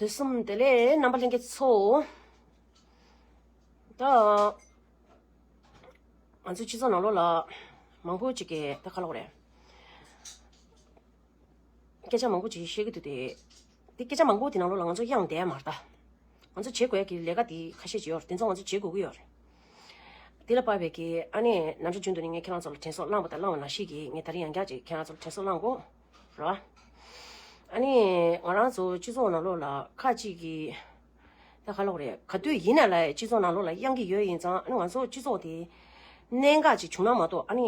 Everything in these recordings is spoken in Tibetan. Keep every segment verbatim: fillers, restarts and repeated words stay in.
དུས་གསུམ་བདེ་ལེགས། རྣམ་པ་ལྷན་རྒྱས་ཚོ། ད་ང་ཚོའི་སྤྱི་ཚོགས་ནང་ལོགས་ལ་མང་པོ་ཅིག་གིས་ད་ག་ལབ་དགོས་རེད། སྐད་ཆ་མང་པོ་ཅིག་བཤད་ཀྱི་འདུག་སྟེ། དེ་སྐད་ཆ་མང་པོ་དེ་ནང་ལོགས་ལ་ང་ཚོ་གཡེང་བསྡད་མ་རེད་ད། ང་ཚོ་བྱེད་དགོས་ཡ་གི་ལས་ཀ་དེ་ཁ་ཤས་ཅིག་ཡོད་རེད། དེ་ཚོ་ང་ཚོ་བྱེད་དགོས་ཀྱི་ཡོད་རེད། དེ་ལ་དཔག་པའི་གི་ཨ་ནི་ནམ་ཞག་རྒྱུན་དུ་ནི་ངས་ཁྱེད་རང་ཚོ་ལ་དྲན་གསོ་བསླངས་པ་དང་བསླངས་པ་ནང་བཞིན་གྱི་ངས་ད་རིང་ཡང་བསྐྱར་ཅིག་ཁྱེད་རང་ཚོ་ལ་དྲན་གསོ་བསླངས་དགོས་རེད་བ། ཨ་ནི་ང་རང་ཚོ་སྤྱི་ཚོགས་ནང་ལོགས་ལ་ཁ་ཅིག་གིས་ད་ག་ལབ་དགོས་རེད། ག་དུས་ཡིན་ན་ལ་སྤྱི་ཚོགས་ནང་ལོགས་ལ་གཡེང་གི་ཡོད་ཡིན་ཙང་། ཨ་ནི་ང་ཚོ་སྤྱི་ཚོགས་དེ་གནད་འགག་ཅིག་བྱུང་ན་མ་གཏོགས། ཨ་ནི་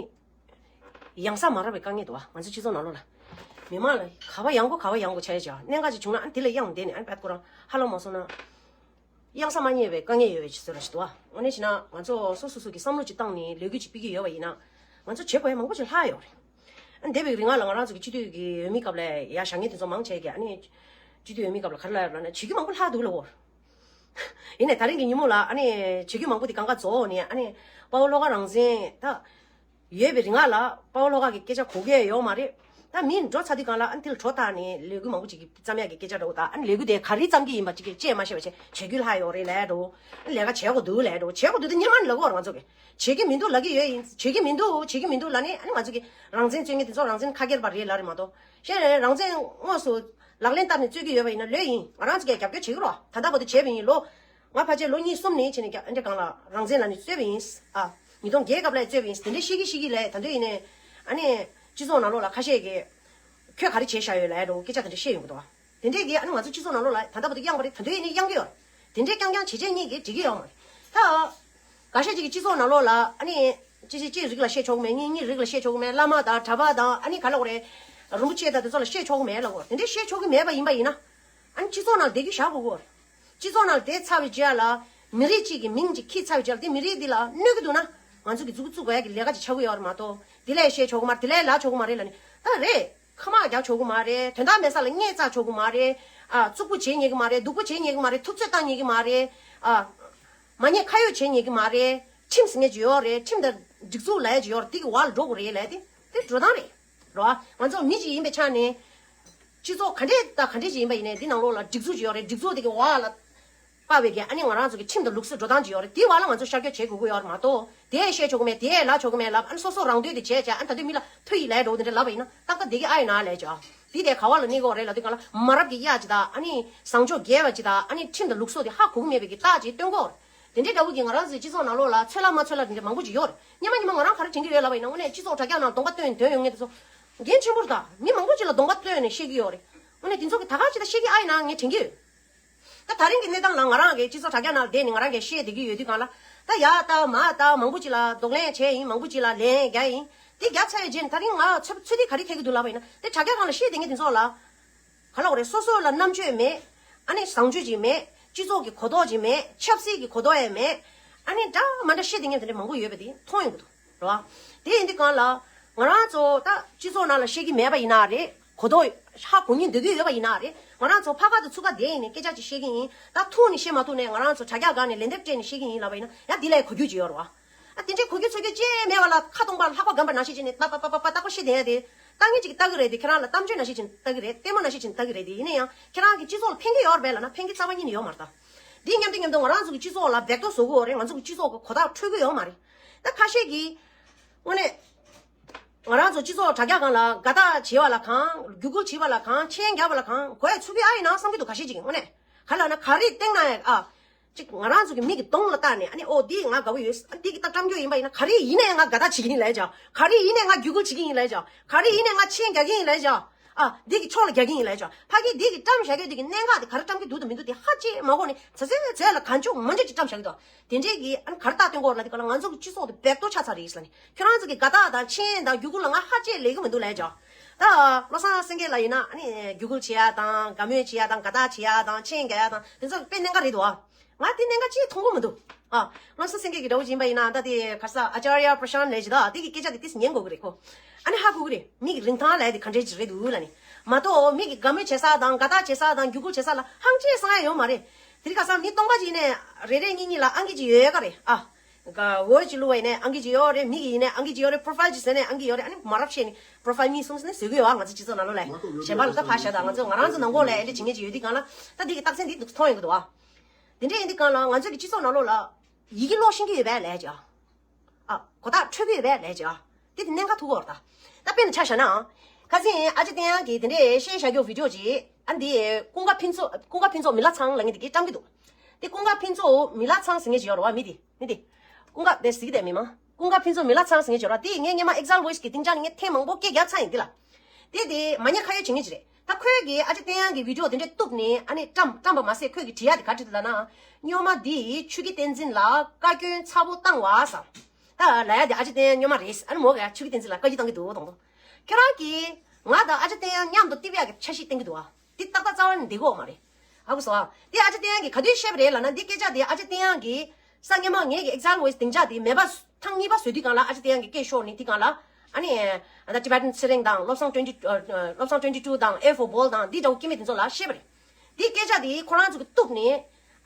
ཡང་ས་མ་རག་པའི་དཀའ་ངལ་འདུག་བ། ང་ཚོ་སྤྱི་ཚོགས་ནང་ལོགས་ལ་མི་མང་ལ་ག་བ་ཡང་དགོས་ག་བ་ཡང་དགོས་ཆགས་ཡོད་ཅག། གནད་འགག་ཅིག་བྱུང་ན་ཨ་ནི་དེ་ལ་གཡེང་བསྡད་ནས། ཨ་ནི་དཔེ་ཁོ་རང་ཧ་ལམ་མ་སོང་ན་གཡེང་ས་མ་རྙེད་པའི་དཀའ་ངལ་ཡོད་པའི་ཕྱིར་ཟེར་ར་ཞིག་འདུག་བ། དངོས་གནས་བྱས་ན་ང་ཚོ་སོ་སོ་སོ་གི་བསམ་བློ་ཅིག་བཏང་ནས་ལས་འགུལ་ཅིག་སྤེལ་གྱི་ཡོད་པ་ཡིན་ན། ང་ཚོ་བྱེད་དགོས་ཡ་མང་པོ་ཅིག་ལྷག་ཡོད་རེད། ཨ་ནི་འདས་པའི་རིང་ལ་ང་རང་ཚོ་གི་སྤྱི་འཐུས་ཀྱི་འོས་མི་སྐབས་ལ་ཡ་བཞེངས་མཁན་དེ་ཚོ་མང་ཆེ་གིས། ཨ་ནི་སྤྱི་འཐུས་འོས་མི་སྐབས་ལ་ག་རེ་ལབ་ཡོད་ལབ་ན། བྱེད་རྒྱུ་མང་པོ་ལྷག་འདུག་ལབ་ཡོད། ཡིན་ནའི་ད་རིང་གི་ཉིན་མོ་ལ་ཨ་ནི་བྱེད་རྒྱུ་མང་པོ་དེ་གང་ག་རྫོགས་ནས། ཨ་ནི་དཔའ་བོ་བློ་དགའ་རང་བཙན་ད་ཡོད་པའི་རིང་ལ་དཔའ་བོ་བློ་དགའ་གི་སྐད་ཆ་གོ་གི་ཡོད་མ་རེད། ད་མི་འགྲོ་ཚར་དུས་སྒང་ལ་ཨ་ནི་དེ་ལ་འགྲོ་བཏང་ནས་ལས་འགུལ་མང་པོ་ཅིག་གི་བརྩམ་ཡག་གི་སྐད་ཆ་འདྲ་བོ། ད་ཨ་ནི་ལས་འགུལ་དེ་ག་རེ་བརྩམ་གྱི་ཡིན་པ་ཅིག་གི་བརྗེད་མ་ཤེས་པ་བྱས། བྱེད་རྒྱུ་ལྷག་ཡོད་རེད་ལབ་འགྲོ། ལས་ཀ་བྱེད་དགོས་འདུག་ལབ་འགྲོ། བྱེད་དགོས་འདུག་དེ་སྔོན་མ་ནས་ལབ་ཀྱི་ཡོད་རེད། ང་ཚོ་གི་བྱེད་ཀྱི་མི་འདུག་ལབ་ཀྱི་ཡོད་ཡིན། བྱེད་ཀྱི་མི་འདུག་བྱེད་ཀྱི་མི་འདུག་ལབ་ནས། ཨ་ནི་ང་ཚོ་གི་རང་བཙན་རྩོད་མཁན་དེ་ཚོ་རང་བཙན་ཁ་སྐྱེར་པ་རེད་ལབ་རེད་མ་གཏོགས། གཞན་རང་བཙན་དངོས་སུ་ལག་ལེན་བསྟར་ནས་རྩོད་ཀྱི་ཡོད་པ་ཡིན་ན་ལོས་ཡིན། ང་རང་ཚོ་གིས་རྒྱབ་སྐྱོར་བྱེད་ཀྱི་རེད། ད་ལྟ་བར་དུ་བྱས་པ་ཡིན། ལོ་ང་ཕལ་ཆེར་ལོ་གཉིས་གསུམ་ནས་བྱས་ནས་རྒྱ་ཨ་འདྲ་སྒང་ལ་རང་བཙན་ལབ་ནས་རྩོད་པ་ཡིན། ཨ། ཉིས་སྟོང་བརྒྱད་སྐབས་ལ་རྩོད་པ་ཡིན། དེ་འདྲ་བཤད་ཀྱི་བཤད་ཀྱི་ལབ། ད་དུང་ཡིན་ནའི་ཨ་ནི་སྤྱི་ཚོགས་ནང་ལོགས་ལ་ཁ་ཤས་ཀྱིས་ཁྱོད་ག་རེ་བྱས་བཞག་ཡོད་ལབ་འགྲོ། སྐད་ཆ་དེ་འདྲ་བཤད་ཡོང་གི་འདུག་བ། དེ་འདྲས་ཀྱིས་ཨ་ནི་ང་ཚོ་སྤྱི་ཚོགས་ནང་ལོགས་ལ་ད་ལྟ་བར་དུ་གཡེང་བ་རེད། ད་དུང་ཡིན་ནའི་གཡེང་གི་ཡོད་རེད། དེ་འདྲས་རྐྱང་རྐྱང་བྱས་བྱས་ཉིད་ཀྱིས་འགྲིག་གི་ཡོད་མ་རེད། ད་འགའ་ཤས་ཅིག་གིས་སྤྱི་ཚོགས་ནང་ལོགས་ལ་ཨ་ནི་གཅིག་གཅིག་གཅིག་རིགས་ལ་བཤད་ཆོག་གི་མེད། གཉིས་གཉིས་རིགས་ལ་བཤད་ཆོག་གི་མེད། བླ་མ་དང་གྲྭ་པ་དང་ཨ་ནི་ག་ལབ་དགོས་རེད། རིན་པོ་ཆེ་དང་དེ་ཚོ་ལ་བཤད་ཆོག་གི་མེད་ལབ་དགོས། དེ་འདྲས་བཤད་ཆོག་གི་མེད་པ་ཡིན་པ་ཡིན་ན། ཨ་ནི་སྤྱི་ཚོགས་ནང་བསྡད་རྒྱུ་བཞག་དགོས་ཀྱི་ཡོད་རེད། སྤྱི་ཚོགས་ནང་བསྡད་ཚར་བའི་རྗེས་ལ་མི་རིགས་གཅིག་གི་མིང་ཅིག་འཁྱེར་ཚར་བའི་རྗེས་ལ། དེ་མི་རིགས་འདི་ལ་གནོད་ཀྱི་འདུག་ན། ང་ཚོ་གིས་མཛུབ་གུ་བཙུགས་དགོས་ཡ་གི་ལས་ཀ་ཅིག་ཆགས་ཀྱི་ཡོད་རེད་མ་གཏོགས། དེ་ལས་བཤད་ཆོག་གི་མ་རེད། དེ་ལས་ལབ་ཆོག་གི་མ་རེད་ལབ་ནས། ད་རེད། ཁ་དམག་རྒྱག་ཆོག་གི་མ་རེད། དོན་དག་མེད་ས་ལ་བརྙས་བཙག་ཆོག་གི་མ་རེད། ཨ། རྩུབ་པོ་བྱེད་ཉན་གི་མ་རེད། སྡུག་པོ་བྱེད་ཉན་གི་མ་རེད། ཐུབ་ཚོད་བཏང་ཉན་གི་མ་རེད། ཨ། མ་ཉེས་ཁ་གཡོགས་བྱེད་ཉན་གི་མ་རེད། ཁྲིམས་ཟེར་མཁན་ཅིག་ཡོད་རེད། ཁྲིམས་དང་སྒྲིག་འཛུགས་ལབ་ཡ་ཅིག་ཡོད་རེད། དེ་གི་འོག་ལ་འགྲོ་དགོས་རེད་ལབ་ཡ་དེ། དེ་འགྲོ་སྟངས་རེད། རེད་བ། ང་ཚོ་མི་ཅིག་ཡིན་པའི་ཆ་ནས། སྤྱི་ཚོགས་ག་འདྲས་དང་ག་འདྲས་ཅིག་ཡིན་པ་ཡིན་ནའི་འདི་ནང་ལོགས་ལ་སྒྲིག་འཛུགས་ཅིག་ཡོད་རེད། སྒྲིག་འཛུགས་དེ་གི་འོག་ལ་དཔག་པའི་གི་ཨ་ནི་ང་རང་ཚོ་གི་ཁྲིམས་དང་ལུགས་སྲོལ་འགྲོ་སྟངས་ཅིག་ཡོད་རེད། དེའི་འོག་ལ་ང་ཚོ་ཤར་སྐྱོད་བྱེད་དགོས་ཀྱི་ཡོད་རེད་མ་གཏོགས། དེ་ཡས་བཤད་ཆོག་གི་མེད། དེ་ཡས་ལབ་ཆོག་གི་མེད་ལབ། ཨ་ནི་སོ་སོ་རང་འདོད་དེ་བྱས་བྱས། ཨ་ནི་ད་དུང་མི་ལ་ཐོ་ཡིག་ལབ་འགྲོ། དེ་འདྲ་ལབ་པ་ཡིན་ན་ཏག་ཏག་བསྡད་ཀྱི་ཨ་ཡིན་ན་ལབ་བྱས། དེ་དེ་ག་བ་ལ་གནས་ཀྱི་ཡོད་རེད་ལབ་དུས་སྒང་ལ། མ་རབས་ཀྱི་གཡག་ཅིག་དང་། ཨ་ནི་བཟང་སྤྱོད་རྒྱས་པ་ཅིག་དང་། ཨ་ནི་ཁྲིམས་དང་ལུགས་སྲོལ་དེ་ཧ་གོ་གི་མེད་པའི་གི་རྟགས་ཅིག་སྟོན་གྱི་ཡོད་རེད། དེ་འདྲའི་འདྲ་བོ་གི་ང་རང་ཚོའི་སྤྱི་ཚོགས་ནང་ལོགས་ལ་ཚོད་ལ་མ་ཚོད་ལ་དེ་འདྲ་མང་པོ་ཅིག་ཡོད་རེད། སྔོན་མ་སྔོན་མ་ང་རང་ག་རེ་དྲན་གྱི་ཡོད་ལབ་པ་ཡིན་ན། དངོས་གནས་སྤྱི་ཚོགས་དྲ་རྒྱ་ནང་གདོང་པ་སྟོན་དོན་ཡོང་མཁན་དེ་ཚོ་རྒན་ཆེན་པོ་རེད་ད། མི་མང་པོ་ཅིག་ལ་གདོང་པ་སྟོན་ནས་བཤད་ཀྱི་ཡོད་རེད། དངོས་གནས་དེ་ཚོ་གི་ད་ག་ཅིག་ད་བཤད་ཀྱི་ཨ་ཡིན་ན་ངས་དྲན་གྱི་ཡོད། ད་ད་རིང་གི་གནས་སྟངས་ལ་ང་རང་གི་སྤྱི་ཚོགས་དྲ་རྒྱ་ནང་བསྡད་ནས་ང་རང་གིས་བཤད་བསྡད་ཀྱི་ཡོད་དུས་སྒང་ལ། ད་ཡ་ལྟ་མ་ལྟ་མང་པོ་ཅིག་ལ་གདོང་ལེན་བྱས་ཡིན། མང་པོ་ཅིག་ལ་ལན་རྒྱག་ཡིན། དེ་རྒྱག་ཚར་བའི་རྗེས་ནས་ད་རིང་ང་ཚོད་ཚོད་ལྟ་ག་རེ་ཐེབས་ཀྱི་འདུག་ལབ་པ་ཡིན་ན། དེ་དྲ་རྒྱ་སྒང་ལ་བཤད་བསྡད་མཁན་དེ་ཚོ་ལ། ག་ལབ་དགོས་རེད། སོ་སོ་ལ་རྣམ་དཔྱོད་མེད། ཨ་ནི་བཟང་སྤྱོད་ཅིག་མེད། སྤྱི་ཚོགས་ཀྱི་གོ་རྟོགས་ཅིག་མེད། ཆབ་སྲིད་ཀྱི་གོ་རྟོགས་ཡང་མེད། ཨ་ནི་འདྲ་མ་འདྲ་བཤད་བསྡད་མཁན་དེ་འདྲ་མང་པོ་ཡོད་པ་དེ་མཐོང་ཡོང་གི་འདུག་རེད་བ། དེ་ཡིན་དུས་སྒང་ལ་ང་རང་ཚོ་ད་སྤྱི་ཚོགས་ནང་ལ་བཤད་ཀྱི་མེད་པ་ཡིན་ན་རེད། གོ་རྟོགས་ཧ་གོ་མཁན་འདོད་ཀྱི་ཡོད་པ་ཡིན་ན་རེད། ང་རང་ཚོ་ཕར་ཁ་དང་ཚུར་ཁ་བསྡད་ཡིན་ནས་སྐད་ཆ་ཅིག་བཤད་ཀྱི་ཡིན། ད་ཐུག་ནས་བཤད་མ་ཐུབ་ནས་ང་རང་ཚོ་དྲ་རྒྱ་སྒང་ནས་ལན་འདེབས་སྤྲད་ནས་བཤད་ཀྱི་ཡིན་ལབ་པ་ཡིན་ན། ཡང་འདི་ལས་གོ་རྒྱུ་ཅིག་ཡོད་རེད་བ། ཨ། དེ་འདྲའི་གོ་རྒྱུ་ཚོར་རྒྱུ་ཅི་ཡང་མེད་པ་ལ། ཁ་སྟོང་པ་ལྷགས་པ་སྒམ་པ་ནང་བཞིན་བྱས་ནས་ཏག་ཏག་ཏག་ཏག་ཏག་ཏག་བཤད་བསྡད་ཡ་དེ། ལྟ་མཁན་ཅིག་གིས་ལྟ་གི་རེད་དེ། ཁྱེད་རང་ལ་གཏམ་བརྗོད་ནང་བཞིན་བྱས་ནས་ལྟ་གི་རེད། ལྟད་མོ་ནང་བཞིན་བྱས་ནས་ལྟ་གི་རེད་དེ། ཡིན་ན་ཡང་ཁྱེད་རང་གི་སྤྱི་ཚོགས་ལ་ཕན་གྱི་ཡོད་རེད་པས་ལབ་ན། ཕན་གྱི་རྩ་བ་ཉིད་ནས་ཡོད་མ་རེད་ད། འདི་མཉམ་དུ་མཉམ་དུ་ང་རང་ཚོ་གི་སྤྱི་ཚོགས་ལ་བེག་ཏོ་བཟོ་གི་ཡོད་རེད། ང་ཚོ་གི་སྤྱི་ཚོགས་ཀྱི་གོ་རྟགས་འཕྲོད་གི་ཡོད་མ་རེད། ད་ཁ་ཤས་ཀྱིས་དངོས་གནས་ང་རང་ཚོ་སྤྱི་ཚོགས་དྲ་རྒྱ་སྒང་ལ་དགའ་རྟགས་བྱེད་པ་ལ་གང་། བརྒྱུད་སྐུལ་བྱེད་པ་ལ་གང་། མཆན་རྒྱག་པ་ལ་གང་། གོ་ཡ་ཚུགས་ཀྱི་ཨ་ཡིན་ན་བསམ་གྱི་འདུག་ཁ་ཤས་ཅིག་གིས་དངོས་གནས། ག་ལབ་ན་ག་རེ་བསྟན་ན་ཡང་། ཨ། ཅིག་ང་རང་ཚོ་གི་མིག་གི་གདོང་ལ་བལྟས་ནས། ཨ་ནི་ཨོ་འདི་ང་དགའ་པོ་ཡོད། ཨ། འདི་གི་ད་བཀྲམ་རྒྱུ་ཡིན་པ་ཡིན་ན། ག་རེ་ཡིན་ནའི་ང་དགའ་རྟགས་བྱེད་ཀྱི་ཡིན་ལབ་བྱས། ག་རེ་ཡིན་ནའི་ང་བརྒྱུད་སྐུལ་བྱེད་ཀྱི་ཡིན་ལབ་བྱས། ག་རེ་ཡིན་ནའི་ང་མཆན་རྒྱག་གི་ཡིན་ལབ་བྱས། ཨ། འདི་གི་ཕྱོགས་ལ་རྒྱག་གི་ཡིན་ལབ་བྱས། ཕ་གི་འདི་གི་བཀྲམ་བཞག་རྒྱུ་འདི་གི་གནད་འགག་དེ་ག་རེ་བཀྲམ་གྱི་འདུག་དང་མི་འདུག་དེ་ཧ་ཅང་མ་གོ་ནས་ཚ་ཚ་ཚ་ལ་གང་བྱུང་མང་བྱུང་ཅིག་བཀྲམ་བཞག་གི་འདུག་དེ་འདྲས་ཀྱི་ཨ་ནི་ག་རེ་རྟགས་སྟོན་གྱི་ཡོད་རེད་ལབ་དུས་སྒང་ལ། ང་ཚོ་གི་སྤྱི་ཚོགས་དེ་བེག་ཏོ་ཆགས་ཚར་རེད་ཟེར་ལབ་ནས། ཁྱོད་རང་ཚོ་གི་དགའ་རྟགས་དང་མཆན་དང་བརྒྱུད་སྐུལ་ལ་ང་ཧ་ཅང་ལས་ཀྱི་མི་འདུག་ལབ་བྱས། ད་བློ་བཟང་སེང་གེ་ལགས་ཡིན་ན། ཨ་ནི་བརྒྱུད་སྐུལ་བྱེད་ཡ་དང་། དགའ་མོས་བྱེད་ཡ་དང་། དགའ་རྟགས་བྱེད་ཡ་དང་། མཆན་རྒྱག་ཡ་དང་། དེ་ཚོ་དཔེ་གནད་འགག་རེད་འདུག་ཨ། ང་དེ་གནད་འགག་ཅིག་མཐོང་གི་མི་འདུག་ཨ། བློ་བཟང་སེང་གེ་གི་འདྲ་བོ་ཅིག་ཡིན་པ་ཡིན་ན། ད་དེ་ག་རེ་ཟེར། ཨ་ཅཱརྱ་པྲ་ཤཱནྟ་ལབ་ཅིག་ད། དེ་གི་སྐད་ཆ་དེ་ཏོག་ཙམ་ཉན་དགོས་ཀྱི་རེད་ཁོ། ཨ་ནི་ཧ་གོ་གི་རེད། མི་གི་རིན་ཐང་ལབ་ཡ་དེ་ག་འདྲས་ཅིག་རེད་འདུག་ལབ་ནས། མ་གཏོགས་མི་གི་དགའ་མོས་བྱེད་ས་དང་། དགའ་རྟགས་བྱེད་ས་དང་། བརྒྱུད་སྐུལ་བྱེད་ས་ལ་ཧང་ཅེ་སང་ཡ་ཡོད་མ་རེད། དེ་རིང་ཁ་སང་མི་སྟོང་པ་ཅིག་ནས་རེ་རེ་གཉིས་གཉིས་ལ་ཨང་ཀི་ཅིག་ཡོད་ཀ་རེད་ཨ། ག་འོ་ཅི་བླུགས་པ་ཡིན་ནའི་ཨང་ཀི་ཅིག་ཡོད་རེད། མི་གི་ཡིན་ནའི་ཨང་ཀི་ཅིག་ཡོད་རེད། པོ་རོ་ཕ་ཡིལ་ཅིག་བཟོས་ནའི་ཨང་ཀི་ཡོད་རེད། ཨ་ནི་མ་རབས་བཤད་ནི་པོ་རོ་ཕ་ཡིལ་གཉིས་གསུམ་ཟེར་ནས་བཟོ་གི་ཡོད་ཨ། ང་ཚོ་སྤྱི་ཚོགས་ནང་ལོགས་ལ་ཨེ་འདྲ་བྱེད་མཁན་ཅིག་ཡོད་དུས་སྒང་ལ་ད་འདི་གི་རྟགས་མཚན་འདི་མཐོང་ཡོང་གི་འདུག་ཨ། དེ་འདྲ་ཡིན་དུས་སྒང་ལ་ང་ཚོ་གི་སྤྱི་ཚོགས་ནང་ལོགས་ལ་ཡི་གེ་ཀློག་ཤེས་ཀྱི་ཡོད་པས་ལས་ཀྱི་ཨ། ཨ། གོ་རྟགས་འཕྲོད་ཀྱི་ཡོད་པས་ལས་ཀྱི་ཨ། དེ་དེ་གནད་འགག་ཐུག་གི་ཡོད་རེད་ད། ད་དཔེར་ན་ཆ་བཞག་ན། ཁ་སང་ཨ་ཅེ་བསྟན་དབྱངས་ཀྱིས་དེ་འདྲའི་བཤད་བཞག་རྒྱུ་བི་ཌི་ཡོ་ཅིག་ཨ། འདི་ཀུན་དགའ་ཕུན་ཚོགས་ཀུན་དགའ་ཕུན་ཚོགས་མི་ལ་ཚང་ལབ་མཁན་དེ་གིས་བཀྲམ་གྱི་འདུག་དེ་ཀུན་དགའ་ཕུན་ཚོགས་མི་ལ་ཚང་ཟེར་མཁན་ཅིག་ཡོད་རེད་བ། མི་དེ་མི་དེ་ཀུན་དགའ་དེ་ཟེར་གྱི་དེ་མི་མང་། ཀུན་དགའ་ཕུན་ཚོགས་མི་ལ་ཚང་ཟེར་མཁན་ཅིག་ཡོད་རེད་བ། དེ་ངས་སྔོན་མ་ཨེག་ཟལ་ཝོ་ཡེ་སི་གི་སྡིངས་ཆ་ནས་ངས་ཐེངས་མང་པོ་སྐད་རྒྱག་ཚར་ཡིན་འདི་ལ། དེ་དེ་མ་ཉེས་ཁ་གཡོགས་བྱེད་མཁན་ཅིག་རེད། ད་ཁོས་གིས་ཨ་ཅེ་བསྟན་དབྱངས་ཀྱི་བི་ཌི་ཡོ་དེ་འདྲས་གཏུབ་ནས་ཨ་ནི་བཀྲམ་བཀྲམ་པ་མ་ཟད་ཁོས་གིས་བྲིས་ཡ་དེ་ག་བྲིས་འདུག་ལབ་ན། སྨྱོན་མ་འདིས་ཆོས་ཀྱི་བསྟན་འཛིན་ལ་བཀའ་བཀྱོན་ཚ་པོ་བཏང་བ་ཟེར། ད་ལབ་ཡ་དེ་ཨ་ཅེ་བསྟན་དབྱངས་སྨྱོན་མ་རེད། ཨ་ནི་མོ་གིས་ཆོས་ཀྱི་བསྟན་འཛིན་ལ་བཀའ་བཀྱོན་བཏང་གི་འདུག་དང་དང་། ཁྱོད་རང་གིས་ང་དང་ཨ་ཅེ་བསྟན་དབྱངས་མཉམ་དུ་གཏུབ་ཡ་གི་འཆར་གཞི་བཏིང་གི་འདུག་ཨ། འདི་ཏག་ཏག་རྩ་བ་ནས་འགྲིག་གི་ཡོད་མ་རེད། ཧ་གོ་སོང་ཨ། དེ་ཨ་ཅེ་བསྟན་དབྱངས་ཀྱིས་ག་དུས་བཤད་པ་རེད་ལབ་ན། འདི་སྐད་ཆ་དེ་ཨ་ཅེ་བསྟན་དབྱངས་ཀྱིས་སང་ཉིན་མ་ངེད་ཀྱི་ཨེག་ཟལ་ཝོ་ཡེ་སི་སྡིངས་ཆ་དེ་མེད་པ་ཐེངས་གཉིས་པ་བཟོས་དུས་སྒང་ལ་ཨ་ཅེ་བསྟན་དབྱངས་ཀྱིས་སྐད་ཤོར་ནས་དེ་སྒང་ལ་ཨ་ནི་ད་ཊི་བེ་ཊན་ཚེ་རིང་དང་བློ་བཟང་ཊུ་ཝེན་ཊི་ཨ། བློ་བཟང་ཊུ་ཝེན་ཊི་ཊུ་དང་ཨེ་ཕོར་བྷོལ་དང་འདི་འདྲ་བོ་སྐྱེ་དམན་དེ་ཚོ་ལ་བཤད་པ་རེད། དེ་སྐད་ཆ་དེ་ཁོ་རང་ཚོ་གིས་གཏུབ་ནས་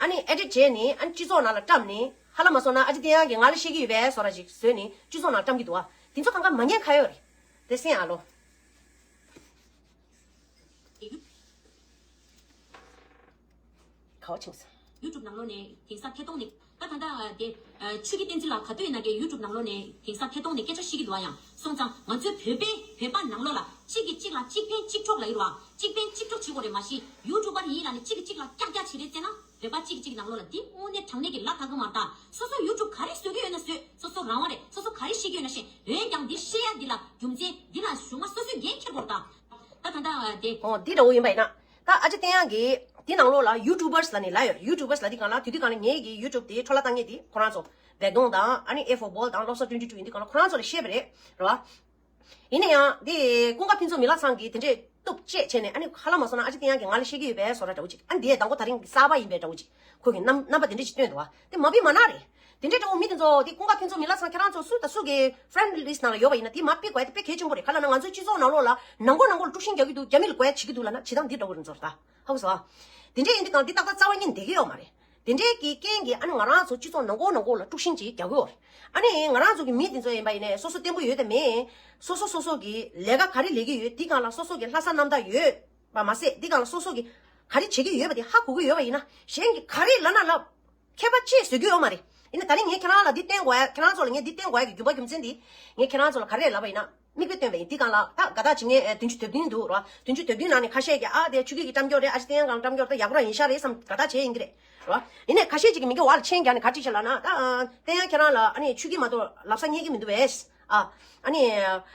ཨ་ནི་ཨེ་ཌིཊ་བྱས་ནས་ཨ་ནི་སྤྱི་ཚོགས་ནང་ལ་བཀྲམ་ནས། ཧ་ལམ་མ་སོང་ན་ཨ་ཅེ་བསྟན་དབྱངས་ཀྱིས་ང་ལ་བཤད་ཀྱི་ཡོད་པའི་བཟོ་འདྲ་ཅིག་བཟོས་ནས་སྤྱི་ཚོགས་ནང་བཀྲམ་གྱི་འདུག་ཨ། དེ་ཚོ་གང་ག་མ་ཉེས་ཁ་གཡོགས་རེད། དེ་སེམས་ཨ་ལོ། ག་བ་ཕྱིན་སོང་། ཡུ་ཊུབ་ནང་ལོགས་ནས་དེང་སང་ཐད་གཏོང་ནས་ད་ད་ལྟ་དེ་ཆོས་ཀྱི་བསྟན་འཛིན་ལགས་ག་དུས་ཡིན་ན་ཀྱང་ཡུ་ཊུབ་ནང་ལོགས་ནས་དེང་སང་ཐད་གཏོང་ནས་སྐད་ཆ་བཤད་ཀྱི་འདུག་ཨ། ཡང་སོང་ཙང་ང་ཚོའི་བོད་པའི་བོད་པ་ནང་ལོགས་ལ་གཅིག་གིས་གཅིག་ལ་གཅིག་ཕན་གཅིག་གྲོགས་ལབ་ཀྱི་རེད་བ། གཅིག་ཕན་གཅིག་གྲོགས་བྱེད་དགོས་རེད། མ་གཞི་ཡུ་ཊུབ་པར་ཡིན་ལབ་ནས་གཅིག་གིས་གཅིག་ལ་ཀྱག་ཀྱག་བྱེད་རེད་ཟེར་ན། བོད་པ་གཅིག་གིས་གཅིག་ནང་ལོགས་ལ་འདི་དངོས་གནས་དྲང་གནས་ཀྱི་ལབ་ཐག་གི་མ་རེད་ད། སོ་སོ་ཡུ་ཊུབ་ག་རེ་བཟོ་གི་ཡོད་ན་བཟོས། སོ་སོ་རང་དབང་རེད། སོ་སོ་ག་རེ་བཤད་ཀྱི་ཡོད་ན་བཤད། འོན་ཀྱང་འདི་བཤད་ཡ་འདི་ལ་རྒྱུ་མཚན་འདི་ལ་གཞུག་མ་སོ་སོས་འགན་འཁྱེར་དགོས་རེད་ད། ད་ད་ད་དེ། ཨོ་འདི་འདྲ་བོ་ཡིན་པ་ཡིན་ན། ད་ཨ་ཅེ་བསྟན་དབྱངས་ཀྱིས་འདི་ནང་ལོགས་ལ་ཡུ་ཊུབ་པར་ལབ་ནས་ལབ་ཡོད། ཡུ་ཊུབ་པར་ལབ་དུས་སྒང་ལ་དེ་དུས་སྒང་ལ་ངེད་ཀྱི་ཡུ་ཊུབ་དེ་འཕྲོ་བརླག་བཏང་མཁན་དེ་ཁོ་རང་ཚོ་བེག་དོང་དང་ཨ་ནི་ཨེ་ཕོར་བྷོལ་དང་བློ་བཟང་ཊུ་ཝེན་ཊི་ཊུ་ཡིན་དུས་སྒང་ལ་ཁོ་རང་ཚོ་ལ་བཤད་པ་རེད། རེད་བ། ཡིན་ན་ཡང་དེ་ཀུན་དགའ་ཕུན་ཚོགས་མི་ལ་ཚང་གིས་དེ་འདྲས་གཏུབ་བཅད་བྱས་ནས། ཨ་ནི་ཧ་ལམ་མ་སོང་ན་ཨ་ཅེ་བསྟན་དབྱངས་ཀྱིས་ང་ལ་བཤད་ཀྱི་ཡོད་པའི་བཟོ་འདྲ་འདྲ་བོ་ཅིག་ཨ་ནི་དེ་དང་པོ་དེ་རིང་གི་གསར་པ་ཡིན་པའི་འདྲ་བོ་ཅིག་ཁོ་གི་རྣམ་རྣམ་པ་དེ་འདྲས་ཅིག་སྟོན་འདུག་བ། དེ་མ་བི་མ་ན་རེད། དེ་འདྲས་འདྲ་བོ་མི་དེ་ཚོ་དེ་ཀུན་དགའ་ཕུན་ཚོགས་མི་ལ་ཚང་ཁྱེད་རང་ཚོ་སུ་དང་སུ་གི་ཕྲེན་ཌི་ལིསཊ་ནང་ལ་ཡོད་པ་ཡིན་ན་དེ་མར་ཕུད་དགོས་ཡ་དེ་དཔེ་གལ་ཆེན་པོ་རེད། ག་ལབ་ན་ང་ཚོའི་སྤྱི་ཚོགས་ནང་ལོགས་ལ་ནང་ཁོག་ནང་ཁོག་ལ་དཀྲུག་ཤིང་རྒྱག་གི་འདུག་རྒྱ་མི་ལ་དགོས་ཡ་བྱེད་ཀྱི་འདུག་ལབ་ན་བྱེད་སྟངས་འདི་འདྲ་བོ་རེད་ཚོར་ད། ཧ་གོ་སོང་ཨ། དེ་འདྲས་ཡིན་དུས་སྒང་འདི་ཏག་ཏག་རྩ་བ་ཉིད་བསྡད་ཀྱི་ཡོད་མ་རེད། དེ་འདྲའི་གི་རྐྱེན་གྱིས་ཨ་ནི་ང་རང་ཚོ་སྤྱི་ཚོགས་ནང་ཁོག་ནང་ཁོག་ལ་དཀྲུག་ཤིང་ཅིག་རྒྱག་གི་ཡོད་རེད། ཨ་ནི་ང་རང་ཚོ་གི་མི་དེ་ཚོ་ཡིན་པ་ཡིན་ནའི་སོ་སོ་བརྟན་པོ་ཡོད་དམ་མེད། སོ་སོ་སོ་སོ་གི་ལས་ཀ་ག་རེ་ལས་ཀྱི་ཡོད། དེ་སྒང་ལ་སོ་སོ་གི་ལྷག་བསམ་རྣམ་དག་ཡོད་པ་མ་ཟད་དེ་སྒང་ལ་སོ་སོ་གི་ག་རེ་བྱེད་ཀྱི་ཡོད་པ་དེ་ཧ་གོ་གི་ཡོད་པ་ཡིན་ན་གཞན་གྱིས་ག་རེ་ལབ་ན་ལབ། ཁྱད་པར་ཅི་བཟོ་གི་ཡོད་མ་རེད། ཡིན་ན་ད་རིང་ངས་ཁྱེད་རང་ལ་འདི་བསྟན་དགོས་ཡ། ཁྱེད་རང་ཚོ་ལ་ངས་འདི་བསྟན་དགོས་ཡ་གི་རྒྱུ་མ་རྒྱུ་མཚན་འདི། ངས་ཁྱེད་རང་ཚོ་ལ་ག་རེ་ལབ་པ་ཡིན་ན། མིག་དཔེ་སྟོན་པ་ཡིན། འདི་སྒང་ལ་ད་དགའ་རྟགས་བྱེད་མཁན་བདུན་ཅུ་དོན་བདུན་འདུག་རོ། བདུན་ཅུ་དོན་བདུན་ནང་ནས་ཁ་ཤས་ཀྱིས་ཨ་དེ་ཆོས་སྐྱིད་ཀྱི་བཀྲམ་སྐྱོར་རེད། ཨ་ཅེ་བསྟན་དབྱངས་སྒང་བཀྲམ་སྐྱོར་ད་ཡག་པོ་རང་ཡིན་ཤག་རེད་བསམ་དགའ་རྟགས་བྱས་ཡིན་གྱི་རེད་རོ། ཡིན་ནའི་ཁ་ཤས་ཅིག་གིས་མི་འགྱུར་བ་ལ་མཆན་རྒྱག་ནས་ག་རེ་བྲིས་ཤག་ལབ་ན། ད་བསྟན་དབྱངས་ཁྱེད་རང་ལ་ཨ་ནི་ཆོས་སྐྱིད་མ་གཏོགས་ལབ་ས་རྙེད་ཀྱི་མི་འདུག་བས། ཨ། ཨ་ནི།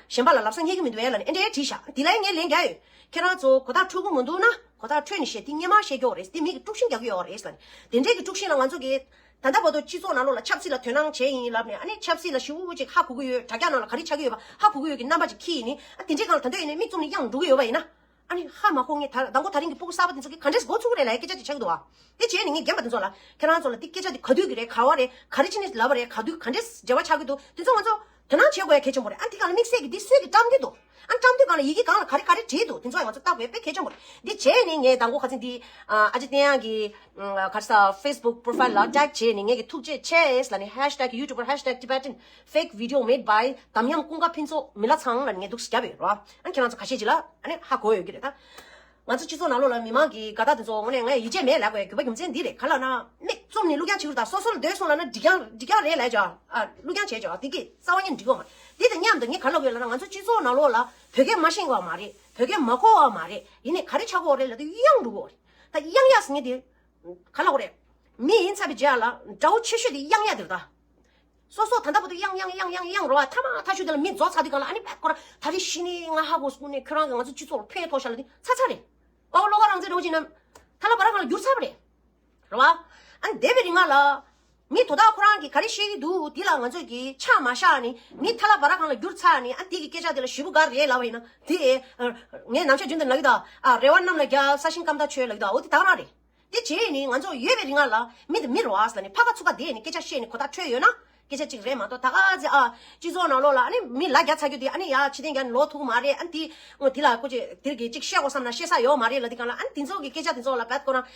གཞན་པ་ལ་ལབ་ས་རྙེད་ཀྱི་མི་འདུག་བས་ལབ་ནས་ཨེ་འདྲའི་བྲིས་ཤག་དེ་ལ་ངས་ལན་རྒྱག་ཡོད། ཁྱེད་རང་ཚོ་གོ་རྟགས་འཕྲོད་ཀྱི་མི་འདུག་ན་གོ་རྟགས་འཕྲོད་ནས་བཤད། དེ་སྔོན་མ་བཤད་ཀྱི་ཡོད་རེད། དེ་མི་གིས་དཀྲུག་ཤིང་རྒྱག་གི་ཡོད་རེད་ལབ་ནས། དེ་འདྲའི་གི་དཀྲུག་ཤིང་ལ་ང་ཚོ་གིས་ད་ལྟ་བར་དུ་སྤྱི་ཚོགས་ནང་ལོགས་ལ་ཆབ་སྲིད་ལ་དོ་སྣང་བྱས་ཡིན་ལབ་ནས། ཨ་ནི་ཆབ་སྲིད་ལ་ཞེ་པོ་ཅིག་ཧ་གོ་གི་ཡོད། དྲ་རྒྱ་ནང་ལ་ག་རེ་ཆགས་ཀྱི་ཡོད་པ་ཧ་གོ་གི་ཡོད་ཀྱི་རྣམ་པ་ཅིག་འཁྱེར་ཡིན་ནི། ཨ་དེ་འདྲའི་སྒང་ལ་ད་ལྟ་ཡིན་ནའི་མིག་བཙུམ་ནས་གཡེང་འགྲོ་གི་ཡོད་པ་ཡིན་ན། ཨ་ནི་ཧ་མ་གོ་ངས་ད་དང་པོ་དེ་རིང་གི་སྤུ་གུ་གསར་པ་དེ་ཚོ་གིས་ག་འདྲས་འགོ་ཚུགས་རེད་ལབ་ཡ་སྐད་ཆ་ཅིག་ཆགས་ཀྱི་འདུག་བ། དེ་བྱས་ནས་ངས་རྒན་པ་དེ་ཚོ་ལ་ཁྱེད་རང་ཚོ་ལ་འདི་སྐད་ཆ་འདི་ག་དུས་ཀྱི་རེད། ག་བ་རེད། ག་རེ་བྱས་ནས་ལབ་པ་རེད། ག་དུས་ག་འདྲས་འབྲེལ་བ་ཆགས་ཀྱི་འདུག་དེ་ཚོ་ང་ཚོ་དོ་སྣང་བྱེད་དགོས་ཡ་གལ་ཆེན་པོ་རེད། ཨ་འདི་སྒང་ལ་དམིགས་བསལ་གྱི་འདི་སུས་ཀྱིས་བཀྲམ་གྱི་འདུག་ཨ་བཀྲམ་དུས་སྒང་ལ་ཡི་གེ་སྒང་ལ་ག་རེ་ག་རེ་བྲིས་འདུག་དེ་ཚོ་ཡང་ང་ཚོ་བལྟ་དགོས་ཡ་དཔེ་གལ་ཆེན་པོ་རེད། འདི་བྱས་ནས་ངས་དང་པོ་ཁ་སང་འདི་ཨ་ཅེ་བསྟན་དབྱངས་ཀྱི་ག་རེ་ཟ་Facebook profile ལ་ཊེག་བྱས་ནས་ངས་ཀྱི་ཐུགས་རྗེ་ཆེ་ལབ་ནས་ཧེཤ་ཊེག་ཡུ་ཊུབ་པར་ཧེཤ་ཊེག་ཊི་བེ་ཊན་ཕེག་བི་ཌི་ཡོ་མེད་བའི་འདམ་དབྱངས་ཀུན་དགའ་ཕུན་ཚོགས་མི་ལ་ཚང་ལབ་ནས་ངས་འདུག་སེ་བརྒྱབ་ཡོད་རེད་བ། ཨ་ཁྱེད་རང་ཚོ་ཁ་ཤས་ཅིག་ལ་ཨ་ནི་ཧ་གོ་ཡོད་ཀྱི་རེད་ད། ང་ཚོ་སྤྱི་ཚོགས་ནང་ལོགས་ལ་མི་མང་གི་དགའ་རྟགས་དེ་ཚོ་དངོས་གནས་ངས་ཡིད་ཆེས་མེད་ལབ་དགོས་རྒྱུ་བ་རྒྱུ་མཚན་འདི་རེད། ག་ལབ་ན་མིག་བཙུམ་ནས་གླུ་རྒྱང་བྱེད་ཀྱི་རེད་ད། སོ་སོ་ལ་འདོད་སོང་ལབ་ན་འགྲིག་རྒྱང་འགྲིག་རྒྱང་རེད་ལབ་བྱ། ཨ་གླུ་རྒྱང་བྱས་བྱ། དེ་གི་རྩ་བ་ཉིད་འགྲིག་གི་ཡོད་མ་རེད། དེ་དང་མཉམ་དུ་ངས་ག་ལབ་དགོས་ལབ་ན་ང་ཚོ་སྤྱི་ཚོགས་ནང་ལོགས་ལ་བོད་སྐད་མ་ཤེས་གི་ཡོད་མ་རེད། བོད་སྐད་མ་གོ་གི་ཡོད་མ་རེད། ཡིན་ནའི་ག་རེ་ཆགས་ཀྱི་ཡོད་རེད་ལབ་དུས་གཡེང་འགྲོ་གི་ཡོད་རེད། ད་གཡེང་ཡ་ཟེར་མཁན་དེ་ག་ལབ་དགོས་རེད། མི་ཡིན་ཚར་བའི་རྗེས་ལ་དགྲ་བོ་ཆེ་ཤོས་དེ་གཡེང་ཡ་དེ་རེད་ད། སོ་སོ་ད་ལྟ་བར་དུ་གཡེང་གཡེང་གཡེང་གཡེང་གཡེང་རོ་བ། ཐ་མ་ཐ་ཤུ་དེ་ལ་མི་རྫོགས་ཚར་དུས་སྒང་ལ་ཨ་ནི་པད་ཁོ་རང་ད་རེས་ཤི་ནས་ང་ཧ་གོ་སོང་ནས་ཁྱོད་རང་གིས་ང་ཚོ་སྤྱི་ཚོགས་ལ་ཕན་ཐོགས་ཤག་ལབ་དུས་ཚར་ཚར་རེད། ཨོ་བློ་དགའ་རང་བཙན་འདྲ་བོ་ཅིག་ན་ཐ་ལ་བ་ར་གང་ལ་འགྱུར་ཚར་བ་རེད། རོ་བ། ཨ་ནི་འདས་པའི་རིང་ལ་མི་དོ་བདག་ཁོ་རང་གིས་ག་རེ་བཤད་ཀྱི་འདུག་འདི་ལ་ང་ཚོས་ཀྱིས་ཆ་མ་བཞག་ནས་མི་ཐ་ལ་བ་ར་གང་ལ་འགྱུར་ཚར་ནས་ཨ་འདི་གི་སྐད་ཆ་དེ་ལ་ཞེ་པོ་དགའ་རེད་ལབ་པ་ཡིན་ན་དེ་ངས་ནམ་ཞག་རྒྱུན་དུ་ལབ་ཀྱི་ད། ཨ་རེ་བ་གནམ་ལ་རྒྱབ་ས་ཞིང་སྐམ་ཐག་ཆོད་ལབ་ཀྱི་ད། འོ་དེ་ད་ག་རང་རེད། དེ་བྱས་ནས་ང་ཚོ་ཡོད་པའི་རིང་ལ་མི་དེ་མི་རེད་བ་ཟེར་ནས་ཕར་ཁ་ཚུར་ཁ་བསྡད་ནས་སྐད་ཆ་བཤད་ནས་གོ་བརྡ་འཕྲོད་ཡོད་ན་སྐད་ཆ་གཅིག་རེད་མ་གཏོགས། ད་ག་ཚེ་ཨ་སྤྱི་ཚོགས་ནང་ལོགས་ལ་ཨ་ནི་མི་ལ་རྒྱ་ཚ་རྒྱུ་དེ་ཨ་ནི་ཡ་ཕྱི་རྟེན་རྒྱ་ནི་ལོ་ཐུག་མ་རེད། ཨ་ནི་དེ་ངོ་དེ་ལ་ཀུ་ཅི་དེར་གི་གཅིག་བཤད་དགོས་བསམ་ན་བཤད་ས་ཡོད་མ་རེད་ལ། དེ་གང་ལ་ཨ་ནི་དེ་ཚོ་གི་སྐད་ཆ་དེ་ཚོ་ལ་བད་ཁོ་རང་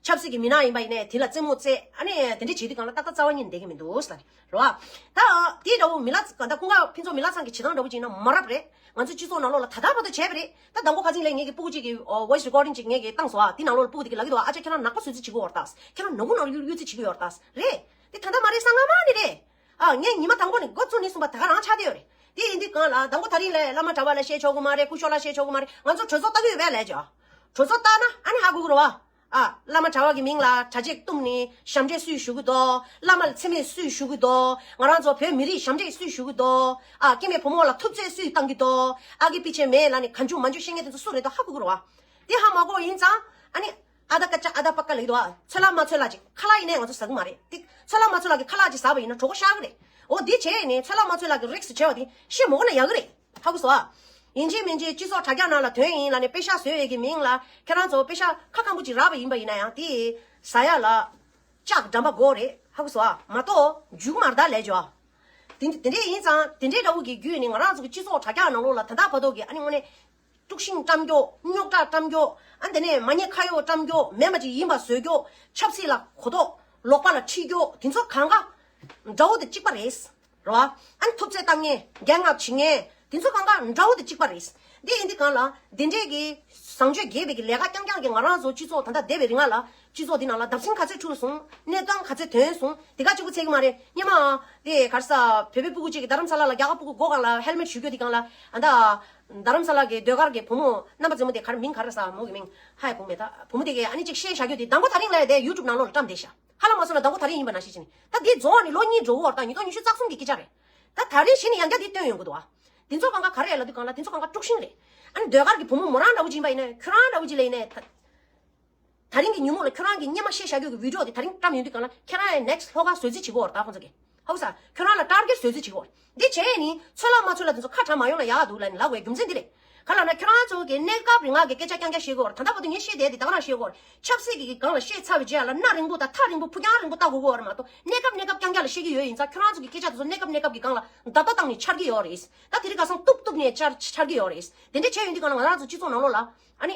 ཆབ་སྲིད་ཀྱི་མི་སྣ་ཡིན་པ་ཡིན་ནའི་དེ་ལ་རྩེད་མོ་རྩེ་ཨ་ནི་དེ་འདྲ་བྱེད་དུས་གང་ལ་ཏག་ཏག་རྩ་བ་ཉིད་ནས་བསྡད་ཀྱི་མི་འདུག་ཟེར་ལ་རེད་བ། ད་དེའི་འདྲ་བོ་མི་ལ་ད་ཁོང་ཁ་ཕུན་ཚོགས་མི་ལ་ཚང་གི་བྱེད་སྟངས་འདྲ་བོ་ཅིག་ཡིན་ན་མ་རབས་རེད། ང་ཚོ་སྤྱི་ཚོགས་ནང་ལོགས་ལ་ད་ལྟ་བར་དུ་བྱས་པ་རེད། ད་དང་པོ་ཁ་སང་ལས་ངེད་ཀྱི་སྤུ་གུ་གཅིག་གི་voice recording་ཅིག་ངེད་ཀྱིས་བཏང་སོང་ཨ། དེ་ནང་ལོགས་ལ་སྤུ་གུ་དེ་གིས་ལབ་ཀྱི་འདུག་ཨ་ཅག་ཁྱེད་རང་ནག་པོ་བཟོ་རྩིས་བྱེད་ཀྱི་ཡོད་རེད་ད། ཁྱེད་རང་ནག་ཁུང་ནང་ལ་གཡུག་གཡུག་རྩིས་བྱེད་ཀྱི་ཡོད་རེད་ད། རེད། དེ་ད་ལྟ་མ་རེད་ས་སྔ་མ་ནས་རེད། ཨ་ངས་ཉི་མ་དང་པོ་ནས་འགོ་བཙུགས་ནས་གསུངས་པ་ད་ག་རང་ཆགས་བསྡད་ཡོད་རེད། དེ་ཡིན་དུས་གང་ལ་དང་པོ་ད་རིང་ལས་བླ་མ་གྲྭ་པ་ལ་བཤད་ཆོག་གི་མ་རེད། སྐུ་ཞབས་ལ་བཤད་ཆོག་གི་མ་རེད། ང་ཚོ་གྲོས་ཚོགས་ལྟ་གི་ཡོད་པས་ལས་ཅོ། གྲོས་ཚོགས་ལྟ་ན་ཨ་ནི་ཧ་གོ་གི་རེད་བ། ཨ་བླ་མ་གྲྭ་པ་གི་མིང་ལ་གྲྭ་ཆས་བཏུམས་ནས་ཞབས་འདྲེན་སུས་ཞུ་གི་འདུག་བླ་མ་ལ་མཚན་སྨད་སུས་ཞུ་གི་འདུག་ང་རང་ཚོ་བོད་མི་རིགས་ཞབས་འདྲེན་སུས་ཞུ་གི་འདུག་ཨ་སྐྱེ་དམན་བུ་མོ་ལ་ཐུབ་ཚོད་སུས་བཏང་གི་འདུག་ཨ་གི་པི་ཆེ་མེད་ལ་ནི་ག་འཇུ་མ་འཇུ་བཤད་མཁན་དེ་ཚོ་སུ་རེད་འདུག་ཧ་གོ་གི་རེད་བ། དེ་ཧ་མ་གོ་ཡིན་ཙང་ཨ་ནི། ཨ་ད་ཀ་ཅ་ཨ་ད་པ་ཀ་ལེགས་དོ་ཨ། ཚོད་ལ་མ་ཚོད་ལ་ཅིག་ཁ་ལག་ཡིན་ནའི་ང་ཚོ་ཟ་གི་མ་རེད། ཏིག་ཚོད་ལ་མ་ཚོད་ལ་གི་ཁ་ལག་ཅིག་ཟ་བ་ཡིན་ན་གྲོད་ཁོག་ཤོར་གི་རེད། འོ་འདི་བྱས་ནས་ཚོད་ལ་མ་ཚོད་ལ་གི་རིགས་སུ་བྱས་པ་དེ་ཤི་མོ་གོ་ན་ཡག་གི་རེད། ཧ་གོ་སོང་ཨ། ཡིན་གཅིག་མིན་གཅིག་སྤྱི་ཚོགས་དྲ་རྒྱ་ནང་ལ་ཐོན་ཡིན་ལ་ནས་པེ་ཤག་བཟོས་ཡས་ཀྱི་མིང་ལ་ཁྱེད་རང་ཚོ་པེ་ཤག་ཁ་སྐམ་པོ་ཅིག་རག་པ་ཡིན་པ་ཡིན་ན་ཡང་དེ་ཟ་ཡ་ལ་ལྕགས་འགྲམ་པ་དགོས་རེད། ཧ་གོ་སོང་ཨ། མ་གཏོགས་འཇུག་མར་ད་ལས་ཇོ་ཨ། དེ་དེ་འདྲས་ཡིན་ཙང་དེ་འདྲས་འདྲ་བོ་གི་བརྒྱུད་ནས་ང་རང་ཚོ་གི་སྤྱི་ཚོགས་དྲ་རྒྱ་ནང་ལོགས་ལ་ད་ལྟ་བར་དུ་གི་ཨ་ནི་དངོས་གནས། དཀྲུག་ཤིང་བཀྲམ་རྒྱོ། རྙོག་དྲ་བཀྲམ་རྒྱོ། ཨ་འདི་ནས་མ་ཉེས་ཁ་གཡོག་བཀྲམ་རྒྱོ། མེད་མ་ཅིག་ཡིན་པ་བཟོ་རྒྱོ། ཆབ་སྲིད་ལ་གོ་རྟོགས་ལོག་པ་ལ་ཁྲིད་རྒྱོ། དེ་ཚོ་གང་ག་འདྲ་བོ་དེ་གཅིག་པ་རེད། རེད་བ། ཨ་ནི་ཐུབ་ཚོད་བཏང་ངེས། འགན་ངག་བྱེད་ངེས། དེ་ཚོ་གང་ག་འདྲ་བོ་དེ་གཅིག་པ་རེད། འདི་ཡིན་དུས་གང་ལ་འདི་འདྲས་ཀྱི་བཟང་སྤྱོད་རྒྱས་པའི་གི་ལས་ཀ་རྐྱང་རྐྱང་གི་ང་རང་ཚོ་སྤྱི་ཚོགས་ད་ལྟ་བསྡད་པའི་རིང་ལ་སྤྱི་ཚོགས་འདི་ནང་ལ་བརྡབ་གསིག་ག་ཚོད་འཁྲུགས་སོང་། གནས་སྟངས་ག་ཚོད་ཐོན་སོང་། དེ་ག་གཅིག་པུ་ཚད་ཀྱི་མ་རེད། སྙེ་མ་དེ་ག་རེ་ཟ། བོད་པའི་སྤུ་གུ་གཅིག་གི་རྡ་རམ་ས་ལ་ལ་རྒྱ་གར་སྤུ་གུ་སྒོ་སྒང་ལ་ཧེལ་མེད་གཞུ་རྒྱུ་དེ་སྒང་ལ་ཨ་ད། རྡ་རམ་ས་ལ་གི་ཟློས་གར་གི་བུ་མོ་རྣམ་པ་རྩེ་མོ་དེ་ག་རེ་མིང་ག་རེ་ཟ་མོ་གི་མིང་ཧ་ཡ་གོ་མེད་ད། བུ་མོ་དེ་གི་ཨ་ནི་གཅིག་བཤད་བཞག་རྒྱུ་དེ་དང་པོ་ད་རིང་ལ་ཡ་དེ་ཡུ་ཊུབ་ནང་ལོགས་ལ་བཀྲམ་བསྡད་ཤག་ཧ་ལམ་མ་སོང་ན་དང་པོ་ད་རིང་ཡིན་པ་ནང་བཞིན་བྱས་ནས་ད་དེ་རྫོགས་ནས་ལོ་གཉིས་འགྲོ་གི་ཡོད་རེད་ད། ཉིས་སྟོང་ཉི་ཤུ་རྩ་གསུམ་གི་སྐད་ཆ་རེད། ད་ད་རིང་གཞི་ནས་ཡང་བསྐྱར་དེ་བཏོན་ཡོང་གི་འདུག་ཨ། དེ་ཚོ་གང་ག་ག་རེ་ལབ་དུས་གང་ལ་དེ་ཚོ་གང་ག་དཀྲུག་ཤིང་རེད། ཨ་ནི་ཟློས་གར་གི་བུ་མོ་མོ་རང་འདྲ་བོ་ཅིག་ཡིན་པ་ཡིན་ན་ཁྱོད་རང་འདྲ་བོ་ཅིག་ལ་ཡིན་ན་ད། ད་རིང་གི་ཉིན་མོ་ལ་ཁྱོད་རང་གི་སྙེ་མ་བཤད་བཞག་རྒྱུ་གི་བི་ཌི་ཡོ་དེ་ད་རིང་བཀྲམ་ཡོང་དུས་གང་ལ་ཁྱེད་རང་ཡང་ནེག་སི་ལྷོ་ཁ་བཟོ་རྩིས་བྱེད་ཀྱི་ཡོད་རེད་ད་ཁོང་ཚོ་གིས། ཧ་གོ་ས། ཁྱོད་རང་ལ་ཊར་གེཊ་བཟོ་རྩིས་བྱེད་ཀྱི་ཡོད་རེད། འདི་བྱས་ནི་ཚོད་ལ་མ་ཚོད་ལ་དེ་ཚོ་ཁ་གྲག་མ་ཡོང་ན་ཡག་འདུག་ལབ་ནི་ལབ་དགོས་རྒྱུ་མཚན་འདི་རེད། ག་ལབ་ན་ཁྱོད་རང་ཚོ་གི་གནས་སྐབས་རིང་ང་གི་སྐད་ཆ་རྐྱང་རྐྱང་བཤད་ཀྱི་ཡོད་རེད། ད་ལྟ་བར་དུ་ངས་བཤད་བསྡད་དེ་ད་ག་རང་བཤད་ཀྱི་ཡོད་རེད། ཆབ་སྲིད་ཀྱི་སྒང་ལ་བཤད་ཚར་བའི་རྗེས་ལ་གནའ་རིང་པོ་དང་ཐག་རིང་པོ་ཕུགས་རྒྱང་རིང་པོ་ལྟ་དགོས་ཀྱི་ཡོད་རེད་མ་གཏོགས་གནས་སྐབས་གནས་སྐབས་རྐྱང་རྐྱང་ལ་བཤད་ཀྱི་ཡོད་ཡིན་ཙང་ཁྱོད་རང་ཚོ་གི་སྐད་ཆ་དེ་ཚོ་གནས་སྐབས་གནས་སྐབས་ཀྱི་སྒང་ལ་བརྡ་རྟགས་བཏང་ནས་འཆར་གྱི་ཡོད་རེད། ད་དེ་རིང་ཁ་སང་གཏུབ་གཏུབ་ནས་འཆར་འཆར་གྱི་ཡོད་རེད། དེ་འདྲ་བྱས་ཡོང་དུས་གང་ལ་ང་རང་ཚོ་སྤྱི་ཚོགས་ནང་ལོགས་ལ་ཨ་ནི།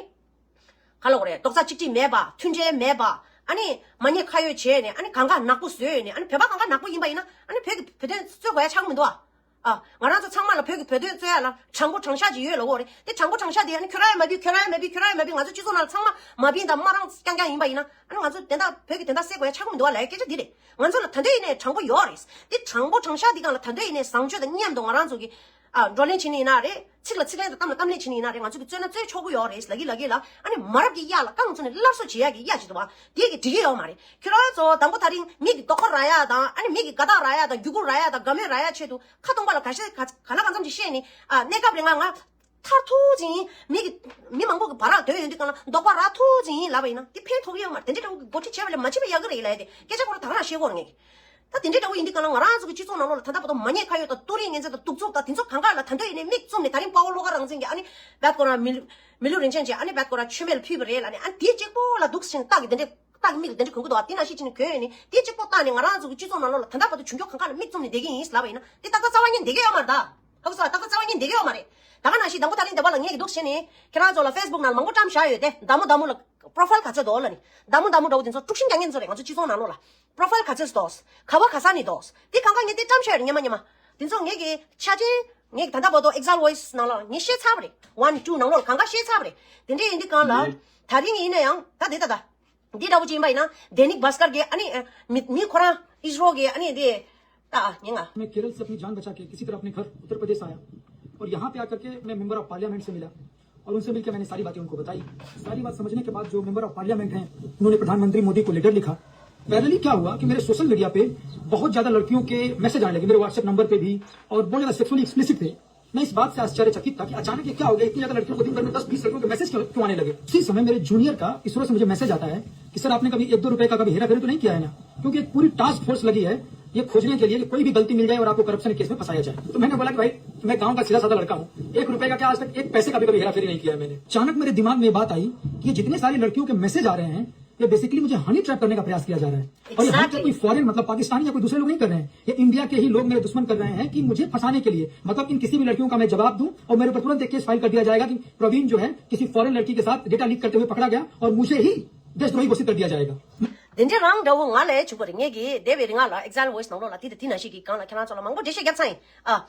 ག་ལབ་དགོས་རེད། རྡོག་རྩ་གཅིག་སྒྲིལ་མེད་པ། མཐུན་སྒྲིལ་མེད་པ། ཨ་ནི་མ་ཉེས་ཁ་གཡོག་བྱས་ནས་ཨ་ནི་གང་ག་ནག་པོ་བཟོས་ནས་ཨ་ནི་བོད་པ་གང་ག་ནག་པོ་ཡིན་པ་ཡིན་ན་ཨ་ནི་བོད་ཀྱི་བོད་དོན་རྩོད་དགོས་ཡ་ཆགས་ཀྱི་མི་འདུག་ཨ། ཨ། ང་རང་ཚོ་ཚང་མ་ལ་བོད་ཀྱི་བོད་དོན་རྩོད་ཡ་ལ་དྲང་པོ་དྲང་བཞག་ཅིག་ཡོད་ལབ་དགོས་རེད། དེ་དྲང་པོ་དྲང་བཞག་དེ་ཨ་ནི་ཁྱོད་རང་ཡང་མ་ཕུད་ཁྱོད་རང་ཡང་མ་ཕུད་ཁྱོད་རང་ཡང་མ་ཕུད། ང་ཚོ་སྤྱི་ཚོགས་ནང་ལ་ཚང་མ་མ་ཕུད་དང་མ་རང་རྐྱང་རྐྱང་ཡིན་པ་ཡིན་ན་ཨ་ནི་ང་ཚོ་དེ་འདྲ་བོད་ཀྱི་དོན་དག་སེལ་དགོས་ཡ་ཆགས་ཀྱི་མི་འདུག་ཨ་ལབ་ཡ་སྐད་ཆ་འདི་རེད། ང་ཚོ་ལ་ད་ལྟ་ཡིན་ནའི་དྲང་པོ་ཡོད་རེད། དེ་དྲང་པོ་དྲང་བཞག་འདི་སྒང་ལ་ད་ལྟ་ཡིན་ནའི་བཟང་སྤྱོད་དང་མཉམ་དུ་ང་རང་ཚོ་གི་ཨ། བགྲོ་གླེང་བྱེད་ནི་ཡིན་ན་རེད། ཚིག་ལ་ཚིག་ལན་དང་གཏམ་ལ་གཏམ་ལན་བྱེད་ནི་ཡིན་ན་རེད། ང་ཚོ་གི་རྩོད་ན་རྩོད་ཆོག་གི་ཡོད་རེད། ལབ་ཀྱི་ལབ་ཀྱི་ལ་ཨ་ནི་མ་རབས་ཀྱི་གཡག་ལ་རྐང་བཙུགས་ནས་སླར་གསོ་བྱེད་ཡག་གི་གཡག་ཅིག་འདུག་བ། དེ་གི་འགྲིག་གི་ཡོད་མ་རེད། ཁྱོད་རང་ཚོ་དང་པོ་ད་རིང་མི་གི་རྡོག་པ་རག་ཡག་དང་ཨ་ནི་མི་གི་དགའ་རྟགས་རག་ཡག་དང་རྒྱུ་གུ་རག་ཡག་དང་དགའ་མོས་རག་ཡག་ཆེད་དུ་ཁ་སྟོང་པ་ལ་ག་ཤེད་ག་ག་ལ་གང་འཚམ་ཅིག་བཤད་ནི་ཨ། གནས་སྐབས་རིང་ང་ང་ཐར་ཐུག་ཅིག་ཡིན། མི་གི་མི་མང་པོ་གི་བ་རག་འདོན་ཡོང་དུས་གང་ལ་རྡོག་པ་རག་ཐུག་ཅིག་ཡིན་ལབ་པ་ཡིན་ན་དེ་ཕན་ཐོགས་ཀྱི་ཡོད་མ་རེད། དེ་འདྲའི་འདྲ་བོ་གི་འགོ་ཁྲིད་བྱས་པ་ལས་མ་བྱས་པ་ཡག་གི་རེད་ལབ་ཡ་དེ་སྐད་ཆ་ཁོ་རང་ད་ག་རང་བཤད་ཀྱི་ཡོད་རེད་ངས། ད་དེ་འདྲའི་འདྲ་བོ་ཡིན་དུས་གང་ལ་ང་རང་ཚོ་གི་སྤྱི་ཚོགས་ནང་ལོགས་ལ་ད་ལྟ་བར་དུ་མ་ཉེས་ཁ་གཡོག་དང་ཏུ་རིའི་ངན་ཚད་དང་གདུག་རྩུབ་དང་དེ་ཚོ་གང་ག་ལ་ད་འདོད་ཡིན་ནའི་མིག་བཙུམ་ནས་ད་རིང་དཔའ་བོ་བློ་དགའ་རང་བཙན་གྱིས་ཨ་ནི་བེད་ཀོ་ར་མི་ལུ་མི་ལུ་རིན་ཆེན་གྱིས་ཨ་ནི་བེད་ཀོ་ར་མཆོད་མེ་ལ་ཕུལ་བ་རེད་ལ་ནི་ཨ་ནི་དེ་གཅིག་པོ་ལ་འདུག་ཟེར་ནས་རྟགས་ཀྱི་དེ་འདྲའི་རྟགས་ཀྱི་མིག་ལ་དེ་འདྲ་གོན་གི་འདུག་ཨ། དེ་ནང་བཞིན་བྱས་ནས་གོན་ཡོད་ནི་དེ་གཅིག་པོ་བལྟས་ནས་ང་རང་ཚོ་གི་སྤྱི་ཚོགས་ནང་ལོགས་ལ་ད་ལྟ་བར་དུ་བྱུང་ཁྱོག་གང་ག་ལ་མིག་བཙུམ་ནས་བསྡད་ཀྱི་ཡིན་ལབ་པ་ཡིན་ན་དེ་ཏག་ཏག་རྩ་བ་ཉིད་བསྡད་ཀྱི་ཡོད་མ་རེད་ད། ཧ་གོ་སོང་ཨ། ཏག་ཏག་རྩ་བ་ཉིད་བསྡད་ཀྱི་ཡོད་མ་རེད། ད་ག་ནང་བཞིན་དང་པོ་ད་རིང་འདི་པ་ལ་ངས་ཀྱི་འདུག་བྱས་ནས་ཁྱེད་རང་ཚོ་ལ་ཕེ་སི་བུག་ནང་ལ་མང་པོ་བཀྲམ་བཞག་ཡོད་དེ་མདའ་མོ་མདའ་མོ་ལ་པོ་རོ་ཕའིལ་ག་ཚོད་འདུག་ལབ་ནི་མདའ་མོ་མདའ་མོ་འདྲ་བོ་དེ་ཚོ་དཀྲུག་ཤིང་རྒྱག་མཁན་ཚོ་རེད། ང་ཚོ་སྤྱི་ཚོགས་ནང་ལོགས་ལ་པོ་རོ་ཕའིལ་ག་ཚོད་འདུག་ག་བ་ག་ས་ནས་འདུག་དེ་གང་ག་ངས་དེ་བཀྲམ་བཞག་ཡོད་རེད་སྔོན་མ་སྔོན་མ། དེ་ཚོ་ངས་ཀྱི་ཆ་ཅན་ངས་ཀྱི་ད་ལྟ་བར་དུ་ཨེག་ཛལ་ཝོ་ཡི་སི་ནང་ལ་ངས་བཤད་ཚར་བ་རེད། ཝན་ཊུ་ནང་ལོགས་ལ་གང་ག་བཤད་ཚར་བ་རེད། དེ་འདྲ་ཡིན་དུས་གང་ལ་ད་དེ་ད་ད་འདི་འདྲ་བོ་ཅིག་ཡིན་པ་ཡིན་ན་དེ་ནིག་བྷ་སྐར་གྱི་ཨ་ནི་ཨ། མི་མི་ཁོ་རང་ཨིས་རོ་གི་ཨ་ནི་དེ་ད་ཨ་ཉིན་ང་། मैं केरल से अपनी जान बचा के किसी तरह अपने घर उत्तर प्रदेश आया और यहाँ पे आकर के मैं मेंबर ऑफ पार्लियामेंट से मिला और उनसे मिलकर मैंने सारी बातें उनको बताई। सारी बात समझने के बाद जो मेंबर ऑफ पार्लियामेंट हैं उन्होंने प्रधानमंत्री मोदी को लेटर लिखा। पैरेलली क्या हुआ कि मेरे सोशल मीडिया पे बहुत ज़्यादा लड़कियों के मैसेज आने लगे मेरे व्हाट्सएप नंबर पे भी और बहुत ज़्यादा सेक्सुअली एक्सप्लिसिट थे। मैं इस बात से आश्चर्यचकित था कि अचानक ये क्या हो गया, इतनी ज्यादा लड़कियों को दिन भर में दस बीस लड़कियों के मैसेज क्यों क्यों आने लगे। उसी समय मेरे जूनियर का इसरो से मुझे मैसेज आता है कि सर आपने कभी एक दो रुपए का कभी हेरा फेरी तो नहीं किया है ना, क्योंकि एक पूरी टास्क फोर्स लगी है ये खोजने के लिए कि कोई भी गलती मिल जाए और आपको करप्शन केस में फंसाया जाए। तो मैंने बोला कि भाई मैं गांव का सीधा साधा लड़का हूँ, एक रुपए का क्या आज तक एक पैसे का भी कभी हेरा फेरी नहीं किया है मैंने। अचानक मेरे दिमाग में ये बात आई कि ये जितने सारे लड़कियों के मैसेज आ रहे हैं ये बेसिकली मुझे हनी ट्रैप करने का प्रयास किया जा रहा है। और ये हनी ट्रैप कोई फॉरेन मतलब पाकिस्तानी या कोई दूसरे लोग नहीं कर रहे हैं, ये इंडिया के ही लोग मेरे दुश्मन कर रहे हैं कि मुझे फंसाने के लिए मतलब इन किसी भी लड़कियों का मैं जवाब दूं और मेरे ऊपर तुरंत एक केस फाइल कर दिया जाएगा कि प्रवीण जो है किसी फॉरेन लड़की के साथ डेटा लीक करते हुए पकड़ा गया और मुझे ही देशद्रोही घोषित कर दिया जाएगा। དེ་འདྲའི་རང་འདྲ་བོ་ང་ལ་བྱུང་བ་རེད། ངས་གི་འདས་པའི་རིང་ལ་Exile Voice ནང་ལོགས་ལ་དེ་དང་དེ་ནང་བཞིན་གྱི་སྒང་ལ་ཁྱེད་རང་ཚོ་ལ་མང་པོ་འགྲེལ་བཤད་བརྒྱབ་ཚར་ཡིན། ཨ།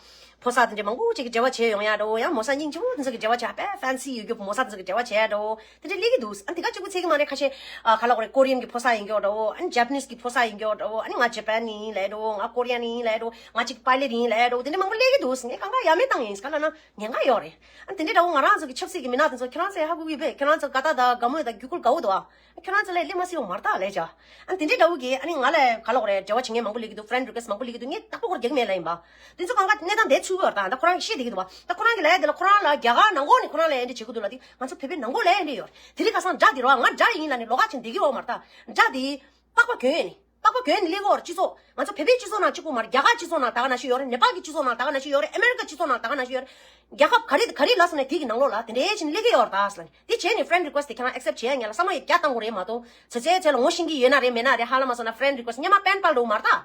ཕོ་གསར་དེ་འདྲའི་མང་པོ་ཅིག་གི་འབྲེལ་བ་བྱས་ཡོང་ཡ་འདྲ་བོ། ཡང་མོ་གསར་སྙིང་རྗེ་པོ་དེ་ཚོ་གི་འབྲེལ་བ་བྱས་དཔེ་fancy ཡོད་རྒྱུ་མོ་གསར་དེ་ཚོ་གི་འབྲེལ་བ་བྱས་འདྲ་བོ་དེ་འདྲ་སླེབས་ཀྱི་འདུག་ཨ་ནི་དེ་ག་གཅིག་པུ་ཚད་ཀྱི་མ་རེད། ཁ་ཤས་ཨ་ག་ལ་གོ་རེད། ཀོ་རི་ཡན་གྱི་ཕོ་གསར་ཡིན་གྱི་འདྲ་བོ། ཨ་ནི་ཇ་པ་ནིས་གི་ཕོ་གསར་ཡིན་གྱི་འདྲ་བོ། ཨ་ནི་ང་ཇ་པན་ནས་ཡིན་ལབ་འདྲ་བོ། ང་ཀོ་རི་ཡན་ཡིན་ལབ་འདྲ་བོ། ང་ཅིག་པའི་ལེ་ཊི་ཡིན་ལབ་འདྲ་བོ། དེ་འདྲ་མང་པོ་སླེབས་ཀྱི་འདུག་ངས་གང་ག་ཡ་མེད་བཏང་ཡིན། ག་ལ་ན་ཉེན་ཁ་ཡོད་རེད། ཨ་ནི་དེ་འདྲ་འདྲ་བོ་ང་རང་ཚོ་གི་ཆབ་སྲིད་ཀྱི་མི་སྣ་དེ་ཚོ་ཁྱེད་རང་ཚོས་ཧ་གོ་གི་བས། ཁྱེད་རང་ཚོ་དགའ་ད་ད་དགའ་མོ་ད་རྒྱུད་སྐུལ་དགའ་བོ་འདུག་ཨ། ཁྱོད་རང་ཚོ་ལས་སླེབས་མ་སྲིད་ཡོད་མ་རེད་ད་ལས་བྱ། ཨ་དེ་འདྲའི་འདྲ་བོ་གིས་ཨ་ནི་ང་ལ་ག་ལ་གོ་རེད། འབྲེལ་བ་བྱེད་མཁན་མང་པོ་སླེབས་ཀྱི་འདུག friend request མང་པོ་སླེབས་ཀྱི་འདུག་ངས་རྟག་པར་གོ་རྒྱག་མེད་ལབ་ཡིན་པ། དེ་ཚོ་གང་ག་གནས་སྟངས་དེ་ཚུད་ཡོད་རེད་ད། ད་ཁོ་རང་གིས་ཤེས་བསྡད་ཀྱི་འདུག་བ། ད་ཁོ་རང་གི་ལས་དེ་ལ་ཁོ་རང་ལ་རྒྱ་གར་ནང་ལོགས་ནས་ཁོ་རང་ལ་འདི་བྱེད་ཀྱི་འདུག་ལ། དེ་ང་ཚོ་བོད་པའི་ནང་ལོགས་ལ་འདི་ཡོད་རེད། དེ་རིང་ཁ་སང་དགྲ་དེ་རེད་བ། ང་དགྲ་ཡིན་ལབ་ནས་ལོགས་ཀ་བྱས་བསྡད་ཀྱི་ཡོད་མ་རེད་ད། དགྲ་དེ་པགས་པ་གྱོན་ནས་པགས་པ་གྱོན་ནས་སླེབས་ཀྱི་ཡོད་རེད། སྤྱི་ཚོགས་ང་ཚོ་བོད་པའི་སྤྱི་ཚོགས་ནང་གཅིག་པུ་མ་རེད། རྒྱ་གར་སྤྱི་ཚོགས་ནང་ད་ག་ནང་བཞིན་ཡོད་རེད། ནེ་པཱལ་གྱི་སྤྱི་ཚོགས་ནང་ད་ག་ནང་བཞིན་ཡོད་རེད། ཨ་མེ་རི་ཀ་སྤྱི་ཚོགས་ནང་ད་ག་ནང་བཞིན་ཡོད་རེད། རྒྱལ་ཁབ་ག་རེ་ག་རེ་ལ་སོང་ནས་དེ་གི་ནང་ལོགས་ལ་དེ་འདྲའི་བྱས་ནས་སླེབས་ཀྱི་ཡོད་རེད་ད་ཟེར་ལབ་ནས། དེ་བྱས་ནས་friend request དེ་ཁྱེད་རང་accept བྱེད་ཡ་ངེས་ལ་བསམ་བློ་ཡང་བརྒྱ་བཏང་དགོས་རེད་མ་གཏོགས། ཚེ་ཚེ་ཚེ་ལ་ངོ་ཤེས་ཀྱི་ཡོད་ན་རེད། མེད་ན་རེད། ཧ་ལམ་མ་སོང་ན་friend request སྔོན་མ་པེན་པཱལ་འདྲ་བོ་མ་རེད་ད།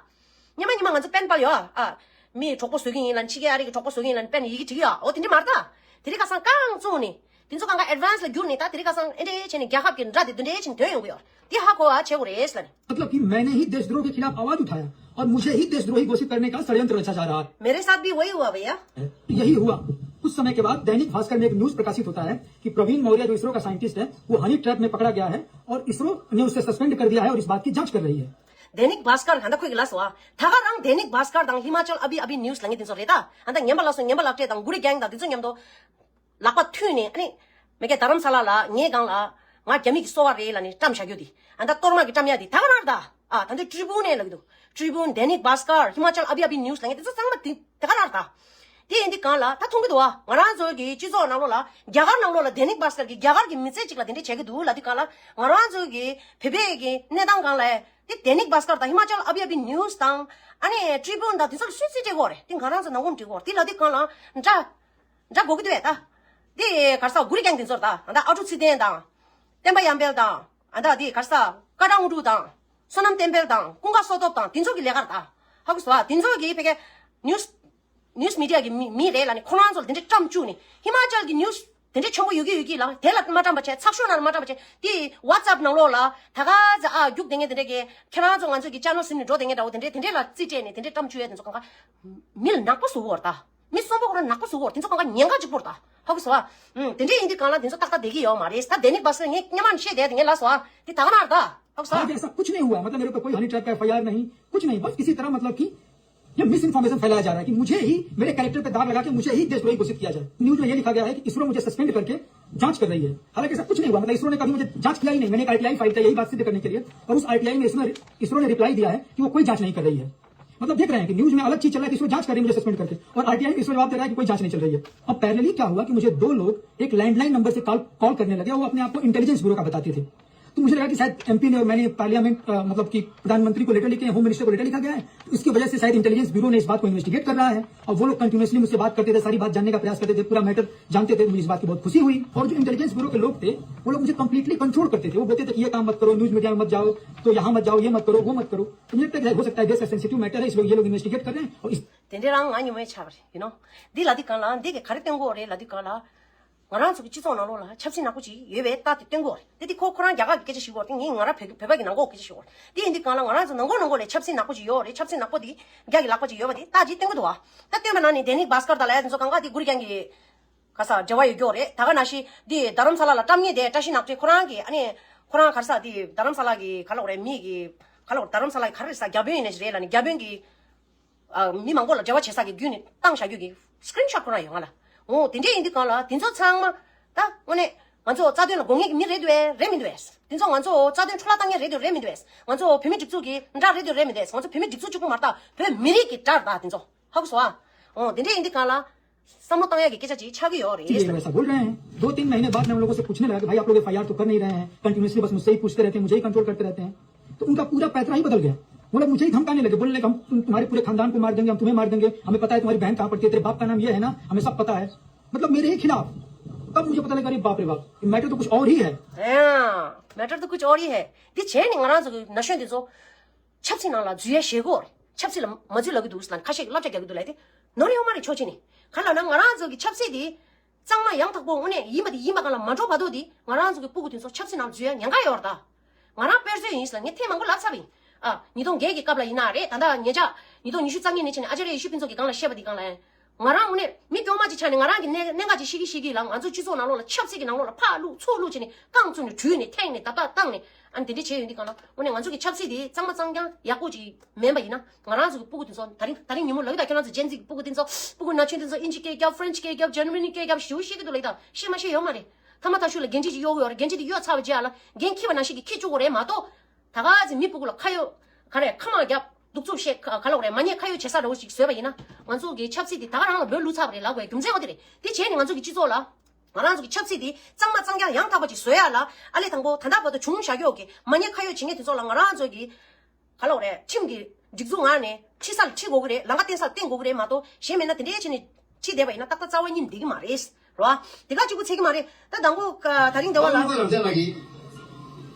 སྔོན་མ་སྔོན་མ་ང་ཚོ་པེན་པཱལ་ཡོད་ཨ། མིའི་གྲོགས་པོ་བཟོ་གི་ཡིན་ལབ་ནས། ཕྱི་རྒྱལ་ཨ་རི་གི་གྲོགས་པོ་བཟོ་གི་ཡིན་ལབ་ནས་པེན་ཡི་གེ་བྲིས་ཡོད། འོ་དེ་འདྲ་མ་རེད་ད། དེ་རིང་ཁ་སང་རྐང་བཙུགས་ནས་དེ་ཚོ་གང་ག་advance ལ་བསྒྱུར་ནས། ད་དེ་རིང་ཁ་སང་ཨེ་འདྲ་བྱས་ནས་རྒྱལ་ཁབ་ཀྱི་དགྲ་དེ་དེ་འདྲ་བྱས་ནས་ཐོན་ཡོང་གི་ཡོད། དེ་ཧ་གོ་བ་བྱེད་དགོས་རེད་ཟེར་ལབ་ནས། मतलब कि मैंने ही देशद्रोह के खिलाफ आवाज उठाया और मुझे ही देशद्रोही घोषित करने का षड्यंत्र रचा जा रहा है। मेरे साथ भी वही हुआ भैया। यही हुआ। कुछ समय के बाद दैनिक भास्कर में एक न्यूज प्रकाशित होता है कि प्रवीण मौर्य जो इसरो का साइंटिस्ट है, वो हनी ट्रैप में पकड़ा गया है और इसरो ने उसे सस्पेंड कर दिया है और इस बात की जांच कर रही है। दैनिक भास्कर ཧན་ད་ཁོས་ལབ་སོང་ཨ། ད་ག་རང་दैनिक भास्कर དང་हिमाचल अभी अभी news ལབ་མཁན་དེ་ཚོ་རེད་ད། ཧན་ད་ངན་པ་ལབ་སོང་། ངན་པ་ལབ་སྤྲད་དང་གུ་རི་གེང་དང་དེ་ཚོ་མཉམ་དུ་ལག་པ་མཐུད་ནས། ཨ་ནི་མེ་ཀའི་རྡ་རམ་ས་ལ་ལ་ངའི་སྒང་ལ་ང་རྒྱ་མི་གི་སོ་པ་རེད་ལབ་ནས་བཀྲམ་བཞག་རྒྱུ་དེ། ཨ་ད་གཏོར་མ་གི་བཀྲམ་ཡ་དེ་ད་ག་རང་རེད་ད། ཨ་ད་འདི་Tribune ནས་ལབ་ཀྱི་འདུག Tribune, दैनिक भास्कर, हिमाचल अभी अभी news ལབ་མཁན་དེ་ཚོ་ཚང་མ་དེ་དེ་ག་རང་རེད་ད། དེ་ཡིན་དུས་སྒང་ལ་ད་མཐོང་གི་འདུག་ཨ། ང་རང་ཚོ་གི་སྤྱི་ཚོགས་ནང་ལོགས་ལ་རྒྱ་གར་ནང་ལོགས་ལ་दैनिक भास्कर གི་རྒྱ་གར་གི་མི་ཚེ་གཅིག་ལ་དེ་འདྲ་བྱེད་ཀྱི་འདུག་ལབ་དུས་སྒང་ལ། ང་རང་ཚོ་གི་བོད་པའི་གི་གནས་སྟངས་སྒང་ལ་དེ་दैनिक भास्कर དང་हिमाचल अभी अभी news དང་ཨ་ནི་Tribune དང་དེ་ཚོ་ལ་སུས་རྩིས་སྤྲད་ཀྱི་ཡོད་རེད། དེ་ང་རང་ཚོ་ནང་ཁུལ་འབྲི་གི་ཡོད་རེད། དེ་ལབ་དུས་སྒང་ལ་འདྲ་འདྲ་གོ་གི་འདུག་བས་ད། དེ་ག་རེ་ཟེར་གུ་རི་གེང་དེ་ཚོ་རེད་ད། ཨ་ད་ཨ་ཀྲུག་ཚེ་བརྟན་དང་། བསྟན་པ་ཡར་འཕེལ་དང་། ཨ་ད་དེ་ག་རེ་ཟེར་ཀ་ཀྲང་དངོས་གྲུབ་དང་། བསོད་ནམས་བསྟན་འཕེལ་དང་ཀུན་དགའ་བསོད་སྟོབས་དང་དེ་ཚོ་གི་ལས་ཀ་རེད་ད། ཧ་གོ་སོང་ཨ། དེ་ཚོ་གི་ཕ་གི་news news media གི་མི་མི་རེད་ལབ་ནས་ཁོ་རང་ཚོ་ལ་དེ་འདྲ་བཀྲམ་བཅུག་ནས། ཧི་མ་ཅལ་གི་news དེ་འདྲ་ཆེན་པོ་ཡོད་ཀྱི་ཡོད་ཀྱི་ལ་དེ་ལ་མ་བཀྲམ་པ་བྱས། ཚགས་ཤོག་ནང་ལ་མ་བཀྲམ་པ་བྱས། དེ་WhatsApp ནང་ལོགས་ལ་ད་ག་ཚོད་ཨ་རྒྱུག་བསྡད་མཁན་དེ་འདྲ་གི་ཁྱེད་རང་ཚོ་ང་ཚོ་གི་channel ཟིན་ནས་འགྲོ་བསྡད་མཁན་འདྲ་བོ་དེ་འདྲ་དེ་འདྲ་ལ་རྩིས་སྤྲད་ནས་དེ་འདྲ་བཀྲམ་བཅུག་ཡས་དེ་ཚོ་གང་ག་མི་ལ་ནག་པོ་བཟོ་གི་ཡོད་རེད་ད། མི་གསོན་པོ་ཁོ་རང་ནག་པོ་བཟོ་གི་ཡོད་རེད། དེ་ཚོ་གང་ག་ཉེན་ཁ་གཅིག་པོ་རེད་ད། ཧ་གོ་སོང་ཨ། ཨུམ། དེ་འདྲ་ཡིན་དུས་སྒང་ལ་དེ་ཚོ་ཏག་ཏག་བསྡད་ཀྱི་ཡོད་མ་རེད། ད་दैनिक भास्कर ངས་སྔོན་མ་ནས་བཤད་བསྡད་དེ་ངས་ལབ་སོང་ཨ། དེ་ད་ག་ནང་རེད་ད། ཧ་གོ་སོང་ཨ། आज ऐसा कुछ नहीं हुआ, मतलब मेरे ऊपर कोई हनी ट्रैप का एफआईआर नहीं, कुछ नहीं, बस किसी तरह मतलब कि ये मिस इन्फॉर्मेशन फैलाया जा रहा है कि मुझे ही, मेरे कैरेक्टर पे दाग लगा के मुझे ही देशद्रोही घोषित किया जाए। न्यूज में ये लिखा गया है कि इसरो मुझे सस्पेंड करके जांच कर रही है, हालांकि ऐसा कुछ नहीं हुआ। मतलब इसरो ने कभी मुझे जांच किया ही नहीं। मैंने एक आरटीआई फाइल किया यही बात सिद्ध करने के लिए, और उस आरटीआई में इसरो इसरो ने रिप्लाई दिया है कि वो कोई जांच नहीं कर रही है। मतलब देख रहे हैं कि न्यूज में अलग चीज चल रहा है कि इसरो जांच कर रही है मुझे सस्पेंड करके, और आरटीआई में इसरो जवाब दे रहा है कि कोई जांच नहीं चल रही है। अब पैरेलली क्या हुआ कि मुझे दो लोग एक लैंडलाइन नंबर से कॉल कॉल करने लगे, वो अपने आप को इंटेलिजेंस ब्यूरो का बताते थे। तो मुझे लगा कि शायद एमपी ने और मैंने पार्लियामेंट, अ, मतलब कि प्रधानमंत्री को लेटर लिखे हैं, होम मिनिस्टर को लेटर लिखा गया है, इसकी वजह से शायद इंटेलिजेंस ब्यूरो ने इस बात को इन्वेस्टिगेट कर रहा है। और वो लोग कंटिन्यूअसली मुझसे बात करते थे, सारी बात जानने का प्रयास करते थे, पूरा मैटर जानते थे। मुझे इस बात की बहुत खुशी हुई। और जो इंटेलिजेंस ब्यूरो के लोग थे, वो लोग मुझे कंप्लीटली कंट्रोल करते थे। वो बोलते थे कि ये काम मत करो, न्यूज मीडिया में मत जाओ, तो यहाँ मत जाओ, ये मत करो, वो मत करो। तो मुझे लगता है कि हो सकता है देश का सेंसिटिव मैटर है, इस लोग, ये लोग इन्वेस्टिगेट कर रहे हैं। और इस དེ་འདྲའི་རང་ང་ཉི་མའི་ཆ་བ་རེད། you know འདི་ལབ་དུས་སྒང་ལ་འདི་གི་ག་རེ་སྟོན་གྱི་ཡོད་རེད་ལབ་དུས་སྒང་ལ། ང་རང་ཚོ་གི་སྤྱི་ཚོགས་ནང་ལོགས་ལ་ཆབ་སྲིད་ནག་པོ་ཅིག་ཡོད་པའི་རྟགས་དེ་སྟོན་གྱི་ཡོད་རེད། དེ་དེ་ཁོ་ཁོ་རང་རྒྱ་གར་གྱི་སྐད་ཆ་ཞིག་ཡོད་རེད། དེ་ངས་ང་རང་བོད་བོད་པ་གི་ནང་ལོགས་སྐད་ཆ་ཞིག་ཡོད་རེད། དེ་ཡིན་དུས་སྒང་ལ་ང་རང་ཚོ་ནང་ཁུལ་ནང་ཁུལ་ལ་ཆབ་སྲིད་ནག་པོ་ཅིག་ཡོད་རེད། ཆབ་སྲིད་ནག་པོ་དེ་རྒྱ་གི་ལག་པ་ཅིག་ཡོད་པ་དེ་རྟགས་ཅིག་སྟོན་གྱི་འདུག་བ། ད་སྟོན་པ་ན་ནི་दैनिक भास्कर དང་ལ་ཡ་དེ་ཚོ་གང་ག་དེ་གུ་རི་གེང་གི་ག་ས་འབྲེལ་བ་ཡོད་ཀྱི་ཡོད་རེད། ད་ག་ནང་བཞིན་དེ་རྡ་རམ་ས་ལ་ལ་བཀྲམ་མཁན་དེ་བཀྲ་ཤིས་ནག་ཁྲི་ཁོ་རང་གི་ཨ་ནི་ཁོ་རང་ག་རེ་ཟེར་དེ་རྡ་རམ་ས་ལ་གི་ག་ལབ་དགོས་རེད། མི་གི་ག་ལབ་དགོས་རེད། རྡ་རམ་ས་ལ་གི་ག་རེ་ཟེར་རྒྱ་དཔོན་ཡིན་ནའི་རེད་ལབ་ནི་རྒྱ་དཔོན་གི་ཨ། མི་མང་པོ་ལ་འབྲེལ་བ་བྱེད་ས་གི་བརྒྱུད་ནས་བཏང་བཞག་རྒྱུ་གི་སི་ཀི་རིན་ཤོཊ་ཁོ་རང་ཡོད་ང་ལ། འོ་དེ་འདྲ་ཡིན་དུས་སྒང་ལ་དེ་ཚོ་ཚང་མ་ད་དངོས་གནས་ང་ཚོ་རྩ་དོན་ལ་དགོངས་ངེས་ཀྱི་མི་རེད་འདུག་གས། རེད་མི་འདུག་གས། དེ་ཚོ་ང་ཚོ་རྩ་དོན་འཕྲོ་བརླག་བཏང་མཁན་རེད་འདུག་རེད་མི་འདུག་གས། ང་ཚོ་བོད་མི་སྒྲིག་འཛུགས་ཀྱི་དགྲ་རེད་འདུག་རེད་མི་འདུག་གས། ང་ཚོ་བོད་མི་སྒྲིག་འཛུགས་གཅིག་པུ་མ་རེད་ད། བོད་མི་རིགས་ཀྱི་དགྲ་རེད་ད་དེ་ཚོ། ཧ་གོ་སོང་ཨ། འོ་དེ་འདྲ་ཡིན་དུས་སྒང་ལ། བསམ་བློ་བཏང་ཡག་གི་སྐད་ཆ་ཅིག་ཆགས་ཀྱི་ཡོད་རེད། इसीलिए वैसा बोल रहे हैं। दो तीन महीने बाद मैं उन लोगों से पूछने लगा कि भाई आप लोग एफआईआर तो कर नहीं रहे हैं, कंटिन्यूअसली बस मुझसे ही पूछते रहते हैं, मुझे ही कंट्रोल करते रहते हैं। तो उनका पूरा पैतरा ही बदल गया। वो लोग मुझे ही धमकाने लगे, बोलने लगे हम तुम, तुम्हारे पूरे खानदान को मार देंगे, हम तुम्हें मार देंगे, हमें पता है तुम्हारी बहन कहाँ पढ़ती है, तेरे बाप का नाम ये है ना, हमें सब पता है। मतलब मेरे ही खिलाफ। तब मुझे पता लगा, अरे बाप रे बाप, मैटर तो कुछ और ही है। हाँ, मैटर तो कुछ और ही है। དེ་བྱས་ནས་ང་རང་ཚོ་གི་ན་གཞོན་དེ་ཚོ་ཆབ་སྲིད་ནང་ལ་འཛུལ་ཡ་ཞེད་སྐྱོ་རེད། ཆབ་སྲིད་ལ་མ་འཛུལ་ལབ་ཀྱི་འདུག་ཟེར་ལབ་ནས་ཁ་ཤས་ཀྱིས་བསླབ་བྱ་རྒྱག་གི་འདུག་ལབ་དེ་ནོར་ཡོད་མ་རེད། ཕྱོགས་གཅིག་ནས་ག་ལབ་ན་ང་རང་ཚོ་གི་ཆབ་སྲིད་དེ་གཙང་མ་ཡང་དག་པོ་དངོས་གནས་ཡིན་པ་དེ་ཡིན་པ་སྒང་ལ་མ་འགྲོ་བར་དུ་དེ་ང་རང་ཚོ་གི་སྤུ་གུ་དེ་ཚོ་ཆབ་སྲིད་ནང་འཛུལ་ཡ་ཉེན་ཁ་ཡོད་ ང་རང་དཔེར་བརྗོད་ཡིན་ཟེར་ལ་ངས་ཐེངས་མང་པོ་ལབ་ཚར་བ་ཡིན། ཨ། ཉིས་སྟོང་བརྒྱད་ཀྱི་སྐབས་ལ་ཡིན་ན་རེད། ད་ལྟ་ཉེ་ཆར་ཉིས་སྟོང་ཉི་ཤུ་རྩ་གཉིས་ནས་བྱས་ནས་ཨ་ཅཱརྱ་ཡེ་ཤུ་ཕུན་ཚོགས་ཀྱི་སྒང་ལ་བཤད་པ་འདི་སྒང་ལ་ཡང་། ང་རང་དངོས་གནས་མི་སྐྱོ་མ་ཅིག་ཆགས་ནས་ང་རང་གི་གནད་གནད་འགག་ཅིག་ཤེས་ཀྱི་ཤེས་ཀྱི་ལ། ང་ཚོ་སྤྱི་ཚོགས་ནང་ལོགས་ལ་ཆབ་སྲིད་ཀྱི་ནང་ལོགས་ལ་ཕར་བླུགས་ཚུར་བླུགས་བྱས་ནས་རྐང་བཙུགས་ནས་དྲུད་ནས་འཐེན་ནས་རྡབ་རྡབ་བཏང་ནས་ཨ་ནི་དེ་འདྲ་བྱས་ཡོང་དུས་སྒང་ལ། དངོས་གནས་ང་ཚོ་གི་ཆབ་སྲིད་དེ་གཙང་མ་གཙང་རྐྱང་ཡག་པོ་ཅིག་མིན་པ་ཡིན་ན། ང་རང་ཚོ་གི་སྤུ་གུ་དེ་ཚོ་ད་རིང་ད་རིང་ཉིན་མོ་ལབ་ཀྱི་ད། ཁྱེད་རང་ཚོ་ཇེན་ཟི་གི་སྤུ་གུ་དེ་ཚོ་སྤུ་གུ་ན་ཆུང་དེ་ཚོ་ཨིན་ཇི་སྐད་རྒྱབ། ཧྥ་རན་ཆི་སྐད་རྒྱབ། ཇར་མ་ནི་སྐད་རྒྱབ་ཞེ་པོ་ཤེས་ཀྱི་འདུག་ལབ་ཀྱི་ད། ཤེས་མ་ཤེས་ཡོད་མ་རེད། ཐ་མ་ཐག་ཤུལ་ལ་འགན་ཁྲི་ཅིག་གཡོག་གི་ཡོད་རེད། འགན་ཁྲི་དེ་གཡོག་ཚར་བའི་རྗེས་ལ་འགན་འཁྱེར་བ་ནང་བཞིན་གྱི་འཁྱེར་བཅུག་དགོས་རེད་མ་གཏོགས། ད་ག་ཚོད་མི་སྤུ་གུ་ལ་ཁ་ཡོད་ག་རེ་ཁ་མང་རྒྱབ། གདུག་རྩུབ་བཤད། ག་ག་ལབ་དགོས་རེད། མ་ཉེས་ཁ་གཡོགས་བྱེད་ས་འདྲ་བོ་ཞིག་བཟོས་པ་ཡིན་ན། ང་ཚོ་གི་ཆབ་སྲིད་དེ་ད་ག་རང་ལ་འབོད་བླུགས་ཚར་བ་རེད་ལབ་དགོས་རྒྱུ་མཚན་འོ་དེ་རེད། དེ་བྱས་ནས་ང་ཚོ་གི་སྤྱི་ཚོགས་ལ། ང་རང་ཚོ་གི་ཆབ་སྲིད་དེ་གཙང་མ་གཙང་རྐྱང་ཡང་དག་པ་ཅིག་བཟོ་ཡ་ལ། ཨ་ལས་དང་པོ་ད་ལྟ་བར་དུ་བྱུང་བཞག་ཡོད་ཀྱི་མ་ཉེས་ཁ་གཡོགས་བྱེད་མཁན་དེ་ཚོ་ལ་ང་རང་ཚོ་གི་ག་ལབ་དགོས་རེད། ཁྲིམས་ཀྱི་སྒྲིག་འཛུགས་ངང་ནས་ཁྲི་ས་ལ་ཁྲིད་དགོས་ཀྱི་རེད། ལམ་ཁ་བསྟན་ས་ལ་བསྟན་དགོས་ཀྱི་རེད་མ་གཏོགས། གཞན་མེད་ན་དེ་འདྲའི་བྱས་ནས་ཁྲིད་བསྡད་པ་ཡིན་ན་ཏག་ཏག་རྩ་བ་ཉིད་འགྲིག་གི་མ་རེད། རེད་བ། དེ་ག་གཅིག་པུ་ཚད་ཀྱི་མ་རེད། ད་དང་པོ་ཀ་ད་རིང་འདི་བ་ལ། ཨོ་ལུག་རང་བཙན་ལགས་ཀྱིས་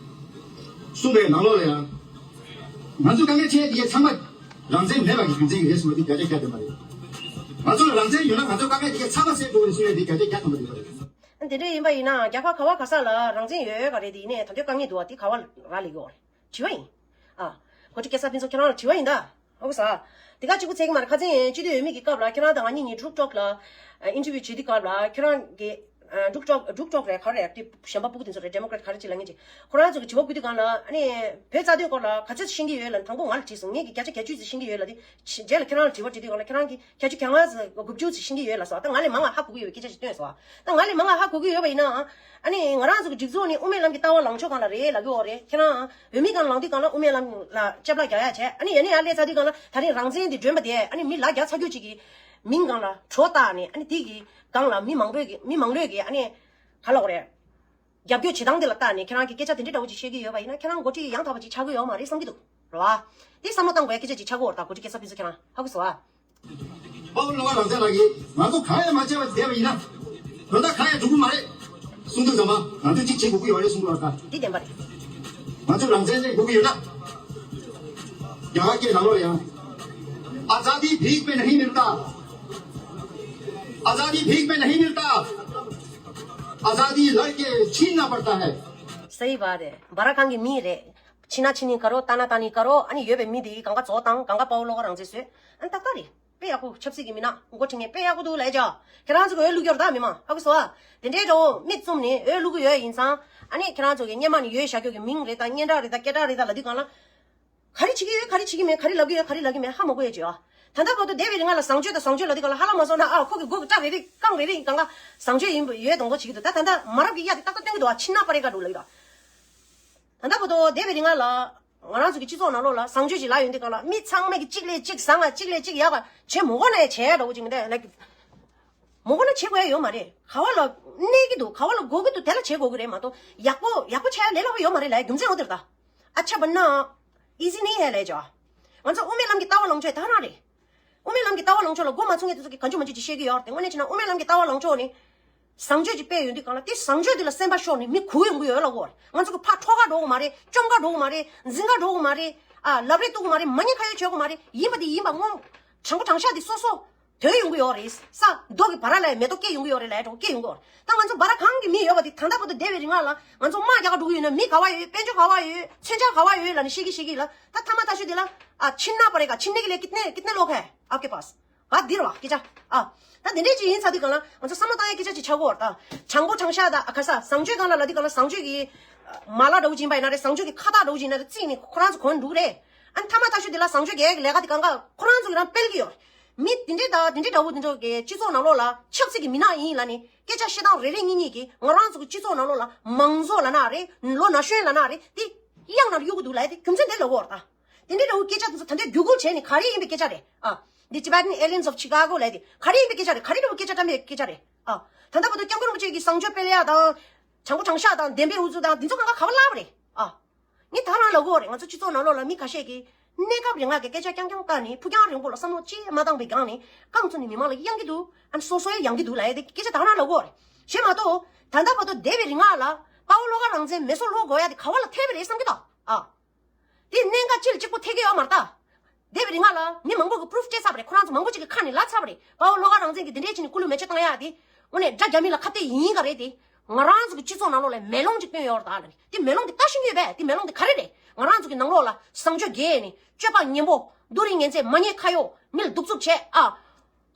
གསུངས་པའི་ནང་ལོགས་ལ་ཡང་། ང་ཚོ་དཀའ་ངལ་འཕྲད་ཡས་ཚང་མ་རང་བཙན་མེད་པ་གི་རྒྱུ་མཚན་རེད་གསུངས་པ་འདི་བརྒྱ་ཆ་བརྒྱ་ཐམ་པ་རེད། ང་ཚོ་ལ་རང་བཙན་ཡོད་ན་ང་ཚོ་དཀའ་ངལ་འདི་ག་ཚང་མ་སེལ་ཐུབ་རེད་གསུངས་ཡས་འདི་བརྒྱ་ཆ་བརྒྱ་ཐམ་པ་རེད། དེ་འདྲ་ཡིན་པ་ཡིན་ན་རྒྱ་གར་ག་བ་ག་ས་ལ་རང་བཙན་ཡོད་ག་རེད། དེ་ཡིན་ནའི་ད་དུང་དཀའ་ངལ་འདུག་བ། དེ་ག་བ་རག་ལས་ཀྱི་ཡོད་རེད། དྲི་བ་ཡིན། ཨ། འགོ་ཁྲིད་སྐལ་བཟང་ཕུན་ཚོགས་ཁྱེད་རང་ལ་དྲི་བ་ཡིན་ད། ཨོ་ས། དེ་ག་གཅིག་པུ་ཚད་ཀྱི་མ་རེད། ཁ་སང་སྤྱི་འཐུས་འོས་མི་གི་སྐབས་ལ་ཁྱེད་རང་དང་ང་གཉིས་གཉིས་ཌུག་ཊོག་ལ་ཨིན་ཊར་བིའུ་བྱེད་དུས་སྐབས་ལ་ཁྱེད་རང་གི་ཌུག་ཊོག་ཌུག་ཊོག་རེད་ག་རེ་རེད། དེ་གཞན་པ་སྤུ་གུ་དེ་ཚོ་རེད། ཌེ་མོ་ཀྲེ་ཊི་ག་རེ་བྱེད་ལབ་མཁན་ཅིག་ཁོ་རང་ཚོ་གི་དྲི་བ་བསྐུར་དུས་སྒང་ལ། ཨ་ནི་བོད་རྩ་དོན་སྐོར་ལ་ག་ཚོད་ཤེས་ཀྱི་ཡོད་ལབ། དང་པོ་ང་ལ་དྲིས་སོང་། ངས་ཀྱི་བརྒྱ་ཆ་བརྒྱད་ཅུ་ཙམ་ཤེས་ཀྱི་ཡོད་ལབ་དུས། རྗེས་ལ་ཁྱེད་རང་ལ་དྲི་བ་དྲིས་དུས་སྒང་ལ་ཁྱེད་རང་གིས་བརྒྱ་ཆ་གྱ་ལྔ་ཙམ་དགུ་བཅུ་ཙམ་ཤེས་ཀྱི་ཡོད་ལབ་སོང་། ད་ང་ལས་མང་བ་ཧ་གོ་གི་ཡོད་པའི་སྐད་ཆ་ཞིག་བཏོན་སོང་། ད་ང་ལས་མང་བ་ཧ་གོ་གི་ཡོད་པ་ཡིན་ནའང་། ཨ་ནི་ང་རང་ཚོ་གི་སྒྲིག་འཛུགས་ནི་དབུ་མའི་ལམ་གྱི་ལྟ་བ་ལངས་ཕྱོགས་སྒང་ལ་རེད་ལབ་ཀྱི་ཡོད་རེད། ཁྱེད་རང་འོས་མི་སྒང་ལངས་དུས་སྒང་ལ་དབུ་མའི་ལམ་ལ་ལྕགས་ལག་རྒྱག་ཡ་བྱས། ཨ་ནི་ཡ་ནི་ཡར་སླེབས་ཚར་དུས་སྒང་ལ་ད་རིང་རང་བཙན་དེ་སྒྲོན་པ་དེ་ཨ་ནི་མི་ལག་རྒྱག་ཚར་རྒྱུ་ཅིག་གི་མིང་སྒང་ལ་གྲོ་བཏགས་ནས། ཨ་ནི་དེ་གི་སྒང་ལ་མི་མང་པོས་ཀྱི་མི་མང་ལོས་ཀྱི་ཨ་ནི་ག་ལབ་དགོས་རེད། རྒྱབ་སྐྱོར་བྱེད་སྟངས་དེ་ལ་བལྟས་ནས་ཁྱེད་རང་གིས་སྐད་ཆ་དེ་འདྲའི་འདྲ་བོ་ཅིག་བཤད་ཀྱི་ཡོད་པ་ཡིན་ན། ཁྱེད་རང་འགོ་ཁྲིད་ཡང་དག་པ་ཅིག་ཆགས་ཀྱི་ཡོད་མ་རེད་བསམ་གྱི་འདུག་རེད་བ། དེ་བསམ་བློ་བཏང་དགོས་ཡ་སྐད་ཆ་ཅིག་ཆགས་ཀྱི་ཡོད་རེད། ད་འགོ་ཁྲིད་སྐལ་བཟང་ཕུན་ཚོགས་ཁྱེད་རང་ཧ་གོ་སོང་ཨ། དཔའ་བོ་བློ་དགའ་རང་བཙན་ལགས་ཀྱིས་ང་ཚོ་གང་ཡང་མ་བྱས་པ་བསྡད་པ་ཡིན་ན། ད་ལྟ་གང་ཡང་འགྲུབ་ཀྱི་མ་རེད་གསུང་དུས་ཙམ་པ། ང་ཚོས་གཅིག་བྱེད་དགོས་ཀྱི་ཡོད་རེད་གསུང་གི་ཡོད་རེད། ད་འདི་བདེན་པ་རེད། ང་ཚོ་རང་བཙན་ལེན་དགོས་ཀྱི་ཡོད་ན། རྒྱ་གར་སྐད་ནང་ལོགས་ལ་ཡང་། आजादी भीख में नहीं मिलता। आजादी भीख में नहीं मिलता। आजादी लड़ के छीनना पड़ता है। सही बात है। སྦ་ར་ཁང་གི་མི་རེད། ཕྱི་ནང་ཕྱི་ནང་ཀ་རོ། ལྟ་ན་ལྟ་ནི་ཀ་རོ། ཨ་ནི་ཡོད་པའི་མི་དེ་གང་ག་རྫོགས་དང་། གང་ག་དཔའ་བོ་བློ་དགའ་རང་བཙན་བཟོས། ཨ་ནི་ཏག་ཏག་རེད། དཔེ་ཡག་པོ། ཆབ་སྲིད་ཀྱི་མི་སྣ་འགོ་ཁྲིད་མཁན་དཔེ་ཡག་པོ་འདུག་ལབ་ཡ་ཅིག་ཁྱེད་རང་ཚོ་གི་འོས་བླུག་རྒྱུ་རེད་ད་མི་མང་། ཧ་གོ་སོང་ཨ། དེ་འདྲའི་འདྲ་བོ་མིག་བཙུམ་ནས་འོས་བླུག་གི་ཡོད་ཡིན་ཙང་། ཨ་ནི་ཁྱེད་རང་ཚོ་གི་སྔོན་མ་ནས་ཡོད་བཞག་རྒྱུ་གི་མིང་རེད་ད། སྙན་གྲགས་རེད་ད། སྐད་གྲགས་རེད་ད་ལབ་དུས་སྒང་ལ། ག་རེ་བྱེད་ཀྱི་ཡོད། ག་རེ་བྱེད་ཀྱི་མེད། ག་རེ་ལབ་ཀྱི་ཡོད། ག་རེ་ལབ་ཀྱི་མེད། ཧ་མ་གོ་ཡ་ཅིག་ཨ། ད་ལྟ་བར་དུ་སྡེ་བའི་རིགས་ལྔ་ལ་བཟང་སྤྱོད་དང་བཟང་སྤྱོད་ལབ་དུས་སྒང་ལ། ཧ་ལམ་མ་སོང་ན་ཨ། ཁོ་གི་མགོ་གི་སྐྲ་རེ་རེ་རྐང་རེ་རེ་གང་ག་བཟང་སྤྱོད་ཡིན་ཡོད་དང་པོ་བྱེད་ཀྱི་འདུག་ད་ད་ལྟ་མ་རབས་ཀྱི་གཡའ་དེ་ཏག་ཏག་སྟོན་གྱི་འདུག་ཨ། ཕྱི་ནང་པ་རེ་ག་འགྲོ་ལབ་ཀྱི་འདུག་ད་ལྟ་བར་དུ་སྡེ་བའི་རིགས་ལྔ་ལ། ང་རང་ཚོ་གི་སྤྱི་ཚོགས་ནང་ལོགས་ལ་བཟང་སྤྱོད་ཅིག་ལབ་ཡོང་དུས་སྒང་ལ། མི་ཚང་མ་གིས་གཅིག་ལས་གཅིག་བཟང་ང་། གཅིག་ལས་གཅིག་ཡག་ག་བྱེད་མ་དགོས་ན་ཡང་བྱས་འདྲ་བོ་ཅིག་མི་འདུག་ལབ་ཀྱི། མ་དགོས་ན་བྱེད་དགོས་ཡ་ཡོད་མ་རེད། ག་བ་ལ་གནས་ཀྱི་འདུག་ག་བ་ལ་དགོས་ཀྱི་འདུག་དེ་ལ་བྱེད་དགོས་ཀྱི་རེད་མ་གཏོགས། ཡག་པོ་ཡག་པོ་བྱས་ཡ་ལས་སླ་པོ་ཡོད་མ་རེད་ལབ་ཡ་རྒྱུ་མཚན་འོ་དེ་རེད་ད། अच्छा बनना easy नहीं है ལབ་ཀྱི་ཨ། ང་ཚོ་དབུ་མའི་ལམ་གྱི་ལྟ་བ་ལངས་ཕྱོགས་དེ་ག་རང་རེད། དབུ་མའི་ལམ་གྱི་ལྟ་བ་ལངས་ཕྱོགས་ལ་མགོ་མ་ཚོས་མཁན་དེ་ཚོ་གིས་གང་བྱུང་མང་བྱུང་ཅིག་བཤད་ཀྱི་ཡོད་རེད་དེ། དངོས་གནས་བྱས་ན་དབུ་མའི་ལམ་གྱི་ལྟ་བ་ལངས་ཕྱོགས་ནི། བཟང་སྤྱོད་ཅིག་སྤེལ་ཡོང་དུས་སྒང་ལ། དེ་བཟང་སྤྱོད་དེ་ལ་སེམས་པ་ཤོར་ནས་མི་གུ་ཡོང་གི་ཡོད་ལབ་ཀྱི་ཡོད་རེད། ང་ཚོ་གི་ཕར་འཕྲོག་ག་འགྲོ་གི་མ་རེད། བཅོམ་ག་འགྲོ་གི་མ་རེད། འཛིང་ག་འགྲོ་གི་མ་རེད། ཨ། ལབ་རེས་གཏུག་གི་མ་རེད། མ་ཉེས་ཁ་གཡོགས་བྱེད་དགོས་མ་རེད། ཡིན་པ་དེ་ཡིན་པ་ངོ་། དྲང་པོ་དྲང་བཞག་དེ་སོ་སོ་ཐོན་ཡོང་གི་ཡོད་རེད། ས་རྡོ་གི་བ་ར་ལ་ཡང་མེ་ཏོག་སྐྱེ་ཡོང་གི་ཡོད་རེད་ལབ་ཡ་འདྲ་བོ་སྐྱེ་ཡོང་གི་ཡོད་རེད། ད་ང་ཚོ་སྦ་ར་ཁང་གི་མི་ཡོད་པ་དེ་ད་ལྟ་བར་དུ་སྡེ་བའི་རིགས་ལྔ་ལ་ང་ཚོ་དམག་རྒྱག་ག་འགྲོ་གི་ཡོད་ན། མི་ག་བ་ཡོད། དཔལ་འབྱོར་ག་བ་ཡོད། མཚོན་ཆ་ག་བ་ཡོད་ལབ་ནས་བཤད་ཀྱི་བཤད་ཀྱི་ལ། ད་ཐ་མ་ཐག་ཆོད་དེ་ལ། ཨ། छीनना पड़ेगा, छीनने के लिए कितने, कितने लोग हैं आपके पास? ག་འདིར་བ་སྐད་ཆ། ཨ། ད་འདི་འདྲས་ཅིག་ཡིན་ཚར་དུས་སྒང་ལ་ང་ཚོ་བསམ་བློ་བཏང་ཡ་སྐད་ཆ་ཅིག་ཆགས་ཀྱི་ཡོད་རེད་ད། དྲང་པོ་དྲང་བཞག་ད། ཨ། ག་ས་བཟང་སྤྱོད་སྒང་ལ་ལབ་དུས་སྒང་ལ། བཟང་སྤྱོད་ཀྱི་མ་ལག་འདྲ་བོ་ཅིག་ཡིན་པ་ཡིན་ན་རེད། བཟང་སྤྱོད་ཀྱི་ཁ་བཏགས་འདྲ་བོ་ཅིག་ཡིན་ན་རེད། བརྩིས་ནས་ཁོ་རང་ཚོ་གོན་འདུག་རེད། ཨ་ནི་ཐ་མ་ཐག་ཆོད་དེ་ལ་བཟང་སྤྱོད་གལ་གྱི་ལས་ཀ་དེ་གང་ག་ཁོ་རང་ཚོ་གི་རང་སྤེལ་གྱི་ཡོད་རེད། མི་འདི་འདྲས་ད་འདི་འདྲས་འདྲ་བོ་འདི་འདྲ་གི་སྤྱི་ཚོགས་ནང་ལོགས་ལ་ཆབ་སྲིད་ཀྱི་མི་སྣ་ཡིན་ལབ་ནས་སྐད་ཆ་བཤད་སྟངས་རེ་རེ་གཉིས་གཉིས་ཀྱིས་ང་རང་ཚོ་གི་སྤྱི་ཚོགས་ནང་ལོགས་ལ་མང་གཙོ་ལབ་ན་རེད། ལོ་ན་གཞོན་ལབ་ན་རེད། དེ་གཡང་ནང་གཡུག་གི་འདུག་ལབ་ཡ་དེ་རྒྱུ་མཚན་དེ་ལབ་ཀྱི་ཡོད་རེད་ད། དེ་འདྲའི་འདྲ་བོའི་སྐད་ཆ་དེ་ཚོ་ད་ལྟ་བརྒྱུད་སྐུལ་བྱས་ནས་ག་རེ་ཡིན་པའི་སྐད་ཆ་རེད། ཨ། འདི་Tibetan Alliance of Chicago ལབ་དེ་ག་རེ་ཡིན་པའི་སྐད་ཆ་རེད། ག་རེ་འདྲ་བོའི་སྐད་ཆ་བཀྲམ་པའི་སྐད་ཆ་རེད། ཨ། ད་ལྟ་བར་དུ་སྐྱབས་མགོན་རིན་པོ་ཆེ་གིས་བཟང་སྤྱོད་སྤེལ་ཡ་དང་། དྲང་པོ་དྲང་བཞག་དང་། བདེན་པའི་འུ་ཚུགས་དང་། འདི་ཚོ་གང་ག་ག་བ་ལབ་པ་རེད། ཨ། ངས་ད་རང་ལབ་ཀྱི་ཡོད་རེད། ང་ཚོ་སྤྱི་ཚོགས་ནང་ལོགས་ལ་མི་ཁ་ཤས་ཀྱིས་གནས་སྐབས་རིང་ལ་གི་སྐད་ཆ་རྐྱང་རྐྱང་བཏང་ནས་ཕུགས་རྒྱང་རིང་པོ་ལ་བསམ་བློ་ཅིག་མ་བཏང་པའི་སྒང་ནས་རྐང་བཙུགས་ནས་མི་མང་ལ་གཡང་གི་འདུག་ཨ་ནི་སོ་སོ་ཡང་ཡང་གི་འདུག་ལབ་ཡ་དེ་སྐད་ཆ་ད་རང་ལབ་ཀྱི་ཡོད་རེད། གཞན་མ་གཏོགས་ད་ལྟ་བར་དུ་སྡེ་བའི་རིགས་ལྔ་ལ་དཔའ་བོ་བློ་དགའ་རང་བཙན་མེ་སྲེག་སློག་དགོས་ཡ་དེ་ག་བ་ལ་ཐེབས་པ་རེད་བསམ་གྱི་འདུག་ཨ། དེ་གནད་འགག་ཅི་ལ་གཅིག་པོ་ཐེབས་ཀྱི་ཡོད་མ་རེད་ད། སྡེ་བའི་རིགས་ལྔ་ལ་མི་མང་པོ་གིས་པུ་རུབ་སྤྲད་ཚར་བ་རེད། ཁོ་རང་ཚོ་མང་པོ་ཅིག་གི་ཁ་ནས་ལབ་ཚར་བ་རེད། དཔའ་བོ་བློ་དགའ་རང་བཙན་གྱིས་འདི་འདྲས་བྱས་ནས་སྐུ་ལུས་མེ་མཆོད་བཏང་ཡ་དེ། དངོས་གནས་དགྲ་རྒྱ་མི་ལ་ཁ་གཏད་ཡིན་ག་རེད་དེ། ང་རང་ཚོ་གི་སྤྱི་ཚོགས་ནང་ལོགས་ལ་མེ་ལོང་ཅིག་བཏོན་ཡོད་རེད་ད་ལ་ནི། དེ་མེ་ལོང་དེ་ལྟ་ཤེས་ཡོད་པས། དེ་མེ་ལོང་དེ་ག་རེ་རེད། ང་རང་ཚོ་གི་ནང་ལོགས་ལ་བཟང་སྤྱོད་རྒྱས་ནས་སྤྱོད་པ་ངན་པོ་སྡུག་རུས་ངན་ཚད་མ་ཉེས་ཁ་གཡོག་མི་ལ་གདུག་རྩུབ་བྱས་ཨ།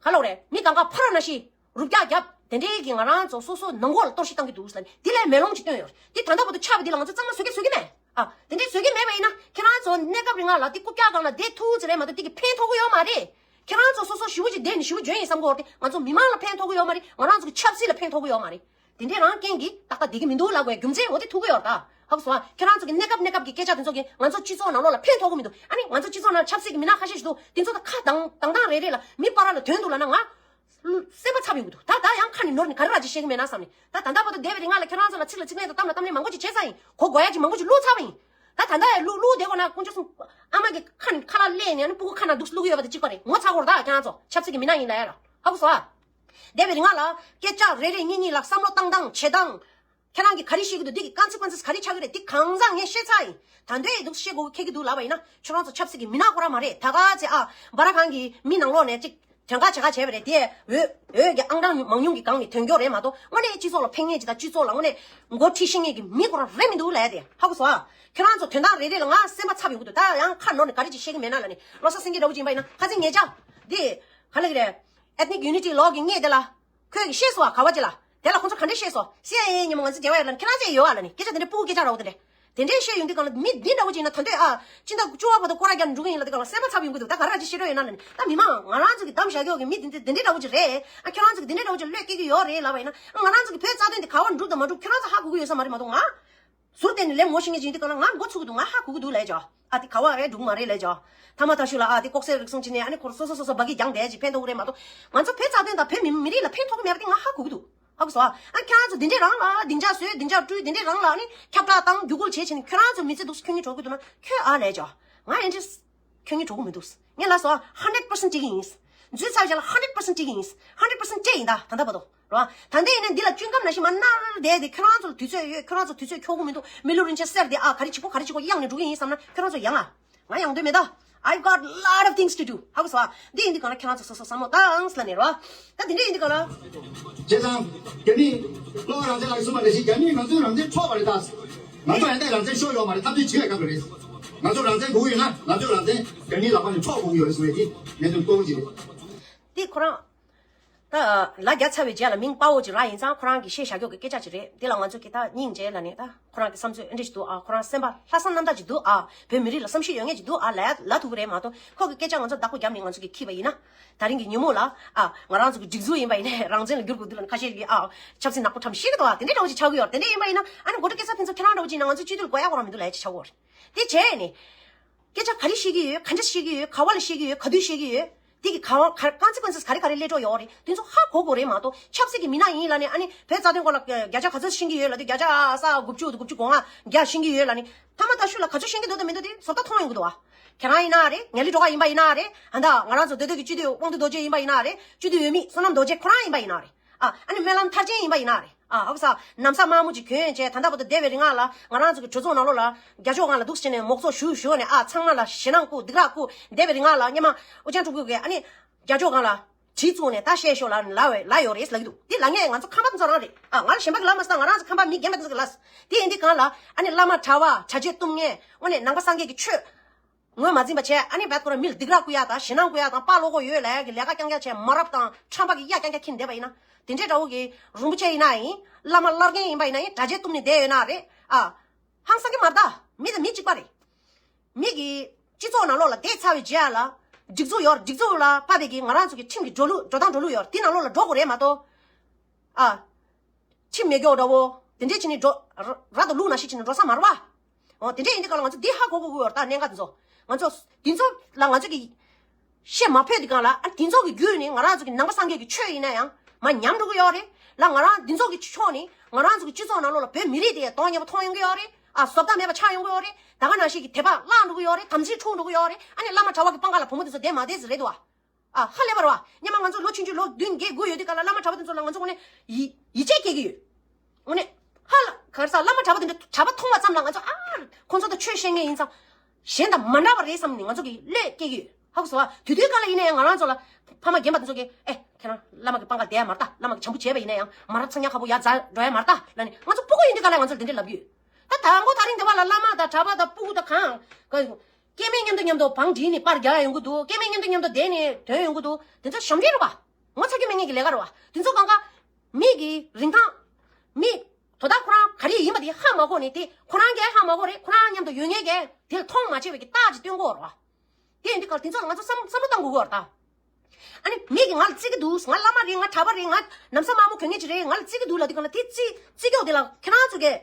ག་ལོག་རེད། མི་གང་ག་ཕ་ར་ན་ཤི་རུབ་རྒྱག་རྒྱབ་དེ་འདྲའི་གི་ང་རང་ཚོ་སོ་སོ་ནང་ལོགས་ལ་གཏོར་བཤིག་བཏང་གི་འདུག་ཟེར་ནས་དེ་ལས་མེ་ལོང་ཅིག་བཏོན་ཡོད་རེད། དེ་ད་ལྟ་བར་དུ་ཆགས་པ་འདི་ལ་ང་ཚོ་གཙང་མ་བཟོ་གི་བཟོ་གི་མེད། ཨ། དེ་འདྲའི་བཟོ་གི་མེད་པ་ཡིན་ན་ཁྱེད་རང་ཚོ་གནས་སྐབས་རིང་ལ་དེ་རྐུབ་བཀྱག་སྒང་ལ་བསྡད་ཐུབ་ཙམ་རེད་མ་གཏོགས་དེ་གི་ཕན་ཐོགས་གི་ཡོད་མ་རེད། ཁྱེད་རང་ཚོ་སོ་སོ་ཞེ་པོ་ཅིག་བསྡད་ནས་ཞེ་པོ་འཇོན་ཡིན་བསམ་གི་ཡོད་རེད་དེ་ང་ཚོ་མི་མང་ལ་ཕན་ཐོགས་གི་ཡོད་མ་རེད། ང་རང་ཚོ་གི་ཆབ་སྲིད་ལ་ཕན་ཐོགས་གི་ཡོད་མ་རེད། དེ་འདྲའི་རང་རྐྱེན་གྱིས་ཏག་ཏག་བསྡད་ཀྱི་མི་འདུག་ལབ་དགོས་རྒྱུ་མཚན་འོ་དེ་ཐུག་གི་ཡོད་རེད་ད། ཧ་གོ་སོང་ཨ། ཁྱེད་རང་ཚོ་གི་གནས་སྐབས་གནས་སྐབས་ཀྱི་སྐད་ཆ་དེ་ཚོ་གིས་ང་ཚོ་སྤྱི་ཚོགས་ནང་ལོགས་ལ་ཕན་ཐོགས་གི་མི་འདུག་ཨ་ནི་ང་ཚོ་སྤྱི་ཚོགས་ནང་ཆབ་སྲིད་ཀྱི་མི་སྣ་ཁ་ཤས་ཤིག་འདུག་དེ་ཚོ་ད་ཁ་གདངས་གདངས་སྟངས་རེ་རེ་ལ་མི་བར་ལ་དོན་འདུག་ལབ་ན་ང་སེམས་པ་འཚབ་ཡོང་གི་འདུག་ད་ད་ཡང་ཁ་ནས་ནོར་ནས་ག་རེ་ར་ཅིག་བཤད་གི་མེད་ན་བསམ་ནས་ད་ད་ལྟ་བར་དུ་འདས་པའི་རིང་ལ་ཁྱེད་རང་ཚོ་ལ་ཚིག་ལ་ཚིག་ལན་དང་གཏམ་ལ་གཏམ་ལན་མང་པོ་ཅིག་བྱས་ཚར་ཡིན། གོ་དགོས་ཡ་ཅིག་མང་པོ་ཅིག་བླུགས་ཚར་བ་ཡིན། ད་ད་ལྟ་ཡང་བླུགས་བླུགས་བསྡད་དགོས་ན་དཀོན་མཆོག་གསུམ་ཨ་མ་གི་ཁ་ནས་ཁ་ལག་སླེབས་ནས་ཨ་ནི་སྤུ་གུ་ཁ་ནང་འདུག་བླུགས་ཡོད་པ་དང་གཅིག་པ་རེད། ངོ་ཚ་གོ་ར་ད་ཁྱེད་རང་ཚོ་ཆབ་སྲིད་ཀྱི་མི་སྣ་ཡིན་ལ་ཡ་ལ་ཧ་གོ་སོང་ཨ། འདས་པའི་རིང་ལ་སྐད་ཆ་རེ་རེ་གཉིས་གཉིས་ལ་བསམ་བློ་བཏང་སྟངས་བྱེད་སྟངས། ཁྱེད་རང་གིས་ག་རེ་བཤད་ཀྱི་འདུག་འདི་གི་ཀོན་སི་ཀོན་སི་ག་རེ་ཆགས་ཀྱི་རེད་འདི་གང་ཟག་ངས་བཤད་ཚར་ཡིན། ད་འདོད་འདུག་བཤད་དགོས་ཁེལ་གྱི་འདུག་ལབ་པ་ཡིན་ན་ཁྱོད་རང་ཚོ་ཆབ་སྲིད་ཀྱི་མི་སྣ་ཁོ་རང་མ་རེད། ད་ག་ཚེ་ཨ་སྦ་ར་གང་གི་མི་ནང་ལོགས་ནས་ཅིག་དོན་ཁ་བྱེད་ཁ་བྱས་པ་རེད་དེ། འོས་འོས་ཀྱི་ཨང་གྲངས་མང་ཉུང་གི་སྒང་ནས་དོན་འཁྱོལ་རེད་མ་གཏོགས་དངོས་གནས་སྤྱི་ཚོགས་ལ་ཕན་ངེས་ཀྱི་དང་སྤྱི་ཚོགས་ལ་དངོས་གནས་འགོ་ཁྲིད་ཤེས་ངེས་ཀྱི་མི་ཁོ་རང་རེད་མི་འདུག་ལབ་ཡ་དེ་ཧ་གོ་སོང་ཨ། ཁྱོད་རང་ཚོ་དོན་དག་རེ་རེ་ལ་ང་སེམས་པ་འཚབ་ཡོང་གི་འདུག་ད་ཡང་ཁ་ནོར་ནས་ག་རེ་ཅིག་བཤད་ཀྱི་མེད་ན་ལབ་ནས་བློ་བཟང་སེང་གེ་འདྲ་བོ་ཅིག་ཡིན་པ་ཡིན་ན་ཁ་སང་ཉེ་ཆར་འདི་ག་ལ་གི་རེད། Ethnic Unity Law གི་སྔས་དེ་ལ། ཁོས་ཀྱིས་བཤད་སོང་ཨ། ག་བ་ཅི་ལ། དེ་ལ་ཁོང་ཚོ་ག་འདྲས་བཤད་སོང་། སི་ཨའི་ཨེ་ཉི་མ་ང་ཚོ་འབྲེལ་བ་ཡོད་ལ་ནི་ཁྱེད་རང་ཚོ་ཡོད་ཨ་ལ་ནི་སྐད་ཆ་དེ་འདྲས་སྤུ་གུ་སྐད་ཆ་ར་བོ་དེ་འདྲས། དེ་འདྲས་བཤད་ཡོང་དུས་གང་ལ་མི་འདི་འདྲ་བོ་ཅིག་ཡིན་ན་ད་འདོད་ཨ། སྤྱི་ཟླ་བཅུ་པ་བར་དུ་སྐོར་ར་རྒྱབ་འགྲོ་གི་ཡིན་ལ་དེ་གང་ལ་སེམས་པ་འཚབ་ཡོང་གི་འདུག་ད་ག་རེ་ཅིག་བཤད་རོགས་ཡོད་ན་ལ་ནི་ད་མི་མང་ང་རང་ཚོ་གི་གདམ་བཞག་གི་ཡོད་གི་མི་འདི་འདི་འདི་འདྲས་འདྲ་བོ་ཅིག་རེད་ཨ། ཁྱེད་རང་ཚོ་གི་འདི་འདྲས་འདྲ་བོ་ཅིག་བློས་སྐྱེ་གི་ཡོད་རེད་ལབ་པ་ཡིན་ན་ང་རང་ཚོ་གི་བོད་རྩ་དོན་འདི་ག་བར་འགྲུབ་དང་མ་འགྲུབ་ཁྱེད་རང་ཚོ་ཧ་གོ་གི་ཡོད་ས་མ་རེད་མ་གཏོགས་ང་ཟུར་བལྟས་ནས་ལན་ངོ་ཤེས་མཁན་ཅིག་ཡིན་དུས་གང་ལ་ང་མགོ་ཚུགས་གི་འདུག་ང་ཧ་གོ་གི་འདུག་ལབ་ཡ་ཅིག་ཨ་དེ་ག་བ་རེད་འགྲུབ་མ་རེད་ལས་ཀྱང་། ཐ་མ་ཐ་ཤུ་ལ་ཨ་དེ་ལྐོག་ཟ་རིག་གསུམ་བྱས་ནས་ཨ་ནི་ཁོར་སོ་སོ་སོ་སོ་སྦ་གི་རྒྱང་བསྡད་ཅིག་ཕན་ཐོགས་གི་རེད་མ་གཏོགས། ང་ཚོ་བོད་རྩ་དོན་དང་བོད་མི་མི་རིགས་ལ་ཕན་ཐོགས་གི་མེད་པ་དེ་ང་ཧ་གོ་གི་འདུག་ཧ་གོ་སོང་ཨ། ཨ་ཁྱེད་རང་ཚོ་འདི་འདྲས་རང་ལ་སྡིངས་ཆ་བཟོས་སྡིངས་ཆ་སྤྲུལ་འདི་འདྲས་རང་ལ་ཨ་ནི་ཁྱབ་བསྒྲགས་བཏང་བརྒྱུད་སྐུལ་བྱས་བྱས་ནས་ཁྱོད་རང་ཚོ་མི་ཚེ་འདུག་སེ་ཁྱོད་ཉིད་གྲོགས་གི་འདུག་ན་ཁྱོད་ཨ་ལས་ཀྱང་ང་ཡང་ཅི་ཁྱོད་ཉིད་གྲོགས་གི་མི་འདུག་ངས་ལབ་སོང་ཨ། ཧན་ཌེ་རེད་པར་སེན་ཊི་འགྲིག་གི་ཡིན། འཛུལ་ཚར་བྱས་ལ་ཧན་ཌེ་རེད་པར་སེན་ཊི་འགྲིག་གི་ཡིན། ཧན་ཌེ་རེད་པར་སེན་ཊི་འགྲིག་ཡིན་ད་ད་ལྟ་བར་དུ། རེད་བ། ད་ལྟ་ཡིན་ན་འདི་ལ་བཅུན་སྐམ་ནང་བཞིན་མར་ནར་བསྡད་དེ་ཁྱོད་རང་ཚོ་ལ་དུས་ཚོད་ཡོད། ཁྱོད་རང་ཚོ་དུས་ཚོད་འཁྱོལ་གི་མི་འདུག་མི་ལུས་རིན་ཆེན་གསེར་དེ་ཨ་ག་རེ་བྱེད་དགོས་ག་རེ་བྱེད་དགོས་གཡང་ནས་འགྲོ་གི་ཡིན་བསམ་ན་ཁྱོད་རང་ཚོ་ཡང་ཨ། ང་ཡང་འདོད་མེད་ད། I've got lot of things to do. ཧ་གོ་སོང་ཨ། འདི་ཡིན་དུས་གང་ལ་ཁྱོད་རང་ཚོ་སོ་སོ་བསམ་བློ་བཏང་ལབ་ནས་རེད་བ། ད་འདི་འདྲ་ཡིན་དུས་གང་ལ། བྱས་ཙང་། རྒྱ་མིས། བློ་རང་བཙན་ལ་གསུངས་པ་ནང་བཞིན་རྒྱ་མིས་ང་ཚོའི་རང་བཙན་འཕྲོག་པ་རེད་ད། ང་ཚོ་ཡང་ད་རང་བཙན་ཤོར་ཡོད་མ་རེད། ཐབས་ཇུས་བྱེད་ཡ་དགའ་པོ་རེད། ང་ཚོ་རང་བཙན་དགོས་ཀྱི་ཡོད་ན་ང་ཚོའི་རང་བཙན་རྒྱ་མིའི་ལག་པ་ནས་འཕྲོག་དགོས་ཀྱི་ཡོད་རེད་ཟེར་བའི་འདི་གནད་དོན་གཙོ་བོ་ཅིག་རེད། འདི་ཁོ་རང་། ད་ལ་རྒྱ་ཚ་བའི་རྗེས་ལ་མིང་དཔའ་བོ་ཅིག་རག་ཡིན་ཙང་ཁོ་རང་གིས་བཤད་བཞག་རྒྱུ་གི་སྐད་ཆ་ཅིག་རེད། འདི་ལ་ང་ཚོ་གི་ད་སྙིང་རྗེ་ལ་ནི་ད་ཁོ་རང་གི་བསམ་ཚུལ་ཨེ་འདྲ་ཞིག་འདུག་ཨ། ཁོ་རང་སེམས་པ་ལྷག་བསམ་རྣམ་དག་ཅིག་འདུག་ཨ། བོད་མི་རིགས་ལ་བསམ་ཤེས་ཡོད་མཁན་ཅིག་འདུག་ཨ་ལ་ལ་ཐུག་གི་རེད་མ་གཏོགས་ཁོ་གི་སྐད་ཆ་ང་ཚོ་བདག་པོ་རྒྱབ་ནས་ང་ཚོ་གི་འཁྱེར་བ་ཡིན་ན། ད་རིང་གི་ཉིན་མོ་ལ་ཨ་ང་རང་ཚོ་གི་སྒྲིག་འཛུགས་ཡིན་པ་ཡིན་ནའི་རང་བཙན་ལ་བསྒྱུར་དགོས་འདུག་ལ་ཁ་ཤས་ཀྱིས་ཨ་ཆབ་སྲིད་ནག་པོ་ཁྲམ་ཤེས་ཀྱི་འདུག་ཨ། དེ་འདྲ་འདྲ་བོ་ཅིག་ཆགས་ཀྱི་ཡོད་རེད། དེ་འདྲ་ཡིན་པ་ཡིན་ན་ཨ་ནི་འགོ་ཁྲིད་སྐལ་བཟང་ཕུན་ཚོགས་ཁྱེད་རང་འདྲ་བོ་ཅིག་ཡིན་ན་ང་ཚོ་སྤྱི་འཐུས་ལ་དགོས་ཡ་ཁོ་རང་མི་འདུག་ལ་ཡ་ཅིག་ཆགས་ཀྱི་ཡོད་རེད། དེ་བྱས་ནས། སྐད་ཆ་ག་རེ་བཤད་ཀྱི་ཡོད། ག་འདྲ་བཤད་ཀྱི་ཡོད། ག་བ་ལ་བཤད་ཀྱི་ཡོད། ག་དུས་བཤད་ཀྱི་ཡོད། དེ་གི་ག་བ་ག་ཀོན་སི་ཀོན་སི་ག་རེ་ག་རེ་སླེབས་འགྲོ་ཡོད་རེད། དེ་ཚོ་ཧ་གོ་དགོས་རེད་མ་གཏོགས་ཆབ་སྲིད་ཀྱི་མི་སྣ་ཡིན་ལབ་ནས་ཨ་ནི་བོད་རྩ་དོན་སྐོར་ལ་བརྒྱ་ཆ་ག་ཚོད་ཤེས་ཀྱི་ཡོད་ལབ་དུས་བརྒྱ་ཆ་ས་དགུ་བཅུ་དགུ་བཅུ་གོ་ལྔ་བརྒྱ་ཤེས་ཀྱི་ཡོད་ལབ་ནས་མཐའ་མ་ད་ཤུ་ལ་ག་ཚོད་ཤེས་ཀྱི་འདུག་དང་མི་འདུག་དེ་བཟོ་ལྟ་མཐོང་ཡོང་གི་འདུག་བ། ཁྱེད་རང་ཡིན་ན་རེད། ངེས་ལེགས་སྒྲོལ་དཀར་ཡིན་པ་ཡིན་ན་རེད། ཨ་ད་ང་རང་ཚོ་བདེ་སྡོད་ཀྱི་སྤྱི་འཐུས་དབང་འདུས་རྡོ་རྗེ་ཡིན་པ་ཡིན་ན་རེད། སྤྱི་འཐུས་འོས་མི་བསོད་ནམས་རྡོ་རྗེ་ཁོ་རང་ཡིན་པ་ཡིན་ན་རེད། ཨ་ཨ་ནི་སྨོན་ལམ་མཐར་ཕྱིན་ཡིན་པ་ཡིན་ན་རེད། ཨ་ཧ་གོ་སོང་། ན་བཟའ་དམར་མོ་ཅིག་གྱོན་བྱས་ད་ལྟ་བར་དུ་འདས་པའི་རིང་ལ་ང་རང་ཚོ་གི་གྲོས་ཚོགས་ནང་ལོགས་ལ་རྒྱ་ཕྱོགས་སྒང་ལ་འདུག་སེ་བྱས་ནས་མོག་ཚོགས་ཞུ་ཞུ་ནས་ཨ་ཚང་མ་ལ་ཞེད་སྣང་བསྐུལ་སྡིགས་ར་བསྐུལ། འདས་པའི་རིང་ལ་སྔོན་མ་ཨུ་ཅག་ཕྲུ་གུ་གིས་ཨ་ནི་རྒྱ་ཕྱོགས་སྒང་ལ་གྲི་བཙུགས་ནས་ད་བཤད་ཤོག་ལབ་ལབ་ལབ་ཡོད་རེད་ལབ་ཀྱི་འདུག་དེ་ལབ་མཁན་ང་ཚོ་ཁམས་པ་དེ་ཚོ་རང་རེད། ཨ་ང་ལ་གཞན་པ་གིས་ལབ་མ་སོང་། ང་རང་ཚོ་ཁམས་པ་མི་རྒན་པ་དེ་ཚོ་གིས་ལབ། དེ་ཡིན་དུས་གང་ལ་ཨ་ནི་བླ་མ་གྲྭ་པ་གྲྭ་ཆས་གཏུབ་མཁན་དངོས་གནས་ནང་པ་སངས་རྒྱས་ཀྱི་ཆོས། ངོས་མ་འཛིན་པ་བྱས་ཨ་ནི་བད་ཁོ་ར་མི་ལ་སྡིགས་ར་བསྐུལ་ཡག་དང་ཞེད་སྣང་བསྐུལ་ཡག་དང་དཔའ་བློ་ཁོག་ཡོད་ལབ་ཡག་གི་ལས་ཀ་རྐྱང་རྐྱང་བྱས་མ་རབས་དང་ཁྲམ་པ་གི་གཡག་རྐྱང་རྐྱང་ཁྱེར་བསྡད་པ་ཡིན་ན། དེ་འདྲའི་འདྲ་བོ་གི་རིན་པོ་ཆེ་ཡིན་ན་ཡིན། བླ་མ་བླ་རྒན་ཡིན་པ་ཡིན་ན་ཡིན། གྲྭ་ཆས་གཏུབ་ནས་བསྡད་ཡོད་ན་རེད་ཨ། ཧང་སང་གི་མ་རེད་ད། མི་དང་མི་གཅིག་པ་རེད། མི་གི་སྤྱི་ཚོགས་ནང་ལོགས་ལ་བསྡད་ཚར་བའི་རྗེས་ལ་སྒྲིག་འཛུགས་ཡོད་རེད། སྒྲིག་འཛུགས་ལ་དཔག་པའི་གི་ང་རང་ཚོ་གི་ཁྲིམས་ཀྱི་འགྲོ་ལུགས་འགྲོ་སྟངས་འགྲོ་ལུགས་ཡོད་རེད། དེ་ནང་ལོགས་ལ་འགྲོ་དགོས་རེད་མ་གཏོགས་ཨ། ཁྲིམས་མེད་སྐྱོ་འདྲ་བོ། དེ་འདྲས་བྱས་ནས་འགྲོ། ར་ར་དང་ལུག་ནང་བཞིན་བྱས་ནས་འགྲོ་ས་མ་རེད་བ། འོ་དེ་འདྲས་ཡིན་དུས་ག་ལ་ང་ཚོ་འདི་ཧ་གོ་དགོས་ཀྱི་ཡོད་རེད་ད་གནད་འགག་འདི་ཚོ། ང་ཚོ་འདི་ཚོ་ལ་ང་ཚོ་གི་བཤད་མ་ཕོད་དུས་ག་ལ་ཨ་འདི་ཚོ་གི་བརྒྱུད་ནས་ང་རང་ཚོ་གི་ནང་པ་སངས་རྒྱས་ཀྱི་ཆོས་ཡིན་ན་ཡང་མར་ཉམས་འགྲོ་གི་ཡོད་རེད་ལ། ང་རང་འདི་ཚོ་གི་ཕྱོགས་ནས་ང་རང་ཚོ་གི་སྤྱི་ཚོགས་ནང་ལོགས་ལ་བོད་མི་རིགས་དེ་གདོང་ཉེས་པོ་མཐོང་ཡོང་གི་ཡོད་རེད། ཨ་བཟོ་ལྟ་མེད་པ་ཆགས་ཡོང་གི་ཡོད་རེད། ད་ག་ནང་བཞིན་གྱི་དད་པ་བརླག་འགྲོ་གི་ཡོད་རེད། དམ་ཚིག་འཁྲུག་འགྲོ་གི་ཡོད་རེད། ཨ་ནི་བླ་མ་གྲྭ་པ་གི་སྤང་ཁ་ལ་བུ་མོ་དེ་ཚོ་བསྡད་མ་བསྡད་ཟེར་རེད་འདུག་བ། ཨ་ཧ་ལས་པ་རེད་བ། སྔོན་མ་ང་ཚོ་ལོ་ཆུང་ཆུང་ལོ་བདུན་བརྒྱད་དགུ་ཡོད་དུས་ག་ལ་བླ་མ་གྲྭ་པ་དེ་ཚོ་ལ་ང་ཚོ་དངོས་གནས་ཡི་ཡིད་ཆེས་སྐྱེ་གི་ཡོད། དངོས་གནས་ཧ་ལ་ག་རེ་ཟ། བླ་མ་གྲྭ་པ་དེ་འདྲ་གྲྭ་པ་མཐོང་བ་ཙམ་ལ་ང་ཚོ་ཨ་ཁོང་ཚོ་དང་ཆོས་བཤད་མཁན་ཡིན་ཙང་གཞན་དང་མ་འདྲ་བ་རེད་བསམ་ནས་ང་ཚོ་གི་བློས་སྐྱེ་གི་ཡོད། ཧ་གོ་སོང་བ། དུས་དུས་ག་ལ་ཡིན་ན་ཡང་ང་རང་ཚོ་ལ་ཕ་མ་རྒན་པ་དེ་ཚོ་གིས་ཨེ་ ཁྱེད་རང་བླ་མ་གི་སྤང་ཁ་བསྡད་ཡ་མ་རེད་ད། བླ་མ་གི་བྱམས་པོ་བྱས་པ་ཡིན་ན་ཡང་མ་རབས་འཚང་ཉག་ཁ་པོ་ཡར་འཛེགས་འགྲོ་ཡ་མ་རེད་ད་ལབ་ནས། ང་ཚོ་སྤུ་གུ་ཡིན་དུས་ག་ལ་ང་ཚོ་ལ་དེ་འདྲས་ལབ་ཀྱི་ཡོད། ད་དང་པོ་དེ་རིང་འདི་བ་ལ་བླ་མ་དང་གྲྭ་པ་དང་སྤུ་གུ་དང་གང་ག་སྐྱེ་དམན་མཉམ་དུ་མཉམ་དུ་བང་སྒྲིག་ནས་པར་རྒྱག་ཡ་ཡོང་གི་འདུག་སྐྱེ་དམན་མཉམ་དུ་མཉམ་དུ་བསྡད་ནས་དོན་ཡོང་གི་འདུག་དེ་ཚོ་ཞབས་འདྲེན་རེད་པ། ངོ་ཚ་རྒྱུ་མེད་ངེས་ཀྱི་ལས་ཀ་རེད་པ། དེ་ཚོ་གང་ག་མི་གི་རིན་ཐང་། མི་དོ་བདག་ཁོ་རང་ག་རེ་ཡིན་པ་དེ་ཧ་མ་གོ་ནས། དེ་ཁོ་རང་གིས་ཧ་མ་གོ་རེད། ཁོ་རང་མཉམ་དུ་ཡོད་མཁན་གྱིས་དེ་ལ་མཐོང་མ་བྱས་པའི་གི་རྟགས་ཅིག་སྟོན་གྱི་ཡོད་རེད་པ། དེ་ཡིན་དུས་ག་ལ་དེ་ཚོ་ལ་ང་ཚོ་བསམ་བསམ་བློ་གཏང་དགོས་ཀྱི་ཡོད་རེད་ད། ཨ་ནི་མི་གིས་ང་ལ་བརྩི་གི་འདུག་ང་བླ་མ་རེད། ང་གྲྭ་པ་རེད། ང་ན་བཟའ་དམར་མོ་གྱོན་མཁན་ཅིག་རེད། ང་ལ་བརྩི་གི་འདུག་ལབ་དུས་ག་ལ། དེ་བརྩི་བརྩི་ཀྱོག་དེ་ལ་ཁྱེད་རང་ཚོ་གིས་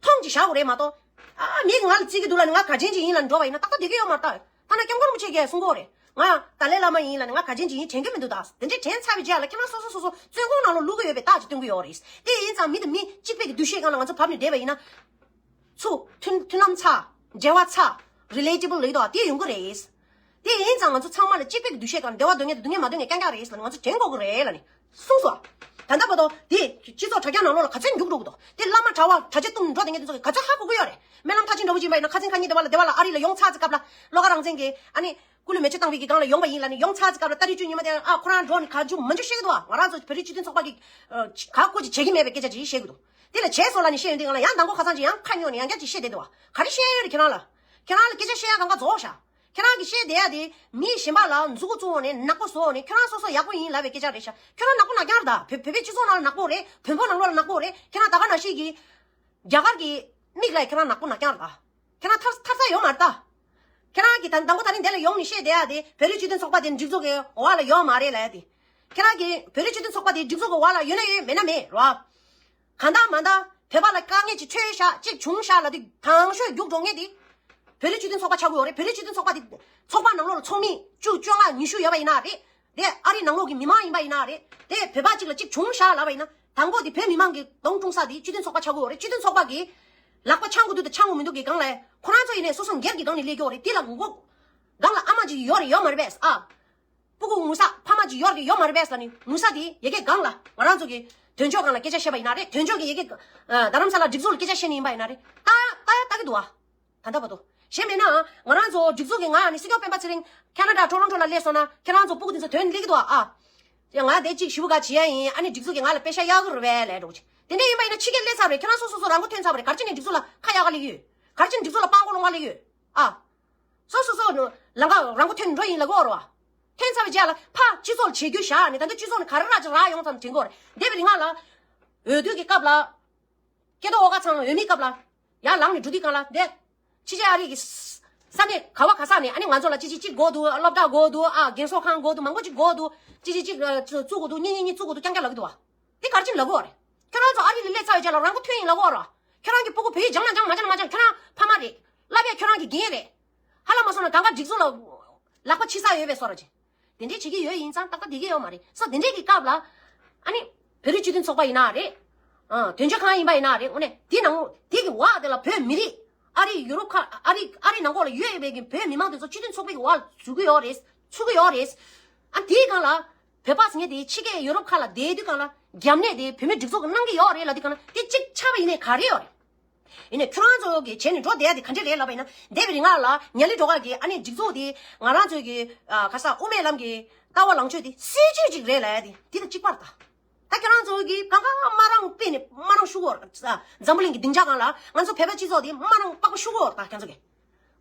མཐོང་ཅིག་བཞག་དགོས་རེད་མ་གཏོགས། ཨ་མི་གིས་ང་ལ་བརྩི་གི་འདུག་ལབ་ནས་ང་ག་ཅན་ཅིག་ཡིན་ལབ་ནས་འགྲོ་བ་ཡིན་ན་ཏག་ཏག་བསྡད་ཀྱི་ཡོད་མ་རེད་ད། ཐ་ན་སྐྱབས་མགོན་རིན་པོ་ཆེ་གིས་གསུང་གི་ཡོད་རེད། ང་ཏཱ་ལའི་བླ་མ་ཡིན་ལབ་ནས་ང་ག་ཅན་ཅིག་ཡིན་དྲན་གྱི་མི་འདུག་ད། དེ་འདྲས་དྲན་ཚར་བའི་རྗེས་ལ་ཁྱེད་རང་སོ་སོ་སོ་སོ་བཙོན་ཁང་ནང་ལོགས་ལུས་ཀྱི་ཡོད་པའི་རྟགས་ཅིག་སྟོན་གྱི་ཡོད་རེད། དེ་ཡིན་ཙང་མི་དང་མི་གཅིག་པའི་གི་འདུ་ཤེས་སྒང་ལ་ང་ཚོ་བབས་ནས་བསྡད་པ་ཡིན་ན། ཚུར་མཐུན་མཐུན་ལམ་ཚ། འབྲེལ་བ་ཚ། རི་ལེ་ཊི་བལ་ལབ་ཀྱི་འདུག་པ། དེ་ཡོང་གི་རེད། དེ་ཡིན་ཙང་ང་ཚོ་ཚང་མ་ལ་གཅིག་པའི་གི་འདུ་ཤེས་སྒང་ལ་བདེ་བ་འདོད་མཁན་དང་སྡུག་བསྔལ་མ་འདོད་མཁན་རྐྱང་རྐྱང་རེད་ལབ་ནས་ང་ཚོ་དྲན་དགོས་ཀྱི་རེད་ལབ་ནས་གསུངས་སོང་། ད་ལྟ་བར་དུ་དེ་སྤྱི་ཚོགས་དྲ་རྒྱ་ནང་ལོགས་ལ་ག་ཚོད་རྒྱུགས་འགྲོ་གི་འདུག་དེ་བླ་མ་གྲྭ་པ་གྲྭ་ཆས་བཏུམས་འགྲོ་བསྡད་མཁན་དེ་ཚོ་གིས་ག་ཚོད་ཧ་གོ་གི་ཡོད་རེད། སྨོན་ལམ་མཐར་ཕྱིན་འདྲ་པོ་ཅིག་ཡིན་པ་ཡིན་ན། ཁ་སང་ཁ་ཉིན་དེ་བ་ལ་དེ་བ་ལ་ཨ་རི་ལ་ཡོང་ཚར་ཙམ་སྐབས་ལ་བློ་དགའ་རང་བཙན་གྱིས་ཨ་ནི་སྐུ་ལུས་མེ་མཆོད་བཏང་བའི་གི་སྒང་ལ་ཡོང་པ་ཡིན་ལབ་ནས། ཡོང་ཚར་ཙམ་སྐབས་ལ་ཏ་རིག་བཅུ་ཉི་མ་དེ་ཨ་ཁོ་རང་འགྲོ་ནས་ག་རྒྱུ་མ་རྒྱུ་བཤད་ཀྱི་འདུག་པ། ང་རང་ཚོ་བོད་རིགས་སྤྱི་མཐུན་ཚོགས་པ་གིས་ཨ་ག་སྐོར་ཅིག་བྱེད་ཀྱི་མེད་པའི་སྐད་ཆ་ཅིག་བཤད་ཀྱི་འདུག་དེ་ལ་བྱས་སོང་ལབ་ནས་བཤད་ཡོང་དུས་སྒང་ལ་ཡང་མདང་དགོང་ཁ་སང་ཅིག་ཡང་ཁ་ཉོ་ནས་ཡང་བསྐྱར་ཅིག་བཤད་བསྡད་འདུག་པ། ག་རེ་བཤད་ཡོད་རེད་ཁྱེད་རང་ལ། ཁྱེད་རང་ལ་སྐད་ཆ་བཤད་ཡ་གང་ག་རྫོགས་ཤག་ཁྱེད་རང་གིས་བཤད་བསྡད་ཡ་དེ་མི་གཞན་པ་ལ་མཛུ་གུ་བཙུགས་ནས་ནག་པོ་བཟོས་ནས། ཁྱེད་རང་སོ་སོ་ཡག་པོ་ཡིན་ལབ་པའི་སྐད་ཆ་རེད་ཤག་ཁྱེད་རང་ནག་པོ་ནག་རྐྱང་རེད་ད། བོད་བོད་པའི་སྤྱི་ཚོགས་ནང་ལ་ནག་པོ་རེད། བོན་པོ་ནང་ལོགས་ལ་ནག་པོ་རེད། ཁྱེད་རང་ད་ག་ནང་བཞིན་གྱི་རྒྱ་གར་གྱི་མིག་ལ་ཁྱེད་རང་ནག་པོ་ནག་རྐྱང་རེད་ད། ཁྱེད་རང་ཐར་ཐར་ས་ཡོད་མ་རེད་ད། ཁྱེད་རང་གིས་ད་མདང་དགོང་དེ་རིང་འདི་ལ་ཡོང་ནས་བཤད་བསྡད་ཡ་དེ་བོད་རིགས་སྤྱི་མཐུན་ཚོགས་པ་དེ་སྒྲིག་འཛུགས་ཀྱི་འོག་ལ་ཡོད་མ་རེད་ལབ་ཡ་དེ། ཁྱེད་རང་གིས་བོད་རིགས་སྤྱི་མཐུན་ཚོགས་པ་དེ་སྒྲིག་འཛུགས་ཀྱི་འོག་ལ་ཡོད་ན་ཡོད། མེད་ན་མེད་རེད་པ། གང་ལྟར་མ་ལྟར་བོད་པ་ལ་དཀའ་ངལ་ཅིག་འཕྲད་ཤག་ཅིག་བྱུང་ཤག་ལབ་དུས་དང་ཤོས་རྒྱུགས་འགྲོ་མཁན་དེ་བོད་རིགས་སྤྱི་མཐུན་ཚོགས་པ་ཆགས་ཀྱི་ཡོད་རེད། བོད་རིགས་སྤྱི་མཐུན་ཚོགས་པ་དེ་ཚོགས་པ་ནང་ལོགས་ལ་ཚོགས་མི་བཅུ་བཅོ་ལྔ་ཉི་ཤུ་ཡོད་པ་ཡིན་ན་རེད། དེ་ཨ་རི་ནང་ལོགས་ཀྱི་མི་མང་ཡིན་པ་ཡིན་ན་རེད། དེ་བོད་པ་གཅིག་ལ་གཅིག་བྱུང་ཤག་ལབ་པ་ཡིན་ན། དང་པོ་དེ་བོད་མི་མང་གི་གདོང་བཀྲུང་ས་དེ་སྤྱི་མཐུན་ཚོགས་པ་ཆགས་ཀྱི་ཡོད་རེད། སྤྱི་མཐུན་ཚོགས་པ་གིས་ལག་པ་འཆང་དགོས་དུས་དང་འཆང་དགོས་མི་འདུག་གི་སྒང་ལ། ཁོ་རང་ཚོ་ཡིན་ནའི་སོ་སོ་སྒེར་གྱི་སྒང་ནས་སླེབས་ཀྱི་ཡོད་རེད། དེ་ལ་མགོ་སྒང་ལ་ཨ་མ་ཅིག་ཡོད་རེད་ཡོད་མ་རེད་པས། ཨ། སྤུ་གུ་ངུ་ས་ཕ་མ་ཅིག་ཡོད་རེད་ཡོད་མ་རེད་པས་ལབ་ནས། ངུ་ས་དེ་ཡ་གི་སྒང་ལ་ང་རང་ཚོ་གི་དོན་གཅོད་སྒང་ལ་སྐད་ཆ་བཤད་པ་ཡིན་ན་རེད། དོན་གཅོད་ཀྱིས་ཡ་གི་རྡ་རམ་ས་ལ་སྒྲིག་འཛུགས་ལ་སྐད་ཆ་བཤད་ནི་ཡིན་པ་ཡིན་ན་རེད། ལྟ་ལྟ་ལྟ་གི་འདུག་ཨ། ད་ལྟ་བར་དུ། གཞན་མིན་ན་ང་རང་ཚོ་སྒྲིག་འཛུགས་ཀྱི་ང་ནི་སྲིད་སྐྱོང་སྤེན་པ་ཚེ་རིང་ཁེ་ན་ཌ་ཊོ་རོན་ཊོ་ལ་སླེབས་སོང་ན་ཁྱེད་རང་ཚོ་སྤུ་གུ་དེ་ཚོ་དོན་སླེབས་ཀྱི་འདུག་ཨ། ཡ་ང་དེ་གཅིག་ཞེ་པོ་ག་བྱེད་ཡ་ཡིན། ཨ་ནི་སྒྲིག་འཛུགས་ཀྱིས་ང་ལ་པེ་ཤ་གཡར་གི་རེད་པས་ལབ་འགྲོ་གི། དེ་འདྲ་ཡིན་པ་ཡིན་ན་ཕྱི་རྒྱལ་སླེབས་ཚར་བ་རེད། ཁྱེད་རང་སོ་སོ་སོ་རང་མགོ་ཐོན་ཚར་བ་རེད། ག་རེ་བྱས་ནས་སྒྲིག་འཛུགས་ལ་ཁ་གཡར་ག་སླེབས་ཀྱི་ཡོད། ག་རེ་བྱས་ནས་སྒྲིག་འཛུགས་ལ་སྤྲང་པོ་སློང་ག་སླེབས་ཀྱི་ཡོད། ཨ། སོ་སོ་སོ་ལམ་ཁ་རང་མགོ་ཐོན་འགྲོ་ཡིན་ལབ་གི་ཡོད་རེད་པ། ཐོན་ཚར་བའི་རྗེས་ལ་ཕར་སྤྱི་ཚོགས་ལ་བྱེད་རྒྱུ་བཞག་ནས། ད་ལྟ་སྤྱི་ཚོགས་ནས་ག་རེ་རག་ཅིག་རག་ཡོང་ཙམ་དྲན་གྱི་ཡོད་རེད། འདས་པའི་རིང་ལ་འོས་བསྡུ་གི་སྐབས་ལ་སྐལ་རྡོར་དབང་ཁ་ཚང་འོས་མིའི་སྐབས་ལ་ཡར་ལངས་ནས་འགྲོ་དུས་སྒང་ལ། འདི་ཕྱི་རྒྱལ་ཨ་རི་གི་ས་ས་གནས་ག་བ་ག་ས་ནས་ཨ་ནི་ང་ཚོ་ལ་ཅི་ཅི་ཅིག་དགོས་འདུག་སློབ་གྲྭ་དགོས་འདུག་ཨ། རྒན་གསོ་ཁང་དགོས་འདུག་མང་པོ་ཅིག་དགོས་འདུག་ཅི་ཅི་ཅིག་ཨ་བཙུགས་དགོས་འདུག་གཉིས་གཉིས་གཉིས་བཙུགས་དགོས་འདུག་རྐྱང་རྐྱང་ལབ་ཀྱི་འདུག་པ། འདི་ག་རེ་བྱས་ནས་ལབ་ཀྱི་ཡོད་རེད། ཁྱོད་རང་ཚོ་ཨ་རི་ལ་སླེབས་ཚར་བའི་རྗེས་ལ་རང་མགོ་ཐོན་ཡིན་ལབ་ཀྱི་ཡོད་རེད་པ། ཁྱོད་རང་གི་སྤུ་གུ་བོད་ཡིག་སྦྱང་ན་སྦྱང་མ་སྦྱང་ན་མ་སྦྱང་། ཁྱོད་རང་ཕ་མ་རེད། བསླབ་ཡ་ཁྱོད་རང་གི་འགན་རེད། ཧ་ལམ་མ་སོང་ན་གང་ག་སྒྲིག་འཛུགས་ལ་ལག་པ་ཕྱི་ས་ཡོད་པའི་བཟོ་འདྲ་ཅིག་དེ་འདྲས་བྱེད་ཀྱི་ཡོད་ཡིན་ཙང་ཏག་ཏག་བསྡད་ཀྱི་ཡོད་མ་རེད། སོ་དེ་འདྲས་ཀྱི་སྐབས་ལ་ཨ་ནི་བོད་རིགས་སྤྱི་མཐུན་ཚོགས་པ་ཡིན་ན་རེད། ཨ། དོན་གཅོད་ཁང་ཡིན་པ་ཡིན་ན་རེད། དངོས་གནས་དེ་ནང་དེ་གི་འོག་དེ་ལ་བོད་མི་རིགས་ཨ་རི་ཡུ་རོབ་ཁ་ཨ་རི་ཨ་རི་ནང་ལོགས་ལ་ཡོད་པའི་གི་བོད་མི་མང་དེ་ཚོ་སྤྱི་མཐུན་ཚོགས་པའི་གི་འོག་ལ་ཚུད་ཀྱི་ཡོད་རེད། ཚུད་ཀྱི་ཡོད་རེད། ཨ། དེའི་སྒང་ལ་བོད་པ་ཟེར་མཁན་དེ་ཕྱི་རྒྱལ་ཡུ་རོབ་ཁ་ལ་བསྡད་དུས་སྒང་ལ་རྒྱབ་གནས་དེ་བོད་མིའི་སྒྲིག་འཛུགས་ཀྱིས་གནང་གི་ཡོད་རེད་ལབ་དུས་སྒང་ལ། དེ་གཅིག་ཆགས་པ་ཡིན་ནའི་ག་རེ་ཡོད་རེད། ཡིན་ནའི་ཁྱོད་རང་ཚོ་གིས་བྱས་ནས་འགྲོ་བསྡད་ཡ་དེ་ག་འདྲས་རེད་ལབ་པ་ཡིན་ན། འདས་པའི་རིང་ལ་ཉ་ལི་སྒྲོལ་དཀར་གྱིས་ཨ་ནི་སྒྲིག་འཛུགས་དེ་ང་རང་ཚོའི་གི་ཨ་ག་ས་དབུ་མའི་ལམ་གྱི་ལྟ་བ་ལངས་ཕྱོགས་དེ་སྲིད་ཇུས་ཅིག་རེད་ལབ་ཡ་དེ་དེ་དང་གཅིག་པ་རེད་ད། ད་ཁྱོད་རང་ཚོ་གིས་གང་ག་མ་རང་དཔེ་ནས་མ་རང་ཤུ་གོ། འཛམ་བུ་གླིང་གི་སྡིངས་ཆ་སྒང་ལ་ང་ཚོ་བོད་པ་སྤྱི་ཚོགས་དེ་མ་རང་པགས་པ་ཤུ་གོ་ད། ཁྱོད་ཚོ་གིས་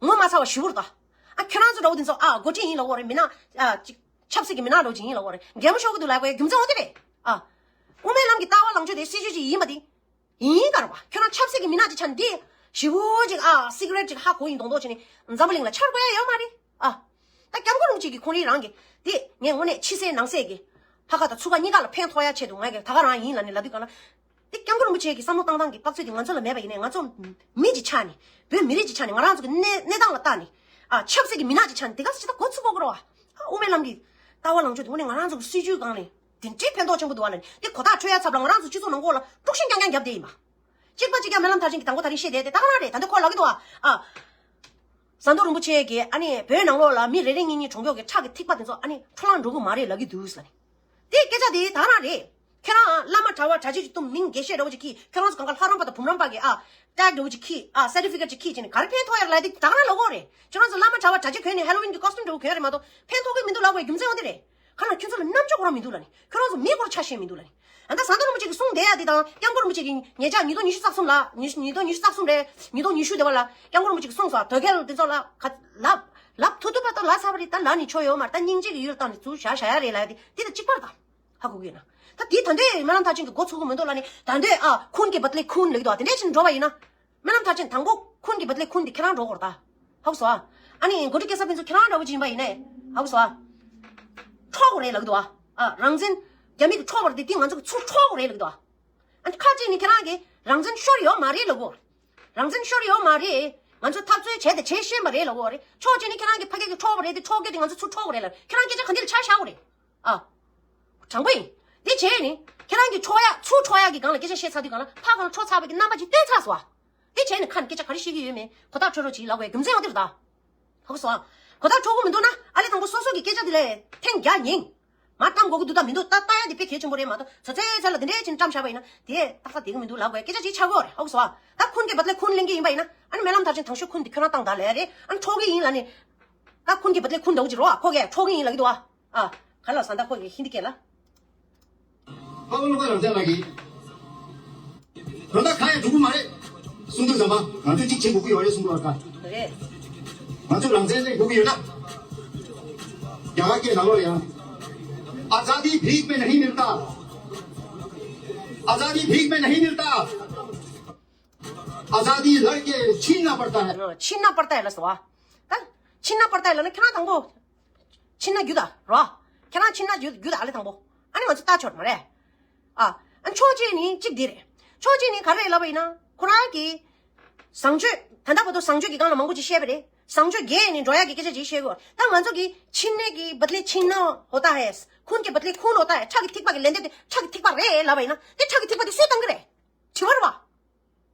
ངོ་མ་ཚ་བ་ཞེ་པོ་རེད་ད། ཨ། ཁྱོད་རང་ཚོ་འདྲ་བོ་དེ་ཚོ་ཨ་འགོ་ཁྲིད་ཡིན་ལབ་ཀྱི་ཡོད་རེད། མི་ནག་ཨ་ཅིག་ཆབ་སྲིད་ཀྱི་མི་ནག་འདྲ་བོ་ཅིག་ཡིན་ལབ་ཀྱི་ཡོད་རེད། གད་མོ་ཤོར་གྱི་འདུག་ལབ་དགོས་རྒྱུ་མཚན་འོ་དེ་རེད། ཨ། དབུ་མའི་ལམ་གྱི་ལྟ་བ་ལངས་ཕྱོགས་དེ་སྲིད་ཇུས་ཅིག་ཡིན་པ་དེ། ཡིན་ག་རེད་པ། ཁྱོད་རང་ཆབ་སྲིད་ཀྱི་མི་སྣ་ཅིག་ཆགས་ནས་འདི་ཞེ་པོ་ཅིག་ཨ་སི་ཀི་རེཊ་ཅིག་ཧ་གོ་ཡིན་མདོག་མདོག་བྱས་ནས་འཛམ་བུ་གླིང་ལ་འཆར་དགོས་ཡ་ཡོད་མ་རེད། ཨ། ད་སྐྱབས་མགོན་རིན་པོ་ཆེ་གིས་ཁོང་རང་གིས་འདི་ངས་དངོས་གནས་ཕྱི་གསལ་ནང་གསལ་གྱི་ཕ་ཁ་དང་ཚུགས་ཀ་གཉིས་ཀ་ལ་ཕན་ཐོགས་ཡ་ཆེད་དུ་ང་གིས་ད་ག་རང་ཡིན་ལབ་ནས་ལབ་དུས་སྒང་ལ། འདི་སྐྱབས་མགོན་རིན་པོ་ཆེ་གི་བསམ་བློ་བཏང་སྟངས་ཀྱི་དཔག་ཚོད་དེ་ང་ཚོ་ལ་མེད་པ་ཡིན་ནའི། ང་ཚོ་མི་ཅིག་ཆགས་ནས་བོད་མི་རིགས་ཅིག་ཆགས་ནས་ང་རང་ཚོ་གི་གནས་གནས་སྟངས་ལ་བལྟས་ནས། ཨ། ཆབ་སྲིད་ཀྱི་མི་སྣ་ཅིག་ཆགས་ནས་དེ་ག་ཅིག་ད་གོ་ཚུགས་དགོས་ཀྱི་རེད་པ། ཨ། དབུ་མའི་ལམ་གྱི་ལྟ་བ་ལངས་ཕྱོགས་དེ་དངོས་གནས་ང་རང་ཚོ་གི་སྲིད་ཇུས་སྒང་ནས། དེ་འདྲའི་ཕན་ཐོགས་ཆེན་པོ་འདུག་པ་ལབ་ནས། དེ་གོ་ཐག་ཆོད་ཡ་ཚབ་ལ་ང་རང་ཚོ་སྤྱི་ཚོགས་ནང་ལོགས་ལ་དཀྲུག་ཤིང་རྐྱང་རྐྱང་བརྒྱབ་བསྡད་ཡིན་པ། གཅིག་པ་གཅིག་རྐྱང་སྨོན་ལམ་མཐར་ཕྱིན་གྱི་དང་པོ་དེ་རིང་བཤད་བསྡད་དེ་ད་ག་རང་རེད། ད་འདི་ཁོ་ལབ་ཀྱི་འདུག་པ། ཨ། ཟམ་གདོང་རིན་པོ་ཆེ་གིས་ཨ་ནི་བོད་ནང་ལོགས་ལ་མི་རེ་རེ་གཉིས་གཉིས་གྲོངས་ཀྱོག་གི་ཁྲག་གི་ཐིགས་པ་དེ་ཚོ་ཨ་ནི་འཕྲོ་བརླག་འགྲོ་གི་མ་རེད་ལབ་ཀྱི་འདུག་ཟེར་ནས། དེ་སྐད་ཆ་དེ་ད་ག་རང་རེད། ཁྱེད་རང་བླ་མ་གྲྭ་པ་གྲྭ་ཆས་ཅིག་བཏུམས་མིང་འགེལ་བཤད་འདྲ་བོ་ཅིག་གིས། ཁྱེད་རང་ཚོ་གང་ག་ལྷ་རམས་པ་དང་བུམ་རམས་པ་གི་ཨ་ཊེག་འདྲ་བོ་ཅིག་ཁྱེར། ཨ། སར་ཊི་ཕི་ཀེཊ་ཅིག་ཁྱེར་བྱས་ནས་ག་རེ་ཕན་ཐོགས་ཡ་རེད་ལབ་དེ་ད་ག་རང་ལབ་ཀྱི་ཡོད་རེད། ཁྱེད་རང་ཚོ་བླ་མ་གྲྭ་པ་གྲྭ་ཆས་གྱོན་ནས་ཧེ་ལོ་ཝིན་གྱི་ཀོ་སི་ཊུམ་འདྲ་བོ་གྱོན་རེད་མ་གཏོགས་ཕན་ཐོགས་ཀྱི་མི་འདུག་ལབ་དགོས་རྒྱུ་མཚན་འོ་དེ་རེད། ཁ་ན་ཁྱོད་ཚོ་ལ་རྣམ་དཔྱོད་ཁོ་རང་མི་འདུག་ལ་ནི། ཁྱོད་རང་ཚོ་མི་སྐོར་ཆ་ཤེས་མི་འདུག་ལ་ནི། ཨ་ད་ཟམ་གདོང་རིན་པོ་ཆེ་གི་གསུང་བསྡད་ཡ་དེ་དང་སྐྱབས་མགོན་རིན་པོ་ཆེ་གི་ཉེ་ཆར་ཉིས་སྟོང་ཉི་ཤུ་རྩ་གསུམ་ལ་ཉིས་ཉིས་སྟོང་ཉི་ཤུ་རྩ་གསུམ་རེད། ཉིས་སྟོང་ཉི་ཤུ་དེ་བ་ལ་སྐྱབས་མགོན་རིན་པོ་ཆེ་གི་གསུང་སོགས་དོལ་རྒྱལ་དེ་ཚོ་ལ་ག་ལབ་ལབ་ཐུབ་ཐུབ་པ་ད་ལབ་ཚར་བ་རེད། ད་ལབ་ནི་ཆོ་ཡོད་མ་རེད། ད་སྙིང་རྗེ་གི་ཡུལ་བཏང་ནས་ཚུར་བཞག་བཞག་ཡ་རེད་ལབ་ཡ་དེ་དེ་དང་གཅིག་པ་རེད་ད། ཧ་གོ་གི་ཡོད་ན། ད་དེའི་ད་འདོད་སྨོན་ལམ་མཐར་ཕྱིན་གྱི་འགོ་ཚུགས་གི་མི་འདུག་ལ་ནི། ད་འདོད་ཨ་ཁུན་གྱི་བདེ་ལེགས་ཁུན་ལེགས་དོ་དེ་འདྲས་ཕྱིན་འགྲོ་བ་ཡིན་ན། སྨོན་ལམ་མཐར་ཕྱིན་དང་པོ་ཁུན་གྱི་བདེ་ལེགས་ཁུན་དེ་ཁྱེད་རང་འགྲོ་དགོས་རེད་ད། ཧ་གོ་སོང་ཨ། ཨ་ནི་འགོ་ཁྲིད་སྐལ་བཟང་ཕུན་ཚོགས་ཁྱེད་རང་འདྲ་བོ་ཅིག་ཡིན་པ་ཡིན་ནའི། ཧ་གོ་སོང་ཨ། འཕྲོག་དགོས་རེད་ལབ་གི་འདུག་ཨ། ཨ་རང་བཙན་རྒྱ་མི་གིས་འཕྲོག་པ་རེད་དེ་དེ་ང་ཚོ་གིས་ཚུར་འཕྲོག་དགོས་རེད་ལབ་གི་འདུག་ཨ། ཨ་ནི་ཁ་ཅིག་ནི་ཁྱེད་རང་གིས་རང་བཙན་ཤོར་ཡོད་མ་རེད་ལབ་གོ། རང་བཙན་ཤོར་ཡོད་མ་རེད། ང་ཚོ་འཐབ་རྩོད་བྱས་ཏེ་བྱེད་ཤེས་པ་རེད་ལབ་གོ་རེད། ཕྱོགས་གཅིག་ནི་ཁྱེད་རང་གིས་ཕ་སྐད་ཀྱིས་འཕྲོག་པ་རེད་དེ་འཕྲོག་རྒྱུ་དེ་ང་ཚོ་ཚུར་འཕྲོག་དགོས་རེད་ལབ། ཁྱེད་རང་སྐད་ཆ་ག་འདི་ལ་ཆ་བཞག་གོ་རེད། ཨ། དྲང་པོ་ཡིན། འདི་བྱས་ནི། ཁྱེད་རང་གིས་འཕྲོག་ཡག་ཚུར་འཕྲོག་ཡག་གི་སྒང་ལ་སྐད་ཆ་བཤད་ཚར་དུས་སྒང་ལ་ཕར་སྒང་ལ་འཕྲོག་ཚར་བ་གི་རྣམ་པ་ཅིག་སྟོན་ཚར་སོང་ཨ། འདི་བྱས་ནི་ཁ་ནས་སྐད་ཆ་ག་རེ་བཤད་ཀྱི་ཡོད་མེད་གོ་བརྡ་འཕྲོད་རོགས་གྱིས་ལབ་དགོས་རྒྱུ་མཚན་ཡང་འདི་རེད་ད། ཧ་གོ་སོང་ཨ། གོ་བརྡ་འཕྲོད་ཀྱི་མི་འདུག་ན་ཨ་ལས་དང་པོ་སོ་སོ་གི་སྐད་ཆ་འདི་ལ་ཐེངས་བརྒྱ་ཉན། མ་བཀྲམ་དགོས་ཀྱི་འདུག་ད་མི་འདུག་ད་ལྟ་ཡ་འདི་དཔེ་གལ་ཆེན་པོ་རེད་མ་གཏོགས་ཚོ་ཚོའི་ཚོ་ལ་འདི་འདྲའི་ཕྱིན་བཀྲམ་བཞག་པ་ཡིན་ན་དེ་ཏག་ཏག་བསྡད་ཀྱི་མི་འདུག་ལབ་དགོས་སྐད་ཆ་ཅིག་ཆགས་ཀྱི་ཡོད་རེད། ཧ་གོ་སོང་ཨ། ད་ཁུན་གྱི་བདེ་ལེགས་ཁུན་ལེན་གྱི་ཡིན་པ་ཡིན་ན་ཨ་ནི་སྨོན་ལམ་མཐར་ཕྱིན་དང་ཤོས་ཁུན་འདི་ཁྱོད་རང་བཏང་ད་ལབ་ཡ་རེད། ཨ་ནི་འཕྲོག་གི་ཡིན་ལབ་ནི། ད་ཁུན་གྱི་བདེ་ལེགས་ཁུན་འདྲ་བོ་ཅིག་རོ་ཨ། ཁོ་གས་འཕྲོག་གི་ཡིན་ལབ་ཀྱི་འདུག་ཨ། ཨ། ག་ལ་ཟ་འདྲ་ཁོ་གི་ཧིན་དི་སྐད་ལ། ཨ་བློ་དགའ་རང་བཙན་ལགས་ཀྱིས། ད་ལྟ་གང་ཡང་འགྲུབ་ཀྱི་མ་རེད། གསུང་དུས་ཙམ་པ་ང་ཚོས་གཅིག་བྱེད་དགོས་ཀྱི་ཡོད་རེད་གསུང་གི་ཡོད་ཀ། རེད། ང་ཚོས་རང་བཙན་ལེན་དགོས་ཀྱི་ཡོད་ན། རྒྱ་གར་སྐད་ནང་ལོགས་ལ་ཡང་། आजादी भीख में नहीं मिलता। आजादी भीख में नहीं मिलता। आजादी लड़के छीनना पड़ता है। ཆིན་ན་པར་ཏ་ལ་སོ་བ། ད་ཆིན་ན་པར་ཏ་ལ་ནི་ཁྱེད་རང་དང་པོ། ཕྱིན་ན་རྒྱུ་ད་རོ། ཁྱེད་རང་ཕྱིན་ན་རྒྱུ་རྒྱུ་ད་ཨ་ལེ་དང་པོ། ཨ་ནི་ང་ཚོ་ལྟ་ཆོག་མ་རེད། ཨ། ཨ་ཕྱོགས་གཅིག་ནི་གཅིག་འདི་རེད། ཕྱོགས་གཅིག་ནི་ག་རེ་ལབ་པ་ཡིན་ན་ཁོ་རང་གི་བཟང་སྤྱོད་ད་ལྟ་བར་དུ་བཟང་སྤྱོད་ཀྱི་སྒང་ལ་མང་པོ་ཅིག་བཤད་པ་རེད། བཟང་སྤྱོད་རྒྱས་ནས་འགྲོ་ཡག་གི་སྐད་ཆ་ཅིག་བཤད་དགོས། ད་ང་ཚོ་གི་ཕྱིན་ནས་ཀྱི་བདེ་ལེགས་ཕྱིན་ན་ཧོ་ད་ཧེ། ཁུན་གྱི་བདེ་ལེགས་ཁུན་ཧོ་ད་ཧེ། ཁྲག་གི་ཐིགས་པ་གི་ལན་འདེབས་དེ་ཁྲག་གི་ཐིགས་པ་རེད་ལབ་པ་ཡིན་ན་དེ་ཁྲག་གི་ཐིགས་པ་དེ་སུས་བཏང་གི་རེད། དྲི་བ་རེད་བ།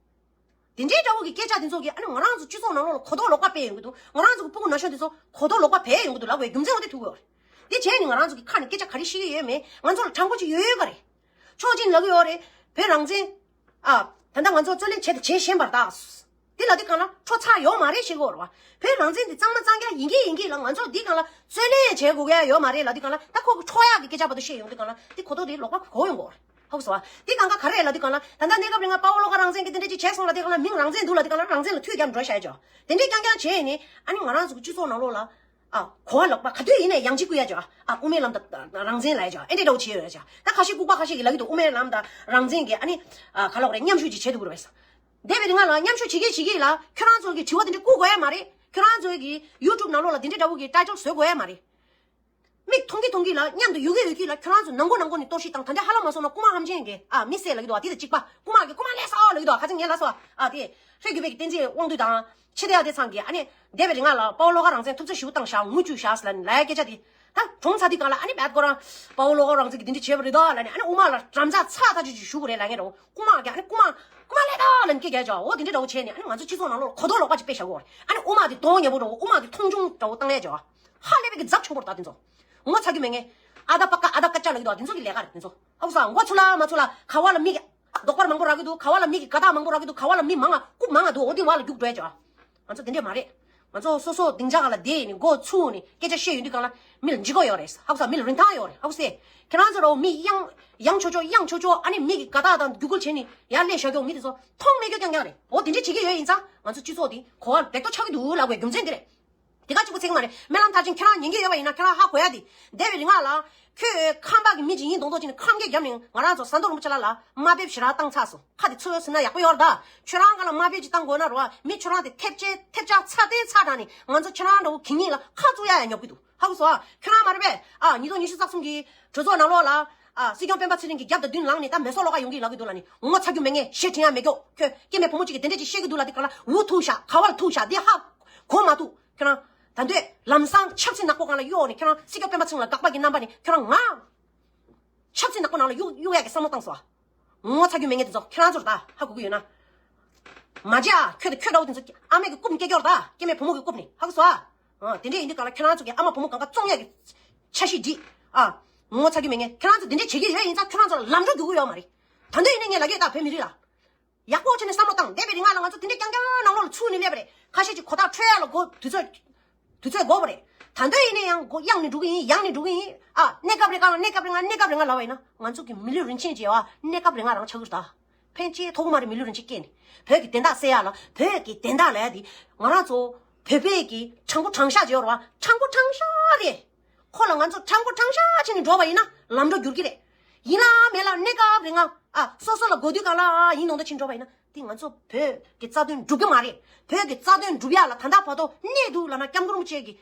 དེ་འདྲའི་འདྲ་བོ་གི་སྐད་ཆ་དེ་ཚོ་གིས་ཨ་ནི་ང་རང་ཚོ་སྤྱི་ཚོགས་ནང་ལོགས་ལ་གོ་རྟོགས་ལོག་པ་སྤེལ་ཡོང་གི་འདུག་ང་རང་ཚོ་གི་སྤུ་གུ་ན་གཞོན་དེ་ཚོ་གོ་རྟོགས་ལོག་པ་སྤེལ་ཡོང་གི་འདུག་ལབ་པའི་རྒྱུ་མཚན་འོ་དེ་ཐུག་གི་ཡོད་རེད། དེ་བྱས་ནས་ང་རང་ཚོ་གི་ཁ་ནས་སྐད་ཆ་ག་རེ་བཤད་ཀྱི་ཡོད་མེད་ང་ཚོ་ལ་དྲང་པོ་ཅིག་ཡོད་ཡོད་ག་རེད། ཕྱོགས་གཅིག་ལབ་གི་ཡོད་རེད། བོད་རང་བཙན། ཨ། ད་ལྟ་ང་ཚོ་རྩོད་ལེན་བྱས་ཏེ་བྱེད་བཞིན་པར་གདའ། དེ་ལབ་དུས་སྒང་ལ་འཕྲོ་ཚར་ཡོད་མ་རེད་ཞེས་གོ་རེད་བ། བོད་རང་བཙན་དེ་གཙང་མ་གཙང་རྐྱང་ཡིན་གྱི་ཡིན་གྱི་ལ་ང་ཚོ་འདི་སྒང་ལ་རྩོད་ལེན་བྱེད་དགོས་ཀྱི་ཡོད་མ་རེད་ལབ་དུས་སྒང་ལ་ད་ཁོ་གི་འཕྲོ་ཡག་གི་སྐད་ཆ་བར་དུ་བཤད་ཡོང་དུས་སྒང་ལ་དེ་གོ་རྟོགས་དེ་ལོག་པ་གོ་ཡོང་གོ་རེད། ཧ་གོ་སོང་བ། དེ་སྒང་ག་ག་རེ་ལབ་དུས་སྒང་ལ་ད་ལྟ་གནས་སྐབས་རིང་ལ་དཔའ་བོ་བློ་དགའ་རང་བཙན་གྱིས་དེ་འདྲ་ཅིག་བྱས་སོང་ལབ་དུས་སྒང་ལ་མིང་རང་བཙན་འདུག་ལབ་དུས་སྒང་ལ་རང་བཙན་ལ་མཐུད་རྒྱབ་འགྲོ་བཞག་ཡ་ཅོ། དེ་འདྲས་རྐྱང་རྐྱང་བྱས་ནས་ཨ་ནི་ང་རང་ཚོ་གི་སྤྱི་ཚོགས་ནང་ལོགས་ལ། ཨ། གོ་བ་ལོག་པ་ག་དུས་ཡིན་ནའི་ཡང་ཅིག་བསྐུལ་ཡ་ཅོ། ཨ། དབུ་མའི་ལམ་དང་རང་བཙན་ལབ་ཡ་ཅོ། ཨེ་འདྲས་འདྲ་བོ་བྱས་ཡོད་ཡ་ཅོ། ད་ཁ་ཤས་ལྐུགས་པ་ཁ་ཤས་ཀྱིས་ལབ་ཀྱི་འདུག་དབུ་མའི་ལམ་དང་རང་བཙན་གྱི་ཨ་ནི། ཨ། ག་ལབ་དགོས་རེད། མཉམ་ཞུགས་ཅིག་བྱེད་ཐུབ་ཀྱི་རེད་པས། འདས་པའི་རིང་ལ་མཉམ་ཞུགས་བྱེད་ཀྱི་བྱེད་ཀྱི་ལ་ཁྱོད་རང་ཚོ་གི་དྲི་བ་དེ་འདྲ་བསྐུར་དགོས་ཡ་མ་རེད། ཁྱོད་རང་ཚོ་གི་ཡུ་ཊུབ་ནང་ལོགས་ལ་དེ་འདྲས་འདྲ་བོ་གི་ཊའི་ཊལ་བཟོ་དགོས་ཡ་མ་རེད། མིག་མཐོང་གི་མཐོང་གི་ལ་མཉམ་དུ་ཡོད་གི་ཡོད་གི་ལ་ཁྱོད་རང་ཚོ་ནང་ཁུལ་ནང་ཁུལ་ནས་གཏོར་བཤིག་བཏང་། ད་འདྲ་ཧ་ལམ་མ་སོང་ན་རྐུ་མ་ཧམ་ཆེན་གྱི་ཨ་མི་བསད་ལབ་ཀྱི་འདུག་ཨ་དེ་དང་གཅིག་པ་རྐུ་མ་གི་རྐུ་མ་ལས་སོ་ལབ་ཀྱི་འདུག་ཨ་ཁ་ཚིག་ངས་ལབ་སོང་ཨ། དེ་ཧྲེ་གུ་པེ་གི་བསྟན་འཛིན་དབང་འདུས་དང་ཕྱི་དེ་ཡ་དེ་ཚང་གི་ཨ་ནི་འདས་པའི་རིང་ལ་དཔའ་བོ་བློ་དགའ་རང་བཙན་ཐུབ་ཚོད་ཞེ་པོ་བཏང་ཤག་ངུ་བཅུག་ཤག་ཟེར་ལབ་ནས་ལབ་ཡ་སྐད་ཆ་དེ་ད་གྲོངས་ཚར་དུས་སྒང་ལ་ཨ་ནི་བད་ཁོ་རང་དཔའ་བོ་བློ་དགའ་རང་བཙན་གི་འདི་འདྲ་བྱས་པ་རེད་ད་ལབ་ནས་ཨ་ནི་དབུ་མ་ལ་འགྲམ་ལྕག་ཚ་ཐག་ཆོད་ཅིག་གཞུ་དགོས་རེད་ལབ་མཁན་རེད། རྐུ་མ་གི་ཨ་ནི་རྐུ་མ་རྐུ་མ་ལས་ད་ལབ་ནས་སྐད་རྒྱག་ཅོ། འོ་དེ་འདྲ་འདྲ་བོ་བྱས་ནས་ཨ་ནི་ང་ཚོ་སྤྱི་ཚོགས་ནང་ལོགས་ལ་གོ་རྟོགས་ལོག་པ་ཅིག་སྤེལ་བཞག་དགོས་རེད། ཨ་ནི་དབུ་མ་དེ་དོན་ཉེ་པོ་འདྲ་བོ་དབུ་མ་དེ་མཐོང་ཆུང་འདྲ་བོ་བཏང་ཡ་ཅོ། ཧ་ལས་པའི་གི་ཛབ་ཆེན་པོ་རེད་ད་དེ་ཚོ། ངོ་ཚ་རྒྱུ་མེད་མཁན་ཨ་ད་པ་ཀ་ཨ་ད་ཀ་ཅ་ལབ་ཀྱི་འདུག་དེ་ཚོ་གི་ལས་ཀ་རེད་དེ་ཚོ། ཧ་གོ་སོང་ཨ། མགོ་ཚུགས་ལ་མ་ཚུགས་ལ་ག་བ་ལ་མི་གི་རྡོག་པར་མང་པོ་རག་གི་འདུག་ག་བ་ལ་མི་གི་དགའ་རྟགས་མང་པོ་རག་གི་འདུག་ག་བ་ལ་མི་མང་ང་རྐུབ་མང་ང་འདུག་འོ་དེ་བ་ལ་རྒྱུག་འགྲོ་ཡ་ཅོ། ང་ཚོ་དེ་འདྲས་མ་རེད། ང་ཚོ་སོ་སོ་སྡིངས་ཆ་སྒང་ལ་བསྡད་ནས་མགོ་ཚུགས་ནས་སྐད་ཆ་བཤད་ཡོང་དུས་སྒང་ལ་མི་ལ་འཇིགས་སྐོར་ཡོད་རེད། ཧ་གོ་སོང་ཨ། མི་ལ་རིན་ཐང་ཡོད་རེད། ཧ་གོ་སོང་ཨ། ཁྱེད་རང་ཚོ་ར་བ་མི་གཡང་གཡང་ཆོག་ཆོག་གཡང་ཆོག་ཆོག་ཨ་ནི་མི་གི་དགའ་རྟགས་དང་རྒྱུ་སྐུལ་བྱས་ནས་ཡར་སླེབས་བཞག་རྒྱུ་མི་དེ་ཚོ་མཐོང་མེད་རྒྱུ་རྐྱང་རྐྱང་རེད། འོ་དེ་འདྲས་བྱེད་ཀྱི་ཡོད་ཡིན་ཙང་ང་ཚོ་སྤྱི་ཚོགས་དེ་གོ་བ་ལ་འབད་རྩོལ་ཆགས་ཀྱི་འདུག་ལབ་དགོས་རྒྱུ་མཚན་དེ་རེད། དེ་ག་གཅིག་པོ་ཚིག་མ་རེད། སྨོན་ལམ་མཐར་ཕྱིན་ཁྱེད་རང་ཉན་གྱི་ཡོད་པ་ཡིན་ན་ཁྱེད་རང་ཧ་གོ་ཡ་དེ། འདས་པའི་རིང་ལ་ཁྱོད་ཁམས་པ་གི་མི་ཅིག་ཡིན་མདོག་མདོག་ཅིག་ནས་ཁམས་སྐད་བརྒྱབ་ནས་ང་རང་ཚོ་ཟམ་གདོང་རིན་པོ་ཆེ་ལགས་ལ་དམའ་འབེབས་ཞེ་དྲག་བཏང་ཚར་སོང་། ཁ་དེ་ཚོས་ཟེར་ན་ཡག་པོ་ཡོད་རེད་ད། ཁྱོད་རང་སྒང་ལ་དམའ་འབེབས་ཅིག་བཏང་དགོས་ན་རེད་བ། མི་ཁྱོད་རང་དེ་ཐེབས་ཆག་ཐེབས་ཆག་ཚ་དེ་ཚ་དྲགས་ནས་ང་ཚོ་ཁྱེད་རང་འདྲ་བོ་གད་སྙིགས་ལ་ཁ་བཙུགས་ཡ་ཡ་ཉོབ་ཀྱི་འདུག་ཧ་གོ་སོང་ཨ། ཁྱོད་རང་མ་རེད་པས། ཨ། ཉིས་སྟོང་ཉི་ཤུ་རྩ་གསུམ་གྱི་གྲོས་ཚོགས་ནང་ལོགས་ལ། ཨ། སྲིད་སྐྱོང་སྤེན་པ་ཚེ་རིང་གིས་རྒྱབ་དང་མདུན་ལངས་ནས་ད་མེ་སོར་གློག་ཁ་ཡོང་གི་ལབ་ཀྱི་འདུག་ལབ་ནི་ངོ་ཚ་རྒྱུ་མེད་མཁན་ཞེ་དྲན་ཡ་མེད་ཀྱོག་ཁྱོད་སྐྱེ་དམན་བུ་མོ་གཅིག་གིས་དེ་འདྲས་ཅིག་བཤད་ཀྱི་འདུག་ལབ་དེ་གང་ལ་འུ་ཐུག་ཤག་ག་བ་ལ་ཐུག་ཤག་འདི་ཧ་གོ་མ་ཐུབ་ཁྱོད་རང་། ད་འདོད་ལམ་སང་ཆབ་སྲིད་ནག་པོ་སྒང་ལ་གཡོག་ནས་ཁྱོད་རང་སྲིད་སྐྱོང་སྤེན་པ་ཚེ་རིང་ལ་དགག་པ་གི་རྣམ་པ་ནས་ཁྱོད་རང་ང་ཆབ་སྲིད་ནག་པོ་ནང་ལ་གཡུག་གཡུག་ཡ་གི་བསམ་བློ་བཏང་སོང་ཨ། ངོ་ཚ་རྒྱུ་མེད་མཁན་དེ་ཚོ་ཁྱེད་རང་ཚོ་རེད་ད། ཧ་གོ་གི་ཡོད་ན། མ་བྱེད་ཨ། ཁྱོད་དང་ཁྱོད་འདྲ་བོ་དེ་ཚོ་ཨ་མས་ཀྱི་རྐུབ་ནས་སྐྱེལ་རྒྱུ་རེད་ད། སྐྱེ་དམན་བུ་མོ་གི་རྐུབ་ནས། ཧ་གོ་སོང་ཨ། ཨ། དེ་འདྲས་ཡིན་དུས་གང་ལ་ཁྱེད་རང་ཚོ་གི་ཨ་མ་བུ་མོ་གང་ག་བཙོང་ཡག་གི་འཆར་གཞི་སྒྲིག་ཨ། ངོ་ཚ་རྒྱུ་མེད་མཁན་ཁྱེད་རང་ཚོ་དེ་འདྲས་བྱེད་ཀྱི་ཡོད་ཡིན་ཙང་ཁྱོད་རང་ཚོ་ལ་ལམ་འགྲོ་རྒྱུག་གི་ཡོད་མ་རེད། ད་དུང་ཡིན་ན་ངས་ལབ་ཀྱི་ཡོད་ད་བོད་མི་རིགས་ལ། ཡག་པོ་བྱས་ནས་བསམ་བློ་བཏང་། འདས་པའི་རིང་ལ་ང་ཚོ་དེ་འདྲས་རྐྱང་རྐྱང་ནང་ལོགས་ལ་ཚུད་ནས་སླེབས་པ་རེད། ཁ་ཤས་ཀྱིས་གོ་བརྡ་འཕྲོད་ཡག་ལ་འགོ་དུས་ཚོད། དུས་ཚོད་འགོར་བ་རེད། ད་འདོད་ཡིན་ན་ཡང་སྒོ་གཡང་ནས་འགྲོ་གི་ཡིན། ཡང་ནས་འགྲོ་གི་ཡིན། ཨ། གནས་སྐབས་རེ་གང་ལ་གནས་སྐབས་རེ་ང་། གནས་སྐབས་རེ་ང་ལབ་པ་ཡིན་ན། ང་ཚོ་གི་མི་ལུས་རིན་ཆེན་བརྗེ་བ་གནས་སྐབས་རེ་ང་རང་ཆགས་ཀྱི་རེད་ད། ཕན་ཆད་ཐོགས་ཀྱི་མ་རེད། མི་ལུས་རིན་ཆེན་སྐྱེས་ནས་བོད་ཀྱི་བདེན་མཐའ་གསལ་ཡ་ལ། བོད་ཀྱི་བདེན་མཐའ་ལབ་ཡ་དེ་ང་རང་ཚོ་བོད་པའི་གི་དྲང་པོ་དྲང་བཞག་བརྗེ་བ་རེད་བ། དྲང་པོ་དྲང་བཞག་རེད། ཁོ་ལ་ང་ཚོ་དྲང་པོ་དྲང་བཞག་བྱས་ནས་འགྲོ་བ་ཡིན་ན་ལམ་འགྲོ་འགྱུར་གྱི་རེད། ཡིན་ལ་མེད་ལ་གནས་སྐབས་རེ་ང་། ཨ། སོ་སོ་ལ་དགོས་དུས་གང་ལ་ཡིན་ནོ་འདྲ་བྱས་ནས་འགྲོ་བ་ཡིན་ན། དེ་ང་ཚོ་བོད་ཀྱི་རྩ་དོན་འགྲུབ་ཀྱི་མ་རེད། བོད་ཀྱི་རྩ་དོན་འགྲུབ་ཡ་ལ་ད་ལྟ་བར་དུ་གནས་འདུག་ལབ་ན་སྐྱབས་མགོན་རིན་པོ་ཆེ་གི་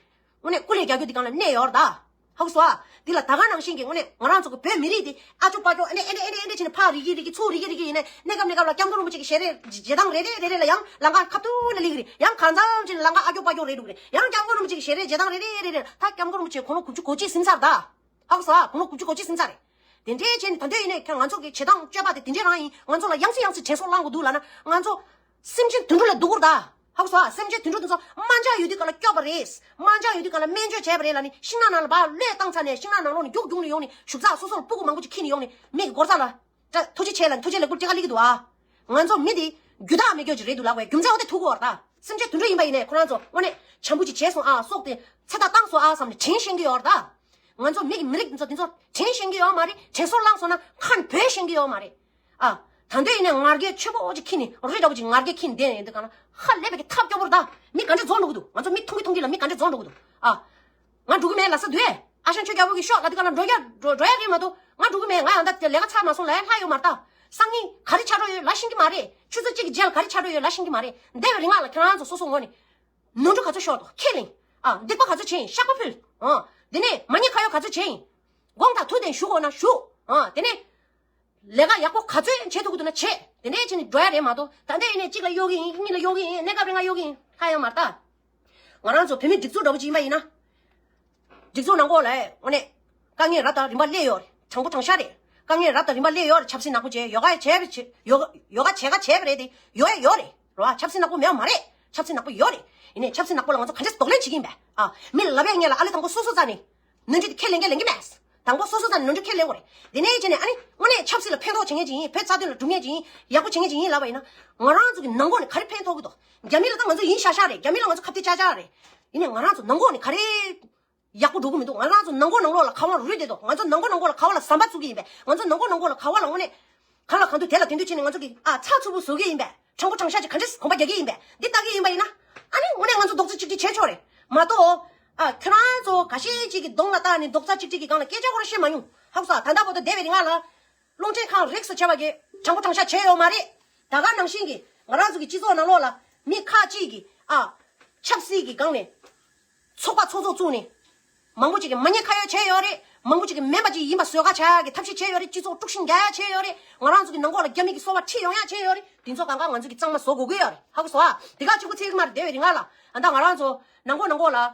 དངོས་གནས་སྐུ་ལས་རྒྱག་རྒྱུ་དེ་གང་ལ་གནས་ཡོད་རེད་ད། ཧ་གོ་སོང་ཨ། དེ་ལ་ད་ག་ནང་བཞིན་གྱི་དངོས་གནས་ང་རང་ཚོ་གི་བོད་མི་རིགས་དེ་ཨ་ཅོ་པ་ཅོ་ཨེ་འདྲ་ཨེ་འདྲ་ཨེ་འདྲ་ཨེ་འདྲ་བྱས་ནས་ཕར་རིལ་གྱིན་རིལ་གྱིན་ཚུར་རིལ་གྱིན་རིལ་གྱིན་ཡིན་ནའི། གནས་སྐབས་གནས་སྐབས་ལ་སྐྱབས་མགོན་རིན་པོ་ཆེ་གི་ཞལ་རས་བརྗེད་སྟངས་རེ་རེ་རེ་རེ་ལ་ཡང་ལམ་ཁ་ཁ་ཐུག་ལ་སླེབས་ཀྱི་རེད། ཡང་གང་འཚམ་ཅིག་ལ་ལམ་ཁ་ཨ་ཅོ་པ་ཅོ་རེད་འགྲོ་གི་རེད། ཡང་སྐྱབས་མགོན་རིན་པོ་ཆེ་གི་ཞལ་རས་བརྗེད་སྟངས་རེ་རེ་རེ་རེ། ད་སྐྱབས་མགོན་རིན་པོ་ཆེ་དགུང་ལོ་དགུ་བཅུ་གོ་གཅིག་ཟིན་ཚར་ད། ཧ་གོ་སོང་ཨ། དགུང་ལོ་དགུ་བཅུ་གོ་གཅིག་ཟིན་ཚར་རེད། དེ་འདྲའི་བྱས་ནས་ད་འདོད་ཡིན་ནའི་ཁྱེད། ང་ཚོ་གི་བྱེད་སྟངས་སྤྱོད་པ་དེ་དེ་འདྲའི་རང་ཡིན། ང་ཚོ་ལ་ཡང་སེ་ཡང་སེ་དྲན་གསོ་བསླང་དགོས་འདུག་ལབ་ན། ང་ཚོ་སེམས་ཅན་དུད་འགྲོ་ལས་སྡུག་གི་རེད་ད། ཧ་གོ་སོང་ཨ། སེམས་ཅན་དུད་འགྲོ་དེ་ཚོ་དམར་འབྱར་ཡོད་དུས་གང་ལ་སྐྱོབ་པ་རེད། དམར་འབྱར་ཡོད་དུས་གང་ལ་སྨན་བཅོས་བྱས་པ་རེད་ལབ་ནས་ཤིང་ནགས་ནང་ལ་ཕར་བློས་བཏང་ཚར་ནས། ཤིང་ནགས་ནང་ལོགས་ནས་རྒྱུག་རྒྱུག་ནས་ཡོང་ནས་ཞུགས་ཚགས་སོ་སོ་ལ་སྤུ་གུ་མང་པོ་ཅིག་འཁྱེར་ནས་ཡོང་ནས་མི་གི་སྒོ་རྩ་ལ། ད་ཐུགས་རྗེ་ཆེ་ལབ་ནས་ཐུགས་རྗེ་ལེགས་འབུལ་སྤྲད་ག་སླེབས་ཀྱི་འདུག་ཨ། ང་ཚོ་མི་དེ་རྒྱུ་དག་མེད་རྒྱུ་ཅིག་རེད་འདུག་ལབ་པའི་རྒྱུ་མཚན་འོ་དེ་ཐུག་གི་ཡོད་རེད་ད། སེམས་ཅན་དུད་འགྲོ་ཡིན་པ་ཡིན་ནའི་ཁོ་རང་ཚོ་དངོས་གནས་བྱམས་པོ་ཅིག་བྱས་སོང་ཨ། སྲོག་དེ་ཚེ་ཐག་བཏང་སོང་ཨ་བསམ་ནས་དྲན་ཤེས་ཀྱི་ཡོད་རེད་ད། ང་ཚོ་མི་གི་མི་རིགས་འདི་ཚོ་འདི་ཚོ་དྲན་ཤེས་ཀྱི་ཡོད་མ་རེད། དྲན་གསོ་བསླངས་སོང་ན་ཁ་ནས་བོས་ཤེས་ཀྱི་ཡོད་མ་རེད། ཨ། ད་འདོད་ཡིན་ནའི་ངར་སྐད་ཆེ་པོ་ཅིག་ཁྱེར་ནས། རི་འདྲ་པོ་ཅིག་ངར་སྐད་ཁྱེར་ནས་བསྡད་ཡོང་དུས་གང་ལ་ཧ་ལས་པའི་གི་ཐབས་སྐྱོ་པོ་རེད་ད། མི་ག་འདྲ་རྫོགས་འགྲོ་གི་འདུག་ང་ཚོ་མི་ཐུང་གི་ཐུང་གི་ལ་མི་ག་འདྲ་རྫོགས་འགྲོ་གི་འདུག་ཨ། ང་འགྲོ་གི་མེད་ལབ་ས་འདུག་ཨེ། ཨ་ཞང་ཆོས་རྒྱལ་པོ་གིས་ཤོག་ལབ་དུས་གང་ལ་འགྲོ་ཡ་འགྲོ་འགྲོ་ཡ་རེད་མ་གཏོགས། ང་འགྲོ་གི་མེད། ང་ཡང་ད་ལས་ཀ་ཚར་མ་སོང་ལབ་ཡ་ལྷག་ཡོད་མ་རེད་ད། སང་ཉིན་ག་རེ་ཆགས་འགྲོ་ཡོད་ལབ་ཤེས་ཀྱི་མ་རེད། ཆུ་ཚོད་གཅིག་གི་རྗེས་ལ་ག་རེ་ཆགས་འགྲོ་ཡོད་ལབ་ཤེས་ཀྱི་མ་རེད། འདས་པའི་རིང་ལ་ཁྱེད་རང་ཚོ་སོ་སོ་ངོས་ནས་ནོར་འཁྲུལ་ག་ཚོད་ཤོར་འདུག་ཁས་ལེན། ཨ། སྡིག་པ་ག་ཚོད་བྱས་ཡིན། བཤགས་པ་ཕུལ། ཨ། དེ་ནས་མ་ཉེས་ཁ་གཡོག་ག་ཚོད་བྱས་ཡིན། དགོངས་དག་ཐུགས་བདེན་ཞུ་དགོས་ན་ཞུ། ཨ། དེ་ནས་ལས་ཀ་ཡག་པོ་ག་ཚོད་བྱེད་ཐུབ་ཀྱི་འདུག་ན་བྱེད། དེ་འདྲས་བྱས་ནས་འགྲོ་ཡ་རེད་མ་གཏོགས། ད་ལྟ་ཡིན་ནའི་གཅིག་ལ་གཡོག་གི་ཡིན། གཉིས་ལ་གཡོག་གི་ཡིན། གནས་སྐབས་རིང་ང་གཡོག་གི་ཡིན། ཧ་ཡང་མ་རེད་ད། ང་རང་ཚོ་བོད་མི་སྒྲིག་འཛུགས་འདྲ་པོ་ཅིག་ཡིན་པ་ཡིན་ན། སྒྲིག་འཛུགས་ནང་ཁོག་ལ་དངོས་གནས་དཀའ་ངལ་རབ་དང་རིམ་པ་སླེབས་ཡོད་རེད། དྲང་པོ་དྲང་བཞག་རེད། དཀའ་ངལ་རབ་དང་རིམ་པ་སླེབས་ཡོད་རེད། ཆབ་སྲིད་ནག་པོ་བྱས། ཡོ་ག་བྱས་པ་བྱས། ཡོ་ག་ཡོ་ག་བྱེད་ག་བྱས་པ་རེད་དེ། ཡོད་ཡ་ཡོད་རེད་རོ། ཆབ་སྲིད་ནག་པོ་མེད་པ་མ་རེད། ཆབ་སྲིད་ནག་པོ་ཡོད་རེད། ཡིན་ནའི་ཆབ་སྲིད་ནག་པོ་ལ་ང་ཚོ་ག་འདྲས་གདོང་ལེན་བྱེད་ཀྱི་ཡིན་པས། ཨ། མི་ལ་ལབ་ཡ་ངེས་ལ་ཨ་ལེ་དང་པོ་སོ་སོ་རྩ་ནས་ནོར་འཁྲུལ་དེ་ཁས་ལེན་ག་ལེན་གི་མེད། དང་པོ་སོ་སོ་རྩ་ནས་ནོར་འཁྲུལ་ཁས་ལེན་དགོས་རེད། དེ་ནས་བྱས་ནས་ཨ་ནི་དངོས་གནས་ཆབ་སྲིད་ལ་ཕན་ཐོགས་བྱེད་མཁན་ཅིག་ཡིན། བོད་རྩ་དོན་ལ་སྒྲུབ་མཁན་ཅིག་ཡིན། ཡག་པོ་བྱེད་མཁན་ཅིག་ཡིན་ལབ་པ་ཡིན་ན། ང་རང་ཚོ་གི་ནང་ཁོག་ནས་ག་རེ་ཕན་ཐོགས་ཀྱི་འདུག་རྒྱ་མི་ལ་ད་ང་ཚོ་ཡིན་ཤག་ཤག་རེད། རྒྱ་མི་ལ་ང་ཚོ་ཁ་གཏད་བཅག་བཅག་རེད། ཡིན་ནའི་ང་རང་ཚོ་ནང་ཁོག་ནས་ག་རེ་ཡག་པོ་འགྲོ་གི་མི་འདུག་ང་རང་ཚོ་ནང་ཁོག་ནང་ལོགས་ལ་ཁ་དབང་རུལ་བསྡད་འདུག་ང་ཚོ་ནང་ཁོག་ནང་ཁོག་ལ་ག་བ་ལ་ཟམ་པ་བཙུགས་ཀྱི་ཡིན་པས། ང་ཚོ་ནང་ཁོག་ནང་ཁོག་ལ་ག་བ་ལ་དངོས་གནས་གང་ལ་གང་འདུག་དེ་ལ་དེ་འདུག་བྱས་ནས་ང་ཚོ་གི་ཨ་ཚགས་ཚུད་པོ་བཟོ་གི་ཡིན་པས། དྲང་པོ་དྲང་བཞག་ཅིག་ག་འདྲས་གོམ་པ་རྒྱག་གི་ཡིན་པས། འདི་ལྟ་གི་ཡིན་པ་ཡིན་ན། ཨ་ནི་དངོས་གནས་ང་ཚོ་རྡོག་རྩ་གཅིག་སྒྲིལ་བྱེད་ཆོག་རེད་མ་གཏོགས། ཨ། ཁྱོད་རང་ཚོ་འགའ་ཤས་ཅིག་གི་གདོང་ལ་བལྟས་ནས་རྡོག་རྩ་གཅིག་སྒྲིལ་གྱི་སྒང་ལ་སྐད་ཆ་ཁོ་རང་བཤད་མ་མྱོང་། ཧ་གོ་སོང་། ད་ལྟ་བར་དུ་འདས་པའི་རིང་ལ་རླུང་འཕྲིན་ཁང་རིགས་སུ་ཆེ་བ་གིས་དྲང་པོ་དྲང་བཞག་བྱས་ཡོད་མ་རེད། ད་ག་ནང་བཞིན་གྱི་ང་རང་ཚོ་གི་སྤྱི་ཚོགས་ནང་ལོགས་ལ་མི་ཁག་ཅིག་གིས། ཨ། ཆབ་སྲིད་ཀྱི་སྒང་ནས་ཚོགས་པ་ཚོགས་གཙོ་བཙུགས་ནས། མང་པོ་ཅིག་གིས་མ་ཉེས་ཁ་གཡོག་བྱས་ཡོད་རེད། མང་པོ་ཅིག་གིས་མིན་པ་ཅིག་ཡིན་པ་བཟོ་ག་བྱ་ཡག་གི་ཐབས་ཤེས་བྱས་ཡོད་རེད། སྤྱི་ཚོགས་དཀྲུག་ཤིང་རྒྱག་ཡག་བྱས་ཡོད་རེད། ང་རང་ཚོ་གི་ནང་ཁོག་ལ་རྒྱ་མི་གི་སོ་པ་ཁྲིད་ཡོང་ཡག་བྱས་ཡོད་རེད། དེ་ཚོ་གང་ག་ང་ཚོ་གི་གཙང་མ་བཟོ་དགོས་ཀྱི་ཡོད་རེད། ཧ་གོ་སོང་། ཨ། དེ་ག་གཅིག་པུ་ཚིག་མ་རེད། འདས་པའི་རིང་ལ་ཨ་ད་ང་རང་ཚོ་ནང་ཁོག་ནང་ཁོག་ལ་འོས་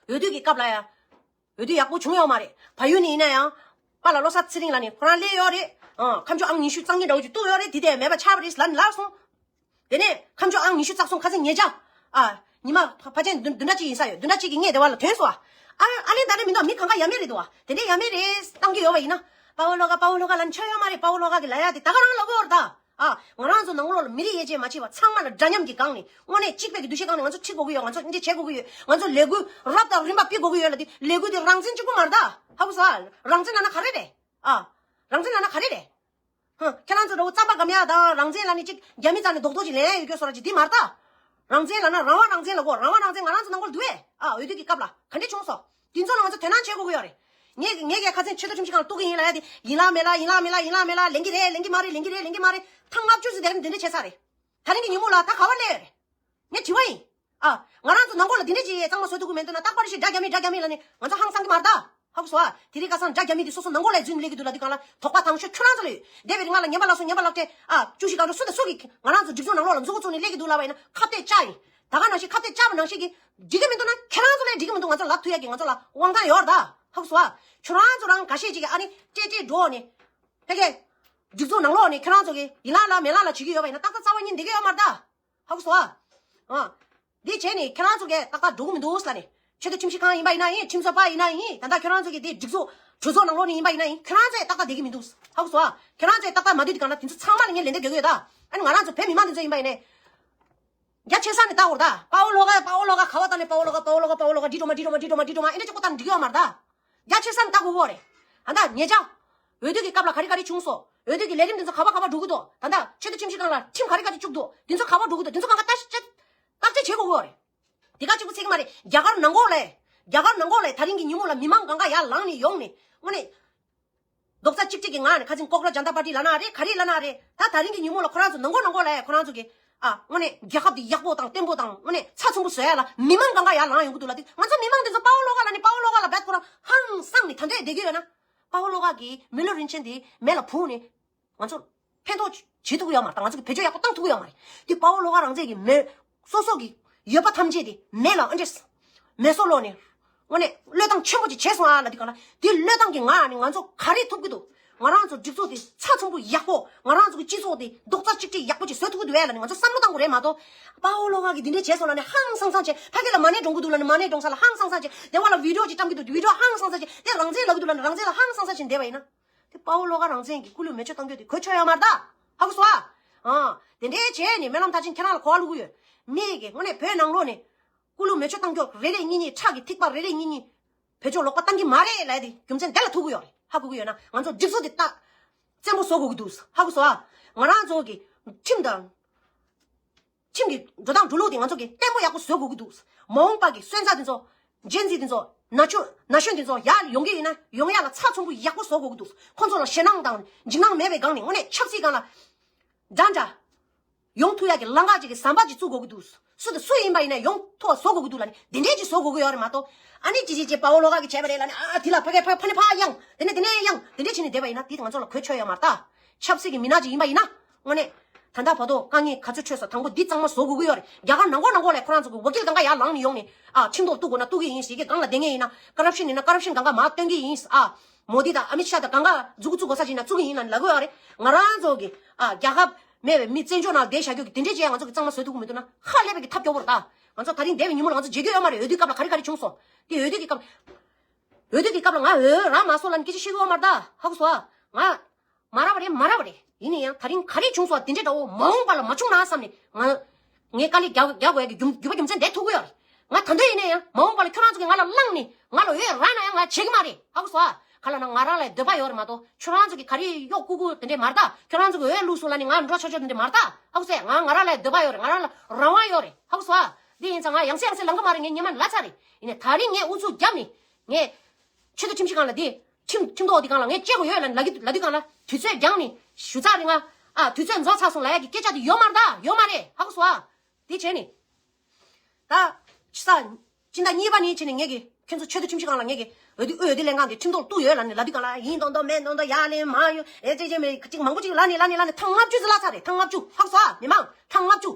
བསྡུ་གི་སྐབས་ལ་ཡང་འོས་བསྡུ་ཡག་པོ་བྱུང་ཡོད་མ་རེད། བལ་ཡུལ་ནས་ཡིན་ན་ཡང་པཱ་ལགས་བློ་བཟང་ཚེ་རིང་ལགས་ནས་ཁོ་རང་སླེབས་ཡོད་རེད། ཨ། ཁ་མཆུ་ཨང་ཉི་ཤུ་རྩ་གཉིས་འདྲ་བོ་ཅིག་གཏུགས་ཡོད་རེད། དེ་དེ་མེད་པ་ཆགས་པ་རེད་ལབ་ནས་ལབ་སོང་། དེ་ནས་ཁ་མཆུ་ཨང་ཉི་ཤུ་རྩ་གསུམ་ཁ་སང་ཉེ་ཆར། ཨ། ཉི་མ་ཕ་ཕལ་ཆེར་བདུན་བདུན་ཕྲག་གཅིག་ཡིན་ས་ཡོད། བདུན་ཕྲག་གཅིག་གི་སྔས་དེ་བ་ལ་ཐོན་སོང་། ཨ། ཨ་ལེ་ད་རེ་མི་འདུག་མི་གང་ག་ཡ་མེད་རེད་འདུག་བ། དེ་འདྲའི་ཡ་མེད་རེད་བཏང་གི་ཡོད་པ་ཡིན་ན། དཔའ་བོ་བློ་དགའ། དཔའ་བོ་བློ་དགའ་ལབ་ནས་ཆགས་ཡོད་མ་རེད། དཔའ་བོ་བློ་དགའ་གི་ལབ་ཡ་དེ་ད་ག་རང་ལབ་དགོས་རེད་ད། ཨ། ང་རང་ཚོ་ནང་ལོགས་ལ་མི་རིགས་དབྱེ་འབྱེད་མ་བྱས་པ་ཚང་མ་ལ་འདྲ་མཉམ་གྱི་སྒང་ནས་དངོས་གནས་གཅིག་པའི་གི་འདུ་ཤེས་སྒང་ནས་ང་ཚོ་ཁྲིད་དགོས་ཀྱི་ཡོད། ང་ཚོ་འདི་འདྲ་བྱེད་དགོས་ཀྱི་ཡོད། ང་ཚོ་ལས་འགུལ་རབ་དང་རིམ་པ་སྤེལ་དགོས་ཀྱི་ཡོད་ལབ་དུས་ལས་འགུལ་དེ་རང་བཙན་གཅིག་པུ་མ་རེད་ད། ཧ་གོ་སོང་། རང་བཙན་ལབ་ན་ག་རེ་རེད། ཨ། རང་བཙན་ལབ་ན་ག་རེ་རེད། ཧ། ཁྱེད་རང་ཚོ་འདྲ་བོ་རྩམ་པ་སྒམ་ཡག་དང་རང་བཙན་ལབ་ནས་ཅིག་རྒྱ་མི་རྩ་ནས་རྡོག་རྡོག་ཅིག་ལེན་ཡག་ཡོད་སྐྱོ་བཟོ་འདྲ་ཅིག་འདི་མ་རེད་ད། རང་བཙན་ལབ་ན་རང་དབང་རང་བཙན་ལབ་དགོས། རང་དབང་རང་བཙན་ང་རང་ཚོ་ནང་ཁུལ་འདུག་གས། ཨ། འོས་བསྡུ་གི་སྐབས་ལ་ག་འདྲས་བྱུང་སོང་། དེ་ཚོ་ལ་ང་ཚོ་དོ་སྣང་བྱེད་དགོས་ཀྱི་ཡོད་རེད། ངས་ངས་ཀྱི་ཁ་སང་ཆེས་མཐོ་ཁྲིམས་ཞིབ་ཁང་ལ་གཏུག་གི་ཡིན་ལབ་ཡ་དེ་ཡིན་ལ་མེད་ལ་ཡིན་ལ་མེད་ལ་ཡིན་ལ་མེད་ལ་ལེན་གི་རེད། ལེན་གི་མ་རེད། ལེན་གི་རེད། ལེན་གི་མ་རེད། ཐེངས་ལྔ་བཅུ་ཙམ་དེ་རིང་འདི་འདྲ་བྱས་ཚར་རེད། ད་རིང་གི་ཉིན་མོ་ལ་ད་ག་བ་སླེབས་ཡོད་རེད། ངས་དྲི་བ་ཡིན། ཨ། ང་རང་ཚོ་ནང་ཁོག་ལ་འདི་འདྲ་ཅིག་གཙང་མ་བཟོ་ཐུབ་ཀྱི་མེད་འདུག་ན། རྟག་པར་ཞིག་དགྲ་རྒྱ་མི་དགྲ་རྒྱ་མི་ལབ་ནས་ང་ཚོ་ཧང་སང་གི་མ་རེད་ད། ཧ་གོ་སོང་ཨ། དེ་རིང་ཁ་སང་དགྲ་རྒྱ་མི་འདི་སོ་སོ་ནང་ཁོག་ལ་འཛུལ་ནས་སླེབས་ཀྱི་འདུག་ལབ་དུས་གང་ལ་དོགས་པ་དང་ཤོས་ཁྱོད་རང་ཚོ་ལ་ཡོད། འདས་པའི་རིང་ང་ལ་ངན་པ་ལ་སོགས་ངན་པ་ལག་སྤྲད། ཨ། བཅུ་བཞི་སྒང་དྲུག་སུ་དང་སུ་གིས་ང་རང་ཚོ་སྒྲིག་འཛུགས་ནང་ལོགས་ལ་མཛུབ་གུ་བཙུགས་ནས་སླེབས་ཀྱི་འདུག་ལབ་པ་ཡིན་ན་ཁ་གཏད་བཅག་ཡིན། ད་ག་ནང་བཞིན་ཁ་གཏད་བཅག་པ་ནང་བཞིན་གྱི་འགྲིག་གི་མི་འདུག་ན་ཁྱེད་རང་ཚོ་ལ་འགྲིག་གི་མི་འདུག་ང་ཚོ་ལབ་ཐུབ་ཡག་གི་ང་ཚོ་ལ་དབང་ཐང་ཡོད་རེད་ད། ཧ་གོ་སོང་ཨ། ཁྱོད་རང་ཚོ་རང་འགའ་ཤས་ཅིག་གིས་ཨ་ནི་སྤྲད་སྤྲད་འགྲོ་ནས། ཕ་གི། སྒྲིག་འཛུགས་ནང་ལོགས་ནས་ཁྱོད་རང་ཚོ་གིས་ཡིན་ལ་ལ་མེད་ལ་ལ་བྱེད་ཀྱི་ཡོད་པ་ཡིན་ན་ཏག་ཏག་རྩ་བ་ཉིད་འགྲིག་གི་ཡོད་མ་རེད་ད། ཧ་གོ་སོང་ཨ། ཨ། འདི་བྱས་ནས་ཁྱེད་རང་ཚོ་གིས་ཏག་ཏག་འགྲོ་གི་མི་འདུག་ཟེར་ནས། ཆེས་མཐོ་ཁྲིམས་ཞིབ་ཁང་ཡིན་པ་ཡིན་ན་ཡིན། ཁྲིམས་བཟོ་པ་ཡིན་ན་ཡིན། ད་ལྟ་ཁྱོད་རང་ཚོ་གི་དེ་སྒྲིག་འཛུགས་གྲོས་ཚོགས་ནང་ལོགས་ནས་ཡིན་པ་ཡིན་ན་ཡིན། ཁྱོད་རང་ཚོས་ཏག་ཏག་བསྡད་ཀྱི་མི་འདུག་ཧ་གོ་སོང་ཨ། ཁྱོད་རང་ཚོས་ཏག་ཏག་མ་བསྡད་དུས་གང་ལ་དེ་ཚོ་ཚང་མ་ལ་ངས་ལན་འདེབས་རྒྱག་གི་ཡོད་ད། ཨ་ནི་ང་རང་ཚོ་བོད་མི་མང་དེ་ཚོ་ཡིན་པ་ཡིན་ནའི། རྒྱ་ཆེ་ས་ནས་ལྟ་དགོས་རེད་ད། དཔའ་བོ་ལྷོ་ཁ་དཔའ་བོ་ལྷོ་ཁ་ག་བ་ལྟ་ནས་དཔའ་བོ་ལྷོ་ཁ་དཔའ་བོ་ལྷོ་ཁ་དཔའ་བོ་ལྷོ་ཁ་འདི་འགྲོ་མ་འདི་འགྲོ་མ་འདི་འགྲོ་མ་འདི་འགྲོ་མ་ཨེ་འདྲ་ཅིག་ཁོ་ཐག་འགྲིག་ཡོད་མ་རེད་ད། རྒྱ་ཆེ་ས་ནས་ལྟ་དགོས་ཀྱི་རེད། ཨ་ད་ཉེ་ཆར་འོས་བསྡུ་གི་སྐབས་ལ་ག་རེ་ག་རེ་བྱུང་སོང་། འོས་བསྡུ་གི་ལས་རིམ་འདི་ཚོ་ག་བ་ག་བ་འགྲོ་གི་འདུག་ད་ལྟ་ཆེས་མཐོ་ཁྲིམས་ཞིབ་ཁང་ལ་ཁྲིམས་ག་རེ་ག་རེ་བཅུག་འདུག་འདི་ཚོ་ག་བ་འགྲོ་གི་འདུག་འདི་ཚོ་གང་ག་བརྟག་དཔྱད་བརྟག་དཔྱད་བྱེད་དགོས་ཀྱི་ཡོད་རེད། དེ་ག་གཅིག་པུ་ཚིག་མ་རེད། རྒྱ་གར་ནང་ལོགས་ལ། རྒྱ་གར་ནང་ལོགས་ལ་ད་རིང་གི་ཉིན་མོ་ལ་མི་མང་གང་ག་ཡར་ལངས་ནས་ཡོང་ནས་དངོས་གནས། རྡོག་རྩ་གཅིག་སྒྲིལ་གྱི་ངང་ནས་ཁ་སང་ཀོག་ར་ཇན་ཏ་པར་ཏི་ལབ་ན་རེད། ག་རེ་ལབ་ན་རེད། ད་ད་རིང་གི་ཉིན་མོ་ལ་ཁོ་རང་ཚོ་ནང་ཁོག་ནང་ཁོག་ལ་ཁོ་རང་ཚོ་གི་ཨ་དངོས་གནས་རྒྱལ་ཁབ་འདི་ཡག་པོ་དང་བརྟན་པོ་དང་དངོས་གནས་ཚགས་ཚུད་པོ་བཟོ་ཡ་ལ་མི་མང་གང་ག་ཡར་ལངས་ཡོང་གི་འདུག་ལབ་དུས། ང་ཚོ་མི་མང་འདི་ཚོ་དཔའ་བོ་ལྷོ་ཁ་ལབ་ནས་དཔའ་བོ་ལྷོ་ཁ་ལ་རྦད་ཁོ་རང་ཧང་སངས་ནས་ད་འདོད་བསྡད་ཀྱི་ཡོད་ན། དཔའ་བོ་ལྷོ་ཁ་གི་མི་ལོ་རིན་ཆེན་འདི་མེ་ལ་བུད་ནས། ང་ཚོ་ཕན་ཐོགས་བྱེད་ཐུབ་ཀྱི་ཡོད་མ་རེད། ད་ང་ཚོ་གི་བེད་སྤྱོད་ཡག་པོ་བཏང་ཐུབ་ཀྱི་ཡོད་མ་རེད། འདི་དཔའ་བོ་ལྷོ་ཁ་རང་བཙན་གྱི་མེ་སོ་སོ་གི་ཡོད་པ་ཐམས་ཅད་དེ་མེ་ལ་ཨ་འདྲས་མེ་སོ་ལོག་ནས་དངོས་གནས་བློས་བཏང་ཆེན་པོ་ཅིག་བྱས་སོང་ཨ་ལ། འདི་ག་ལ་འདི་བློས་བཏང་གི་ངང་ནས་ང་ཚོ་ག་རེ་ཐུབ་ཀྱི་འདུག་ང་རང་ཚོ་སྒྲིག་འཛུགས་དེ་ཚགས་ཚུད་པོ་ཡག་པོ། ང་རང་ཚོ་གི་སྤྱི་ཚོགས་དེ་རྡོག་རྩ་གཅིག་སྒྲིལ་ཡག་པོ་ཅིག་བཟོ་ཐུབ་ཀྱི་འདུག་ཨ་ལ་ནི་ང་ཚོ་བསམ་བློ་བཏང་དགོས་རེད་མ་གཏོགས། དཔའ་བོ་ལྷོ་ཁ་གིས་འདི་འདྲས་བྱས་སོང་ལ་ནི་ཧང་སང་སང་བྱས། ཕ་གི་ལ་མ་ཎི་སྒྲོན་གྱི་འདུག་ལ་ནི་མ་ཎི་སྒྲོན་ས་ལ་ཧང་སང་སང་བྱས། སྡེ་བ་ལ་བི་ཌིའོ་ཅིག་བཀྲམ་གྱི་འདུག་བི་ཌིའོ་ཧང་སང་སང་བྱས། དེ་རང་བཙན་ལབ་ཀྱི་འདུག་ལ་ནི་རང་བཙན་ལ་ཧང་སང་སང་བྱས་བསྡད་པ་ཡིན་ན། དེ་དཔའ་བོ་ལྷོ་ཁ་རང་བཙན་གྱི་སྐུ་ལུས་མེ་མཆོད་གཏང་རྒྱུ་དེ་གོ་ཆོད་ཡོད་མ་རེད་ད། ཧ་གོ་སོང་ཨ། ཨ། དེ་འདྲའི་བྱས་ནས་སྨོན་ལམ་མཐར་ཕྱིན་ཁྱེད་རང་ལ་གོ་བ་བླུག་གི་ཡོད། མི་གི་དངོས་གནས་བོད་ནང་ལོགས་ནས་སྐུ་ལུས་མེ་མཆོད་གཏང་རྒྱུ་རེ་རེ་གཉིས་གཉིས། ཁྲག་གི་ཐིགས་པ་རེ་རེ་གཉིས་གཉིས་བེད་སྤྱོད་ལོག་པ་གཏང་གི་མ་རེད་ལབ་དེ་རྒྱུ་མཚན་དེ་ལ་ཐུག་གི་ཡོད་རེད། ཧ་གོ་གི་ཡོད་ན་ང་ཚོ་སྒྲིག་འཛུགས་དེ་ད་བཙན་པོ་བཟོ་དགོས་ཀྱི་འདུག་ཧ་གོ་སོང་ཨ། ང་རང་ཚོ་གི་ཁྲིམས་དང་། ཁྲིམས་ཀྱི་འགྲོ་སྟངས་འགྲོ་ལུགས་དེ་ང་ཚོ་གིས་བརྟན་པོ་ཡག་པོ་བཟོ་དགོས་ཀྱི་འདུག་མ་འོངས་པ་གི་སོན་རྩ་དེ་ཚོ། ཇེན་ཟི་དེ་ཚོ། ན་ཆུང་ན་གཞོན་དེ་ཚོ་ཡར་ཡོང་གི་ཡིན་ན་ཡོང་ཡག་ལ་ཚགས་ཚུད་པོ་ཡག་པོ་བཟོ་དགོས་ཀྱི་འདུག་ཁོང་ཚོ་ལ་ཞེད་སྣང་དང་འཇིགས་སྣང་མེད་པའི་སྒང་ནས་དངོས་གནས་ཆབ་སྲིད་སྒང་ལ་འདྲ་འདྲ་ཡོང་ཐུབ་ཡག་གི་ལམ་ཁ་ཅིག་གི་ཟམ་པ་ཅིག་བཙུགས་དགོས་ཀྱི་འདུག་སུ་དང་སུ་ཡིན་པ་ཡིན་ན་ཡོང་ཐུབ་པ་བཟོ་དགོས་ཀྱི་འདུག་ལབ་ནས་དེ་འདྲས་ཅིག་བཟོ་དགོས་ཀྱི་ཡོད་རེད་མ་གཏོགས། ཨ་ནི་ཅི་ཅི་ཅི་དཔའ་བོ་ལྷོ་ཁ་གིས་བྱས་པ་རེད་ལབ་ནས་ཨ་ཨ་དེ་ལ་ཕ་གི་ཕ་ཕ་ནི་ཕ་གཡང་། དེ་ནས་དེ་ནས་གཡང་། དེ་འདྲས་བྱས་ནས་བསྡད་པ་ཡིན་ན་དེ་ང་ཚོ་ལ་གོ་ཆོད་ཡོད་མ་རེད་ད། ཆབ་སྲིད་ཀྱི་མི་སྣ་ཅིག་ཡིན་པ་ཡིན་ན། དངོས་གནས། ད་ལྟ་བར་དུ་དཀའ་ངལ་ག་ཚོད་འཕྲད་སོང་། དང་པོ་འདི་གཙང་མ་བཟོ་དགོས་ཀྱི་ཡོད་རེད། རྒྱ་གར་ནང་ཁོག་ནང་ཁོག་ལ་ཁོ་རང་ཚོ་གི་ཝ་ཀིལ་གང་ག་ཡར་ལངས་ནས་ཡོང་ནས་ཨ་ཁྲིམས་ཐོག་གཏུག་དགོས་ན་གཏུག་གི་ཡིན། ཞིག་གི་སྒང་ལ་བསྡད་མཁན་ཡིན་ན་ཀོ་རབ་ཤན་ཡིན་ན་ཀོ་རབ་ཤན་གང་ག་མར་སྟོན་གྱི་ཡིན། ཨ་མོ་དི་དང་ཨ་མིད་ཤཱ་དང་གང་ག་མཛུབ་གུ་བཙུགས་དགོས་ས་ཅིག་ཡིན་ན་བཙུགས་ཀྱི་ཡིན་ལབ་ལབ་ཀྱི་ཡོད་རེད། ང་རང་ཚོ་གི་ཨ་རྒྱལ་ཁབ་མེད་པའི་མི་བཙན་བྱོལ་ནང་བསྡད་བཞག་རྒྱུ་གི་དེ་འདྲས་ཅིག་ང་ཚོ་གི་གཙང་མ་བཟོ་ཐུབ་ཀྱི་མི་འདུག་ན་ཧ་ལས་པའི་གི་ཐབས་སྐྱོ་བོ་རེད་ད། ང་ཚོ་ད་རིང་བསྡད་པའི་ཉིན་མོ་ལ་ང་ཚོ་མཇལ་རྒྱུ་ཡོད་མ་རེད། འོས་བསྡུའི་སྐབས་ལ་ག་རེ་ག་རེ་བྱུང་སོང་། དེ་འོས་བསྡུ་གི་སྐབས། འོས་བསྡུ་གི་སྐབས་ལ་ང་འོས་རག་མ་སོང་ལབ་ནས་སྐད་ཆ་བཤད་གི་ཡོད་མ་རེད་ད། ཧ་གོ་སོང་ཨ། ང་། མ་རག་པ་རེད། མ་རག་པ་རེད། ཡིན་ན་ཡང་ད་རིང་ག་རེ་བྱུང་སོང་། དེ་འདྲའི་འདྲ་བོ་མ་འོངས་པ་ལ་མ་བྱུང་ན་བསམ་ནས་ང་། ངས་དཀའ་ལས་རྒྱག་རྒྱག་དགོས་ཡ་གི་རྒྱུ་རྒྱུ་བ་རྒྱུ་མཚན་འདི་ཐུག་གི་ཡོད་རེད། ང་ད་འདོད་ཡིན་ན་ཡང་མ་འོངས་པ་ལ་ཁྱོད་རང་ཚོ་གིས་ང་ལ་བླངས་ནས་ང་ལ་འོས་རག་ན་ཡང་ང་བྱེད་གི་མ་རེད། ཧ་གོ་སོང་ཨ། ག་ལ་ན་ང་རང་ལ་འདོད་པ་ཡོད་རེད་མ་གཏོགས་ཁྱོད་རང་ཚོ་གིས་ག་རེ་གཡོག་བཀུག་བཀུག་དེ་འདྲས་མ་རེད་ད། ཁྱོད་རང་ཚོ་གིས་འོས་བླུགས་སོང་ལབ་ནས་ང་འགྲོ་ཆོག་ཆོག་དེ་འདྲས་མ་རེད་ད། ཧ་གོ་སོང་ཨ། ང་ང་རང་ལ་འདོད་པ་ཡོད་རེད། ང་རང་ལ་རང་དབང་ཡོད་རེད། ཧ་གོ་སོང་ཨ། འདི་ཡིན་ཙང་ང་ཡང་སེ་ཡང་སེ་ལངས་གི་མ་རེད། ངས་ཉི་མ་ལ་ཚར་རེད། ཡིན་ནའི་ད་རིང་ངས་ཨུ་ཚུགས་བརྒྱབ་ནས་ངས། ཆེས་མཐོ་ཁྲིམས་ཞིབ་ཁང་ལ་དེ། ཁྲིམས་ཁྲིམས་ཐོག་དེ་སྒང་ལ་ངས་བཅད་དགོས་ཡོད་ལབ་ལབ་ཀྱི་ལབ་དུས་སྒང་ལ་དུས་ཚོད་འགྱངས་ནས་ཞུ་ཚར་རེད། ང་ཨ་དུས་ཚོད་རྫོགས་ཚར་སོང་ལབ་ཡ་གི་སྐད་ཆ་དེ་ཡོད་མ་རེད་ད། ཡོད་མ་རེད། ཧ་གོ་སོང་ཨ། དེ་བྱས་ནས་ད་ཆ་ས་སྤྱི་ཟླ་གཉིས་པ་ནས་བྱས་ནས་ངས་ཀྱི་ཁྱོད་ཚོ་ཆེས་མཐོ་ཁྲིམས་ཞིབ་ཁང་ལ་ངས་ཀྱི་འོས་བསྡུ་འོས་བསྡུ་ལྷན་ཁང་དེ་ཁྲིམས་ཐོག་གཏུགས་ཡོད་ལབ་ནས་ལབ་དུས་སྒང་ལ་ཡིན་མདོག་མདོག་མེད་མདོག་མདོག་ཡར་ལེན་མར་ཡོང་ཨེ་ཙི་ཙི་མེད་ཅིག་མང་པོ་ཅིག་ལབ་ནས་ལབ་ནས་ལབ་ནས་ཐེངས་ལྔ་བཅུ་ཙམ་ལབ་ཚར་རེད། ཐེངས་ལྔ་བཅུ། ཧ་གོ་སོང་ཨ། མི་མང་ཐེངས་ལྔ་བཅུ།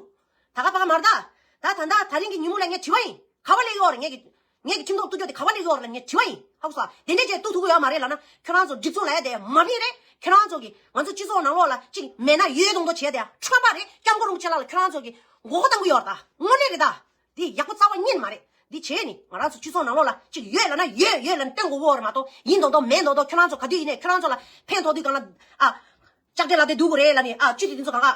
ད་ག་ཕ་ག་མ་རེད་ད། ད་ད་ད་ད་རིང་གི་ཉིན་མོ་ལ་ངས་དྲི་བ་ཡིན། ག་བ་སླེབས་ཡོད་རེད། ངས་ཀྱི་ངས་ཀྱི་ཁྲིམས་ཐོག་གཏུག་རྒྱུ་དེ་ག་བ་སླེབས་ཡོད་རེད་ལབ་ངས་དྲི་བ་ཡིན། ཧ་གོ་སོང་། དེ་འདྲས་བྱས་གཏུག་ཐུབ་ཀྱི་ཡོད་མ་རེད་ལབ་ན་ཁྱོད་རང་ཚོ་སྒྲིག་འཛུགས་ལ་ཡ་དེ་མ་ཕན་རེད། ཁྱོད་རང་ཚོ་གི་ང་ཚོ་སྤྱི་ཚོགས་ནང་ལོགས་ལ་ཅིག་མེད་ན་ཡོད་མདོག་མདོག་བྱས་དེ་ཁྲོན་པ་རེད། སྐྱབས་མགོན་རིན་པོ་ཆེ་ལགས་ལ་ཁྱོད་རང་ཚོ་གི་མགོ་སྐོར་བཏང་གི་ཡོད་རེད་ད། དངོས་གནས་རེད་ད། དེ་ཡག་པོ་རྩ་བ་ཉིད་མ་རེད། འདི་བྱས་ནི་ང་རང་ཚོ་སྤྱི་ཚོགས་ནང་ལོགས་ལ་ཅིག་ཡོད་ལབ་ན་ཡོད་ཡོད་ལབ་ནས་སྟོན་དགོས་ཀྱི་ཡོད་རེད་མ་གཏོགས་ཡིན་མདོག་མདོག་མེད་མདོག་མདོག་ཁྱོད་རང་ཚོ་ག་དུས་ཡིན་ནའི་ཁྱོད་རང་ཚོ་ལ་ཕན་ཐོགས་དུས་སྒང་ལ་ཨ། ལྕགས་དྲེལ་ལ་དེ་སྡུག་གི་རེད་ལབ་ནས་ཨ་ཅི་དེ་དེ་ཚོ་གང་ག་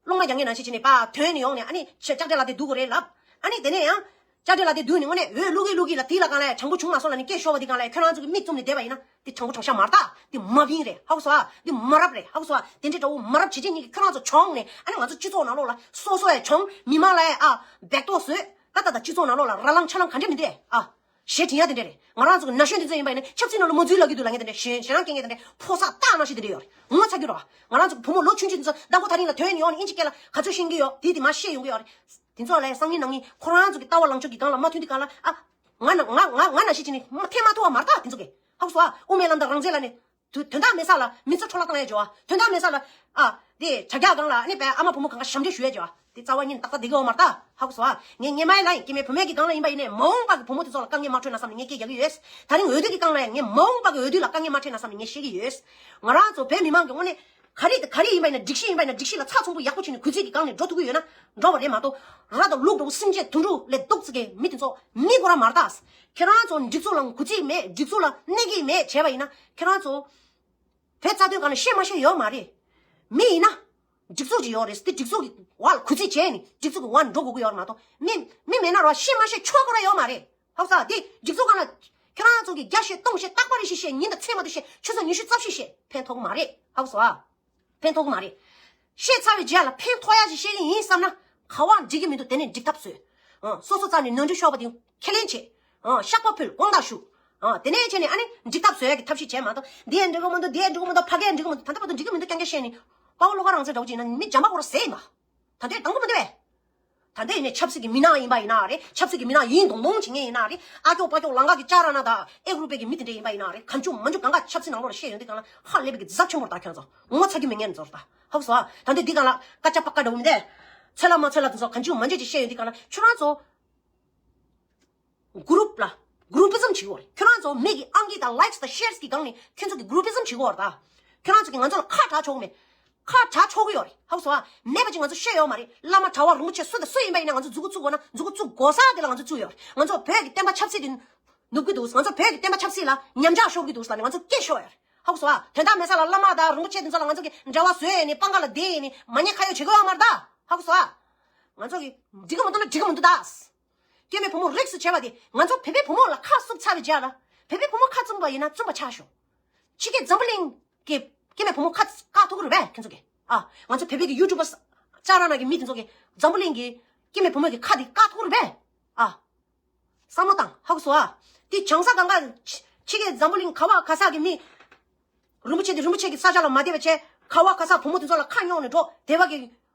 སློང་མ་རྒྱག་མཁན་ནང་བཞིན་བྱས་ནས་ཕར་ཐོན་ནས་ཡོང་ནས་ཨ་ནི་ཆ་ལྕགས་དྲེལ་ལ་དེ་སྡུག་གི་རེད་ལབ། ཨ་ནི་དེ་ནས་ཡང་ལྕགས་དྲེལ་ལ་དེ་བསྡུས་ནས་དངོས་གནས་འོས་བླུག་གི་བླུག་གི་ལ་དེ་ལ་གང་ལ་དྲང་པོ་བྱུང་མ་སོང་ལབ་ནས་སྐད་ཤོར་བ་དེ་གང་ལ་ཁྱོད་རང་ཚོ་གི་མིག་བཙུམ་ནས་བསྡད་པ་ཡིན་ན་དེ་དྲང་པོ་དྲང་བཞག་མ་རེད་ད། དེ་མ་བིན་རེད། ཧ་གོ་སོང་ཨ། དེ་མ་རབས་རེད། ཧ་གོ་སོང་ཨ། དེ་འདྲའི་འདྲ་བོ་མ་རབས་བྱེད་བྱེད་ཉིད་ཀྱི་ཁྱོད་རང་ཚོ་བྱུང་ནས་ཨ་ནི་ང་ཚོ་སྤྱི་ཚོགས་ནང་ལོགས་ལ་སོ་སོ་ཡ་བྱུང་མི་མང་ལ་ཡ་ཨ་བེག་ཏོག་བཟོས་ད་ད་ད་སྤྱི་ཚོགས་ནང་ལོགས་ལ་ར་ལངས་ཆ་ལངས་ག་འདྲ་མི་འདུག་ཨ། ཞེ་དྲན་ཡ་དེ་འདྲ་རེད། ང་རང་ཚོ་གི་ན་གཞོན་དེ་ཚོ་ཡིན་པ་ཡིན་ན་ཆབ་སྲིད་ནང་ལ་མ་འཛུལ་ལབ་ཀྱི་འདུག་ལབ་མཁན་དེ་འདྲ་ཞེ་ཞེ་སྡང་སྐྱེ་མཁན་དེ་འདྲ་ཕོ་གསར་སྟག་ནང་བཞིན་དེ་འདྲ་ཡོད་རེད། ངོ་ཚ་རྒྱུ་རེད་བ། ང་རང་ཚོ་གི་བུ་མོ་ལོ་ཆུང་ཆུང་དེ་ཚོ་ཟླ་མགོ་ཐག་རིང་ལ་ཐོན་ནས་ཡོང་ནས་ཨིན་ཅི་སྐད་ལ་ག་ཚོད་ཤེས་ཀྱི་ཡོད་དེ་དེ་མ་ཤེས་ཡོང་གི་ཡོད་རེད། དེ་ཚོ་ལ་སང་ཉིན་གནངས་ཉིན་ཁོ་རང་ཚོ་གི་ལྟ་བ་ལངས་ཕྱོགས་ཀྱི་སྒང་ལ་མ་མཐུན་དུས་སྒང་ལ་ཨ། ང་ན་ང་ང་ང་ན་ཤི་ཅི་ནི་མ་ཐེ་མ་ཐོ་བ་མ་རེད་ད་དེ་ཚོ་གི། ཧ་གོ་སོང་ཨ། དབུ་མའི་ལམ་དང་རང་བཙན་ལ་ནི། དོན་དོན་དག་མེད་ས་ལ་མི་ཚེ་འཕྲོ་བརླག་བཏང་ཡ་བྱེད་བ། དོན་དག་མེད་ས་ལ། ཨ། དེ་དྲ་རྒྱ་སྒང་ལ་ཨ་ནི་པའི་ཨ་མ་བུ་མོ་གང་ག་ཞབས་འདྲེན་ཞུ་ཡ་བྱེད་བ། དེ་རྩ་བ་ཉིད་ནས་ཏག་ཏག་བསྡད་ཀྱི་ཡོད་མ་རེད་ད། ཧ་གོ་སོང་ཨ། ངས་སྔོན་མའི་ལ་ཡིན་སྐྱེ་དམན་བུད་མེད་ཀྱི་སྒང་ལ་ཡིན་པ་ཡིན་ནའི་མ་འོངས་པ་གི་བུ་མོ་དེ་ཚོ་ལ་དཀའ་ངལ་མ་འཕྲད་ན་བསམ་ནས་ངས་སྐད་རྒྱག་གི་ཡོད། ད་རིང་འོས་བསྡུ་གི་སྒང་ལ་ཡང་ངས་མ་འོངས་པ་གི་འོས་བསྡུ་ལ་དཀའ་ངལ་མ་འཕྲད་ན་བསམ་ནས་ངས་བཤད་ཀྱི་ཡོད། ང་རང་ཚོ་བོད་མི་མང་གི་དངོས་གནས་ག་རེ་ག་རེ་ཡིན་པ་ཡིན་ན་སྒྲིག་གཞི་ཡིན་པ་ཡིན་ན་སྒྲིག་གཞི་ལ་ཚགས་ཚུད་པོ་ཡག་པོ་བྱས་ནས་གུས་བརྩི་གི་སྒང་ནས་འགྲོ་ཐུབ་ཀྱི་ཡོད་ན་འགྲོ་བ་རེད་མ་གཏོགས། ར་དང་ལུག་འདྲ་བོ་སེམས་ཅན་དུད་འགྲོ་ལས་ལྡོག་ཙི་གེ་མི་དེ་ཚོ་མི་ཁོ་རང་མ་རེད་ད། ཁྱེད་རང་ཚོ་སྒྲིག་འཛུགས་ལ་གུས་བརྩི་མེད། སྒྲིག་འཛུགས་ལ་གནས་ཀྱི་མེད་བྱས་པ་ཡིན་ན་ཁྱེད་རང་ཚོ་བོད་རྩ་དོན་སྒང་ནས་བཤད་མ་བཤད་ཡོད་མ་རེད། མི་ཡིན་ན། སྒྲིག་འཛུགས་ཅིག་ཡོད་རེད། དེ་སྒྲིག་འཛུགས་ཀྱི་འོག་ལ་གུས་བརྩི་བྱས་ནས་སྒྲིག་འཛུགས་ཀྱི་འོག་ནས་འགྲོ་དགོས་ཀྱི་ཡོད་རེད་མ་གཏོགས། མི་མི་མེད་ན་ར་བ་ཤེས་མ་ཤེས་ཆོག་གི་ར་ཡོད་མ་རེད། ཧ་གོ་སོང་། དེ་སྒྲིག་འཛུགས་སྒང་ལ་ཁྱོད་རང་ཚོ་གིས་བརྒྱ་བཤད་སྟོང་བཤད་རྟག་པ་རེ་བཞིན་བཤད། ཉིན་དང་མཚན་མ་དུ་བཤད། ཆུ་ཚོད་ཉི་ཤུ་རྩ་བཞི་བཤད། ཕན་ཐོགས་ཀྱི་མ་རེད། ཧ་གོ་སོང་ཨ། ཕན་ཐོགས་ཀྱི་མ་རེད། བཤད་ཚར་བའི་རྗེས་ལ་ཕན་ཐོགས་ཡ་ཞིག་བཤད་ཀྱི་ཡིན་བསམ་ན། ག་བ་འགྲིག་གི་མི་འདུག་དེ་ནས་འགྲིག་ཐབས་བཟོས། ཨ། སོ་སོ་རྩ་ནས་ནོར་འཁྲུལ་ཤོར་བ་དེ་ཁས་ལེན་བྱེད། ཨ། བཤགས་པ་ཕུལ། དགོངས་དག་ཞུ། ཨ། དེ་ནས་བྱས་ནས་ཨ་ནི་འགྲིག་ཐབས་བཟོ་ཡ་གི་ཐབས་ཤེས་བྱས་མ་གཏོགས། འདི་ཡང་འགྲིག་གི་མི་འདུག་འདི་ཡང་འགྲིག་གི་མི་འདུག་ཕ་གིར་ཡང་འགྲིག་གི་མི་འདུག་ད་ལྟ་བར་དུ་འགྲིག་གི་མི་འདུག་རྐྱང་རྐྱང་བཤད་ནས། དཔའ་བོ་བློ་དགའ་རང་བཙན་འདྲ་བོ་ཅིག་ཡིན་ན་མི་འཇམ་པ་ཁོ་རང་ཟེར་ཡིན་པ། ད་འདོད་དང་པོ་མི་འདོད་པས། ད་འདོད་ཡིན་ནས་ཆབ་སྲིད་ཀྱི་མི་སྣ་ཡིན་པ་ཡིན་ན་རེད། ཆབ་སྲིད་ཀྱི་མི་སྣ་ཡིན་མདོག་མདོག་བྱེད་མཁན་ཡིན་ན་རེད། ཨ་ཀྱོག་པ་ཀྱོག་ལང་ཀ་གི་ལྕགས་ར་ན་ད་ཨེ་གུ་རུ་པའི་གི་མི་དེ་འདྲ་ཡིན་པ་ཡིན་ན་རེད། གང་བྱུང་མ་བྱུང་གང་ག་ཆབ་སྲིད་ནང་ལོགས་ལ་བཤད་ཡོང་དུས་གང་ལ་ཧ་ལས་པའི་གི་རྫབ་ཆེན་པོ་རེད། ད་ཁྱོད་ཚོ་ངོ་ཚ་རྒྱུ་མེད་མཁན་ཚོ་རེད། ད་ཧ་གོ་སོང་ཨ། ད་འདོད་འདི་གང་ལ་ཀ་ཅ་པ་ཀ་འདྲ་བོ་མི་འདུག་ཚོད་ལ་མ་ཚོད་ལ་དེ་ཚོ་གང་བྱུང་མ་བྱུང་ཅིག་བཤད་ཡོང་དུས་གང་ལ་ཁྱོད་རང་ཚོ་གུ་རུབ་ལ་གུ་རུ་པི་ཛམ་བྱེད་ཀྱི་ཡོད་རེད། ཁྱོད་རང་ཚོ་མི་གི་ཨང་ཀི་དང་ལའིཀ་དང་ཤེར་གི་སྒང་ནས་ཁྱོད་ཚོ་གི་གུ་རུ་པི་ཛམ་བྱེད་ཀྱི་ཡོད་རེད། ད་ཁྱོད་རང་ཚོ་གི་ང་ཚོ་ལ་ཁ་གྲག་ཆོག་གི་མེད། ཁ་གྲག་ཆོག་གི་ཡོད་རེད། ཧ་གོ་སོང་ཨ། མེད་པ་ཅིག་ང་ཚོ་བཤད་ཡོད་མ་རེད། བླ་མ་གྲྭ་བ་རིན་པོ་ཆེ་སུ་དང་སུ་ཡིན་པ་ཡིན་ན་ང་ཚོ་མཛུབ་གུ་བཙུགས་དགོས་ན་མཛུབ་གུ་བཙུགས་དགོས་ས་དེ་ལ་ང་ཚོ་བཙུགས་ཡོད་རེད། ང་ཚོ་བོད་ཀྱི་བསྟན་པ་ཆབ་སྲིད་དེ་ནུབ་ཀྱི་འདུག་ང་ཚོ་བོད་ཀྱི་བསྟན་པ་ཆབ་སྲིད་ལ་ཉམས་ཆག་ཤོར་གྱི་འདུག་ཟེར་ནས་ང་ཚོ་སྐད་ཤོར་ཡོད་རེད། ཧ་གོ་སོང་ཨ། དོན་དག་མེད་ས་ལ་བླ་མ་དང་རིན་པོ་ཆེ་དེ་ཚོ་ལ་ང་ཚོ་གི་འབྲེལ་བ་བཟོས་ནས་པང་ཁ་ལ་བསྡད་ནས་མ་ཉེས་ཁ་གཡོག་བྱེད་དགོས་ཡོད་མ་རེད་ད། ཧ་གོ་སོང་ཨ། ང་ཚོ་གི་འགྲིག་གི་མི་འདུག་ན་འགྲིག་གི་མི་འདུག་ད། སྐྱེ་དམན་བུ་མོ་རིགས་སུ་བྱས་པ་དེ་ང་ཚོ་བོད་པའི་བུ་མོ་ལ་ཁ་བཙུམ་ཚར་བའི་རྗེས་ལ་བོད་པའི་བུ་མོ་ཁ་བཙུམ་པ་ཡིན་ན་བཙུམ་པ་ཆགས་ཤོག་ཕྱི་རྒྱལ་འཛམ་བུ་གླིང་གི་སྐྱེ་དམན་བུ་མོ་ཁ་བཀག་ཐུབ་ཀྱི་རེད་པས་ཁྱེད་ཚོ་གིས། ཨ། ང་ཚོ་བོད་པའི་གི་ཡུ་ཊུབ་པ་ལྕགས་ར་ན་གི་མི་དེ་ཚོ་གིས་འཛམ་བུ་གླིང་གི་སྐྱེ་དམན་བུ་མོ་གི་ཁ་དེ་བཀག་ཐུབ་ཀྱི་རེད་པས། ཨ། བསམ་བློ་བཏང་། ཧ་གོ་སོང་ཨ། དེ་བྱང་ས་གང་ག་ཕྱི་རྒྱལ་འཛམ་བུ་གླིང་ག་བ་ག་ས་གི་མི། རིན་པོ་ཆེ་དེ་རིན་པོ་ཆེ་གི་ས་ཆ་ལ་མ་བསྡད་པ་བྱས། ག་བ་ག་ས་བུ་མོ་དེ་ཚོ་ལ་ཁ་རྙོག་ནས་འགྲོ་བསྡད་པ་གི།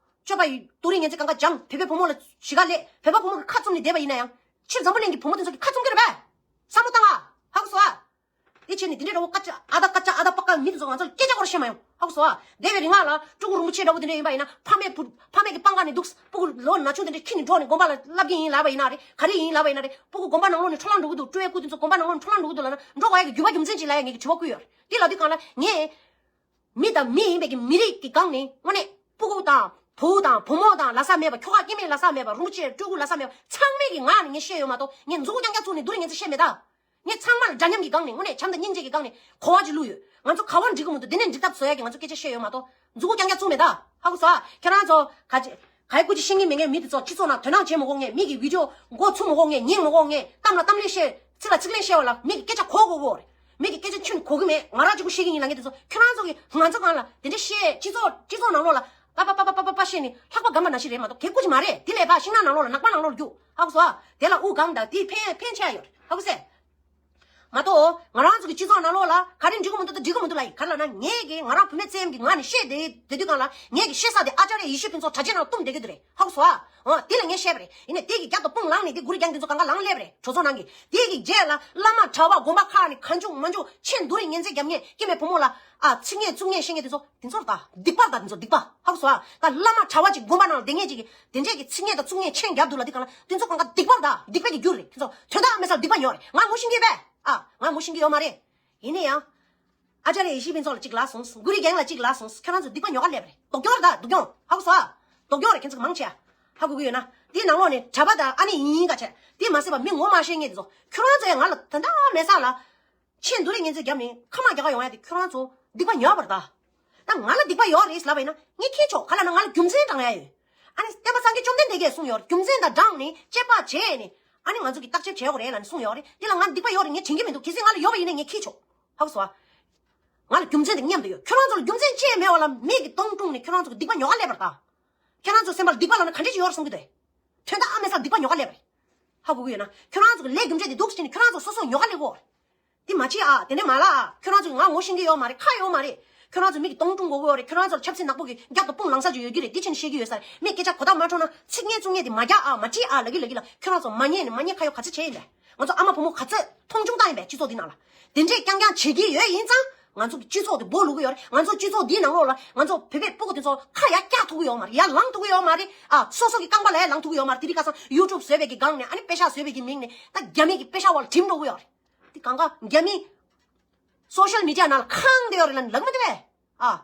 སྤྱོད་པ་ཡི་དུ་རིན་ངན་ཚེ་གང་ག་སྦྱང་བོད་པའི་བུ་མོ་ལ་ཞི་ག་ལས་བོད་པ་བུ་མོ་གི་ཁ་བཙུམ་ནས་བསྡད་པ་ཡིན་ན་ཡང་ཕྱིར་འཛམ་བུ་གླིང་གི་བུ་མོ་དེ་ཚོ་གི་ཁ་བཙུམ་གི་རེད་པས། བསམ་བློ་བཏང་ཨ། ཧ་གོ་སོང་ཨ། དེ་བྱས་ནས་དེ་འདྲའི་འདྲ་བོ་ཀ་ཅ་ཨ་ད་ཀ་ཅ་ཨ་ད་པ་ཀ་མི་དེ་ཚོ་ང་ཚོ་ལ་སྐད་ཆ་སྐོར་བཤད་མ་ཡོང་། ཧ་གོ་སོང་ཨ། དེ་བས་རིང་ལ་སྤྲུལ་སྐུ་རིན་པོ་ཆེ་འདྲ་བོ་དེ་འདྲ་ཡིན་པ་ཡིན་ན་ཕ་མས་བུ་ཕ་མས་ཀྱི་པང་ཁ་ནས་འདུག་སྤུ་གུ་ལོ་ན་ཆུང་དེ་འདྲ་ཁྱེར་ནས་འགྲོ་ནས་དགོན་པ་ལ་བསླབ་ཀྱི་ཡིན་ལབ་པ་ཡིན་ན་རེད། ག་རེ་ཡིན་ལབ་པ་ཡིན་ན་རེད། སྤུ་གུ་དགོན་པ་ནང་ལོགས་ནས་འཕྲོ་བརླག་འགྲོ་གི་འདུག་སྤྲུལ་པའི་སྐུ་དེ་ཚོ་དགོན་པ་ནང་ལོགས་ནས་འཕྲོ་བརླག་འགྲོ་གི་འདུག་ལབ་ན་འགྲོ་དགོས་ཡ་གི་རྒྱུ་བ་རྒྱུ་མཚན་ཅིག་ལབ་ཡ་ངེད་ཀྱི་དྲི་བ་བསྐུར་ཡོད་རེད། དེ་ལབ་དུས་གང་ལ་ངས་མི་དང་མི་ཡིན་པའི་གི་མི་རིགས་ཀྱི་སྒང་ནས་དངོས་གནས་སྤུ་གུ་དང་བུ་དང་བུ་མོ་དང་ལ་ས་མེད་པ་ཁྱོ་ག་སྐྱེ་དམན་ལ་ས་མེད་པ་རིན་པོ་ཆེ་སྤྲུལ་སྐུ་ལ་ས་མེད་པ་ཚང་མས་ཀྱི་ངག་ནས་ངས་བཤད་ཡོད་མ་གཏོགས་ངས་མཛུབ་གུ་རྐྱང་རྐྱང་བཙུགས་ནས་དུ་རིན་ངན་ཚེ་བཤད་མེད་ད། ངས་ཚང་མ་ལ་འདྲ་མཉམ་གྱི་སྒང་ནས་དངོས་གནས་བྱམས་དང་སྙིང་རྗེ་གི་སྒང་ནས་གོ་བ་ཅིག་བླུགས་ཡོད། ང་ཚོ་ག་བ་འགྲིག་གི་མི་འདུག་དེ་ནས་འགྲིག་ཐབས་བཟོ་ཡ་གི་ང་ཚོ་སྐད་ཆ་བཤད་ཡོད་མ་གཏོགས་མཛུབ་གུ་རྐྱང་རྐྱང་བཙུགས་མེད་ད། ཧ་གོ་སོང་ཨ། ཁྱེད་རང་ཚོ་ག་ཅི་ག་ཡི་སྐུ་ཅི་ཤེས་ཀྱི་མེད་མཁན་མི་དེ་ཚོ་སྤྱི་ཚོགས་ནང་དོ་སྣང་བྱེད་མི་དགོས་མཁན། མི་གི་བི་ཌི་ཡོ་མགོ་ཚུགས་མི་དགོས་མཁན། ཉན་མི་དགོས་མཁན། གཏམ་ལ་གཏམ་ལན་བཤད། ཚིག་ལ་ཚིག་ལན་བཤད་པ་ལ་མི་གི་སྐད་ཆ་གོ་དགོས་གོ་རེད། མི་གི་སྐད་ཆ་ཁྱོན་གོ་གི་མེད། ང་རང་གཅིག་པུ་ཤེས་ཀྱི་ཡིན་ལབ་མཁན་དེ་ཚོ་ཁྱོད་རང་ཚོ་གི་ང་ཚོ་གང་ལ་དེ་འདྲ་བཤད། སྤྱི་ཚོགས་སྤྱི་ཚོགས་ནང་ལོགས་ལ་པ་པ་པ་པ་པ་པ་བཤད་ནས་ལྷག་པ་སྒམ་པ་ནང་བཞིན་རེད་མ་གཏོགས་གད་སྐུ་ཅི་མ་རེད། དེ་ལས་ཕར་ཤིང་ནགས་ནང་ལོགས་ལ་ནགས་པ་ནང་ལོགས་ལ་རྒྱུགས། ཧ་གོ་སོང་ཨ། དེ་ལ་དབུགས་སྒང་དང་དེ་ཕན་ཕན་ཆེ་ཡ་ཡོད་རེད། ཧ་གོ་སོང་། མ་གཏོགས་ང་རང་ཚོ་གི་སྤྱི་ཚོགས་ནང་ལོགས་ལ་ག་རེ་འགྲིག་གི་མི་འདུག་ད་འགྲིག་གི་མི་འདུག་ལབ་ཡིན། ག་རེ་ལབ་ན་ངས་གི་ང་རང་བུད་མེད་ཙམ་གི་ངག་ནས་བཤད་བསྡད་བསྡད་དུས་སྒང་ལ་ངས་གི་བཤད་ས་དེ་ཨ་ཅཱརྱ་ཡེ་ཤེས་ཕུན་ཚོགས་གྲྭ་ཆས་ནང་བཏུམས་བསྡད་ཀྱི་འདུག་རེད། ཧ་གོ་སོང་ཨ། འོ་དེ་ལ་ངས་བཤད་པ་རེད། ཡིན་ནའི་དེ་གི་རྒྱབ་ཏུ་དཔུང་ལངས་ནས་དེ་གུ་རུ་རྒྱག་མཁན་དེ་ཚོ་གང་ག་ལངས་སླེབས་རེད། གྲོས་ཚོགས་ནང་གི། དེ་གི་རྗེས་ལ་བླ་མ་གྲྭ་བ་དགོན་པ་ཁག་ནས་གང་བྱུང་མང་བྱུང་མཆན་དུ་རིན་ངན་ཚེ་རྒྱབ་མཁན། སྐྱེ་དམན་བུ་མོ་ལ་ཨ་ཚིག་ངན་བཙུགས་ངན་བཤད་མཁན་དེ་ཚོ་དེ་ཚོ་རེད་ད། སྡིག་པ་རེད་ད། དེ་ཚོ་སྡིག་པ། ཧ་གོ་སོང་ཨ། ད་བླ་མ་གྲྭ་བ་ཅིག་དགོན་པ་ནང་བསྡད་མཁན་ཅིག་གིས་དེ་འདྲས་ཀྱི་ཚིག་ངན་དང་བཙུགས་ངན་མཆན་རྒྱབ་འདུག་ལབ་དུས་སྒང་ལ་དེ་ཚོ་གང་ག་སྡིག་པ་རེད་ད། སྡིག་པའི་གི་རྒྱུ་རེད། དེ་ཚོ་དོན་དག་མེད་སར་སྡིག་པ་ཉོ་རེད། ང་ངོ་ཤེས་ཀྱི་ཡོད་པས། ཨ། ང་ངོ་ཤེས་ཀྱི་ཡོད་མ་རེད། ཡིན་ན་ཡང་། ཨ་ཅཱརྱ་ཡེ་ཤེས་ཕུན་ཚོགས་ལ་གཅིག་ལབ་སོང་། གུ་རུ་རྒྱན་ལ་གཅིག་ལབ་སོང་། ཁྱོད་རང་ཚོ་སྡིག་པ་ཉོ་ག་སླེབས་རེད། སྡུག་གྱོང་རེད་ད་སྡུག་གྱོང་། ཧ་གོ་སོང་ཨ། སྡུག་གྱོང་རེད། ཁྱོད་ཚོ་མང་ཆེ་ཨ། ཧ་གོ་གི་ཡོད་ན། དེའི་ནང་ལོགས་ནས་གྲྭ་པ་དང་ཨ་ནི་ཡིན་ཡིན་ག་བྱས། དེ་མ་ཟད་པ་མི་ངོ་མ་ཤེས་མཁན་དེ་ཚོ་ཁྱོད་རང་ཚོ་ཡང་ང་ལ་དོན་དག་མེད་ས་ལ། མཆན་དུ་རིན་ངན་ཚེ་རྒྱབ་ནས་ཁ་མ་རྒྱག་ག་ཡོང་ཡ་དེ་ཁྱོད་རང་ཚོ་སྡིག་པ་ཉོ་བ་རེད་ད། ད་ང་ལ་སྡིག་པ་ཡོད་རེད་ལབ་པ་ཡིན་ན་ངས་མཁྱེན་ཆོག་ག་ལབ་ན་ང་ལ་རྒྱུ་མཚན་དྲངས་ཡ་ཡོད། ཨ་ནི་བསྟན་པ་སངས་རྒྱས་བཅོམ་ལྡན་འདས་ཀྱིས་གསུངས་ཡོད་རེད། རྒྱུ་མཚན་དང་སྦྲགས་ནས་དཔྱད་པ་བྱས་ནས་ཨ་ནི་ང་ཚོ་གིས་བརྟག་དཔྱད་བྱེད་དགོས་རེད་ལབ་ནས་གསུངས་ཡོད་རེད། དེ་ལ་ང་སྡིག་པ་ཡོད་རེད་ངས་དྲན་གྱི་མི་འདུག་གལ་སྲིད་ང་ལ་ཡོད་པ་ཡིན་ན་ངས་མཁྱེན་ཆོག་ཧ་གོ་སོང་ཨ། ང་ལ་རྒྱུ་མཚན་དེ་མཉམ་དུ་ཡོད། ཁྱོད་རང་ཚོ་ལ་རྒྱུ་མཚན་ཅི་ཡང་མེད་པ་ལ་མི་གི་གདོང་བཀྲུངས་ནས་ཁྱོད་རང་ཚོ་གི་སྡིག་པ་ཉོ་ག་སླེབས་པ་རེད་ད། ཁྱོད་རང་ཚོ་སེམས་པ་ལ་སྡིག་པ་ལབ་ན་ག་འདྲས་ཅིག་ཡོད་རེད་བསམ་གྱི་འདུག་དོན་དག་མེད་སར་སྡིག་པ་ཉོ་ག་སླེབས་པ་རེད། ཧ་གོ་གི་ཡོད་ན་ཁྱོད་རང་ཚོ་གི་ལས་རྒྱུ་འབྲས་དེ་འདུག་ཟེར་ནས་ཁྱོད་རང་ཚོ་སོ་སོ་ཉོ་ག་སླེབས་ཀྱི་ཡོད་རེད། དེ་མ་བྱེད་ཨ། དེ་འདྲས་མ་ལབ་ཨ། ཁྱོད་རང་ཚོ་གི་ང་ངོ་ཤེས་ཀྱི་ཡོད་མ་རེད། ཁ་ཡོད་མ་རེད། ཁྱོད་རང་ཚོ་མི་གི་གདོང་བཀྲུ་དགོས་ཀྱི་ཡོད་རེད། ཁྱོད་རང་ཚོ་ལ་ཆབ་སྲིད་ནག་པོ་གི་རྒྱབ་ཏུ་དཔུང་ལངས་ས་ཅིག་ཡོད་ཀྱི་རེད། དེ་བྱས་ནས་བཤད་ཀྱི་ཡོད་ས་རེད། མི་སྐད་ཆ་གོ་ཐག་མ་ཆོད་ན་ཚིག་ངན་བཙུགས་ངན་དེ་མ་རྒྱག་ཨ། མ་བྲིས་ཨ་ལབ་ཀྱི་ལབ་ཀྱི་ལ། ཁྱོད་རང་ཚོ་མ་ཉན་ནས་མ་ཉན་ཁ་ཡོད་ག་ཚོད་བྱས་ཡིན་པས། ང་ཚོ་ཨ་མ་བུ་མོ་ག་ཚོད་མཐོང་ཆུང་བཏང་ཡིན་པས་སྤྱི་ཚོགས་འདི་ནང་ལ། དེ་འདྲས་རྐྱང་རྐྱང་བྱེད་ཀྱི་ཡོད་ཡིན་ཙང་ང་ཚོ་གི་སྤྱི་ཚོགས་དེ་སྦོ་ལུག་གི་ཡོད་རེད། ང་ཚོ་སྤྱི་ཚོགས་འདིའི་ནང་ལོགས་ལ་ང་ཚོ་བོད་པའི་སྤུ་གུ་དེ་ཚོ་ཁ་ཡར་བཀྱག་ཐུབ་ཀྱི་ཡོད་མ་རེད། ཡར་ལངས་ཐུབ་ཀྱི་ཡོད་མ་རེད་ཨ། སོ་སོ་གི་རྐང་པ་ལ་ཡར་ལངས་ཐུབ་ཀྱི་ཡོད་མ་རེད། དེ་རིང་ཁ་སང་ཡུ་ཊུབ་བཟོས་པའི་གི་སྒང་ནས་ཨ་ནི་པེ་ཤག་བཟོས་པའི་གི་མིང་ནས་ད་རྒྱ་མི་གི་པེ་ཤག་བ་ལ་འགྲིམ་འགྲོ་གི་ཡོད་རེད། དེ་གང་ག་རྒྱ་མི་སོ་ཤལ་མི་ཌི་ཡ་ནང་ལ་ཁེངས་བསྡད་ཡོད་རེད་ལབ་ལབ་མི་འདུག་གས། ཨ།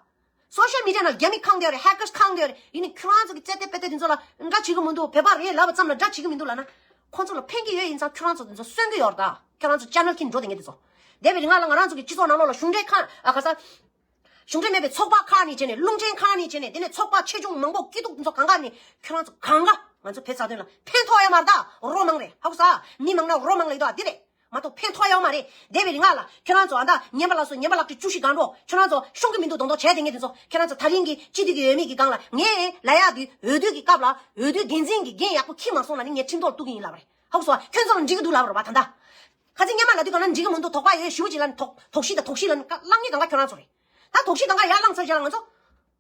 སོ་ཤལ་མི་ཌི་ཡ་ནང་རྒྱ་མི་ཁེངས་བསྡད་ཡོད་རེད། ཧེ་ཀར་ཁེངས་བསྡད་ཡོད་རེད། ཡིན་ནའི་ཁྱོད་རང་ཚོ་གི་ཙེ་ཏེ་པེ་ཏེ་དེ་ཚོ་ལ་འདྲ་བྱེད་ཀྱི་མི་འདུག་བོད་པ་རེད་ལབ་པ་ཙམ་ལ་འདྲ་བྱེད་ཀྱི་མི་འདུག་ལབ་ན། ཁོང་ཚོ་ལ་ཕན་གྱི་ཡོད་ཡིན་ཙང་ཁྱོད་རང་ཚོ་དེ་ཚོ་གསོན་གྱི་ཡོད་རེད་ད། ཁྱོད་རང་ཚོ་ཅེ་ནལ་ཁྱེར་འགྲོ་བསྡད་མཁན་དེ་ཚོ། འདས་པའི་རིང་ལ་ང་རང་ཚོ་གི་སྤྱི་ཚོགས་ནང་ལོགས་ལ་གཞུང་འབྲེལ་ཁང་ཨ་ག་ས། གཞུང་འབྲེལ་མེད་པའི་ཚོགས་པ་ཁག་ནས་བྱས་ནས། རླུང་འཕྲིན་ཁག་ནས་བྱས་ནས། དེ་ནས་ཚོགས་པ་ཆེ་ཆུང་མང་པོ་སྐྱིད་སྡུག་ཚོ་གང་ག་ནས། ཁྱོད་རང་ཚོ་གང་ག་ང་ཚོ་བོད་རྩ་དོན་ལ་ཕན་ཐོགས་ཡོད་མ་རེད་ད། རོ་མང་རེད། ཧ་གོ་སོང་ཨ། མི་མང་ན་རོ་མང་ལེ་དོ་འདི་རེད། མ་གཏོགས་ཕན་ཐོགས་ཡོད་མ་རེད། འདས་པའི་རིང་ལ་ཁྱོད་རང་ཚོ་ཨ་ད་ཉན་པ་ལ་སོ་ཉན་པ་ལག་ཁྲི་བཅུ་བཞི་གང་འགྲོ། ཁྱོད་རང་ཚོ་ཤོང་གི་མི་འདུག་མདོག་མདོག་བྱས་དེ་ངས་དེ་ཚོ་ཁྱོད་རང་ཚོ་ད་རིང་གི་སྤྱི་འཐུས་ཀྱི་འོས་མི་གི་སྒང་ལ། ངས་ལབ་ཡག་དེ་འོས་བསྡུ་གི་སྐབས་ལ་འོས་བསྡུ་འགན་འཛིན་གྱི་འགན་ཡག་པོ་འཁྱེར་མ་སོང་ལ་ནི་ངས་ཁྲིམས་ཐོག་གཏུག་གི་ཡིན་ལབ་རེད། ཧ་གོ་སོང་ཨ། ཁྱོད་ཚོ་ལ་འགྲིག་གི་འདུག་ལབ་རེད་བ། ད་ད་ཁ་ཚིག་སྔོན་མ་ལབ་དུས་གང་ལ་འགྲིག་གི་མི་འདུག་དོགས་པ་ཡོད། ཞུ་བ་ཅིག་ལ་ནི་དོགས་དོགས་གཞི་དང་དོགས་གཞི་ལ་ནི་བཀའ་བླངས་ངེས་གང་ག་ཁྱོད་རང་ཚོ་རེད། ད་དོགས་གཞི་གང་ག་ཡར་བླངས་ཚར་རྗེས་ལ་ང་ཚོ་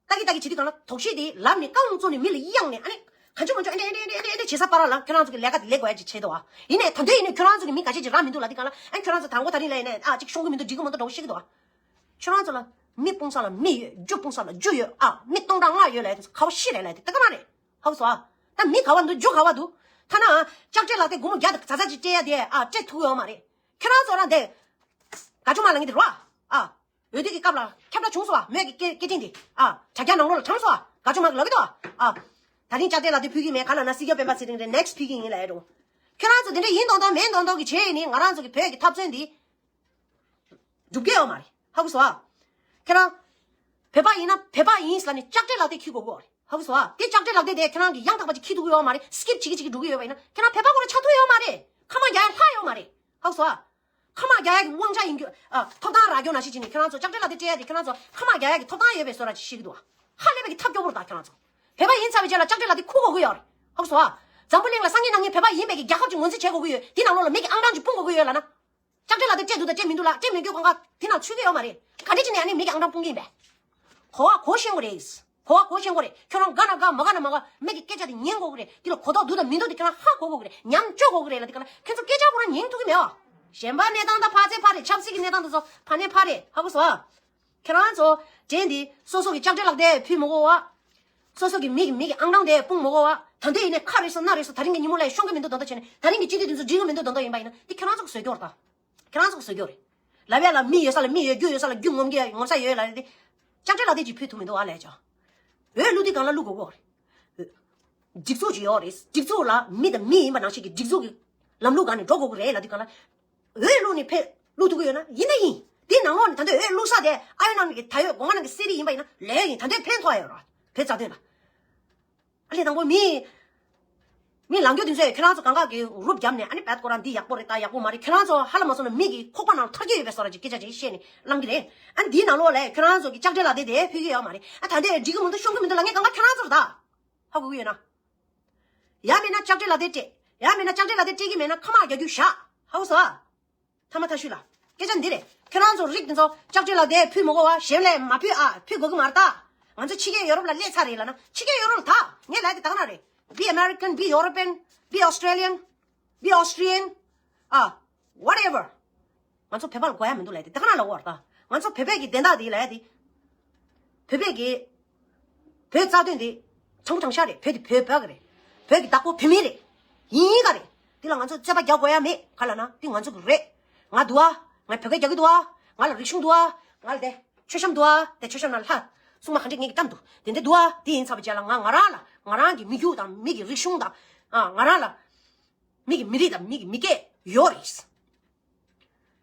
ལྟ་གི་ལྟ་གི་བྱེད་དུས་གང་ལ་དོགས་གཞི་དེ་ལབ་ནས་རྐང་བཙུགས་ནས་མི་ལ་གཡེང་ནས། ཨ་ནི་གང་བྱུང་མང་བྱུང་ཨེ་འདྲ་ཨེ་འདྲ་ཨེ་འདྲ་ཨེ་འདྲ་བྱེད་ས་པ་ར་ལ་ཁྱོད་རང་ཚོ་གི་ལས་ཀ་དེ་ལས་དགོས་ཡ་ཅིག་བྱེད་དོ་ཨ། ཡིན་ནའི་ད་དུང་ཡིན་ནའི་ཁྱོད་རང་ཚོ་གི་མི་ག་ཤེད་ཅིག་རག་མི་འདུག་ལབ་དུས་གང་ལ། ཨ་ཁྱོད་རང་ཚོ་དང་པོ་ད་རིང་ལ་ཡིན་ནའི་ཨ་ཅིག་ཤོང་གི་མི་འདུག་འགྲིག་གི་མི་འདུག་འགྲོ་གི་ཤེས་ཀྱི་འདུག་ཨ། ཁྱོད་རང་ཚོ་ལ་མི་སྤུངས་ས་ལ་མི་ཡོད། རྒྱུ་སྤུངས་ས་ལ་རྒྱུ་ཡོད་ཨ། མི་སྟོང་ཕྲག་ལྔ་ཡོད་ལབ་ཡ་དེ་ཚོ་ག་བ་ཤི་རེད་ལབ་ཡ་དེ་ད་ག་མ་རེད། ཧ་གོ་སོང་ཨ། ད་མི་ག་བ་འདུག་རྒྱུ་ག་བ་འདུག་ཐ་ན་ལྕགས་སྤྲེལ་ལགས་དེ་སྒོར་མོ་བརྒྱ་དང་ཛ་ཛ་ཅིག་སྤྲད་ཡ་དེ་ཨ་སྤྲད་ཐུབ་ཡོད་མ་རེད། ཁྱོད་རང་ཚོ་རང་དེ་ག་ཅུང་མ་ལ་ངེས་དེ་རོ་ཨ། འོས་བསྡུ་གི་སྐབས་ལ་ཁྱབ་བསྒྲགས་བྱུང་སོང་བ། མོས་ཀྱི་སྐད་སྐད་འཕྲིན་དེ་ཨ་དྲ་རྒྱ་ནང་ལོགས་ལ་དྲངས་སོང་བ། ག་ཅུང་མ་གི་ལོག་གི་འདུག་ཨ། ད་རིང་ལྕགས་སྤྲེལ་ལགས་དེ་ཕུལ་གི་མེད། ག་ལ་ན་སྲིད་སྐྱོང་སྤེན་པ་ཚེ་རིང་རེད། ནེག་སི་ཕུལ་གི་ཡིན་ལབ་ཡ་འགྲོ། ཁྱོད་རང་ཚོ་དེ་འདྲ་ཡིན་མདོག་མདོག་མིན་མདོག་མདོག་གི་བྱས་ཡིན་ནི་ང་རང་ཚོ་གི་བོད་ཀྱི་འཐབ་རྩོད་འདི་འགྲུབ་ཀྱི་ཡོད་མ་རེད། ཧ་གོ་སོང་ཨ། ཁྱེད་རང་བོད་པ་ཡིན་ན་བོད་པ་ཡིན་ཟེར་ནས་ལྕགས་སྤྲེལ་ལགས་དེ་འཁྱེར་དགོས་ཀྱི་ཡོད་རེད། ཧ་གོ་སོང་ཨ། དེ་ལྕགས་སྤྲེལ་ལགས་དེ་དེ་ཁྱེད་རང་གི་ཡང་དག་པ་ཅིག་འཁྱེར་ཐུབ་ཀྱི་ཡོད་མ་རེད། སི་ཀིབ་བྱེད་ཀྱི་བྱེད་ཀྱི་འགྲོ་གི་ཡོད་པ་ཡིན་ན་ཁྱེད་རང་བོད་པ་ཁོ་རང་ཆགས་ཐུབ་ཡོད་མ་རེད། ཁ་མ་རྒྱག་ཡ་ལྷག་ཡོད་མ་རེད། ཧ་གོ་སོང་ཨ། ཁ་མ་རྒྱག་ཡ་གི་དབང་ཆ་ཡིན་རྒྱུ་ཨ། ཐོབ་ཐང་རག་རྒྱུ་ནང་བཞིན་བྱས་ནས་ཁྱེད་རང་ཚོ་ལྕགས་སྤྲེལ་ལགས་དེ་སྤྲད་ཡ་དེ་ཁྱེད་རང་ཚོ་ཁ་མ་རྒྱག་ཡ་གི་ཐོབ་ཐང་ཡོད་པའི་བཟོ་འདྲ་ཅིག་བཤད་ཀྱི་འདུག་ཧ་ལས་པའི་གི་ཐབས་སྐྱོ་པོ་རེད་ད། ཁྱེད་རང་ཚོ་བོད་པ་ཡིན་ཚར་བའི་རྗེས་ལ་ལྕགས་སྤྲེལ་ལགས་དེ་འཁུར་དགོས་ཀྱི་ཡོད་རེད། ཧ་གོ་སོང་ཨ། འཛམ་བུ་གླིང་ལ་སང་ཉིན་གནངས་ཉིན་བོད་པ་ཡིན་པའི་གི་རྒྱལ་ཁབ་ཅིག་ངོས་འཛིན་བྱེད་དགོས་ཀྱི་ཡོད། དེ་ནང་ལོགས་ལ་མི་གི་ཨང་གྲངས་ཅིག་སྤུངས་དགོས་ཀྱི་ཡོད་ལབ་ན། ལྕགས་སྤྲེལ་ལགས་དེ་སྤྲད་འདུག་དང་སྤྲད་མི་འདུག་ལ། སྤྲད་མི་འདུག་གང་ག་དེ་ནང་ཚུད་ཀྱི་ཡོད་མ་རེད། ག་འདྲ་བྱས་ནས་ཨ་ནི་མི་གི་ཨང་གྲངས་སྤུངས་ཀྱི་ཡིན་པས། གོ་བ་གོ་ཤེས་དགོས་རེད། གོ་བ་གོ་ཤེས་དགོས་རེད། ཁྱོད་རང་དགའ་ན་དགའ་མ་དགའ་ན་མ་དགའ་མི་གི་སྐད་ཆ་དེ་ཉན་དགོས་ཀྱི་རེད། དེ་ལ་གོ་རྟོགས་འདུག་དང་མི་འདུག་དེ་ཁྱོད་རང་ཧ་གོ་དགོས་ཀྱི་རེད། ཉམས་བཅོས་དགོས་ཀྱི་རེད་ལ། དེ་ག་ལ་ཁྱོད་ཚོ་སྐད་ཆ་ཁོ་རང་ཉན་ཐུབ་ཀྱི་མེད་བ། གཞན་པ་གནས་སྟངས་དང་ཕར་ཚད་ཕར་རེད། ཆབ་སྲིད་ཀྱི་གནས་སྟངས་དེ་ཚོ་ཕར་ནས་ཕར་རེད། ཧ་གོ་སོང་ཨ། ཁྱེད་རང་ཚོ་དྲན་དེ་སོ་སོ་གི་ལྕགས་སྤྲེལ་ལགས་དེ་ཕུལ་མི་དགོས་བ། སོ་སོ་གི་མི་གི་མི་གི་ཨང་གྲངས་དེ་སྤུངས་མི་དགོས་བ། ད་འདོད་ཡིན་ནའི་ཁ་རེ་སོ་སྣ་རེ་སོ་ད་རིང་གི་ཉིན་མོ་ལ་ཤོང་གི་མི་འདུག་མདོག་མདོག་བྱས་ནས། ད་རིང་གི་སྤྱི་འཐུས་དེ་ཚོ་འགྲིག་གི་མི་འདུག་མདོག་མདོག་ཡིན་པ་ཡིན་ན་དེ་ཁྱེད་རང་ཚོ་གི་བཟོས་རྒྱུ་རེད་ད། ཁྱེད་རང་ཚོ་གི་བཟོས་རྒྱུ་རེད། ལབ་ཡ་ལ་མི་ཡོད་ས་ལ་མི་ཡོད། རྒྱུ་ཡོད་ས་ལ་རྒྱུ་ངོམ་གི་ངོམ་ས་ཡོད་ལབ་རེད་དེ། ལྕགས་སྤྲེལ་ལགས་དེ་ཅིག་ཕུལ་ཐུབ་མི་འདུག་ཨ་ལས་ཀྱང་། འོས་བླུག་དུས་གང་ལ་བླུག་དགོས་གོ་རེད། སྒྲིག་འཛུགས་ཅིག་ཡོད་རེད། སྒྲིག་འཛུགས་ལ་མི་དང་མི་ཡིན་པ་ནང་བཞིན་གྱི་སྒྲིག་འཛུགས་ཀྱི་ལམ་ལུགས་སྒང་ནས་འགྲོ་དགོས་ཀྱི་རེད་ལབ་དུས་གང་ལ། འོས་བླུགས་ནས་ཕེབས་བླུགས་ཐུབ་ཀྱི་ཡོད་ན་ཡིན་ན་ཡིན། དེའི་ནང་ལོགས་ནས་ད་ལྟ་འོས་བླུགས་ས་དེ་ཨ་ཡོད་ནང་གི་ད་ཡོད་སྒོ་ང་ནང་གི་གསེར་རི་ཡིན་པ་ཡིན་ན་ལས་ཡིན། ད་ལྟ་ཕན་ཐོགས་ཡོད་ར་བོད་རྩ་དོན་ལ། ཨ་ལས་དང་པོ་མི་མི་ལངས་རྒྱུ་དེ་ཚོས་ཁྱེད་རང་ཚོ་གང་ག་གི་རུབ་བརྒྱབ་ནས་ཨ་ནི་བད་ཁོ་རང་འདི་ཡག་པོ་རེད་ད་ཡག་པོ་མ་རེད། ཁྱེད་རང་ཚོ་ཧ་ལ་མ་སོང་ན་མི་གི་ཁོག་པ་ནང་ལ་ཐར་གྱི་ཡོད་པའི་བཟོ་འདྲ་ཅིག་སྐད་ཆ་ཅིག་བཤད་ནས་ལངས་ཀྱི་རེད། ཨ་ནི་འདིའི་ནང་ལོགས་ལ་ཁྱེད་རང་ཚོ་གི་ལྕགས་སྤྲེལ་ལགས་དེ་དེ་ཕུལ་གྱི་ཡོད་མ་རེད། ཨ་ད་ལྟ་འགྲིག་གི་མི་འདུག་ཤོང་གི་མི་འདུག་ལབ་མཁན་གང་ག་ཁྱེད་རང་ཚོ་རེད་ད། ཧ་གོ་གི་ཡོད་ན། ཡང་མིན་ན་ལྕགས་སྤྲེལ་ལགས་དེ་སྤྲད། ཡང་མིན་ན་ལྕགས་སྤྲེལ་ལགས་དེ་སྤྲད་ཀྱི་མེད་ན་ཁ་མ་རྒྱག་རྒྱུ་བཞག་ཧ་གོ་སོང་ཨ། ཐ་མ་ཐ་ཤུལ་ལ། སྐད་ཆ་འདི་རེད། ཁྱེད་རང་ཚོ་རིགས་འདི་ཚོ་ལྕགས་སྤྲེལ་ལགས་དེ་ཕུལ་མི་དགོས་བ། གཞན་ལས་མ་ཕུལ་ཨ། ཕུལ་དགོས་ཀྱི་མ་རེད་ད། ང་ཚོ་ཕྱི་རྒྱལ་ཡོ་རོབ་ལ་སླེབས་ཚར་རེད་ལབ་ན་ཕྱི་རྒྱལ་ཡོ་རོབ་ལ་ད། ངས་ལབ་དེ་ད་ག་ན་རེད། Be American, be European, be Australian, be Austrian, ཨ། Whatever. ང་ཚོ་བོད་པ་ལ་དགོས་ཡ་མི་འདུག་ལབ་དེ་ད་ག་ན་ལབ་དགོས་རེད་ད། ང་ཚོ་བོད་པའི་གི་བདེན་མཐའ་དེ་ལབ་དེ། བོད་པའི་གི་བོད་རྩ་དོན་དེ་དྲང་པོ་དྲང་བཞག་རེད། བོད་དེ་བོད་བོད་གི་རེད། བོད་ཀྱི་བདག་པོ་བོད་མི་རེད། ཡིན་ག་རེད། དེ་ལ་ང་ཚོ་རྩོད་པ་རྒྱག་དགོས་ཡ་མེད། ག་ལབ་ན་དེ་ང་ཚོ་གི་རེད། ང་འདུག་ཨ། ང་བོད་སྐད་རྒྱག་གི་འདུག་ཨ། ང་ལ་རིག་གཞུང་འདུག་ཨ། ང་ལ་དེ་མཆོད་བཤམས་འདུག་ཨ། དེ་མཆོད་བཤམས་ནང་ལྷ་སྲུང་མ་ག་འདྲས་ངེད་ཀྱི་བཀྲམ་འདུག་དེ་འདྲས་འདུག་ཨ། དེ་ཡིན་ཚར་བའི་རྗེས་ལ་ང་ང་རང་ལ་ང་རང་གི་མི་རྒྱུད་དང་མི་གི་རིག་གཞུང་དང་། ཨ། ང་རང་ལ་མི་གི་མི་རིགས་དང་མི་གི་མི་སྐད་ཡོད་རེད།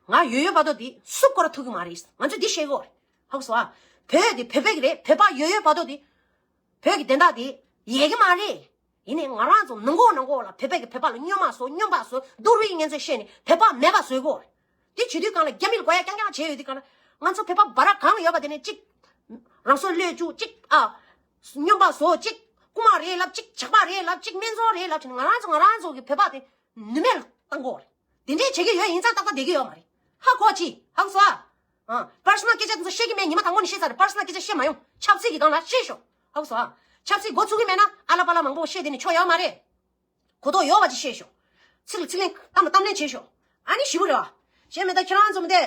ང་ཡོད་ཡོད་བར་དོ་དེ་སུ་སྐོར་ཐུག་གི་མ་རེད། ང་ཚོས་འདི་ཤེས་དགོས་རེད། ཧ་གོ་སོང་ཨ། བོད་དེ་བོད་པའི་གི་རེད། བོད་པ་ཡོད་ཡོད་བར་དོ་དེ་བོད་ཀྱི་བདེན་མཐའ་དེ་ཡལ་གི་མ་རེད། ཡིན་ནའི་ང་རང་ཚོ་ནང་ཁོག་ནང་ཁོག་ལ་བོད་པའི་གི་བོད་པ་ལ་སྨྱོན་མ་བཟོ་སྨྱོན་པ་བཟོ་སྡུག་རུས་ངན་ཚོད་བཤད་ནས་བོད་པ་མེད་པ་བཟོ་དགོས་རེད། དེ་བྱེད་དུས་གང་ལ་རྒྱ་མི་ལ་དགོས་ཡ་རྐྱང་རྐྱང་བྱས་ཡོད་དུས་གང་ལ་ང་ཚོ་བོད་པ་བ་ར་གང་ཡོད་པ་དེ་ནས་གཅིག་རང་སྲོག་བློས་བཅུག་གཅིག་ཨ། སྨྱོན་པ་བཟོ་གཅིག་རྐུ་མ་རེད་ལབ་གཅིག་ཇག་པ་རེད་ལབ་གཅིག་སྨན་བཙོང་རེད་ལབ་བྱས་ནས་ང་རང་ཚོ་ང་རང་ཚོ་གི་བོད་པ་དེ་ནུས་མེད་ལ་བཏང་དགོས་རེད། དེ་འདྲས་བྱེད་ཀྱི་ཡོད་ཡིན་ཙང་ཏག་ཏག་བསྡད་ཀྱི་ཡོད་མ་རེད། ཧ་གོ་ཅི། ཧ་གོ་སོང་ཨ། ཨ། པར་སོ་ནལ་སྐད་ཆ་དེ་ཚོ་བཤད་ཀྱི་མེད། ཉི་མ་དང་པོ་ནས་བཤད་ཚར་རེད། པར་སོ་ནལ་སྐད་ཆ་བཤད་མ་ཡོང་། ཆབ་སྲིད་ཀྱི་སྒང་ལ་བཤད་ཤོག་ཧ་གོ་སོང་ཨ། ཆབ་སྲིད་འགོ་ཚུགས་ཀྱི་མེད་ན་ཨ་ལ་པ་ལ་མང་པོ་བཤད་དེ་ནས་ཆོ་ཡོད་མ་རེད། གོ་རྟོགས་ཡོད་པ་ཅིག་བཤད་ཤོག་ཚིག་ལ་ཚིག་ལན་གཏམ་ལ་གཏམ་ལན་བྱེད་ཤོག་ཨ་ནི་ཞི་བོ་རེད་བ། གཞན་མེད་ད་ཁྱེད་རང་ཚོ་མི་དེ།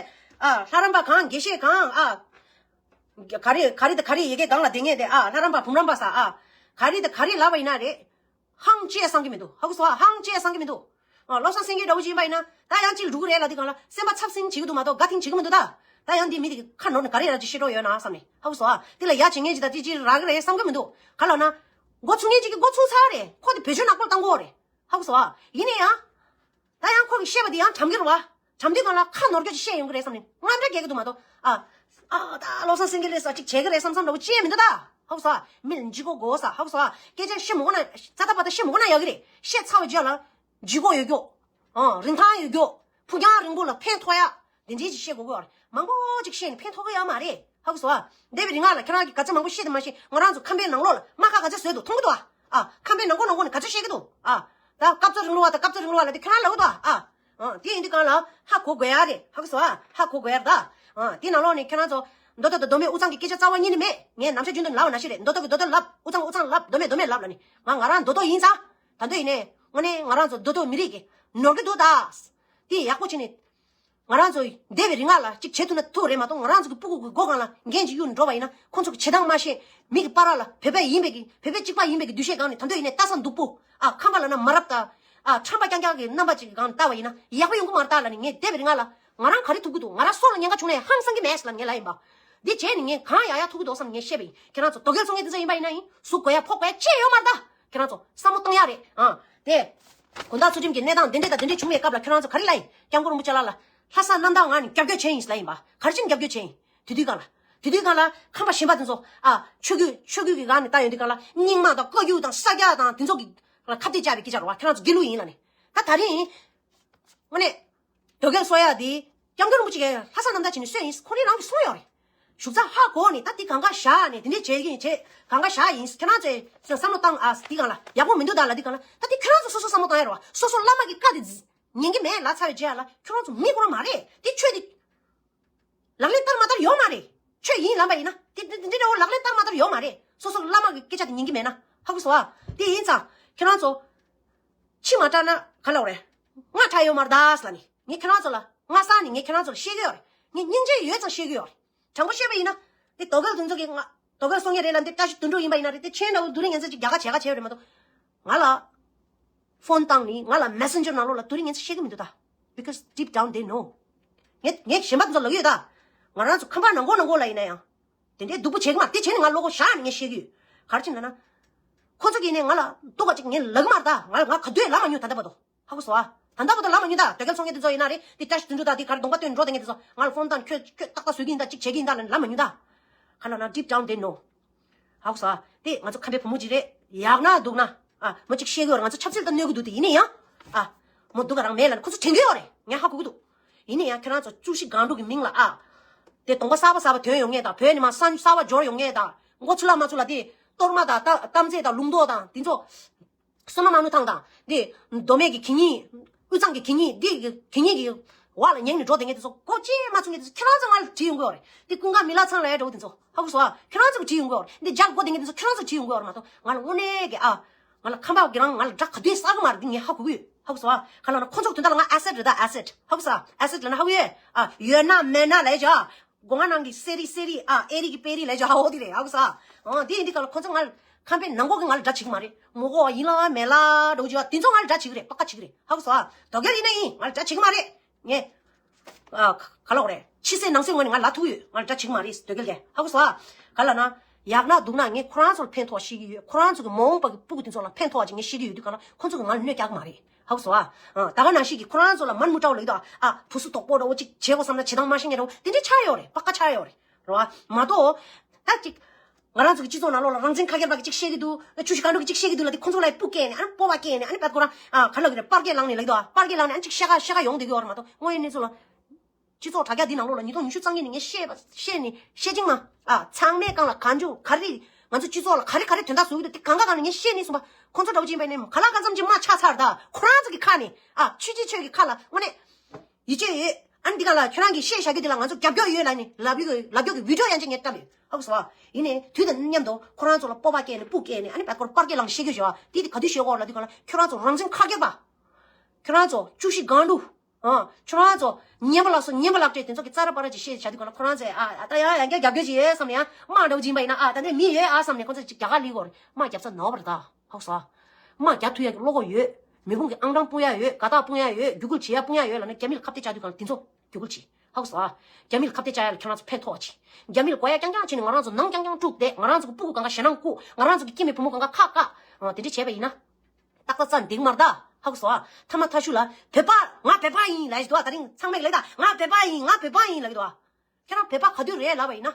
ཨ། ལྷ་རམས་པ་གང་དགེ་བཤེས་གང་ཨ། ག་རེ་ག་རེ་དང་ག་རེ་ཡི་གེ་སྒང་ལ་བསྡད་མཁན་དེ་ཨ། ལྷ་རམས་པ་བུམ་རམས་པ་ཟེར་ཨ། ག་རེ་དང་ག་རེ་ལབ་པ་ཡིན་ན་རེད། ཧང་ཅེས་བསམ་གྱི་མི་འདུག་ཧ་གོ་སོང་ཨ། ཧང་ཅེས་བསམ་གྱི་མི་འདུག་ཨ། བློ་བཟང་སེང་གེ་འདྲ་བོ་ཅིག་ཡིན་པ་ཡིན་ན་ད་ཡང་ཅིག་འགྲོ་གི་རེད་ལབ་དུས་སྒང་ལ་སེམས་པ་འཚབ་སེམས་བྱེད་ཀྱི་འདུག་མ་གཏོགས་དགའ་ཐེངས་བྱེད་ཀྱི་མི་འདུག་ད་ད་ཡང་འདི་མི་དེ་གི་ཁ་ནོར་ནས་ག་རེ་ཡར་ཅིག་བཤད་འགྲོ་ཡོད་ན་བསམ་ནས། ཧ་གོ་སོང་ཨ། དེ་ལ་ཡ་བྱེད་མཁན་ཅིག་ད་ཅིག་ཅིག་རག་གི་རེད་བསམ་གྱི་མི་འདུག་ག་ལབ་ན། འགོ་ཚུགས་མཁན་ཅིག་གིས་འགོ་ཚུགས་ཚར་རེད། ཁོ་དེ་བེད་སྤྱོད་ནག་པོ་བཏང་གི་ཡོད་རེད། ཧ་གོ་སོང་ཨ། ཡིན་ན་ཡང་། ད་ཡང་ཁོ་གིས་བཤད་པ་དེ་ཡང་དྲན་གྱི་རེད་བ། དྲན་དུས་སྒང་ལ་ཁ་ནོར་སྐྱོ་ཅིག་བཤད་ཡོང་གི་རེད་བསམ་ནས་དངངས་སྐྲག་སྐྱེ་གི་འདུག་མ་གཏོགས། ཨ། ཨ་ད་བློ་བཟང་སེང་གེ་ལས་ས་ཅིག་བྱེད་ཀྱི་རེད་བསམ་བསམ་འདྲ་བོ་ཅི་ཡང་མི་འདུག་ད། ཧ་གོ་སོང་ཨ། མི་ལ་འཇིགས་སྐུལ་དགོས་ས། ཧ་གོ་སོང་ཨ། སྐད་ཆ་བཤད་མ་དགོས་ན་རྩ་ད་པ་ད་བཤད་མ་དགོས་ན་ཡག་གི་རེད། བཤད་ཚར་བའི་རྗེས་ལ་འཇིགས་སྐུལ་ཡོད་རྒྱུ། ཨ་རིན་ཐང་ཡོད་རྒྱུ། ཕུགས་རྒྱང་རིང་པོ་ལ་ཕན་ཐོགས་ཡ། དེ་འདྲའི་ཅིག་བཤད་དགོས་ཀྱི་ཡོད་རེད། མང་པོ་ཅིག་བཤད་ནས་ཕན་ཐོགས་ཀྱི་ཡོད་མ་རེད། ཧ་གོ་སོང་ཨ། འདས་པའི་རིང་ལ་ཁྱེད་རང་གིས་ག་ཚོད་མང་པོ་བཤད་དེ་མ་ཤེས། ང་རང་ཚོ་ཁམས་པའི་ནང་ལོགས་ལ་རྨ་ཁ་ག་ཚོད་བཟོས་འདུག་མཐོང་གི་འདུག་ཨ། ཨ་ཁམས་པའི་ནང་ཁུལ་ནང་ཁུལ་ནས་ག་ཚོད་བཤད་ཀྱི་འདུག་ཨ། ད་སྐབས་ཚོད་རིང་ལུགས་པ་དང་སྐབས་ཚོད་རིང་ལུགས་པ་ལ་དེ་ཁྱེད་རང་ལབ་ཀྱི་འདུག་ཨ། ཨ་དེ་ཡིན་དུས་གང་ལ་ཧ་གོ་དགོས་ཡ་རེད། ཧ་གོ་སོང་ཨ། ཧ་གོ་དགོས་ཡ་རེད་ད། ཨ་དེ་ནང་ལོགས་ནས་ཁྱེད་རང་ཚོ་མདོ་སྟོད་དང་མདོ་སྨད་དབུས་གཙང་གི་སྐད་ཆ་རྩ་བ་ཉིད་ནས་མེད། ངས་ནམ་ཞག་རྒྱུན་དུ་ལབ་པ་ནང་བཞིན་རེད། མདོ་སྟོད་ཀྱི་མདོ་སྟོད་ལབ། དབུས་གཙང་དབུས་གཙང་ལབ། མདོ་སྨད་མདོ་སྨད་ལབ་ལབ་ནས་ང་ང་རང་མདོ་སྟོད་ཡིན་ཙང་། ད་དུང་ཡིན་ནའི་དངོས་གནས་ང་རང་ཚོ་མདོ་སྟོད་མི་རིགས་ཀྱི་ནོར་གྱི་འདུག་ད། དེ་ཡག་པོ་བྱས་ནས། ང་རང་ཚོ་འདས་པའི་རིང་ལ་ཅིག་བྱེད་ཐུབ་ན་ཐུབ་རེད་མ་གཏོགས། ང་རང་ཚོ་གི་སྤུ་གུ་གི་མགོ་སྒང་ལ་འགན་ཅིག་གཡུག་ནས་འགྲོ་བ་ཡིན་ན། ཁོང་ཚོ་གི་བྱེད་སྟངས་མ་ཤེས། མི་གི་བར་ལ་བོད་པ་ཡིན་པའི་གི་བོད་པ་གཅིག་པ་ཡིན་པའི་གི་འདུ་ཤེས་སྒང་ནས། ད་དུང་ཡིན་ནའི་ལྟ་ས་སྡུག་པོ། ཨ་ཁམས་པ་ལབ་ན་མ་རབས་དང་། ཨ་ཁྲམ་པ་རྐྱང་རྐྱང་གི་རྣམ་པ་ཅིག་གི་སྒང་ནས་ལྟ་བ་ཡིན་ན་ཡག་པོ་ཡོང་གི་མ་རེད་ད་ལབ་ནས། ངས་འདས་པའི་རིང་ལ་ང་རང་ག་རེ་ཐུབ་ཀྱི་འདུག་ང་རང་སྲོག་ལ་ཉེན་ཁ་བྱུང་ནའི་ཧང་སང་གི་མེད་ཟེར་ལབ་ངས་ལབ་ཡིན་པ། འདི་བྱས་ནས་ངས་གང་ཡག་ཡག་ཐུབ་ཀྱི་འདུག་བསམ་ངས་བཤད་པ་ཡིན། ཁྱེད་རང་ཚོ་དོ་གལ་ཚོང་མཁན་དེ་ཚོ་ཡིན་པ་ཡིན་ན་ཡིན། ཟུག་དགོས་ཡ་ཕོག་དགོས་ཡ་ཅི་ཡོད་མ་རེད་ད། ཁྱེད་རང་ཚོ་བསམ་བློ་གཏོང་ཡ་རེད། ཨ་དེ། དགོང་དག་ཚུལ་ཁྲིམས་ཀྱི་གནས་སྟངས་དེ་འདྲས་དང་དེ་འདྲས་བྱུང་བའི་སྐབས་ལ་ཁྱོད་རང་ཚོ་ག་རེ་ལབ་ཡིན། སྐྱབས་མགོན་རིན་པོ་ཆེ་ལགས་ལ་ལྷག་བསམ་རྣམ་དག་ངང་ནས་རྒྱབ་སྐྱོར་བྱས་ཡིན་ཟེར་ལབ་ཡིན་པ། ག་རེ་བྱས་ནས་རྒྱབ་སྐྱོར་བྱས་ཡིན། དེ་དུས་སྒང་ལ། དེ་དུས་སྒང་ལ་ཁམས་པ་གཞན་པ་དེ་ཚོ་ཨ་ཆོས་བརྒྱུད་ཆོས་བརྒྱུད་ཀྱི་སྒང་ནས་ལྟ་ཡོང་དུས་སྒང་ལ་རྙིང་མ་དང་བཀའ་བརྒྱུད་དང་ས་སྐྱ་དང་དེ་ཚོ་གི་ཁ་གཏད་བཅག་པའི་སྐད་ཆ་རེད་བ། ཁྱེད་རང་ཚོ་དགེ་ལུགས་ཡིན་ལབ་ནས། ད་ད་རིང་། དངོས་གནས། དོལ་རྒྱལ་གསོ་ཡག་དེ། སྐྱབས་མགོན་རིན་པོ་ཆེ་གིས་ལྷག་བསམ་རྣམ་དག་བྱས་ནས་གསོས་ཡིན། ཁོ་རང་རང་གིས་གསུངས་ཡོད་རེད། བཞུགས་ས་ཧ་གོ་ནས་ད་འདི་གང་ག་བཞག་ནས་དེ་འདྲས་བྱེད་ཀྱི་ཡིན། བྱེད་གང་ག་བཞག་ཡིན། ཁྱེད་རང་ཚོས་བསམ་བློ་བཏང་ཨ། འདི་གང་ལ་ཡག་པོ་མི་འདུག་ད་ལ། འདི་གང་ལ་ད་འདི་ཁྱེད་རང་ཚོ་སོ་སོ་བསམ་བློ་བཏང་ཡ་རེད་བ། སོ་སོ་བླ་མ་གི་བཀའ་དེ་ཉན་གྱི་མེད་ལབ་ཚར་བའི་རྗེས་ལ་ཁྱེད་རང་ཚོ་མི་ཁོ་རང་མ་རེད། དེ་ཆོས་དེ་ལག་ལེན་བསྟར་མ་བསྟར་ཡོད་མ་རེད། ཆོས་ཡིན་ལབ་པ་ཡིན་ན་དེ་དེ་དེ་འདྲ་བོ་ལག་ལེན་བསྟར་མ་བསྟར་ཡོད་མ་རེད། སོ་སོ་བླ་མ་གི་སྐད་ཆ་དེ་ཉན་གྱི་མེད་ན། ཧ་གོ་སོང་ཨ། དེ་ཡིན་ཙང་ཁྱེད་རང་ཚོ། ཕྱི་མ་དྲག་ན་ག་ལབ་རེད། སྔ་དྲག་ཡོད་མ་རེད་ད་ཟེར་ལབ་ནས། ངས་ཁྱེད་རང་ཚོ་ལ་སྔ་ས་ནས་ངས་ཁྱེད་རང་ཚོ་ལ་བཤད་ཀྱི་ཡོད་རེད། ངས་སྙིང་རྗེ་ཡོད་ཙང་བཤད་ཀྱི་ཡོད་རེད། དྲང་པོ་བཤད་པ་ཡིན་ན། འདི་དོལ་རྒྱལ་དེ་ཚོ་གིས་ང་དོལ་རྒྱལ་གསོ་མཁན་རེད་ལབ་འདི་བཀྲ་ཤིས་དོན་གྲུབ་ཡིན་པ་ཡིན་ན་རེད། དེ་ཁྱེད་འདྲ་བོ་དེ་རིང་ངན་ཚ་ཅིག་རྒྱ་གར་བྱེད་ག་བྱེད་པ་རེད་མ་གཏོགས། ང་ལ་ཕོན་བཏང་ནས་ང་ལ་མེ་སེན་ཇར་ནང་ལོགས་ལ་དེ་རིང་ངན་ཚ་བཤད་ཀྱི་མི་འདུག་ད། Because deep down they know། ངས་ངས་གཞན་པ་དེ་ཚོ་ལབ་ཀྱི་ཡོད་ད། ང་རང་ཚོ་ཁམས་པ་ནང་ཁུལ་ནང་ཁུལ་ལ་ཡིན་ན་ཡང་། དེ་འདྲའི་སྡུག་པོ་བྱེད་ཀྱི་མ་རེད། དེ་བྱས་ནས་ང་བློ་ཁོག་བཞག་ནས་ངས་བཤད་ཀྱི་ཡོད། ག་རེ་བྱས་ན་ན། ཁོ་ཚོ་གིས་ནས་ང་ལ་སྡུག་པ་ཅིག་ངས་ལབ་ཀྱི་མ་རེད་ད། ང་ང་ག་དུས་ལབ་མ་མྱོང་ད་ལྟ་བར་དུ། ཧ་གོ་སོང་ཨ། ད་ལྟ་བར་དུ་ལབ་མ་མྱོང་ད། དོལ་རྒྱལ་ཚོང་མཁན་དེ་ཚོ་ཡིན་ན་རེད། དེ་བཀྲ་ཤིས་དོན་གྲུབ་དང་དེ་ག་རེ་གདོང་པ་སྟོན་འགྲོ་དེ་མཁན་དེ་ཚོ་ང་ལ་ཕོན་བཏང་། ཁྱོད་ཁྱོད་ཏག་ཏག་བཟོས་ཀྱི་ཡིན་ད། ཅིག་བྱེད་ཀྱི་ཡིན་ད་ལབ་ལབ་མ་མྱོང་ད། ག་ལབ་ན་deep down they know། ཧ་གོ་སོང་ཨ། དེ་ང་ཚོ་ཁམས་པའི་བུ་མོ་ཅིག་རེད། ཡག་ན་སྡུག་ན། ཨ་མོ་ཅིག་བཤད་ཀྱི་ཡོད་རེད། ང་ཚོ་ཆབ་སྲིད་དང་གནོད་ཀྱི་འདུག་དེ་ཡིན་ན་ཡང་། ཨ་མོ་སྡུག་ག་རང་མེད་ལབ་ནས་ཁོ་ཚོ་དྲན་གྱི་ཡོད་རེད། ངས་ཧ་གོ་གི་འདུག་ཡིན་ན་ཡང་ཁྱེད་རང་ཚོ་བཅུ་བཞི་སྒང་དྲུག་གི་མིང་ལ་ཨ། དེ་གདོང་པ་གསར་པ་གསར་པ་ཐོན་ཡོང་མཁན་དང་། བོད་ནས་མར་ས་གསར་པ་འབྱོར་ཡོང་མཁན་དང་། མགོ་ཚུགས་ལ་མ་ཚུགས་ལ་དེ་གཏོར་མ་དང་གཏམ་གཏམ་ཚེ་དང་ལུང་རྟོགས་དང་དེ་ཚོ། བསོད་ནམས་དམར་ནུ་ཐང་དང་། འདི་མདོ་སྨད་ཀྱི་གད་སྙིགས། དབུས་གཙང་གི་གད་སྙིགས། འདི་གི་གད་སྙིགས་ཀྱི་འོག་ལ་ཉལ་ནས་འགྲོ་བསྡད་མཁན་དེ་ཚོ་མགོ་ཅིག་མ་ཚོས་མཁན་དེ་ཚོ་ཁྱེད་རང་ཚོ་ང་ལ་དྲིས་ཡོང་གི་ཡོད་རེད། འདི་ཀུན་དགའ་མི་ལ་ཚང་ལ་འགྲོ་དེ་ཚོ་ཧ་གོ་སོང་ཨ། ཁྱེད་རང་ཚོ་གིས་དྲིས་ཡོང་གི་ཡོད་རེད། འདི་རྒྱག་དགོས་བསྡད་མཁན་དེ་ཚོ་ཁྱེད་རང་ཚོ་དྲིས་ཡོང་གི་ཡོད་རེད་མ་གཏོགས། ང་ལ་དངོས་གནས་ཀྱི་ཨ། ང་ལ་ཁམས་པ་གི་རང་ང་ལ་དགྲ་ག་དུས་བསགས་གི་མ་རེད། འདི་ངས་ཧ་གོ་གི་ཡོད། ཧ་གོ་སོང་ཨ། ག་ལབ་ན་ཁོ་ཚོ་དོན་དག་ལ་ང་asset རེད་ད། asset ཧ་གོ་སོང་ཨ། asset ལབ་ན་ཧ་གོ་ཡོད་ཨ། ཡོད་ན་མེད་ན་ལས་བྱ། སྒོ་ང་ནང་གི་གསེར་རི་གསེར་རི་ཨ། ཨེ་རི་གི་པེ་རི་ལས་བྱ་ཧ་གོ་དེ་རེད། ཧ་གོ་སོང་ཨ། འོ་དེ་ཡིན་དུས་ག་ལ་ཁོ་ཚོ་ང་ལ་ཁམས་པའི་ནང་ཁུལ་གི་ང་ལ་དགྲ་བྱེད་ཀྱི་མ་རེད། མོ་གོ་ཡིན་ལ་མེད་ལ་འགྲོ་བྱེད་པ་དེ་ཚོ་ང་ལ་དགྲ་བྱེད་ཀྱི་རེད། པ་ཀ་བྱེད་ཀྱི་རེད། ཧ་གོ་སོང་ཨ། དོལ་རྒྱལ་ཡིན་ན་ཡིན། ང་ལ་དགྲ་བྱེད་ཀྱི་མ་རེད། ངས། ཨ། ག་ལབ་དགོས་རེད། ཕྱི་གསལ་ནང་གསལ་ངོས་ནས་ང་ལབ་ཐུབ་ཡོད། ང་ལ་དགྲ་བྱེད་ཀྱི་མ་རེད། དོལ་རྒྱལ་ལགས། ཧ་གོ་སོང་ཨ། ག་ལབ་ན། ཡག་ན་སྡུག་ན་ངས་ཁོ་རང་ཚོར་ཕན་ཐོགས་བཤད་ཀྱི་ཡོད། ཁོ་རང་ཚོ་གི་མ་འོངས་པ་གི་སྤུ་གུ་དེ་ཚོ་ལ་ཕན་ཐོགས་ཅིག་ངས་བཤད་ཀྱི་ཡོད་དུས་ག་ལ་ཁོ་ཚོ་གིས་ང་ལ་གནོད་རྒྱག་གི་མ་རེད། ཧ་གོ་སོང་ཨ། ཨ། ད་ག་ནང་བཞིན་གྱི་ཁོ་རང་ཚོ་ལ་མ་ནུ་ཀྲའོ་ལབ་ཀྱི་འདུག་ཨ། ཨ། བུ་སུ་དོག་པོ་འདྲ་བོ་ཅིག་བྱེད་དགོས་བསམ་ན་བྱེད་སྟངས་མ་ཤེས་མཁན་འདྲ་བོ་དེ་འདྲས་ཆགས་ཡོད་རེད། པ་ཀ་ཆགས་ཡོད་རེད། རེད་བ། མ་གཏོགས། ད་ཅིག་ང་རང་ཚོ་གི་སྤྱི་ཚོགས་ནང་ལོགས་ལ་རང་བཙན་ཁ་སྒེར་པ་གི་ཅིག་བཤད་ཀྱི་འདུག་བཅུ་བཞི་སྒང་དྲུག་གི་ཅིག་བཤད་ཀྱི་འདུག་ལབ་དེ་ཁོང་ཚོ་ལ་སྤུ་བསྐྱལ་ནས། ཨ་ནི་སྤོབས་པ་བསྐྱལ་ནས། ཨ་ནི་བད་ཁོ་རང་ཨ་ག་ལབ་ཀྱི་རེད། པར་སྐད་ལངས་ནས་ལབ་ཀྱི་འདུག་ཨ། པར་སྐད་ལངས་ནས་ཨ་ནི་ཅིག་བཤད་ག་བཤད་ག་ཡོང་བསྡད་ཀྱི་ཡོད་རེད་མ་གཏོགས། དངོས་ཡོད་གནས་ཚུལ་ལ། སྤྱི་ཚོགས་དྲ་རྒྱ་འདི་ནང་ལོགས་ལ་ཉིས་སྟོང་ཉི་ཤུ་རྩ་གཉིས་ནས་ངས་བཤད་པ་བཤད་ནས་བཤད་ཅིང་མ། ཨ། ཚང་མའི་སྒང་ལ་གང་བྱུང་ག་རེ། ང་ཚོ་སྤྱི་ཚོགས་ལ་ག་རེ་ག་རེ་དོན་དག་བཟོ་གི་འདུག་དེ་གང་ག་གང་ལ་ངས་བཤད་ནས་སོང་པ། ཁོང་ཚོ་འདྲ་བོ་ཅིག་ཡིན་པ་ནས་ག་ལ་གང་འཚམ་ཅིག་དམག་ཆགས་ཚར། ད་ཁོ་རང་ཚོ་གི་ཁ་ནས། ཨ། ཆོས་བྱེད་ཆོས་ཀྱི་ཁ་ལ་དངོས་གནས་ཡིད་ཆེས་ཡོད། ཨ་ནི་འདི་ག་ལ་ཁྱོད་རང་གིས་བཤད་བཞག་རྒྱུ་འདི་ལ་ང་ཚོ་རྒྱབ་སྐྱོར་ཡོད་ལབ་ནས་ལབ་རྒྱུ་གི་ལབ་རྒྱུ་གི་བི་ཌི་ཡོ་ཡང་ཅིག་ངས་བཀྲམ་ཡོད། ཧ་གོ་སོང་ཨ། ཡིན་ནའི་དུས་དང་མཉམ་དུ་ཁོ་རང་ཚོ་ལ་སྤོབས་པ་བསྐྱེད་ནས་སྤུ་བསྐྱེད་ནས། ཨ་ནི་བད་ཁོ་རང་པར་སྐད་ལངས་བཤད་རྒྱུ་བྱས་པ་དེ་དེ་ག་དུས་བཤད་དགོས་ལབ་དུས་ག་ལ། ཁྱོད་རང་ཚོ་རང་བཙན་ཁ་སྒེར་པ། ཁྱོད་རང་ཚོ་བཅུ་བཞི་སྒང་དྲུག་ཨ། ཁྱོད་རང་ཚོ་ངན་པ་ལགས་སོ། ངན་པ་ལགས་བྲེལ་དེ་ཚོ་གི་རྩ་ར་པ་ར་ཅིག་བཤད་བྱ་དུས་ག་ལ། ཁོ་རང་ཚོས་ཨ་ཨ་ད་ཡང་ཡང་བསྐྱར་རྒྱབ་སྐྱོར་ཅིག་ཡོད་བསམ་ནས་ཡང་དམག་འདྲ་བོ་ཅིག་ཡིན་པ་ཡིན་ན། ཨ་ད་ནས་མི་ཡོད་ཨ་བསམ་ནས་ཁོ་ཚོས་ཅིག་རྒྱ་གར་ལི་གོ་རེད། དམག་རྒྱབ་ས་ནོར་བ་རེད་ད། ཧ་གོ་སོང་ཨ། དམག་རྒྱག་ཐུབ་ཡ་གི་བློ་ཁོག་ཡོད། མི་ཕམ་གི་ཨང་གྲངས་སྤུངས་ཡ་ཡོད། དགའ་རྟགས་སྤུངས་ཡ་ཡོད། བརྒྱུད་སྐུལ་བྱེད་ཡ་སྤུངས་ཡ་ཡོད་ལབ་ན། རྒྱ་མི་ལ་ཁ་གཏད་བཅག་དུས་གང་ལ་དེ་ཚོ་བརྒྱུད་སྐུལ་བྱེད། ཧ་གོ་སོང་ཨ། རྒྱ་མི་ལ་ཁ་གཏད་བཅག་ཡ་ལ་ཁྱོད་རང་ཚོ་ཕན་ཐོགས་བྱེད། རྒྱ་མི་ལ་དགོས་ཡ་རྐྱང་རྐྱང་བྱེད་ནས་ང་རང་ཚོ་ནང་རྐྱང་རྐྱང་དཀྲུགས་བསྡད། ང་རང་ཚོ་གི་སྐྱེ་དམན་བུ་མོ་གང་གང་ག་ཁག་བཀག་ཨ་དེ་འདྲ་བྱས་པ་ཡིན་ན། ཏག་ཏག་རྩ་འདེགས་མ་རེད་ད། ཧ་གོ་སོང་ཨ། མཐའ་མ་མཐའ་གཞུག་ལ་བོད་པ་ང་བོད་པ་ཡིན་ལབ་ཀྱི་འདུག་ཨ། ད་རིང་ཚང་མས་ལབ་ད། ང་བོད་པ་ཡིན། ང་བོད་པ་ཡིན་ལབ་ཀྱི་འདུག་ཨ། ཁྱེད་རང་བོད་པ་ག་དུས་རེད་ལབ་པ་ཡིན་ན།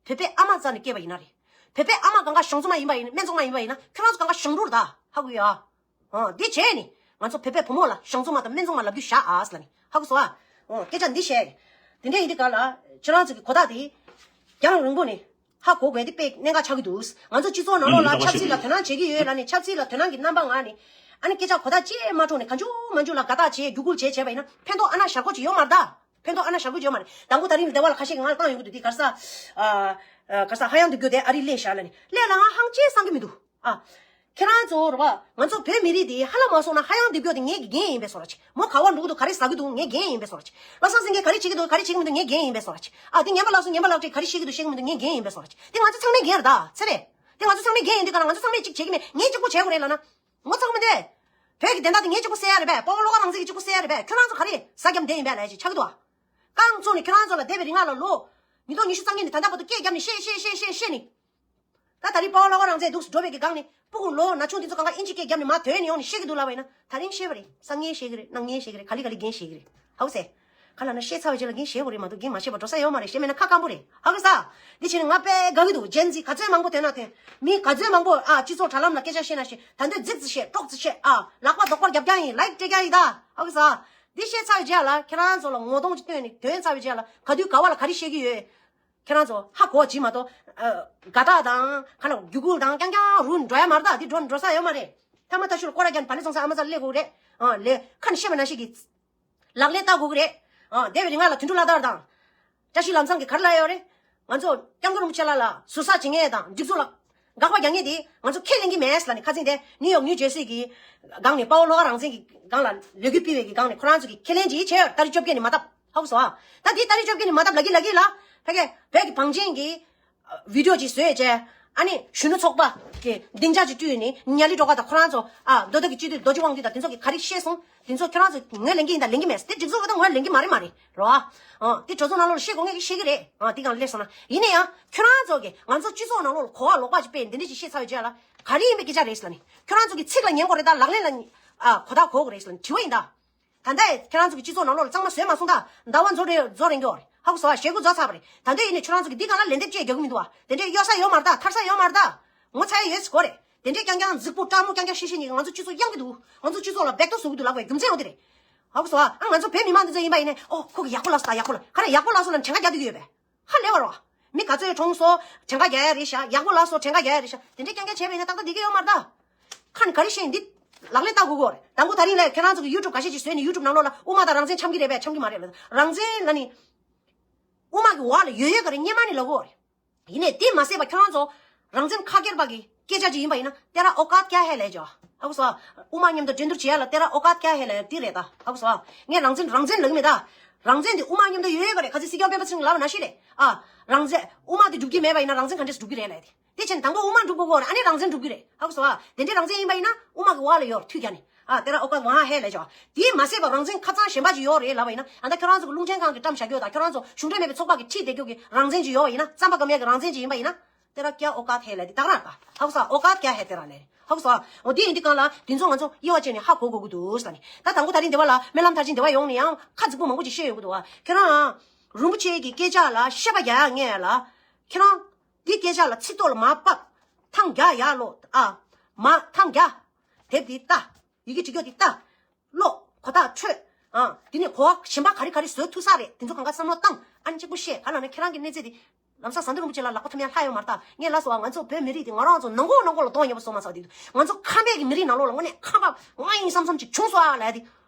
བོད་པའི་ཨ་མ་རྩ་ནས་སྐྱེས་པ་ཡིན་ན་རེད། བོད་པའི་ཨ་མ་གང་ག་གཞུང་ཚོང་མ་ཡིན་པ་ཡིན་སྨན་ཚོང་མ་ཡིན་པ་ཡིན་ན་ཁྱེད་རང་ཚོ་གང་ག་གཞུང་འབྲུག་རེད་ད་ཧ་གོ་ཡ། ཨ། འདི་བྱས་ནི། ང་ཚོ་བོད་པའི་བུ་མོ་ལ་གཞུང་ཚོང་མ་དང་སྨན་ཚོང་མ་ལབ་རྒྱུ་བཞག་ཨ་ཟེར་ལ་ནི། ཧ་གོ་སོང་ཨ། ཨོ། སྐད་ཆ་འདི་བཤད། དེ་འདྲ་ཡིན་དུས་ག་ལ། ཁྱེད་རང་ཚོ་གི་གོ་ཐག་དེ། རྒྱང་རིང་པོ་ནས། ཧ་གོ་དགོས་དེ་དཔེ་གནད་འགག་ཆགས་ཀྱི་འདུག་ང་ཚོ་སྤྱི་ཚོགས་ནང་ལོགས་ལ་ཆབ་སྲིད་ལ་དོ་སྣང་བྱེད་ཀྱི་ཡོད་ལ་ནི་ཆབ་སྲིད་ལ་དོ་སྣང་གི་རྣམ་པ་ངང་ནས། ཨ་ནི་སྐད་ཆ་གོ་ཐག་ཅིག་མ་འཕྲོག་ནས་ག་འཇུ་མ་འཇུ་ལ་དགའ་རྟགས་བྱས་རྒྱུ་སྐུལ་བྱས་བྱས་པ་ཡིན་ན་ཕན་ཐོགས་ཨ་ན་ཞར་གོ་ཅིག་ཡོད་མ་རེད་ད། ཕན་ཐོགས་ཨ་ན་ཞར་གོ་ཅིག་ཡོད་མ་རེད། དང་པོ་ད་རིང་སྡེ་བ་ལ་ཁ་ཤས་ཀྱིས་ང་ལ་བཏང་ཡོང་གི་འདུག་དེ་ག་རེ་ཟ། ཨ། ག་རེ་ཟ་ཧ་ཡང་འདུག་རྒྱུ་དེ་ཨ་རི་སླེབས་བཞག་ལ་ནི་སླེབས་ལ་ང་ཧང་ཅིག་བསམ་གི་མི་འདུག་ཨ། ཁྱེད་རང་ཚོ་རེད་བ། ང་ཚོ་བོད་མི་རིགས་འདི་ཧ་ལམ་མ་སོང་ན་ཧ་ཡང་འདེབས་རྒྱུ་དེ་ངེད་ཀྱི་འགན་ཡིན་པས་སོ་ར་ཆེ། མོ་ག་བ་འགྲོ་གི་འདུག་ག་རེ་ཟ་གི་འདུག་ངའི་འགན་ཡིན་པས་སོ་ར་ཆེ། བློ་བཟང་སེང་གེ་ག་རེ་བྱེད་ཀྱི་འདུག་ག་རེ་བྱེད་ཀྱི་མི་འདུག་ངའི་འགན་ཡིན་པས་སོ་ར་ཆེ། ཨ་དེ་ངན་པ་ལགས་སོ་ངན་པ་ལགས་ཀྱིས་ག་རེ་བཤད་ཀྱི་འདུག་བཤད་ཀྱི་མི་འདུག་ངའི་འགན་ཡིན་པས་སོ་ར་ཆེ། དེ་ང་ཚོ་ཚང་མའི་འགན་རེད་ད་ཚེ་རེད། དེ་ང་ཚོ་ཚང་མའི་འགན་ཡིན་དུས་ག་ལ་ང་ཚོ་ཚང་མས་གཅིག་བྱེད་ཀྱི་མེད་ངས་གཅིག་པོ་བྱེད་དགོས་རེད་ལབ་ན། ངོ་ཚ་གི་མི་འདུག་བོད་ཀྱི་བདེན་མཐའ་དེ་ངས་གཅིག་པོ་གསལ་ཡ་རེད་པས། སྤོ་བོ་བློ་དགའ་རང་བཙན་གྱིས་གཅིག་པོ་གསལ་ཡ་རེད་པས། ཁྱོད་རང་ཚོ་ག་རེ་ཟ་རྒྱམ་བསྡད་ཡིན་པས་ལབ་ཡ་ཅིག་ཆགས་ཀྱི་འདུག་ཨ། རྐང་བཙུགས་ནས་ཁྱོད་རང་ཚོ་ལ་འདས་པའི་རིང་ལ་ལོ། ཉིས་སྟོང་ཉི་ཤུ་རྩ་གཉིས་ནས་ད་ལྟ་བར་དུ་སྐད་བརྒྱབ་ནས་བཤད་བཤད་བཤད་བཤད་བཤད་ནས། ད་ད་རིང་སྤོ་བོ་བློ་དགའ་རང་བཙན་འདུག་སེ་འགྲོ་བའི་གི་སྒང་ནས་སྤུ་གུ་ལོ་ན་ཆུང་དེ་ཚོ་གང་ག་ཨིན་ཇི་སྐད་བརྒྱབ་ནས་མར་ཐོན་ནས་ཡོང་ནས་བཤད་ཀྱི་འདུག་ལབ་པ་ཡིན་ན་ད་རིང་བཤད་པ་རེད། སང་ཉིན་བཤད་ཀྱི་རེད། གནངས་ཉིན་བཤད་ཀྱི་རེད། ག་ལེ་ག་ལེ་རྒན་བཤད་ཀྱི་རེད། ཧ་གོ་སོང་། ག་ལབ་ན་བཤད་ཚར་བའི་རྗེས་ལ་རྒན་བཤད་དགོས་རེད་མ་གཏོགས་རྒན་མ་བཤད་པ་འགྲོ་ས་ཡོད་མ་རེད། བཤད་མེད་ན་ཁ་སྐམ་པོ་རེད། ཧ་གོ་སོང་། འདི་བྱས་ནས་ང་དཔེ་དགའ་གི་འདུག་ཇེན་ཛི་ག་ཚོད་མང་པོ་ཐོན་ན་ཐོན། མི་ག་ཚོད་མང་པོ་ཨ་སྤྱི་ཚོགས་དྲ་ལམ་ལ་སྐད་ཆ་བཤད་ན་བཤད། ད་འདོད་རྫིག་རྫིག་བཤད་ཀྲོག་ཙམ་བཤད་ཨ་ལག་པ་རྡོག་པར་རྒྱབ་རྐྱང་ཡིན། ལའིཀ་སྤྲད་རྐྱང་ཡིན་ད། ཧ་གོ་སོང་། འདི་བཤད་ཚར་བའི་རྗེས་ལ་ཁྱེད་རང་ཚོ་ལ་ངོ་གདོང་ཅིག་སྟོན་ནས་ཐོན་ཚར་བའི་རྗེས་ལ་ག་དུས་ག་བ་ལ་ག་རེ་བཤད་ཀྱི་ཡོད། ཁྱེད་རང་ཚོ་ཧ་གོ་བྱེད་མ་གཏོགས། ཨ། དགའ་རྟགས་དང་ཁ་ལ་རྒྱུ་སྐུལ་དང་རྐྱང་རྐྱང་རུ་འགྲོ་ཡ་མ་རེད་ད། འདི་འགྲོ་འགྲོ་ས་ཡོད་མ་རེད། ཐ་མ་ཐ་ཤུལ་སྐོར་ར་རྒྱབ་ནས་བ་ལེ་བཙོང་ས་ཨ་མ་ཚ་སླེབས་དགོས་རེད། ཨ་ལས་ཁ་ནས་བཤད་པ་ནང་བཞིན་གྱི་ལག་ལེན་བསྟར་དགོས་ཀྱི་རེད། ཨ་འདས་པའི་རིང་ང་ལ་དོན་གྲུབ་བླ་དར་དང་། བཀྲ་ཤིས་ལམ་བཟང་གིས་ག་རེ་ལབ་ཡོད་རེད། ང་ཚོ་སྐྱབས་མགོན་རིན་པོ་ཆེ་ལགས་ལ་ཟུར་ཟ་བྱེད་མཁན་དང་སྒྲིག་འཛུགས་ལ་དགག་པ་རྒྱག་མཁན་དེ་ང་ཚོ་ཁས་ལེན་གྱི་མེད་ལབ་ནས། ཁ་སང་དེ་ནིའུ་ཡོག་ནིའུ་ཇར་སི་གི་སྒང་ནས་དཔའ་བོ་བློ་དགའ་རང་བཙན་གྱི་སྒང་ལ་ལས་འགུལ་སྤེལ་བའི་གི་སྒང་ནས་ཁོ་རང་ཚོ་གིས་ཁས་ལེན་ཅིག་བྱས་ཡོད། ཏ་རིག་བཅོ་བརྒྱད་ནས་མ་བཏབ། ཧ་གོ་སོང་ཨ། ད་འདི་ཏ་རིག་བཅོ་བརྒྱད་ནས་མ་བཏབ་ལབ་ཀྱི་ལབ་ཀྱི་ལ། ཕ་གི་བོད་ཀྱི་བང་ཆེན་གྱི་བི་ཌིའོ་ཅིག་བཟོས་བྱས། ཨ་ནི་གཞོན་ནུ་ཚོགས་པ་གི་སྡིངས་ཆ་ཅིག་བསྐྲུན་ནས་ཉ་ལི་སྒྲོལ་དཀར་དང་ཁོ་རང་ཚོ། ཨ་མདོ་སྟོད་ཀྱི་སྤྱི་འཐུས་རྡོ་རྗེ་དབང་འདུས་དང་དེ་ཚོ་གིས་ག་རེ་བཤད་སོང་། དེ་ཚོ་ཁྱོད་རང་ཚོ་ངོས་ལེན་གྱི་ཡིན་དང་ལེན་གྱི་མེད། དེ་སྒྲིག་འཛུགས་ཀྱིས་ད་ངོས་ལེན་གྱི་མ་རེད་མ་རེད་རོ། ཨ་དེ་གྲོས་ཚོགས་ནང་ལོགས་ལ་བཤད་དགོས་ངེས་ཀྱི་བཤད་ཀྱི་རེད། ཨ་དེ་གང་ལེགས་སོང་ན་ཡིན་ན་ཡང་ཁྱོད་རང་ཚོ་གིས་ང་ཚོ་སྤྱི་ཚོགས་ནང་ལོགས་ལ་གོ་བ་ལོག་པ་ཅིག་སྤེལ་འདི་འདྲ་ཅིག་བཤད་ཚར་བའི་རྗེས་ལ་ག་རེ་ཡིན་པའི་སྐད་ཆ་རེད་ཟེར་ལ་ནི། ཁྱོད་རང་ཚོ་གིས་ཚིག་ལ་ཉན་དགོས་རེད་ད། ལག་ལེན་ལ་ཨ་གོ་བརྡ་གོ་དགོས་རེད་ཟེར་ལ་ནི་དྲི་བ་ཡིན་ད། ད་ལྟ་ཁྱེད་རང་ཚོ་གི་སྤྱི་ཚོགས་ནང་ལོགས་ལ་གཙང་མ་བཟོས་མ་སོང་ད། ཟླ་བ་རྫོགས་རེ་རྫོགས་རན་གྱི་ཡོད་རེད། ཧ་གོ་སོང་ཨ། ཞེ་དགུ་རྫོགས་ཚར་བ་རེད། ད་ལྟ་ཡིན་ནའི་ཁྱོད་རང་ཚོ་གི་འདི་སྒང་ལ་ལན་འདེབས་བྱེད་རྒྱག་གི་མི་འདུག་བ། དེ་འདྲས་གཡོལ་ས་ཡོད་མ་རེད་ད། ཐར་ས་ཡོད་མ་རེད་ད། ངོ་ཚ་ཡ་ཡོད་ཟེར་གོ་རེད། དེ་འདྲས་རྐྱང་རྐྱང་རྫིག་པོ་སྤྲང་མོ་རྐྱང་རྐྱང་བཤད་བཤད་ཉིན་ང་ཚོ་སྤྱི་ཚོགས་གཡང་གི་འདུག་ང་ཚོ་སྤྱི་ཚོགས་ལ་སྦེག་ཏོ་བཟོ་གི་འདུག་ལབ་པའི་རྒྱུ་མཚན་འོ་དེ་རེད། ཧ་གོ་སོང་ཨ། ཨ་ང་ཚོ་བོད་མི་མང་འདི་ཚོ་ཡིན་པ་ཡིན་ནའི་ཨོ་ཁོ་གི་ཡག་པོ་ལབ་སོང་ད། ཡག་པོ་ལབ་ག་རེ་ཡག་པོ་ལབ་སོང་ལབ་ནས་གྲངས་ཀ་རྒྱག་གི་ཡོད་པས། ཧ་ལས་པ་རོ། མི་ག་ཚོད་གྲོངས་སོང་། གྲངས་ཀ་རྒྱག་ཡ་རེད་ཤག་ཡག་པོ་ལབ་སོང་། གྲངས་ཀ་རྒྱག་ཡ་རེད་ཤག་དེ་འདྲས་རྐྱང་རྐྱང་བྱས་པ་ཡིན་ན་ཏག་ཏག་འདི་ག་ཡོད་མ་རེད་ད། ཁ་ནས་ག་རེ་བཤད་ཡིན་འདི་ལག་ལེན་བསྟར་དགོས་ཀྱི་ཡོད་རེད། དང་པོ་ད་རིང་ལ་ཁྱེད་རང་ཚོ་གི་ཡུ་ཊུབ་འགའ་ཤས་ཅིག་བཟོས་ནས་ཡུ་ཊུབ་ནང་ལོགས་ལ་དབུ་མ་དང་རང་བཙན་འཆམ་གྱི་རེད་པས་འཆམ་གྱི་མ་རེད་ལབ། རང་བཙན་ལབ་ནི། དབུ་མ་གི་འོག་ལ་ཡོད་ཡོད་ག་རེ་སྔོན་མ་ནས་ལབ་ཀྱི་ཡོད་རེད། ཡིན་ནའི་དེ་མ་ཟད་པ་ཁྱོད་རང་ཚོ་རང་བཙན་ཁ་སྐྱེར་པ་གི་སྐད་ཆ་ཅིག་ཡིན་པ་ཡིན་ན་तेरा औकात क्या है ལབ་ཀྱི་ཡོད། ཧ་གོ་སོང་ཨ། དབུ་མ་མཉམ་དུ་འགྲན་བསྡུར་བྱེད་ཡ་ལ་तेरा औकात क्या है ལབ་ཡ་འདི་རེད་ད། ཧ་གོ་སོང་ཨ། ངས་རང་བཙན་རང་བཙན་ལབ་ཀྱི་མེད་ད། རང་བཙན་དེ་དབུ་མ་མཉམ་དུ་ཡོད་ཡོད་ག་རེད། ཁ་སང་སྲིད་སྐྱོང་སྤེན་པ་ཚེ་རིང་ལབ་པ་ནང་བཞིན་རེད། ཨ། རང་བཙན་དབུ་མ་དེ་འགྲུབ་ཀྱི་མེད་པ་ཡིན་ན་རང་བཙན་ག་འདྲས་འགྲུབ་ཀྱི་རེད་ལབ་ཡ་དེ། དེ་བྱས་ནས་དང་པོ་དབུ་མ་འགྲུབ་དགོས་ཀྱི་ཡོད་རེད། ཨ་ནི་རང་བཙན་འགྲུབ་ཀྱི་རེད། ཧ་གོ་སོང་ཨ། དེ་འདྲའི་རང་བཙན་ཡིན་པ་ཡིན་ན་དབུ་མ་གི་འོག་ལ་ཡོད་རེད་མཐུད་རྒྱག་ནས། ཨ་तेरा औकात वहाँ है ལབ་ཀྱི་ཡོད། དེ་མ་ཟད་པ་རང་བཙན་ཁ་གཙང་གཞན་པ་ཅིག་ཡོད་རེད་ལབ་པ་ཡིན་ན་ཨ་ད་ཁྱོད་རང་ཚོ་གི་རླུང་འཕྲིན་ཁང་གི་བཀྲམ་བཞག་ཀྱི་ཡོད་ད། ཁྱོད་རང་ཚོ་གཞུང་འབྲེལ་མེད་པའི་ཚོགས་པ་གིས་ཁྲིད་བསྡད་རྒྱུ་གི་རང་བཙན་ཅིག་ཡོད་པ་ཡིན་ན། རྩམ་པ་སྐམ་ཡག་གི་རང་བཙན་ཅིག་ཡིན་པ་ཡིན་ན། तेरा क्या औकात है ལབ་དེ་ད་ག་རང་ད། ཧ་གོ་སོང་ཨ། औकात क्या है तेरा ལབ། ཧ་གོ་སོང་ཨ། འོ་དེ་ཡིན་དུས་སྒང་ལ་དེ་ཚོ་ང་ཚོ་དབྱེ་བ་ཕྱེ་ནས་ཧ་གོ་དགོས་ཀྱི་འདུག་ཟེར་ནས། ད་དང་པོ་ད་རིང་སྡེ་བ་ལ་སྨོན་ལམ་མཐར་ཕྱིན་སྡེ་བ་ཡོང་ནས་ཡང་ཁ་རྫིག་པོ་མང་པོ་ཅིག་བཤད་ཡོང་གི་འདུག་ཨ། ཁྱེད་རང་རིན་པོ་ཆེ་གི་སྐད་ཆ་ལ་བཤད་པ་རྒྱག་ཡག་ངས་ལ། ཁྱེད་རང་འདི་སྐད་ཆ་ལ་ཚིག་ཐོག་ལ་མར་ཕབ། ཐང་རྒྱག་ཡག་ལོ་ཨ། མ་ཐང་རྒྱག་དེབ་འདི་ལྟ། ཡི་གེ་བྲིས་རྒྱུ་འདི་ལྟ། ཀློག་གོ་ཐག་ཆོད། ཨ། དེ་ནས་གོ་བ་གཞན་པ་ག་རེ་ག་རེ་བཟོ་ཐུབ་ས་རེད། དེ་ཚོ་གང་ག་བསམ་བློ་བཏང་། ཨ་ནི་གཅིག་པུ་བཤད་ག་ལབ་ན་ཁྱེད་རང་གི་གནས་ཚད་དེ། ལམ་སང་ཟམ་གདོང་རིན་པོ་ཆེ་ལ་ལག་པ་འཐམ་ཡ་ལྷག་ཡོད་མ་རེད་ད། ངས་ལབ་སོང་ཨ། ང་ཚོ་བོད་མི་རིགས་དེ་ང་རང་ཚོ་ནང་ཁོག་ནང་ཁོག་ལ་གཏོང་ཡོད་པ་བཟོ་མ་ཚར་དུས། ང་ཚོ་ཁམས་པའི་གི་མི་རིགས་ནང་ལོགས་ལ་དངོས་གནས་ཁམས་པ་ང་ཡིན་བསམ་བསམ་ཅིག་བྱུང་སོང་ཨ་ལབ་ཡ་དེ།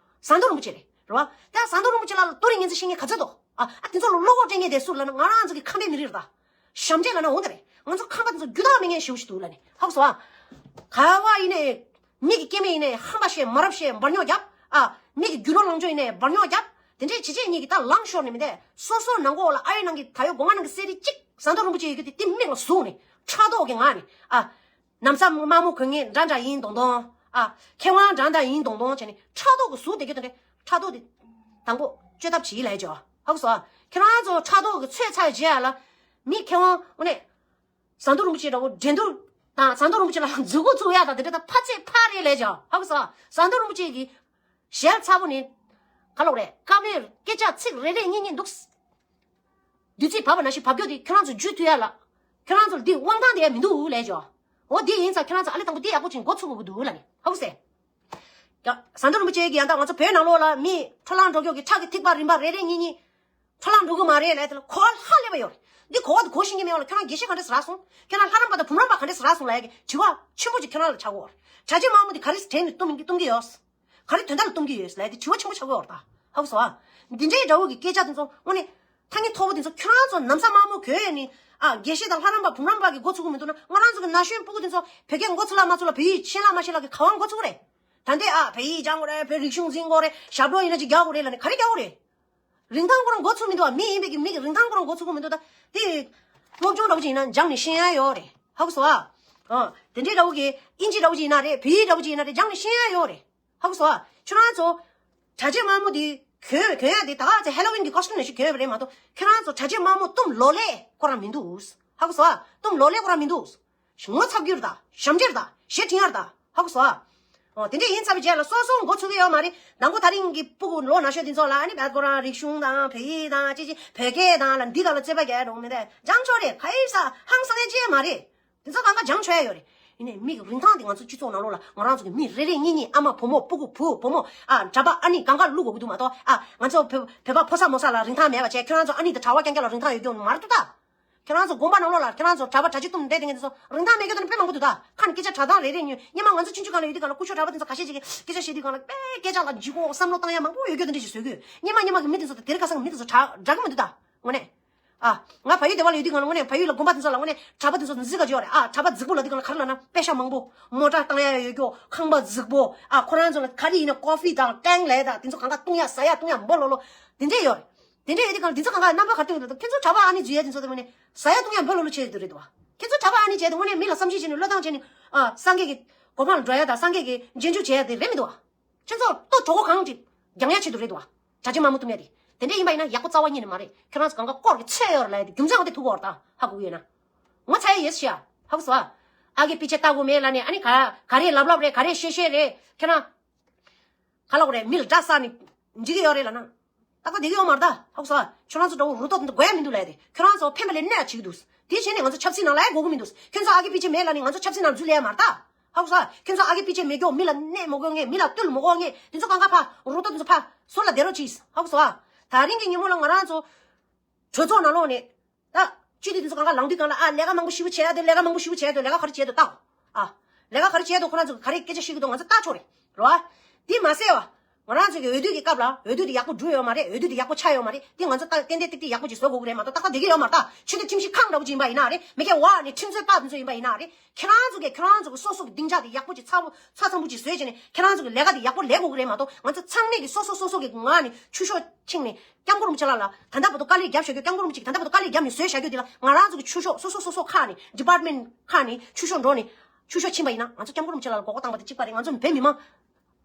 ཟམ་གདོང་རིན་པོ་ཆེ་རེད། རེད་བ། ད་ཟམ་གདོང་རིན་པོ་ཆེ་ལ་ལ་ཏོ་རི་ངན་ཚེ་ཤེས་ངེས་ག་ཚོད་འདུག་ཨ། ཨ་དེ་ཚོ་ལ་བློ་ཁོག་སྤྲད་ངེས་དེ་སུ་ལབ་ན་ང་རང་ཚོ་གི་ཁམས་པའི་མི་རིགས་རེད་ད། ཞབས་འདྲེན་ལབ་ན་འོང་དེ་རེད། ང་ཚོ་ཁམས་པ་དེ་ཚོ་རྒྱུ་དག་མེད་མཁན་ཞེ་པོ་ཞིག་འདུག་ལབ་ནས། ཧ་གོ་སོང་ཨ། ག་བ་ཡིན་ནའི། མི་གི་སྐྱེ་དམན་ཡིན་ནའི་ཧམ་པ་བཤད་མ་རབས་བཤད་འབར་ཉོག་རྒྱབ། ཨ། མི་གི་རྒྱུ་ནོར་ལོངས་སྤྱོད་ཡིན་ནའི་འབར་ཉོག་རྒྱབ། དེ་འདྲས་བྱེད་བྱེད་གཉིས་ཀྱི་ད་ལངས་ཤོར་ནས་མི་འདས་སོ་སོ་ནང་གོ་ལ་ཨ་ཡེ་ནང་གི་ད་ཡོད་སྒོ་ང་ནང་གི་གསེར་རི་གཅིག་ཟམ་གདོང་རིན་པོ་ཆེ་ཡོད་རྒྱུ་དེ་དེ་མིག་ལ་ཟུག་ནས་ཕྲག་དོག་གི་ངང་ནས། ཨ། ན་བཟའ་དམར་མོ་གོན་མཁན་འདྲ་འདྲ་ཡིན་མདོག་མདོག་ཨ། མཁས་དབང་འདྲ་འདྲ་ཡིན་མདོག་མདོག་བྱས་ནས་ཕྲག་དོག་གི་ཟུག་དེ་གི་དེ་འདྲས་ཕྲག་དོག་དེ་དང་པོ་བཅོས་ཐབས་བྱེད་ལབ་ཀྱི་ཡོད། ཧ་གོ་སོང་ཨ། ཁྱེད་རང་ཚོ་ཕྲག་དོག་གི་ཚོད་ཚར་རྗེས་ལ་མི་མཁས་དབང་དངོས་གནས། ཟམ་གདོང་རིན་པོ་ཆེ་འདྲ་བོ་འགྲན་བསྡུར་དང་ཟམ་གདོང་རིན་པོ་ཆེ་ལ་མཛུབ་གུ་བཙུགས་ཡག་དང་དེ་འདྲ་ད་ཕ་ཚད་ཕ་རེད་ལབ་ཀྱང་ཧ་གོ་སོང་། ཟམ་གདོང་རིན་པོ་ཆེ་གི་ཞལ་ཚ་པོ་ནི་ག་ལོག་རེད། བཀའ་མོལ་སྐད་ཆ་ཚིག་རེ་རེ་གཉིས་གཉིས་འདུག་བདུད་རྩི་བབས་པ་ནང་བཞིན་བབས་རྒྱུ་དེ་ཁྱོད་རང་ཚོ་འཇུ་ཐུབ་ཡ་ལ། ཁྱོད་རང་ཚོ་ལ་འདི་དབང་ཐང་དེ་ཡ་མི་འདུག་ལས་ཇོ། འོ་འདི་ཡིན་ཙང་ཁྱོད་རང་ཚོ་ཨ་ལེ་དང་པོ་འདི་ཡག་པོ་ཅིག་འགོ་ཚུགས་དགོས་ཀྱི་འདུག་ལ་ནི་ཧ་གོ་སེ། ཡ། ཟམ་གདོང་རིན་པོ་ཆེ་གིས་ཡང་ད་ང་ཚོ་བོད་ནང་ལོགས་ལ་མི་འཕྲོ་བརླག་འགྲོ་མཁན་གྱི་ཁྲག་གི་ཐིགས་པ་རིམ་པ་རེ་རེ་གཉིས་གཉིས་འཕྲོ་བརླག་འགྲོ་གི་མ་རེད་ལབ་དེ་ལ་གོ་བ་ཧ་ལས་པ་ཡོད་རེད། འདི་གོ་བ་དེ་གོ་ཤེས་ཀྱི་མེད་པ་ལ་ཁྱོད་རང་དགེ་བཤེས་ག་འདྲས་རག་སོང་། ཁྱོད་རང་ལྷ་རམས་པ་དང་བུམ་རམས་པ་ག་འདྲས་རག་སོང་ལབ་ཡ་གི་དྲི་བ་ཆེན་པོ་ཅིག་ཁྱོད་རང་ལ་ཆགས་ཀྱི་ཡོད་རེད། གྲྭ་ཆས་དམར་མོ་དེ་ག་རེ་དྲན་ནས་གཏོང་གི་གཏོང་གི་ཡོད། ག་རེ་དོན་དག་ལ་གཏོང་གི་ཡོད་ལབ་ཡ་དེ་དྲི་བ་ཆེན་པོ་ཆགས་ཀྱི་ཡོད་རེད་ད། ཧ་གོ་སོང་ཨ། འདི་འདྲའི་འདྲ་བོ་གི་སྐད་ཆ་དེ་ཚོ་དངོས་གནས་ཐ་སྙད་མཐོ་པོ་དེ་ཚོ་ཁྱོད་རང་ཚོ་ན་བཟའ་དམར་མོ་གྱོན་ནས་ཨ་དགེ་བཤེས་དང་ལྷ་རམས་པ་བུམ་རམས་པ་གི་འགོ་ཚུགས་ཀྱི་མི་འདུག་ན། ང་རང་ཚོ་གི་ན་གཞོན་སྤུ་གུ་དེ་ཚོ་བོད་སྐད་འགོ་ཚུགས་ལ་མ་ཚུགས་ལ་བོད་ཡིག་ཤེས་ལ་མ་ཤེས་ལ་གི་ག་བ་འགོ་ཚུགས་རེད། ད་ལྟའི་ཨ་བོད་ཡིག་སྦྱང་དགོས་རེད། བོད་རིག་གཞུང་འཛིན་དགོས་རེད། ཞབས་བྲོ་ཡིན་ན་ཅིག་རྒྱག་དགོས་རེད་ལབ་ནས་ག་རེ་རྒྱག་དགོས་རེད། རིན་ཐང་ཁོ་རང་འགོ་ཚུགས་མི་འདུག་བ། མི་ཡིན་པའི་གི་མི་གི་རིན་ཐང་ཁོ་རང་འགོ་ཚུགས་ཀྱི་མི་འདུག་ད་དེ་སློབ་སྦྱོང་འདྲ་བོ་ཅིག་ཡིན་ན་སྦྱངས་ནས་ཤེས་ཡ་ཡོད་རེད། ཧ་གོ་སོང་ཨ། ཨ་དེ་འདྲའི་འདྲ་བོ་གི་ཨིན་ཇི་འདྲ་བོ་ཅིག་ཡིན་ན་རེད། བོད་ཡིག་འདྲ་བོ་ཅིག་ཡིན་ན་རེད། སྦྱངས་ནས་ཤེས་ཡ་ཡོད་རེད། ཧ་གོ་སོང་ཨ། ཁྱོད་རང་ཚོ་གྲྭ་ཆས་དམར་མོ་དེ་གྱོན་གྱོན་ཡ་དེ་ད་ག་ཚོད་ཧེ་ལོ་ཝིན་གི་ཀོ་སི་ཊུམ་ནང་བཞིན་གྱོན་ཡོད་པ་རེད་མ་གཏོགས། ཁྱོད་རང་ཚོ་གྲྭ་ཆས་དམར་མོ་གཏུམ་ལོ་ལེགས་ཁོ་རང་མི་འདུག་ཧ་གོ་སོང་ཨ། གཏུམ་ལོ་ལེགས་ཁོ་རང་མི་འདུག་ངོ་ཚ་རྒྱུ་རེད་ད། ཞབས་འདྲེན་རེད་ད། ཞེ་འཁྲིད་ཡ་རེད་ད། ཧ་གོ་སོང་ཨ། ཨོ་དེ་འདྲས་ཡིན་ཚར་བའི་རྗེས་ལ་སོ་སོ་མགོ་ཚོས་ཀྱི་ཡོད་མ་རེད། དང་པོ་ད་རིང་གི་སྤུ་གུ་ལོ་ན་ཤོས་འདི་ཚོ་ལ་ཨ་ནི་བལ་ཁོ་རང་རིག་གཞུང་དང་བོད་ཡིག་དང་ཅི་ཅི་བོད་སྐད་དང་ལ་འདི་དག་ལ་རྩོད་པ་རྒྱག་ཡ་འགྲོ་གི་མེད་དེ། སྦྱང་ཆོག་རེད། ག་ཡིན་ས་ཧང་སང་ཡ་ཅི་ཡང་མ་རེད། འདི་ཚོ་གང་ག་སྦྱང་ཆོག་ཡ་ཡོད་རེད། ཡིན་ནའི་མི་གི་རིན་ཐང་དེ་ང་ཚོ་སྤྱི་ཚོགས་ནང་ལོགས་ལ་ང་རང་ཚོ་གི་མི་རེ་རེ་གཉིས་གཉིས་ཨ་མ་བུ་མོ་སྤུ་གུ་བུ་བུ་མོ་ཨ་གྲྭ་པ་ཨ་ནི་གང་ག་བླུག་དགོས་ཀྱི་འདུག་མ་གཏོགས། ཨ་ང་ཚོ་བོད་བོད་པ་ཕོ་གསར་མོ་གསར་ལ་རིན་ཐང་མེད་པ་བྱས། ཁྱོད་རང་ཚོ་ཨ་ནི་དང་གྲྭ་པ་རྐྱང་རྐྱང་ལ་རིན་ཐང་ཡོད་རྒྱུ་མ་རེད་འདུག་ད། ཁྱེད་རང་ཚོ་དགོན་པ་ནང་ལོགས་ལ་ཁྱེད་རང་ཚོ་གྲྭ་པ་གྲྭ་ཆས་གཏུམ་བསྡད་དེ་ངས་འདི་ཚོ་རིན་ཐང་མེད་མཁན་དེ་དཔེ་མང་པོ་འདུག་ད། ཁ་ནས་སྐད་ཆ་དྲང་ཐང་རེ་རེ་ཉོས། སྔོན་མ་ང་ཚོ་ཆུང་ཆུང་སྒང་ལ་ཡོད་དུས་སྒང་ལ་སྐུ་ཞབས་གྲྭ་པ་དེ་ཚོ་ཁ་ཤས་ཅིག་གིས་སྐད་ཆ་བཤད་དུས་སྒང་ལ་དཔེ་སྐད་ཆ་ལ་ལྗིད་ཁོག་བསམ་བློ་བཏང་ཡ་མང་པོ་ཡོད་རྒྱུ་དེ་འདྲ་ཞིག་བཟོས་གི་ཡོད། སྔོན་མ་སྔོན་མ་གི་མི་དེ་ཚོ་དང་དེ་རིང་ཁ་སང་གི་མི་དེ་ཚོ་འདྲ་འདྲ་གི་མི་འདུག་ད། དངོས་གནས། ཨ། ང་ཕ་ཡུལ་དེ་བ་ལ་ཡོད་དུས་སྒང་ལ་དངོས་གནས་ཕ་ཡུལ་ལ་དགོན་པ་དེ་ཚོ་ལ་དངོས་གནས་གྲྭ་པ་དེ་ཚོ་རྫིག་ག་ཅིག་ཡོད་རེད། ཨ་གྲྭ་པ་རྫིག་པོ་ལབ་དུས་སྒང་ལ་ག་རེ་ལབ་ན་པེ་ཤ་མང་པོ། མོ་ཊ་བཏང་ཡ་ཡོད་རྒྱུ། ཁང་པ་རྫིག་པོ། ཨ་ཁོ་རང་ཚོ་ལ་ག་རེ་ཡིན་ན་ཀོ་ཧྥི་དང་ཀྲེང་ལེ་དང་དེ་ཚོ་གང་ག་བཏུང་ཡ་ཟ་ཡ་བཏུང་ཡ་འབོ་ལོ་ལོ། དེ་འདྲས་ཡོད་རེད། དེ་འདྲས་ཡོད་དུས་སྒང་ལ་དེ་ཚོ་གང་ག་རྣམ་པ་ག་རེ་སྟོན་གི་འདུག་ཁྱེད་ཚོ་གྲྭ་པ་ཨ་ནི་རྫུས་ཡ་དེ་ཚོ་དེ་དངོས་གནས་ཟ་ཡ་བཏུང་ཡ་འབོ་ལོ་ལོ་བྱེད་ཡོད་དུ་རེད་དོ། ཁྱེད་ཚོ་གྲྭ་པ་ཨ་ནི་བྱས་ཏེ་དངོས་གནས་མི་ལ་བསམ་ཤེས་བྱས་ནས་བློས་བཏང་བྱས་ནས་ཨ་སངས་རྒྱས་ཀྱི་གོ་འཕང་ལ་འགྲོ་ཡ་དང་སངས་རྒྱས་ཀྱི་རྗེས་འཇུག་བྱེད་ཡ་དེ་རེད་མི་འདུག་ཨ། ཁྱེད་ཚོ་ལྟོ་གྲོད་ཁོག་གང་ཅིག་རྒྱང་ཡ་ཆེད་དུ་རེད་དོ། གྲྭ་ཆས་དམར་མོ་གཏུམ་ཡ་དེ། དེ་འདྲས་ཡིན་པ་ཡིན་ན་ཡག་པོ་རྩ་བ་ཉིད་ནས་མ་རེད། ཁྱེད་རང་ཚོ་གང་ག་སྐོར་གྱི་ཚོད་ཡོད་རེད་ལབ་ཡ་དེ་རྒྱུ་མཚན་འོ་དེ་ཐུག་གོ་ར་ད་ཧ་གོ་གི་ཡོད་ན། ངོ་ཚ་ཡ་ཡོད་ཤི་ཡ། ཧ་གོ་སོང་ཨ། ཨ་གི་པི་ཆེ་ལྟ་དགོས་མེད་ལབ་ནས་ཨ་ནི་ག་ག་རེ་ལབ་ལབ་རེད། ག་རེ་བཤད་བཤད་རེད། ཁྱེད་རང་། ག་ལབ་དགོས་རེད། མི་ལ་དགྲ་བསགས་ནས་འཇིག་གི་ཡོད་རེད་ལབ་ན། ཏག་ཏག་བསྡད་ཀྱི་ཡོད་མ་རེད་ད། ཧ་གོ་སོང་ཨ། ཁྱོད་རང་ཚོ་འདྲ་བོ་རུ་ཏོ་འདི་དགོས་ཡ་མི་འདུག་ལབ་ཡ་དེ། ཁྱོད་རང་ཚོ་ཕན་པ་ལས་གནོད་ཡ་བྱེད་ཀྱི་འདུག་དེ་བྱས་ནས་ང་ཚོ་ཆབ་སྲིད་ནང་ལ་ཡ་དགོས་ཀྱི་མི་འདུག་ཁྱོད་ཚོ་ཨ་གི་པི་ཆེ་མེད་ལབ་ནས་ང་ཚོ་ཆབ་སྲིད་ནང་འཛུལ་ལ་ཡ་མ་རེད་ད། ཧ་གོ་སོང་ཨ། ཁྱོད་ཚོ་ཨ་གི་པི་ཆེ་མེད་རྒྱུ། མི་ལ་གནོད་མ་དགོས་མཁན། མི་ལ་བསྟོད་མ་དགོས་མཁན་དེ་ཚོ་གང་ག་ཕར་རུ་ཏོ་དེ་ཚོ་ཕར་ཟུར་ལ་བསྡད་རོགས་གྱིས། ཧ་གོ་སོང་ཨ། ད་རིང་གི་ཉིན་མོ་ལ་ང་རང་ཚོ་གྲོས་ཚོགས་ནང་ལོགས་ནས། ད་སྤྱི་འཐུས་དེ་ཚོ་གང་ག་ལངས་དུས་སྒང་ལ་ཨ་ལས་ཀ་མང་པོ་ཞེ་པོ་བྱས་ཡ་དེ། ལས་ཀ་མང་པོ་ཞེ་པོ་བྱས་ཡ་དེ། ལས་ཀ་ག་རེ་བྱས་འདུག་ལྟ། ཨ། ལས་ཀ་ག་རེ་བྱས་འདུག་ཁོ་རང་ཚོ་ག་རེ་སྐད་ཆ་བཤད་ཀྱི་འདུག་ང་ཚོ་ལྟ་ཆོག་རེད། རེད་བ། དེ་མ་ཟད་བ། ང་རང་ཚོ་གི་འོས་བསྡུ་གི་སྐབས་ལ་འོས་བསྡུ་དེ་ཡག་པོ་འགྲུབ་ཡོད་མ་རེད། འོས་བསྡུ་དེ་ཡག་པོ་ཆགས་ཡོད་མ་རེད། དེ་ང་ཚོ་ཏན་ཏན་ཏིག་ཏིག་ཡག་པོ་ཅིག་བཟོ་དགོས་ཀྱི་རེད་མ་གཏོགས། ཏག་ཏག་བསྡད་ཀྱི་ཡོད་མ་རེད་ད། ཆོས་དད་ཁྲིམས་གཞི་ཁང་འདྲ་པོ་ཅིག་ཡིན་པ་ཡིན་ན་རེད། མི་སྒེར་བ་ནས་ཁྲིམས་རྩོད་པ་དེ་ཚོ་ཡིན་པ་ཡིན་ན་རེད། ཁྱེད་རང་ཚོ་གིས་ཁྱེད་རང་ཚོ་གི་སོ་སོ་གི་སྡིངས་ཆ་དེ་ཡག་པོ་ཅིག་ཚ་པོ་ཚ་ཚང་པོ་ཅིག་བཟོས་བྱས་ནས་ཁྱེད་རང་ཚོ་གི་ལས་ཀ་དེ་ཡག་པོ་ལས་དགོས་ཀྱི་རེད་མ་གཏོགས། ང་ཚོ་ཚང་མས་ཀྱི་སོ་སོ་སོ་སོ་གི་ངག་ནས་ཆུ་ཤོག་ཕྱིན་ནས་སྐྱབས་མགོན་རིན་པོ་ཆེ་ལགས་ལ་ད་ལྟ་བར་དུ་དཀའ་ལས་བརྒྱབ་བཞག་རྒྱུ། སྐྱབས་མགོན་རིན་པོ་ཆེ་གིས་ད་ལྟ་བར་དུ་དཀའ་ལས་བརྒྱབ་ནས་བཟོས་བཞག་རྒྱུ་དེ་ལ་ང་རང་ཚོ་གི་ཆུ་ཤོག་སོ་སོ་སོ་སོ་ཁག་ནས་ཌི་པཱར་ཊི་མེན་ཊི་ཁག་ནས་ཆུ་ཤོག་འགྲོ་ནས་ཆུ་ཤོག་ཕྱིན་པ་ཡིན་ན། ང་ཚོ་སྐྱབས་མགོན་རིན་པོ་ཆེ་ལགས་ལ་མགོ་སྐོར་བཏང་བ་དེ་གཅིག་པ་རེད། ང་ཚོ་བོད་མི་མང་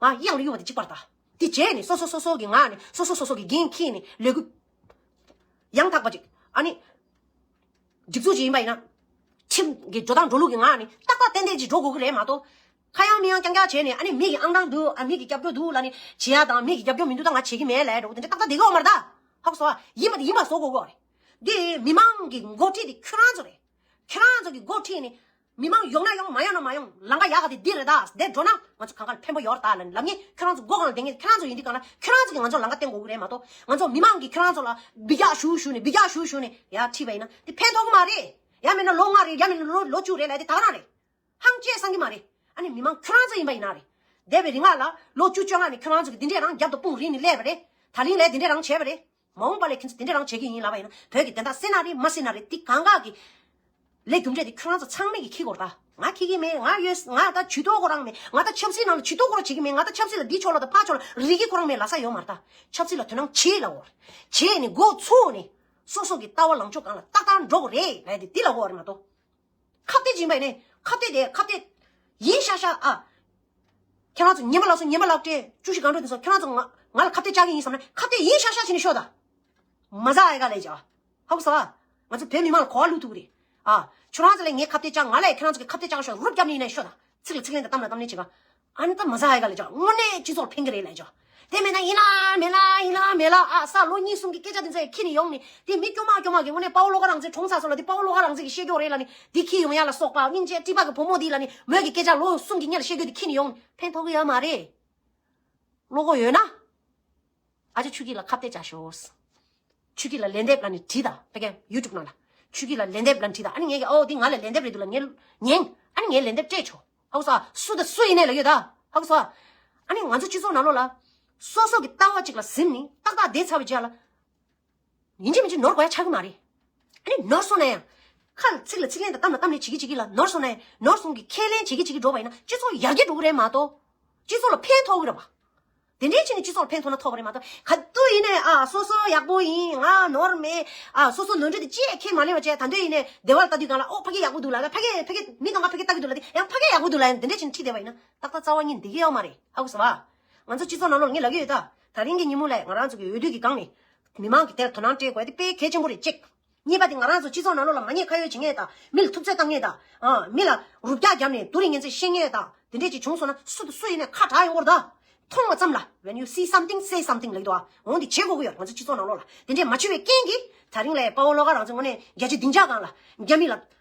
ང་གཡང་ལ་གཡུག་པ་དེ་གཅིག་པ་རེད་ད། དེ་བྱས་ནས་སོ་སོ་སོ་སོ་གི་ངག་ནས་སོ་སོ་སོ་སོ་གི་འགན་འཁྱེར་ནས་ལས་འགུལ་ཡང་དག་པ་ཅིག་ཨ་ནི། སྒྲིག་འཛུགས་ཅིག་ཡིན་པ་ཡིན་ན། ཁྲིམས་ཀྱི་འགྲོ་སྟངས་འགྲོ་ལུགས་ཀྱི་ངང་ནས་ཏག་ཏག་ཏན་ཏན་ཅིག་འགྲོ་དགོས་ཀྱི་རེད་མ་གཏོགས། ཁ་ཡང་མིག་ཡང་རྐྱང་རྐྱང་བྱས་ནས་ཨ་ནི་མི་གི་ཨང་གྲངས་འདུག་ཨ་མི་གི་རྒྱབ་སྐྱོར་འདུག་ལབ་ནས་བྱེད་ཡ་དང་། མི་གི་རྒྱབ་སྐྱོར་མི་འདུག་ད་ང་བྱེད་ཀྱི་མེད་ལབ་འགྲོ་དེ་འདྲ་ཏག་ཏག་བསྡད་ཀྱི་ཡོད་མ་རེད་ད། ཧ་གོ་སོང་ཨ། ཡིན་པ་དེ་ཡིན་པ་བཟོ་དགོས་ཀྱི་རེད། འདི་མི་མང་གི་འགོ་ཁྲིད་དེ་ཁྱོད་རང་ཚོ་རེད། ཁྱོད་རང་ཚོ་གི་འགོ་ཁྲིད་ནས། མི་མང་ཡོང་ན་ཡོང་། མ་ཡོང་ན་མ་ཡོང་། ལམ་ཁ་ཡག་ག་དེ་འདི་རེད་ད། དེ་འགྲོ་ན་ང་ཚོ་གང་ག་ལ་ཕན་པོ་ཡོད་རེད་ད་ལབ་ནས་ལབ་མཁན་ཁྱོད་རང་ཚོ་མགོ་སྒང་ལ་བསྡད་མཁན་ཁྱོད་རང་ཚོ་ཡིན་དུས་སྒང་ལ་ཁྱོད་རང་ཚོ་གིས་ང་ཚོ་ལམ་ཁ་བསྟན་དགོས་ཀྱི་རེད་མ་གཏོགས། ང་ཚོ་མི་མང་གིས་ཁྱོད་རང་ཚོ་ལ་འབུད་རྒྱག་ཞུ་ཞུ་ནས། འབུད་རྒྱག་ཞུ་ཞུ་ནས་ཡར་ཁྲིད་པ་ཡིན་ན་དེ་ཕན་ཐོགས་ཀྱི་མ་རེད། ཡང་མིན་ན་ལོ་ལྔ་རེད། ཡང་མིན་ན་ལོ་ལོ་བཅུ་རེད་ལབ་དེ་ད་ག་རང་རེད། ཧང་ཅེ་སང་གི་མ་རེད། ཨ་ནི་མི་མང་ཁྱོད་རང་ཚོ་ཡིན་པ་ཡིན་ན་རེད། འདས་པའི་རིང་ལ་ལོ་བཅུ་བཅོ་ལྔ་ནས་ཁྱོད་རང་ཚོ་གི་འདི་འདྲས་རང་རྒྱབ་ཏུ་དཔུང་རིང་ནས་སླེབས་པ་རེད། ད་རིང་ལས་འདི་འདྲས་རང་བྱས་པ་རེད། མ་འོངས་པ་ལས་ཁྱེད་ཚོ་དེ་འདྲས་རང་བྱེད་ཀྱི་ཡིན་ལབ་པ་ཡིན་ན། བོད་ཀྱི་བདེན་མཐའ་གསལ་ན་རེད། མ་གསལ་ན་རེད། འདི་གང་ག་གི་ལས་རྒྱུ་འབྲས་དེ་ཁྱོད་རང་ཚོ་ཚང་མས་ཀྱིས་འཁྱེར་དགོས་རེད་ད། ང་འཁྱེར་གྱི་མེད། ང་ཡོད། ང་ད་ཇུས་གཏོགས་ཁོ་རང་མེད། ང་ད་ཆབ་སྲིད་ནང་ལ་ཇུས་གཏོགས་ཁོ་རང་བྱེད་ཀྱི་མེད། ང་ད་ཆབ་སྲིད་ལ་འདི་ཕྱོགས་ལ་དང་ཕ་ཕྱོགས་ལ་རིག་གི་ཁོ་རང་མེད་ལབ་ས་ཡོད་མ་རེད་ད། ཆབ་སྲིད་ལ་དོ་སྣང་བྱེད་ལབ་དགོས་རེད། བྱས་ནས་འགོ་ཚུགས་ནས་སོ་སོ་གི་ལྟ་བ་ལངས་ཕྱོགས་སྒང་ལ་ཏག་ཏག་འགྲོ་དགོས་རེད་ལབ་དེ་འདི་ལབ་དགོས་རེད་མ་གཏོགས། ཁ་གཏད་ཅིག་ཡིན་པ་ཡིན་ནའི་ཁ་གཏད་དེ་ཁ་གཏད་ཡིན་ཤག་ཤག་ཨ། ཁྱེད་རང་ཚོ་ཉན་པ་ལགས་སོ། ཉན་པ་ལགས་སྤྲད། བཅུ་བཞི་སྒང་དྲུག་དེ་ཚོ་ཁྱེད་རང་ཚོ་ང་ང་ལ་ཁ་གཏད་བཅག་གི་ཡིན་བསམ་ན་ཁ་གཏད་ཡིན་ཤག་ཤག་བྱས་ནས་ཤོག་ད། མ་ཟ་ཨེ་ག་ལས་ཇ། ཧ་གོ་སོང་ཨ། ང་ཚོ་བོད་མི་མང་ལ་གོ་བ་བླུག་ཐུབ་ཀྱི་རེད། ཨ། ཁྱོད་རང་ཚོ་ལ་ངས་ཁ་གཏད་བཅག་ང་ལ་ཁྱེད་རང་ཚོ་གི་ཁ་གཏད་བཅག་ཤོག་རུབ་རྒྱབ་ནས་ཡིན་ན་ཤོག་ད། ཚིག་ལ་ཚིག་ལན་དང་གཏམ་ལ་གཏམ་ལན་བྱེད་ག་ཨ་ནི་ད་མ་ཟ་ཨེ་ག་ལས་ཇ། དངོས་གནས་སྤྱི་ཚོགས་ལ་ཕན་གི་རེད་ལས་ཇ། དེ་མེད་ན་ཡིན་ལ་མེད་ལ་ཡིན་ལ་མེད་ལ། ཨ་ས་ལོ་གཉིས་གསུམ་གྱི་སྐད་ཆ་དེ་ཚོ་ཁྱི་ནི་ཡོང་ནི་དེ་མི་སྐྱོ་མ་སྐྱོ་མ་གི་དངོས་གནས་དཔའ་བོ་བློ་དགའ་རང་བཙན་གྲོངས་ཚར་སོང་ལ། དེ་དཔའ་བོ་བློ་དགའ་རང་བཙན་གྱི་བཤད་སྐྱོག་རེད་ལ་ནི་དེ་ཁྱི་ཡོང་ཡ་ལ་སོགས་པ། སྙིང་རྗེ་སྤྲིན་པ་གི་བུ་མོ་དེ་ལ་ནི་མོས་ཀྱི་སྐད་ཆ་ལོ་གསུམ་གྱི་སྔོན་ལ་བཤད་རྒྱུ་དེ་ཁྱི་ནི་ཡོང་ནི་ཕན་ཐོགས་གི་ཡོད་མ་རེད། བློ་ཁོག་ཡོད་ན། ཨ་ཅེ་ཆུ་སྐྱིད་ལ་ཁ་གཏད་བྱ་ཤོག་ཆུ་སྐྱིད་ལ་ལན་འདེབས་ལ་ནི་བྲིས་ད། ཕ་གི་ཡུ་ཊུབ་ནང་ལ་ཆུ་སྐྱིད་ལ་ལན་འདེབས་ལ་བྲིས་ད། ཨ་ནི་ངས་ཀྱི་ཨོ་འདི་ང་ལ་ལན་འདེབས་རེད་འདུག་ལ་ངས་ཉན། ཨ་ནི་ངས་ལན་འདེབས་སྤྲད་ཆོག་ཧ་གོ་སོང་། སུ་དང་སུ་ཡིན་ནའི་ལ་ཡོད་ད། ཧ་གོ་སོང་། ཨ་ནི་ང་ཚོ་སྤྱི་ཚོགས་ནང་ལོགས་ལ་སོ་སོ་གི་ལྟ་བ་གཅིག་ལ་ཟིན་ནི་ཏག་ཏག་བསྡད་ཚར་བའི་རྗེས་ལ། ཡིན་གཅིག་མིན་གཅིག་ནོར་དགོས་ཡ་ཆགས་ཀྱི་མ་རེད། ཨ་ནི་ནོར་སོང་ན་ཡང་། ཁ་ལ་ཚིག་ལ་ཚིག་ལན་དང་གཏམ་ལ་གཏམ་ལན་བྱེད་ཀྱི་བྱེད་ཀྱི་ལ་ནོར་སོང་ན་ཡང་ནོར་སོང་གི་ཁས་ལེན་བྱེད་ཀྱི་བྱེད་ཀྱི་འགྲོ་བ་ཡིན་ན་སྤྱི་ཚོགས་ཡར་རྒྱས་འགྲོ་གི་རེད་མ་གཏོགས། སྤྱི་ཚོགས་ལ་ཕན་ཐོགས་ཀྱི་རེད་པ། དེ་འདྲའི་ཕྱིན་ནས་སྤྱི་ཚོགས་ལ་ཕན་ཐོགས་ན་ཐོགས་པ་རེད་མ་གཏོགས། ག་དུས་ཡིན་ནའི་ཨ་སོ་སོ་ཡག་པོ་ཡིན། ང་ནོར་མེད། ཨ་སོ་སོ་ནོར་འཁྲུལ་དེ་ཅི་ཡང་ཁས་མ་ལེན་པ་བྱས། ད་དུས་ཡིན་ནའི་སྡེ་བ་ལ་ལྟ་དུས་སྒང་ལ་ཨོ་ཕ་གི་ཡག་པོ་འདུག་ལ། ཕ་གི་ཕ་གི་མི་གང་ག་ཕ་གི་ལྟ་གི་འདུག་ལ། དེ་ཡང་ཕ་གི་ཡག་པོ་འདུག་ལ། ཡང་དེ་འདྲའི་ཕྱིན་ཁྲིད་བསྡད་པ་ཡིན་ན་ཏག་ཏག་རྩ་བ་ཉིད་འདི་གི་ཡོད་མ་རེད། ཧ་གོ་སོང་བ། ང་ཚོ་སྤྱི་ཚོགས་ནང་ལོགས་ལ་ངས་ལབ་ཀྱི་ཡོད་ད། ད་རིང་གི་ཉིན་མོ་ལ་ང་རང་ཚོ་གི་འོས་བསྡུ་གི་སྒང་ནས་མི་མང་གི་དེར་དོ་སྣང་སྤྲད་དགོས་དེ་དཔེ་གལ་ཆེན་པོ་རེད་གཅིག་གཉིས་པ་དེ་ང་རང་ཚོ་སྤྱི་ཚོགས་ནང་ལོགས་ལ་མ་ཉེས་ཁ་གཡོགས་བྱེད་མཁན་དང་། མི་ལ་ཐུབ་ཚོད་བཏང་མཁན་དང་། ཨ་མི་ལ་རུབ་རྒྱག་བརྒྱབ་ནས་སྡུག་རུས་ངན་ཚད་བཤད་མཁན་དང་དེ་འདྲས་ཅིག་བྱུང་སོང་ན་སུ་དང་སུ་ཡིན་ནའི་ཁ་གྲག་ཡོང་གི་རེད་ད། མཐོང་བ་ཙམ་ལ། When you see something, say something ལབ་ཀྱི་འདུག་ཨ། འོ་འདི་བྱེད་དགོས་ཀྱི་ཡོད་རེད་ང་ཚོ་སྤྱི་ཚོགས་ནང་ལོགས་ལ། དེ་འདྲས་མ་བྱེད་པའི་རྐྱེན་གྱིས་ད་རིང་ལ་དཔའ་བོ་བློ་དགའ་རང་བཙན་དངོས་གནས་རྒྱལ་སྤྱི་སྡིངས་ཆ་སྒང་ལ་རྒྱ་མི་ལ་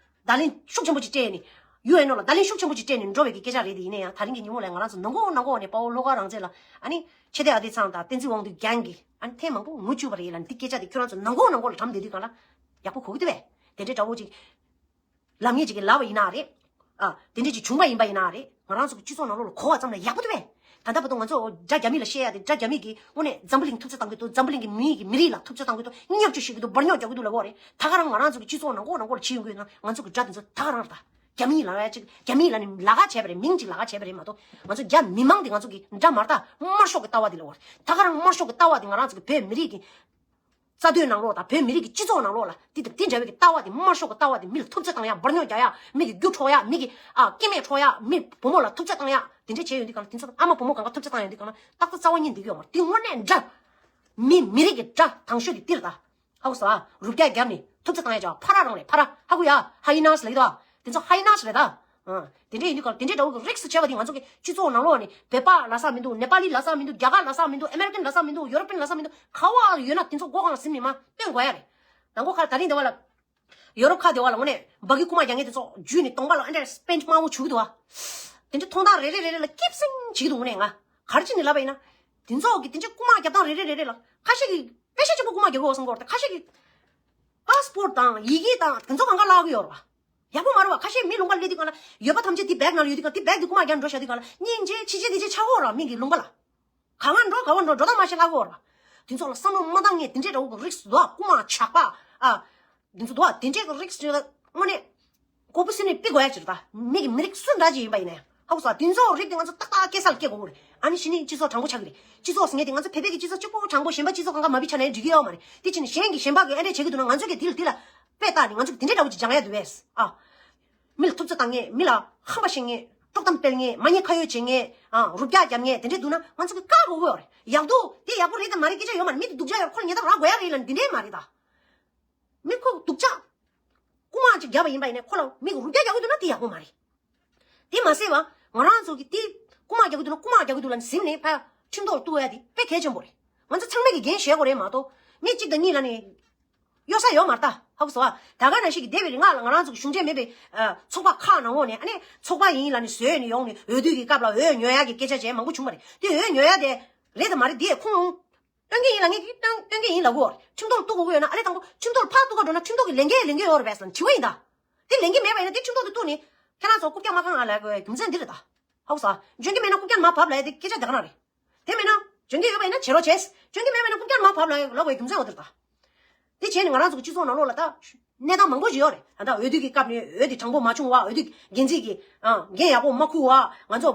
བརྡ་ལན་ཤུགས་ཆེན་པོ་ཅིག་སྤྲད་ནས། ཡུ་ཨེན་ཨོ་ལ་བརྡ་ལན་ཤུགས་ཆེན་པོ་ཅིག་སྤྲད་ནས་འགྲོ་བའི་གི་སྐད་ཆ་རེད་དེ། ཡིན་ན་ཡང་ད་རིང་གི་ཉིན་མོ་ལ་ང་རང་ཚོ་ནང་ཁོག་ནང་ཁོག་ནས་དཔའ་བོ་བློ་དགའ་རང་བཙན་ལ་ཨ་ནི་ཆེ་བསྟན་ཨ་བདེ་ཚང་དང་བསྟན་འཛིན་དབང་འདུས་རྐྱང་གིས་ཨ་ནི་ཐེངས་མང་པོ་ངུ་བཅུག་པ་རེད་ལ། འདི་སྐད་ཆ་དེ་ཁྱོད་རང་ཚོ་ནང་ཁོག་ནང་ཁོག་ལ་དྲན་བསྡད་དུས་སྒང་ལ་ཡག་པོ་གོ་གི་འདུག་པས། དེ་འདྲའི་འདྲ་བོ་ཅིག་ལབ་མཁན་ཅིག་གིས་ལབ་པ་ཡིན་ན་རེད། ཨ། དེ་འདྲས་ཅིག་བྱུང་པ་ཡིན་པ་ཡིན་ན་རེད། ང་རང་ཚོ་གི་སྤྱི་ཚོགས་ནང་ལོགས་ལ་གོ་བ་ཙམ་ལ་ཡག་པོ་འདུག་པས། ད་ལྟ་བར་དུ་ང་ཚོ་དགྲ་རྒྱ་མི་ལ་བཤད་ཡ་དེ་དགྲ་རྒྱ་མི་གིས་དངོས་གནས་འཛམ་བུ་གླིང་ཐུབ་ཚོད་བཏང་གི་འདུག་འཛམ་བུ་གླིང་གི་མི་གི་མི་རིགས་ལ་ཐུབ་ཚོད་བཏང་གི་འདུག་བརྙས་བཅོས་བྱེད་ཀྱི་འདུག་འབར་རྙོག་རྒྱག་གི་འདུག་ལབ་ཀྱི་ཡོད་རེད། ད་ག་རང་ང་རང་ཚོ་གི་སྤྱི་ཚོགས་ནང་ཁོག་ནང་ཁོག་ལ་བྱེད་ཡོང་གི་ཡོད་ན་ང་ཚོ་གི་དགྲ་དེ་ཚོ་ད་ག་རང་རེད་ད། རྒྱ་མི་ལ་ཡ་ཅིག་རྒྱ་མི་ལ་ནི་ལ་ཁ་བྱས་པ་རེད། མིང་ཅིག་ལ་ཁ་བྱས་པ་རེད་མ་གཏོགས། ང་ཚོ་རྒྱ་མི་མང་དེ་ང་ཚོ་གི་དགྲ་མ་རེད་ད། དམར་ཤོག་གི་ལྟ་བ་དེ་ལབ་ཀྱི་ཡོད་རེད། ད་ག་རང་དམར་ཤོག་གི་ལྟ་བ་དེ་ང་རང་ཚོ་གི་བོད་མི་རིགས་ཀྱི་རྩ་དོན་ནང་ལོགས་དང་བོད་མི་རིགས་ཀྱི་སྤྱི་ཚོགས་ནང་ལོགས་ལ་དེ་དང་དེ་འདྲ་བའི་གི་ལྟ་བ་དེ་དམར་ཤོག་གི་ལྟ་བ་དེ་མི་ལ་ཐུབ་ཚོད་བཏང་ཡག་འབར་རྙོག་རྒྱག་ཡག་མི་གི་རྒྱུ་འཕྲོག་ཡག་མི་གི་ཨ་སྐྱེ་དམན་འཕྲོག་ཡག་མི་བུ་མོ་ལ་ཐུབ་ཚོད་བཏང་ཡག་དེ་འདྲ་བྱས་ཡོང་དུས་སྒང་ལ། དེ་ཚོ་ཨ་མ་བུ་མོ་གང་ག་ཐུབ་ཚོད་བཏང་ཡོང་དུས་སྒང་ལ་ཏག་ཏག་རྩ་བ་ཉིད་འདི་གི་ཡོད་མ་རེད། དེ་དངོས་གནས་དགྲ། མི་མི་རིགས་ཀྱི་དགྲ་དང་ཤོས་དེ་འདིར་ད། ཧ་གོ་སོང་ཨ། རུབ་རྒྱག་རྒྱབ་ནས་ཐུབ་ཚོད་བཏང་ཡག་ཅིག་ཕ་ར་རང་རེད་ཕ་ར། ཧ་གོ་ཡ། ཧ་ཡི་ནས་ལབ་ཀྱི་འདུག་ཨ། དེ་ཚོ་ཧ་ཡི་ནས་རེད་ད། ཨ། དེ་འདྲ་ཡིན་དུས་སྒང་ལ་དེ་འདྲའི་འདྲ་བོ་གི་རིགས་སུ་བྱས་པ་དེ་ང་ཚོ་གི་སྤྱི་ཚོགས་ནང་ལོགས་ནས་བོད་པ་ལབ་ས་མི་འདུག་ནེ་པ་ལི་ལབ་ས་མི་འདུག་རྒྱ་གར་ལབ་ས་མི་འདུག་ཨ་མེ་རི་ཀན་ལབ་ས་མི་འདུག་ཡོ་རོ་པན་ལབ་ས་མི་འདུག་ག་བ་ཡོད་ན་དེ་ཚོ་མགོ་སྒང་ལ་ཟིན་ནས་མར་སྟོན་དགོས་ཡ་རེད། ད་མགོ་ཁ་ད་རིང་དེ་བ་ལ། ཡོ་རོབ་ཁ་དེ་བ་ལ་དངོས་གནས་འབག་གི་རྐུ་མ་རྒྱག་མཁན་དེ་ཚོ་འཇུས་ནས་གདོང་པ་ལ་ཨེ་འདྲ་སྤེན་དམར་པོ་བྱུག་གི་འདུག་ཨ། དེ་འདྲའི་མཐོང་སྟངས་རེ་རེ་རེ་རེ་ལ་སྐྱིད་སེང་བྱེད་ཀྱི་འདུག་དངོས་གནས་ང་། ག་རེ་བྱས་ནས་ལབ་པ་ཡིན་ན། དེ་ཚོ་གི་དེ་འདྲའི་རྐུ་མ་རྒྱག་སྟངས་རེ་རེ་རེ་རེ་ལ་ཁ་ཤས་ཀྱིས་དཔེ་ཆ་གཅིག་པོ་རྐུ་མ་རྒྱག་གི་ཡོད་བསམ་གྱི་ཡོད་རེད། ཁ་ཤས་ཀྱིས་པ་སི་པོར་ཊི་དང་ཡི་གེ་དང་དེ་ཚོ་གང་ག་བརླག་གི་ཡོད་རེད་པ། ཡག་པོ་མ་རེད་པ། ཁ་ཤས་མི་ལུང་པ་སླེབས་དུས་སྒང་ལ་ཡོད་པ་ཐམས་ཅད་དེ་བེག་ནང་ལ་ཡོད་དུས་སྒང་དེ་བེག་དེ་རྐུ་མ་རྒྱག་འགྲོ་བཞག་དུས་སྒང་ལ་སྙིང་རྗེ་ཆེ་ཆེ་དེ་ཆེ་ཆགས་ཀྱི་ཡོད་རེད་པ། མི་གི་ལུང་པ་ལ། ག་བ་འགྲོ་ག་བ་འགྲོ་འགྲོ་སྟངས་མ་ཤེས་ལབ་ཀྱི་ཡོད་རེད་པ། དེ་ཚོ་ལ་བསམ་བློ་མ་བཏང་མཁན་དེ་འདྲའི་འདྲ་བོ་གི་རིགས་སུ་འདུག་ཨ། རྐུ་མ་ཇག་པ་ཨ། དེ་ཚོ་འདུག་ཨ། དེ་འདྲའི་གི་རིགས་སུ་དངོས་གནས་ལྐོག་པ་ཟིན་ནས་ཕི་དགོས་ཡ་ཅིག་རེད་ད། མི་གི་མི་རིགས་སུ་འདྲ་ཅིག་ཡིན་པ་ཡིན་ན་ཡང་། ཧ་གོ་སོང་ཨ། དེ་ཚོ་རིགས་དེ་ང་ཚོ་ཏག་ཏག་སྐྱེལ་ས་ལ་སྐྱེལ་དགོས་ཀྱི་རེད། ཨ་ནི་གཞི་ནས་སྤྱི་ཚོགས་དྲང་པོ་ཆགས་ཀྱི་རེད། སྤྱི་ཚོགས་ཟེར་མཁན་དེ་ང་ཚོ་བོད་པའི་གི་སྤྱི་ཚོགས་གཅིག་པོ་དྲང་པོ་གཞན་པ་སྤྱི་ཚོགས་གང་ག་མ་ཕི་ཆ་ན་ཡང་འགྲིག་གི་ཡོད་མ་རེད། དེ་བྱས་ནས་གཞན་གྱིས་གཞན་པ་གི་ཨེ་འདྲས་བྱེད་ཀྱི་འདུག་ན་ང་ཚོ་གི་དེ་ལ་དེ་ལ་དཔེ་བལྟས་ནས་ང་ཚོ་གི་དེ་འདྲའི་འདྲ་བོ་ཅིག་སྦྱང་ཡ་འདུག་པས་ཨ། མི་ལ་ཐུབ་ཚོད་བཏང་མཁན། མི་ལ་ཧམ་པ་བཤད་མཁན། དཀྲོག་གཏམ་སྤེལ་མཁན། མ་ཉེས་ཁ་གཡོགས་བྱེད་མཁན། ཨ། རུབ་རྒྱག་རྒྱབ་མཁན་དེ་འདྲས་འདུག་ན་ང་ཚོ་གི་བཀག་དགོས་ཀྱི་ཡོད་རེད། ཡག་སྡུག་དེ་ཡག་པོ་རེད་དང་མ་རེད་སྐད་ཆ་ཡོད་མ་རེད། མི་དེ་སྡུག་ཅག་ཡོད་རེད། ཁོ་ལ་ཉེས་རྡུང་རག་དགོས་ཡ་རེད་ལབ་ནས་འདི་འདྲས་མ་རེད་ད། མི་ཁོ་སྡུག་ཅག་རྐུ་མ་ཅིག་བརྒྱབ་པ་ཡིན་པ་ཡིན་ནའི་ཁོ་ལ་མི་གི་རུབ་རྒྱག་རྒྱག་གི་འདུག་ན་དེ་ཡག་པོ་མ་རེད། དེ་མ་ཟད་པ་ང་རང་ཚོ་གི་དེ་རྐུ་མ་རྒྱག་གི་འདུག་ན་རྐུ་མ་རྒྱག་གི་འདུག་ལབ་ནས་ཟིན་ནས་ཕར་ཁྲིམས་ཐོག་གཏུག་ཡ་དེ་དཔེ་གལ་ཆེན་པོ་རེད། ང་ཚོ་ཚང་མས་གི་འགན་བཞེས་དགོས་རེད་མ་གཏོགས་མི་གཅིག་དང་གཉིས་ལ་ནི་གཡོ་ས་ཡོད་མ་རེད་ད། ཧ་གོ་སོང་ཨ། ད་ག་ནང་བཞིན་གི་འདས་པའི་རིང་ལ་ང་རང་ཚོ་གི་གཞུང་འབྲེལ་མེད་པའི་ཨ་ཚོགས་པ་ཁག་ནང་ལོགས་ནས་ཨ་ནི་ཚོགས་པ་ཡིན་ལབ་ནས་བཟོས་ནས་ཡོང་ནས་འོས་བསྡུ་གི་སྐབས་ལ་འོས་ཉོ་ཡ་གི་སྐད་ཆ་བྱས་མང་པོ་བྱུང་བ་རེད། དེ་འོས་ཉོ་ཡ་དེ་རེད་དང་མ་རེད་དེ་ཁུངས་སྟོན་གྱི་ཡིན་ལ་ངས་ཀྱིས་སྟོན་སྟོན་གྱི་ཡིན་ལབ་ཀྱི་ཡོད་རེད། ཁྲིམས་ཐོག་ལ་གཏུག་དགོས་ཀྱི་ཡོད་ན་ཨ་ལས་དང་པོ་ཁྲིམས་ཐོག་ལ་ཕར་གཏུག་ག་འགྲོ་ན་ཁྲིམས་ཐོག་གི་ལས་འགན་ལས་འགན་ཡོད་རེད་པས་ཟེར་ནས་དྲི་བ་ཡིན་ད། དེ་ལས་འགན་མེད་པ་ཡིན་ན་དེ་ཁྲིམས་ཐོག་ཏུ་གཏུགས་ནས་ཁྱེད་རང་ཚོ་རྐུབ་བཀྱག་མ་གང་ལ་ལབ་དགོས་རྒྱུ་མཚན་འདི་རེད་ད། ཧ་གོ་སོང་ཨ། འཇོན་གྱི་མེད་ན་རྐུབ་བཀྱག་མར་བབས་ལབ་ཡ་དེ་སྐད་ཆ་དེ་ག་རང་རེད། དེ་མེད་ན་འཇོན་གྱི་ཡོད་པ་ཡིན་ན་བྱེད་རོགས་བྱས། འཇོན་གྱི་མེད་པ་ཡིན་ན་རྐུབ་བཀྱག་མར་བབས་ལབ་ལབ་དགོས་རྒྱུ་མཚན་འོ་དེ་རེད་ད། དེ་བྱས་ནས་ང་རང་ཚོ་གི་སྤྱི་ཚོགས་ནང་ལོགས་ལ་ད་གནས་སྟངས་མང་པོ་ཞིག་ཡོད་རེད། ད་ལྟ་འོས་བསྡུ་གི་སྐབས་ནས་འོས་དེ་དྲང་པོ་མ་བྱུང་བ། འོས་བསྡུ་འགན་འཛིན་གྱིས་ཨ་འགན་ཡག་པོ་མ་འཁུར་བ། ང་ཚོ་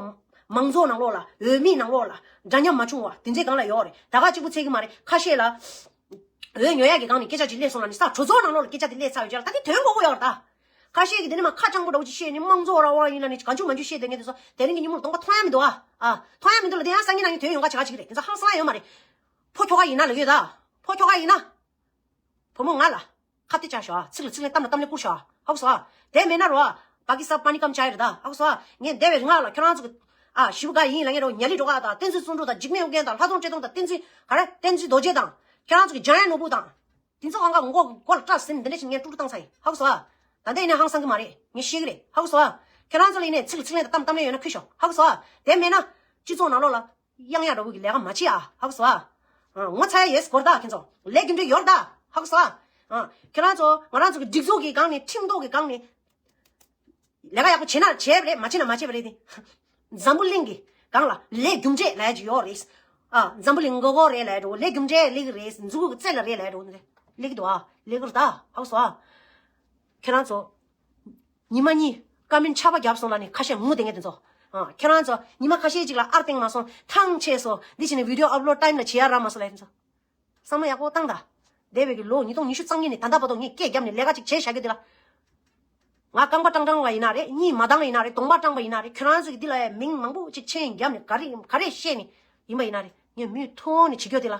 མང་ཚོགས་ནང་ལོགས་ལ་འོས་མི་ནང་ལོགས་ལ་འདྲ་མཉམ་མ་བྱུང་བ་དེ་འདྲའི་སྒང་ལ་ཡོད་རེད། ད་ག་གཅིག་པུ་ཚད་ཀྱི་མ་རེད། ཁ་ཤས་ལ་འོས་ཉོ་ཡག་གི་སྒང་ནས་སྐད་ཆ་ཅིག་སླེབས་སོང་ལབ་ནས་ས་གྲོས་ཚོགས་ནང་ལོགས་ལ་སྐད་ཆ་དེ་སླེབས་ཚར་ཡོད་ཅག་ལ་ད་དེ་དོན་གོ་གི་ཡོད་རེད་ད། ཁ་ཤས་ཀྱིས་དེ་ནས་མར་ཁ་སྤྱང་པོ་འདྲ་བོ་ཅིག་བཤད་ནས་དམངས་གཙོ་ར་བ་ཡིན་ལབ་ནས་གང་བྱུང་མང་བྱུང་བཤད་བསྡད་མཁན་དེ་ཚོ་དེ་རིང་གི་ཉིན་མོར་གདོང་པ་མཐོང་ཡ་མི་འདུག་ཨ། ཨ། མཐོང་ཡ་མི་འདུག་ལ། དེ་ཡང་སང་ཉིན་གནངས་ཉིན་དོན་ཡོང་ག་བྱེད་ག་ཅིག་རེད། དེ་ཚོ་ཧང་སང་ཡ་ཡོད་མ་རེད། ཕོ་ཁྱོ་ག་ཡིན་ན་ལབ་ཀྱི་ཡོད་ད། ཕོ་ཁྱོ་ག་ཡིན་ན། བུ་མོ་ང་ལ་ཁ་གཏད་བཅག་ཤོག་ཨ། ཚིག་ལ་ཚིག་ལན་གཏམ་ལ་གཏམ་ལན་བསྐུར་ཤོག་ཨ། ཧ་གོ་སོང་ཨ། དེ་མེད་ན་རོ་ཨ། པ་ཀི་སི་ཐན་པ་ནི་ཀམ་ཆ་ཡི་རེད་ད། ཧ་གོ་སོང་ཨ། ངས་འདས་པའི་རིང་ལ་ཁྱོད་རང་ཚོ་གི་ ཨ་ཞི་བུ་ག་ཡིན་ལ་ངས་རོ་ཉ་ལི་གྲོ་ག་དང་བསྟན་འཛིན་བསམ་འགྲུབ་དང་འཇིགས་མེད་ཨོ་རྒྱན་དང་ལྷ་རྫོང་བཀྲས་མཐོང་དང་བསྟན་འཛིན་ག་རེ་བསྟན་འཛིན་རྡོ་རྗེ་དང་ཁྱེད་རང་ཚོ་གི་འཇམ་དབྱངས་ནོར་བུ་དང་། དེ་ཚོ་གང་ག་མགོ་མགོ་ལ་སྐྲ་ཟིན་འདི་འདྲ་ཞིག་ངས་ཀྲུག་ཀྲུག་བཏང་ཚར་ཡིན། ཧ་གོ་སོང་ཨ། ད་ལྟ་ཡིན་ན་ཧང་སང་གི་མ་རེད། ངས་ཤེས་ཀྱི་རེད། ཧ་གོ་སོང་ཨ། ཁྱེད་རང་ཚོ་ལ་ཡིན་ནས་ཚིག་ལ་ཚིག་ལན་དང་གཏམ་གཏམ་ལན་ཡོད་ན་ཁུལ་ཤོག་ཧ་གོ་སོང་ཨ། དེ་མེད་ན་སྤྱི་ཚོགས་ནང་ལོགས་ལ་དབྱངས་ཡག་འདྲ་བོ་གི་ལས་ཀ་མ་བྱེད་ཨ། ཧ་གོ་སོང་ཨ། ཨ་ངོ་ཚ་ཡ་ཡོད་སྐོར་ད་ཁྱེད་ཚོ་ལས་རྒྱུ་འབྲས་ཡོད་རེད་ད། ཧ་གོ་སོང་ཨ། ཨ་ཁྱེད་རང་ཚོ་ང་རང་ཚོ་གི་སྒྲིག་འཛུགས་ཀྱི་སྒང་ནས་ཁྲིམས་ཐོག་གི་སྒང་ནས། ལས་ཀ་ཡག་པོ་བྱེད་ན་བྱས་པ་རེད། མ་བྱེད་ན་མ་བྱས་པ་རེད་དེ། འཛམ་བུ་གླིང་གི་སྒང་ལ་ལས་རྒྱུ་འབྲས་ལབ་ཡ་ཅིག་ཡོད་རེད། ཨ་འཛམ་བུ་གླིང་མགོ་སྐོར་རེད་ལབ་ཡ་འགྲོ། ལས་རྒྱུ་འབྲས་སླེབས་ཀྱི་རེད། མཛུ་གུ་གི་རྩེ་ལ་རེད་ལབ་ཡ་འགྲོ། སླེབས་ཀྱི་འདུག་ཨ། སླེབས་ཀྱི་རེད་ད། ཧ་གོ་སོང་ཨ། ཁྱེད་རང་ཚོ་ཉི་མ་གཉིས་ཀ་མེན་ཆར་པ་བརྒྱབ་སོང་ལབ་ནས་ཁ་ཤས་ངུ་བསྡད་མཁན་དེ་ཚོ། ཨ་ཁྱེད་རང་ཚོ་ཉི་མ་ཁ་ཤས་ཅིག་ལ་ཨར་བཏང་མ་སོང་ཐང་ཆད་སོང་འདི་བྱས་ནས་བི་ཌི་ཡོ་ཨབ་ལོཌ་ཊའིམ་ལ་བྱེད་ཡ་རག་མ་སོང་ལབ་ཡ་དེ་ཚོ། བསམ་བློ་ཡག་པོ་བཏང་ད། འདས་པའི་གི་ལོ་ཉིས་སྟོང་ཉི་ཤུ་རྩ་གཉིས་ནས་ད་ལྟ་བར་དུ་ངས་སྐད་བརྒྱབ་ནས་ལས་ཀ་ཅིག་བྱས་བཞག་རྒྱུ་དེ་ལ། ང་རྐང་པ་སྐྲངས་སྐྲངས་པ་ཡིན་ན་རེད། གཉིད་མ་འདང་ཡིན་ན་རེད། གདོང་པ་སྐྲངས་པ་ཡིན་ན་རེད། ཁྱོད་རང་ཚོ་གི་འདི་ལ་ཡ་མིང་མང་པོ་ཅིག་མཆན་བརྒྱབ་ནས་ག་རེ་ག་རེ་བཤད་ནས་ཡིན་པ་ཡིན་ན་རེད། ངས་མུ་མཐུད་ནས་བྱེད་རྒྱུ་དེ་ལ།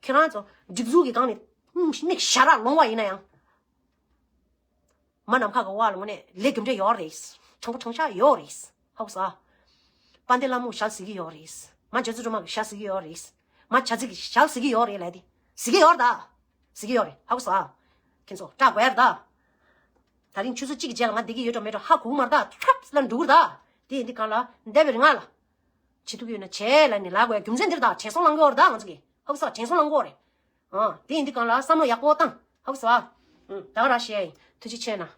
ཁྱོད་རང་ཚོ་སྒྲིག་འཛུགས་ཀྱི་སྒང་ནས་མིག་ཞར་ར་ལོང་བ་ཡིན་ན་ཡང་། མ་ནམ་མཁའ་གི་བར་ལ་ངོ་ནས་ལས་རྒྱུ་འབྲས་ཡོད་རེད། དྲང་པོ་དྲང་བཞག་ཡོད་རེད། ཧ་གོ་སོང་། དཔལ་ལྡན་ལྷ་མོ་ཞལ་གཟིགས་ཀྱི་ཡོད་རེད། མ་རྒྱ་མཚོ་སྒྲོལ་མ་གི་ཞལ་གཟིགས་ཀྱི་ཡོད་རེད། མ་བྱ་ཚིག་གི་ཞལ་གཟིགས་ཀྱི་ཡོད་རེད་ལབ་དེ། གཟིགས་ཀྱི་ཡོད་རེད་ད། གཟིགས་ཀྱི་ཡོད་རེད། ཧ་གོ་སོང་། ཁྱེད་ཚོ་སྐྲག་དགོས་ཡ་རེད་ད། ད་རིང་ཆུ་ཚོད་གཅིག་གི་རྗེས་ལ་ང་བསྡད་ཀྱི་ཡོད་འགྲོ་མེད་འགྲོ་ཧ་གོ་གི་མ་རེད་ད། ཁྲབ་ལ་འགྲོ་གི་རེད་ད། དེ་ཡིན་དུས་གང་ལ་འདས་པའི་རིང་ལ། བྱེད་ཐུབ་ཀྱི་ཡོད་ན་བྱས་ལབ་ནས་ལབ་དགོས་ཡ་རྒྱུ་མཚན་འདི་རེད་ད། དྲན་གསོ་བླང་གི་ཡོད་རེད་ད་ང་ཚོ་གིས། ཧ་གོ་སོང་། དྲན་གསོ་བླང་གི་ཡོད་རེད། ཨ་དེ་ཡིན་དུས་གང་ལ་བསམ་བློ་ཡག་པོ་བཏང་། ཧ་གོ་སོང་། ཨ་ད་ག་རང་བཤད་ཡ་ཡིན། ཐུགས་རྗེ་ཆེ་གནང་།